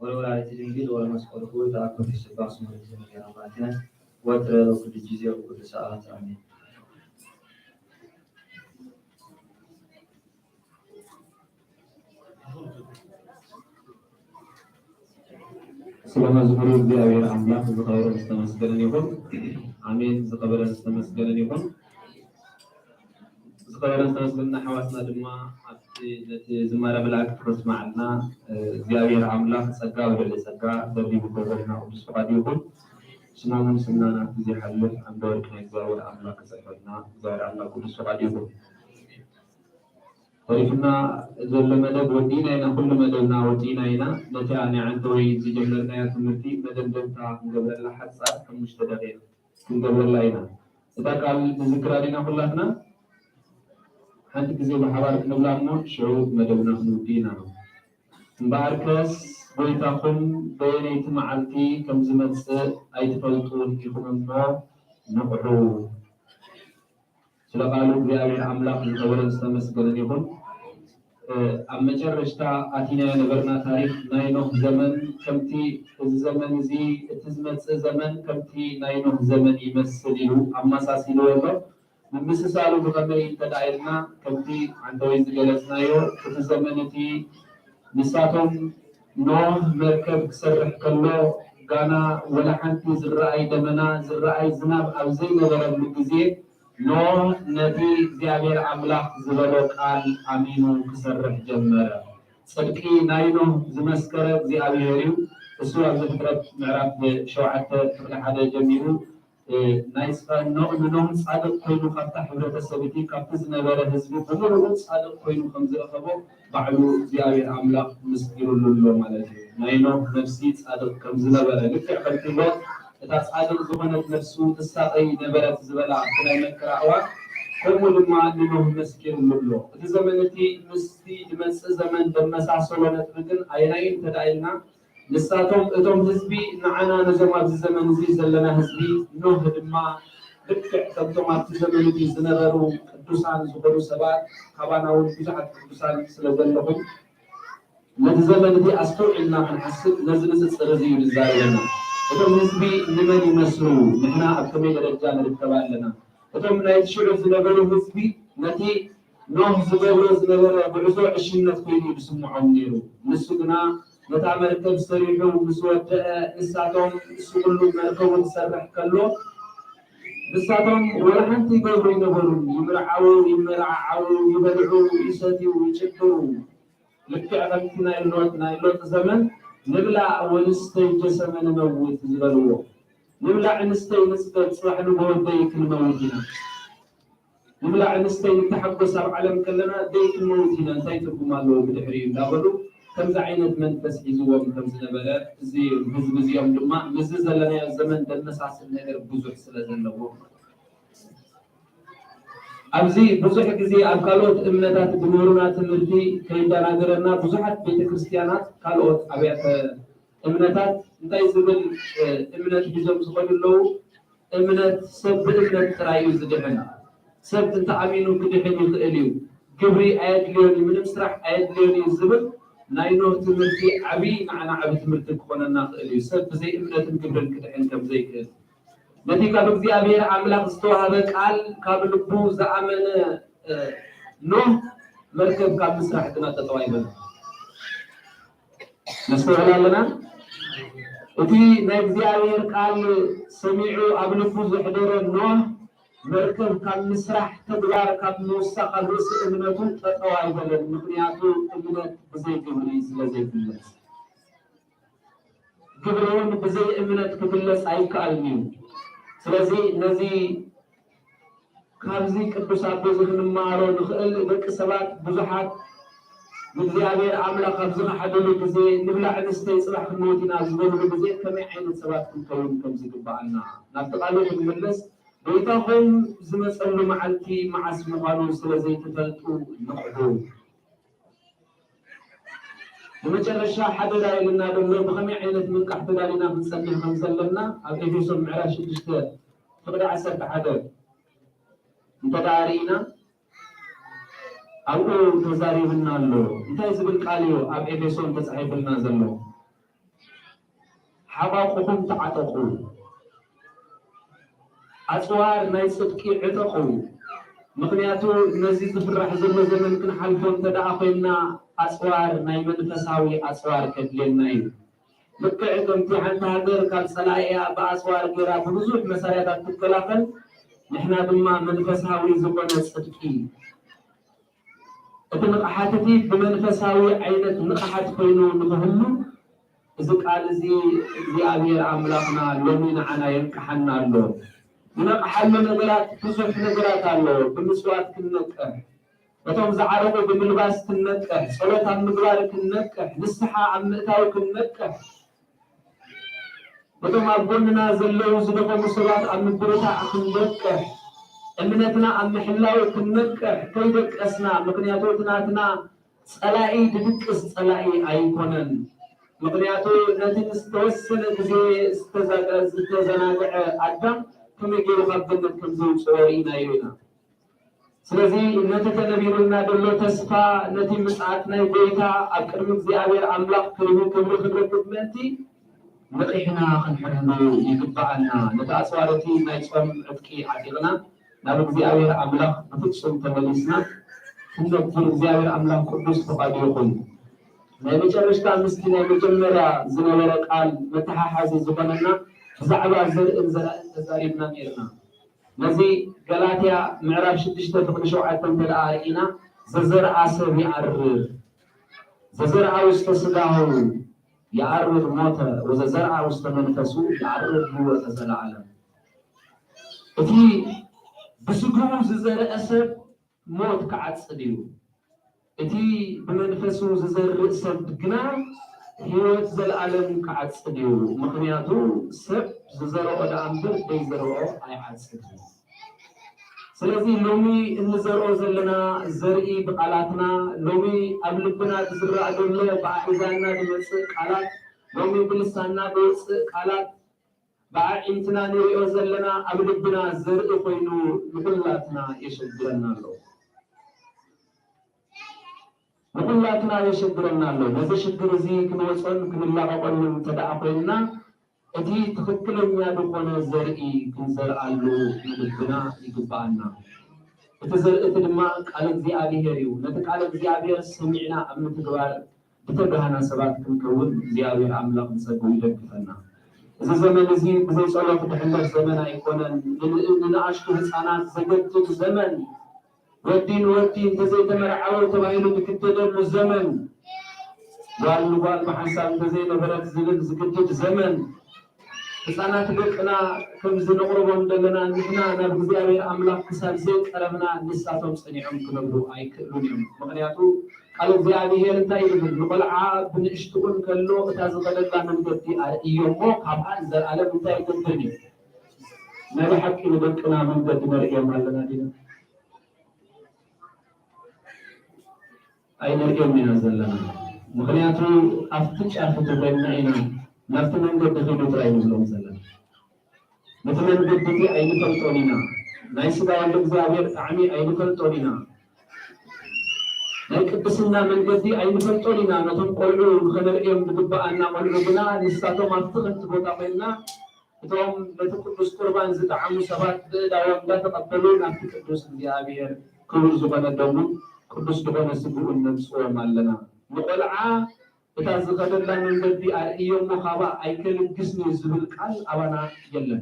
ወለወላዲቱ ድንግል ወለመስቀሉ ክቡር። ተአኮ ይስባሕ ስሙ ለእግዚእነ አምላክነ ወትረ በኩሉ ጊዜ ወኩሉ ሰዓት አሜን። ስለ መዝሙሩ እግዚኣብሔር ኣምላኽ ዝኸበረን ዝተመስገነን ይኹን። ኣሜን። ዝኸበረን ዝተመስገነን ይኹን። ዝኸበረን ዝተመስገነን ኣሕዋትና ድማ ኣብቲ ነቲ ዝማረ መላእክት ከስማዓልና እግዚኣብሔር ኣምላኽ ጸጋ ብልዕሊ ጸጋ ደሪቡ ክህበና ቅዱስ ፍቓዱ ይኹን። ስሞምን ስምና ናብቲ ዘይሓልፍ ዓምደ ወርቂ ናይ እግዚኣብሔር ኣምላኽ ክጽሕፈልና እግዚኣብሔር ኣምላኽ ቅዱስ ፍቓዱ ይኹን። ተሪፉና ዘሎ መደብ ወዲእና ኢና፣ ኩሉ መደብና ወዲእና ኢና። ነታ ናይ ዓንተወይ ዝጀመርናያ ትምህርቲ መደምደምታ ክንገብረላ ሓጻር ሓሙሽተ ደቂቕ ክንገብረላ ኢና። እታ ቃል ንዝክራ ዲና ኩላትና? ሓንቲ ግዜ ብሓባር ክንብላ እሞ ሽዑ መደብና ክንውዲ ኢና። እምበኣርከስ ጎይታኹም በየነይቲ መዓልቲ ከም ዝመጽእ ኣይትፈልጡን ኢኹም እሞ ንቕሑ። ስለ ቃሉ እግዚኣብሔር ኣምላኽ ዝኸበረን ዝተመስገነን ይኹን። ኣብ መጨረሽታ ኣቲናዮ ነበርና ታሪኽ ናይ ኖህ ዘመን ከምቲ እዚ ዘመን እዚ እቲ ዝመጽእ ዘመን ከምቲ ናይ ኖህ ዘመን ይመስል ኢሉ ኣመሳሲልዎ ኣሎ። ምምስሳሉ ብኸመይ እንተደኣ ኢልና ከምቲ ዓንተወይ ዝገለጽናዮ እቲ ዘመን እቲ ንሳቶም ኖህ መርከብ ክሰርሕ ከሎ ጋና ወላ ሓንቲ ዝረኣይ ደመና ዝረኣይ ዝናብ ኣብ ዘይነበረሉ ግዜ ኖህ ነቲ እግዚኣብሔር ኣምላኽ ዝበሎ ቃል ኣሚኑ ክሰርሕ ጀመረ። ጽድቂ ናይ ኖህ ዝመስከረ እግዚኣብሔር እዩ። እሱ ኣብ ዘፍጥረት ምዕራፍ ሸውዓተ ክፍሊ ሓደ ጀሚሩ ናይ ንኖህ ጻድቕ ኮይኑ ካብታ ሕብረተሰብ እቲ ካብቲ ዝነበረ ህዝቢ ብምሉኡ ጻድቕ ኮይኑ ከም ዝረኸቦ ባዕሉ እግዚኣብሔር ኣምላኽ ምስኪሩሉ ኣሎ ማለት እዩ። ናይ ኖህ ነፍሲ ጻድቕ ከም ዝነበረ ልክዕ ከምቲ ሎጥ እታ ጻድቕ ዝኾነት ነፍሱ ትሳቐይ ነበረት ዝበላ ኣብቲ ናይ መከራ እዋን ከምኡ ድማ ንኖህ መስኪሩሉ ኣሎ። እቲ ዘመን እቲ ምስቲ ዝመጽእ ዘመን ዘመሳሰሎ ነጥቢ ግን ኣየናይ እንተደኣ ኢልና ንሳቶም እቶም ህዝቢ ንዓና ነዞም ኣብዚ ዘመን እዚ ዘለና ህዝቢ ኖህ ድማ ልክዕ ከምቶም ኣብቲ ዘመን እቲ ዝነበሩ ቅዱሳን ዝኾኑ ሰባት ካባና እውን ብዙሓት ቅዱሳን ስለ ዘለኹም ነቲ ዘመን እዚ ኣስተውዒልና ክንሓስብ ነዚ ንፅፅር እዚ እዩ ዝዛረበና። እቶም ህዝቢ ንመን ይመስሉ? ንሕና ኣብ ከመይ ደረጃ ንርከብ ኣለና? እቶም ናይ ሽዑ ዝነበሩ ህዝቢ ነቲ ኖህ ዝገብሮ ዝነበረ ጉዕዞ ዕሽነት ኮይኑ እዩ ዝስምዖም ነይሩ። ንሱ ግና ነታ መርከብ ሰሪሑ ምስ ወደአ ንሳቶም ንሱ ኩሉ መርከቡ ክሰርሕ ከሎ ንሳቶም ወላ ሓንቲ ይገብሩ ኣይነበሩን። ይምርዓዉ፣ ይመራዓዓዉ፣ ይበልዑ፣ ይሰትዩ፣ ይጭፍሩ። ልክዕ ከምቲ ናይ ሎጥ ናይ ሎጥ ዘመን ንብላዕ ወንስተይ ጀሰመ ንመውት ዝበልዎ። ንብላዕ ንስተይ ንፅገብ ፅባሕ ንጎሆ ደይ ክንመውት ኢና። ንብላዕ ንስተይ ንተሓጎስ ኣብ ዓለም ከለና ደይ ክንመውት ኢና እንታይ ትርጉም ኣለዎ ብድሕሪኡ እንዳበሉ ከምዚ ዓይነት መንፈስ ሒዝዎም ከም ዝነበረ እዚ ህዝቢ እዚኦም ድማ ምስዚ ዘለናዮ ዘመን ዘመሳስል ነገር ብዙሕ ስለ ዘለዎ ኣብዚ ብዙሕ ግዜ ኣብ ካልኦት እምነታት ዝምህሩና ትምህርቲ ከይደናገረና ብዙሓት ቤተ ክርስቲያናት ካልኦት ኣብያተ እምነታት እንታይ ዝብል እምነት ሒዞም ዝኸዱ ኣለዉ? እምነት ሰብ ብእምነት ጥራይ እዩ ዝድሕን። ሰብ እንተኣሚኑ ክድሕን ይኽእል እዩ። ግብሪ ኣየድልዮን እዩ፣ ምንም ስራሕ ኣየድልዮን እዩ ዝብል ናይ ኖህ ትምህርቲ ዓብዪ ንዓና ዓቢ ትምህርቲ ክኾነና ይኽእል እዩ። ሰብ ብዘይ እምነትን ግብርን ክድሕን ከም ዘይክእል ነቲ ካብ እግዚኣብሔር ኣምላኽ ዝተዋህበ ቃል ካብ ልቡ ዝኣመነ ኖህ መርከብ ካብ ምስራሕ ግና ጠጠው ኣይበለን። ነስተውዕል ኣለና። እቲ ናይ እግዚኣብሔር ቃል ሰሚዑ ኣብ ልቡ ዘሕደረ ኖህ መርከብ ካብ ምስራሕ ተግባር ካብ ምውሳኽ ኣብ ርእሲ እምነቱ ጠጠው ኣይበለን። ምኽንያቱ እምነት ብዘይ ግብሪ ስለ ዘይግለጽ። ግብሪ እውን ብዘይ እምነት ክግለጽ ኣይከኣልን እዩ። ስለዚ ነዚ ካብዚ ቅዱስ ኣቦ እዚ ክንመሃሮ ንኽእል ደቂ ሰባት ብዙሓት ንእግዚኣብሔር ኣምላኽ ኣብ ዝኸሓድሉ ግዜ ንብላዕ ንስተይ ጽባሕ ክንሞት ኢና ዝበልሉ ግዜ ከመይ ዓይነት ሰባት ክንከውን ከም ዝግብኣና ናብቲ ቃሉ ክንምለስ ጎይታኹም ዝመጸሉ መዓልቲ መዓስ ምዃኑ ስለ ዘይትፈልጡ ንቕሑ። ብመጨረሻ ሓደራ ኢልና ዘሎ ብኸመይ ዓይነት ምንቃሕ ተዳሊና ክንጸንሕ ከም ዘለና ኣብ ኤፌሶን ምዕራፍ ሽዱሽተ ፍቕዲ ዓሰርተ ሓደ እንተ ደኣ ርኢና ኣብኡ ተዛሪብና ኣሎ። እንታይ ዝብል ቃል እዩ ኣብ ኤፌሶን ተጻሒፍልና ዘሎ? ሓቋቑኹም ተዓጠቑ፣ ኣጽዋር ናይ ጽድቂ ዕጠቑ። ምኽንያቱ ነዚ ዝፍራሕ ዘሎ ዘመን ክንሓልፎ እንተ ደኣ ኮይንና ኣጽዋር ናይ መንፈሳዊ ኣጽዋር ከድልየና እዩ። ልክዕ ከምቲ ሓንቲ ሃገር ካብ ጸላኢኣ ብኣጽዋር ገይራ ብብዙሕ መሳርያታት ትከላኸል፣ ንሕና ድማ መንፈሳዊ ዝኾነ ጽድቂ እቲ ንቕሓት እቲ ብመንፈሳዊ ዓይነት ንቕሓት ኮይኑ ንኽህሉ እዚ ቃል እዚ እግዚኣብሔር ኣምላኽና ሎሚ ንዓና የንቅሓና ኣሎ። ንነቕሓሉ ነገራት ብዙሕ ነገራት ኣሎ። ብምፅዋት ክንነቅሕ፣ በቶም ዝዓረቑ ብምልባስ ክንነቅሕ፣ ጸሎት ኣብ ምግባር ክንነቅሕ፣ ንስሓ ኣብ ምእታው ክንነቅሕ፣ በቶም ኣብ ጎንና ዘለዉ ዝደኸሙ ሰባት ኣብ ምብርታዕ ክንበቅሕ፣ እምነትና ኣብ ምሕላው ክንበቅሕ ከይደቀስና፣ ምኽንያቱ እቲ ናትና ጸላኢ ድድቅስ ጸላኢ ኣይኮነን። ምኽንያቱ ነቲ ንዝተወሰነ ግዜ ዝተዘናግዐ ኣዳም ከመይ ገይሩ ካብ ገነት ከም ዘውፅኦ ርኢናዮ ኢና። ስለዚ ነቲ ተነቢሩልና ዘሎ ተስፋ፣ ነቲ ምጽኣት ናይ ጎይታ ኣብ ቅድሚ እግዚኣብሔር ኣምላኽ ክብሪ ክብሪ ክንረክብ ምእንቲ ንቒሕና ክንሕልሉ ይግብኣና። ነቲ ኣጽዋር እቲ ናይ ጾም ዕጥቂ ዓጢቕና ናብ እግዚኣብሔር ኣምላኽ ብፍጹም ተመሊስና ክንነብር እግዚኣብሔር ኣምላኽ ቅዱስ ፍቓዱ ይኹን። ናይ መጨረሽታ ምስቲ ናይ መጀመርያ ዝነበረ ቃል መተሓሓዚ ዝኾነና ብዛዕባ ዘርእን ዘራእን ተዛሪብና ነይርና። ነዚ ገላትያ ምዕራፍ ሽዱሽተ ፍቕዲ ሸውዓተ እንተ ደኣ ርኢና፣ ዘዘርኣ ሰብ ይኣርር፣ ዘዘርኣ ውስተ ስጋሁ ይኣርር ሞተ ወዘዘርኣ ውስተ መንፈሱ ይኣርር ህይወተ ዘለዓለም። እቲ ብስግኡ ዝዘርአ ሰብ ሞት ክዓጽድ እዩ። እቲ ብመንፈሱ ዝዘርእ ሰብ ግና ህይወት ዘለዓለም ክዓጽድ እዩ። ምኽንያቱ ሰብ ዝዘርኦ ደኣ እምበር ዘይዘርኦ ኣይዓጽድን። ስለዚ ሎሚ እንዘርኦ ዘለና ዘርኢ ብቃላትና፣ ሎሚ ኣብ ልብና ዝዝራእ ዘሎ ብኣእዛንና ዝመጽእ ቃላት፣ ሎሚ ብልሳንና ዝወጽእ ቃላት፣ ብኣዒንትና ንሪኦ ዘለና ኣብ ልብና ዘርኢ ኮይኑ ንኹላትና የሸግረና ኣሎ። ንኹላትና የሸግረና ኣሎ። ነዚ ሽግር እዚ ክንወጾን ክንላቐቐሉን እንተ ደኣ ኮይንና፣ እቲ ትኽክለኛ ዝኾነ ዘርኢ ክንዘርኣሉ ንልብና ይግብኣና። እቲ ዘርኢ እቲ ድማ ቃል እግዚኣብሔር እዩ። ነቲ ቃል እግዚኣብሔር ሰሚዕና ኣብ ምትግባር ዝተጋህና ሰባት ክንከውን እግዚኣብሔር ኣምላኽ ብጸግኡ ይደግፈና። እዚ ዘመን እዚ ብዘይ ጸሎት ዝሕለፍ ዘመን ኣይኮነን። ንንእ-፣ ንንኣሽቱ ህፃናት ዘገድድ ዘመን፣ ወዲ ንወዲ እንተዘይተመርዓወ ተባሂሉ ዝግደደሉ ዘመን፣ ጓል ንጓል ብሓንሳብ እንተዘይነበረት ዝብል ዝግድድ ዘመን፣ ህፃናት ደቅና ከምዚ ነቕርቦም ዘለና ንሕና ናብ እግዚኣብሔር ኣምላኽ ክሳብ ዘይቀረብና ንሳቶም ጸኒዖም ክነብሩ ኣይክእሉን እዮም። ምኽንያቱ ቃል እግዚኣብሔር እንታይ ይብል? ንቖልዓ ብንእሽትኡ እንከሎ እታ ዝኸደላ መንገዲ ኣርእዮ እሞ ካብኣ ንዘለኣለም እንታይ ይገብር እዩ? ናይ ብሓቂ ንደቅና መንገዲ ነርእዮም ኣለና ዲና? ኣይነርእዮም ኢና ዘለና። ምኽንያቱ ኣብቲ ጫፍ እቲ ኮይንና ኢና ናብቲ መንገዲ ኺዱ ጥራይ ንብሎም ዘለና። ነቲ መንገዲ እቲ ኣይንፈልጦን ኢና። ናይ ስጋ ወልደ እግዚኣብሔር ጣዕሚ ኣይንፈልጦን ኢና። ናይ ቅድስና መንገዲ ኣይንፈልጦን ኢና። ነቶም ቆልዑ ንኸነርእዮም ዝግብኣና ቆልዑ ግና ንሳቶም ኣብቲ ከምቲ ቦታ ኮይንና እቶም ነቲ ቅዱስ ቁርባን ዝጠዓሙ ሰባት ብእዳዎም እንዳተቐበሉ ናብቲ ቅዱስ እግዚኣብሔር ክቡር ዝኾነ ደሙን ቅዱስ ዝኾነ ስግኡን ነምጽዎም ኣለና። ንቆልዓ እታ ዝኸደላ መንገዲ ኣርእዮ እሞ ካባ ኣይከልግስን እዩ ዝብል ቃል ኣባና የለን።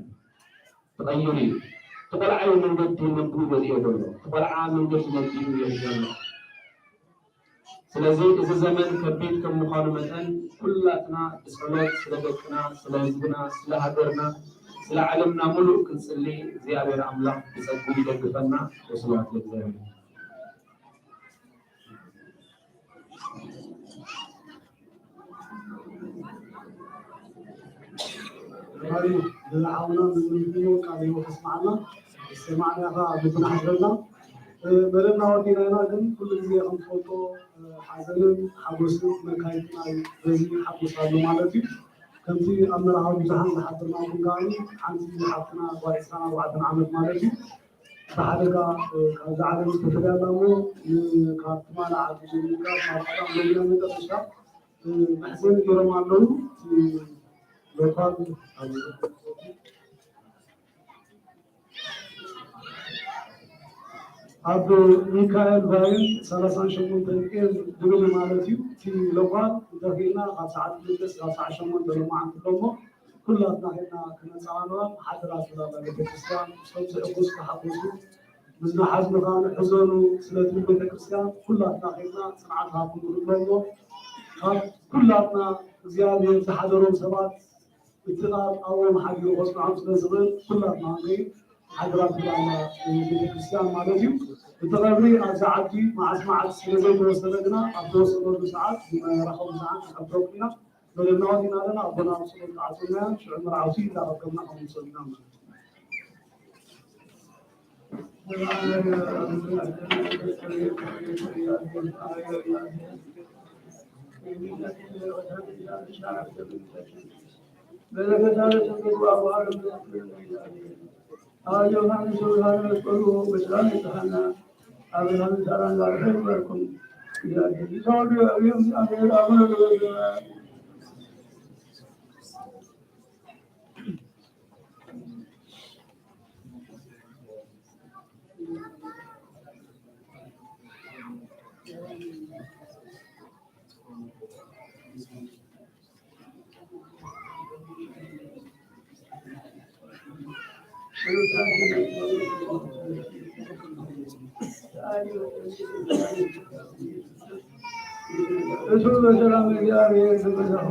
ተቐይሩ እዩ። እቲ ቆልዓ እዩ መንገዲ ነቢኡ ዘርእዮ ዘሎ። እቲ ቆልዓ መንገዲ ነቢኡ የርእዮ ኣሎ። ስለዚ እዚ ዘመን ከቢድ ከም ምዃኑ መጠን ኩላትና ብጸሎት ስለ ደቅና፣ ስለ ህዝብና፣ ስለ ሃገርና፣ ስለ ዓለምና ሙሉእ ክንጽሊ እግዚኣብሔር ኣምላኽ ብጸግኡ ይደግፈና። ወስብሐት ለእግዚኣብሔር። ራዩ ንዝሓውና ንዝምልክዮ ቃል ህይወት ኣስማዓና። ዝሰማዕናኻ ልብና ሓድረና። መደብና ወዲና ኢና፣ ግን ኩሉ ግዜ ከም ትፈልጦ ሓዘንን ሓጎስን መካይድና እዩ። በዚ ሓጎስ ኣሎ ማለት እዩ። ከምቲ ኣብ መራኸቢ ብዙሓን ዝሓበርናኩም ከኣ ሓንቲ ሓፍትና ጓል ዕስራን ኣርባዕተን ዓመት ማለት እዩ ብሓደጋ ካብዛ ዓለም ዝተፈልያ ኣላ እሞ ካብ ትማሊ ዓዲ ጀሚርካ ካብ ቀዳም ሎሚ ናይ መጨረሻ መሕዘኒ ገይሮም ኣለዉ። እቲ ሎካል ኣብ ሚካኤል ቫይን ሰላሳን ሸሞንተን ኤም ዝብል ማለት እዩ። እቲ ሎካል እንተኽኢልና ካብ ሰዓት ክልተ እስካብ ሰዓት ሸሞንተ ሎማዓንቲ ኣሎ እሞ ኩላትና ኬድና ክነጸናንዖም ሓደራ ትብላላ ቤተክርስትያን። ምስቶም ዘሕጉስ ተሓጎሱ፣ ምስ ዝሓዝኑ ከኣ ሕዘኑ። ስለቲ ቤተክርስትያን ኩላትና ኬድና ጽንዓት ሃብኩም ንብሎ እሞ ካብ ኩላትና እግዚኣብሔር ዝሓደሮም ሰባት እቲ ቃል ኣብኦም ሓዲሩ ከጽንዖም ስለ ዝኽእል ኩላትና ክንከይድ ሓደራ ትብላና ቤተክርስትያን ማለት እዩ። እቲ ቀብሪ ኣብዚ ዓዲ መዓስ መዓስ ስለ ዘይተወሰነ ግና ኣብ ተወሰነሉ ሰዓት ብመራኸቢ ብዙሓን ክንሕብረኩም ኢና። መደብና ወዲና ኣለና። ኣቦና ኣብ ጸሎት ክዓጽውና እዮም። ሽዑ መርዓውቲ እንዳቐደምና ክንውሰድ ኢና ማለት እዩ። በረከታ ለሰንበት ወአቡሃ ለመንፈስ ቅዱስ። አብ ዮሐንስ ብርሃነ መስቀሉ በሰላም ይብጽሐና። አብርሃም ሳራን ባርከ ይባርኩም። እግዚአብሔር ይሰውዱ አብዮም አሜን አቡነ ዘበሰማያት። እሱ በሰላም እግዚአብሔር ይመለሱ።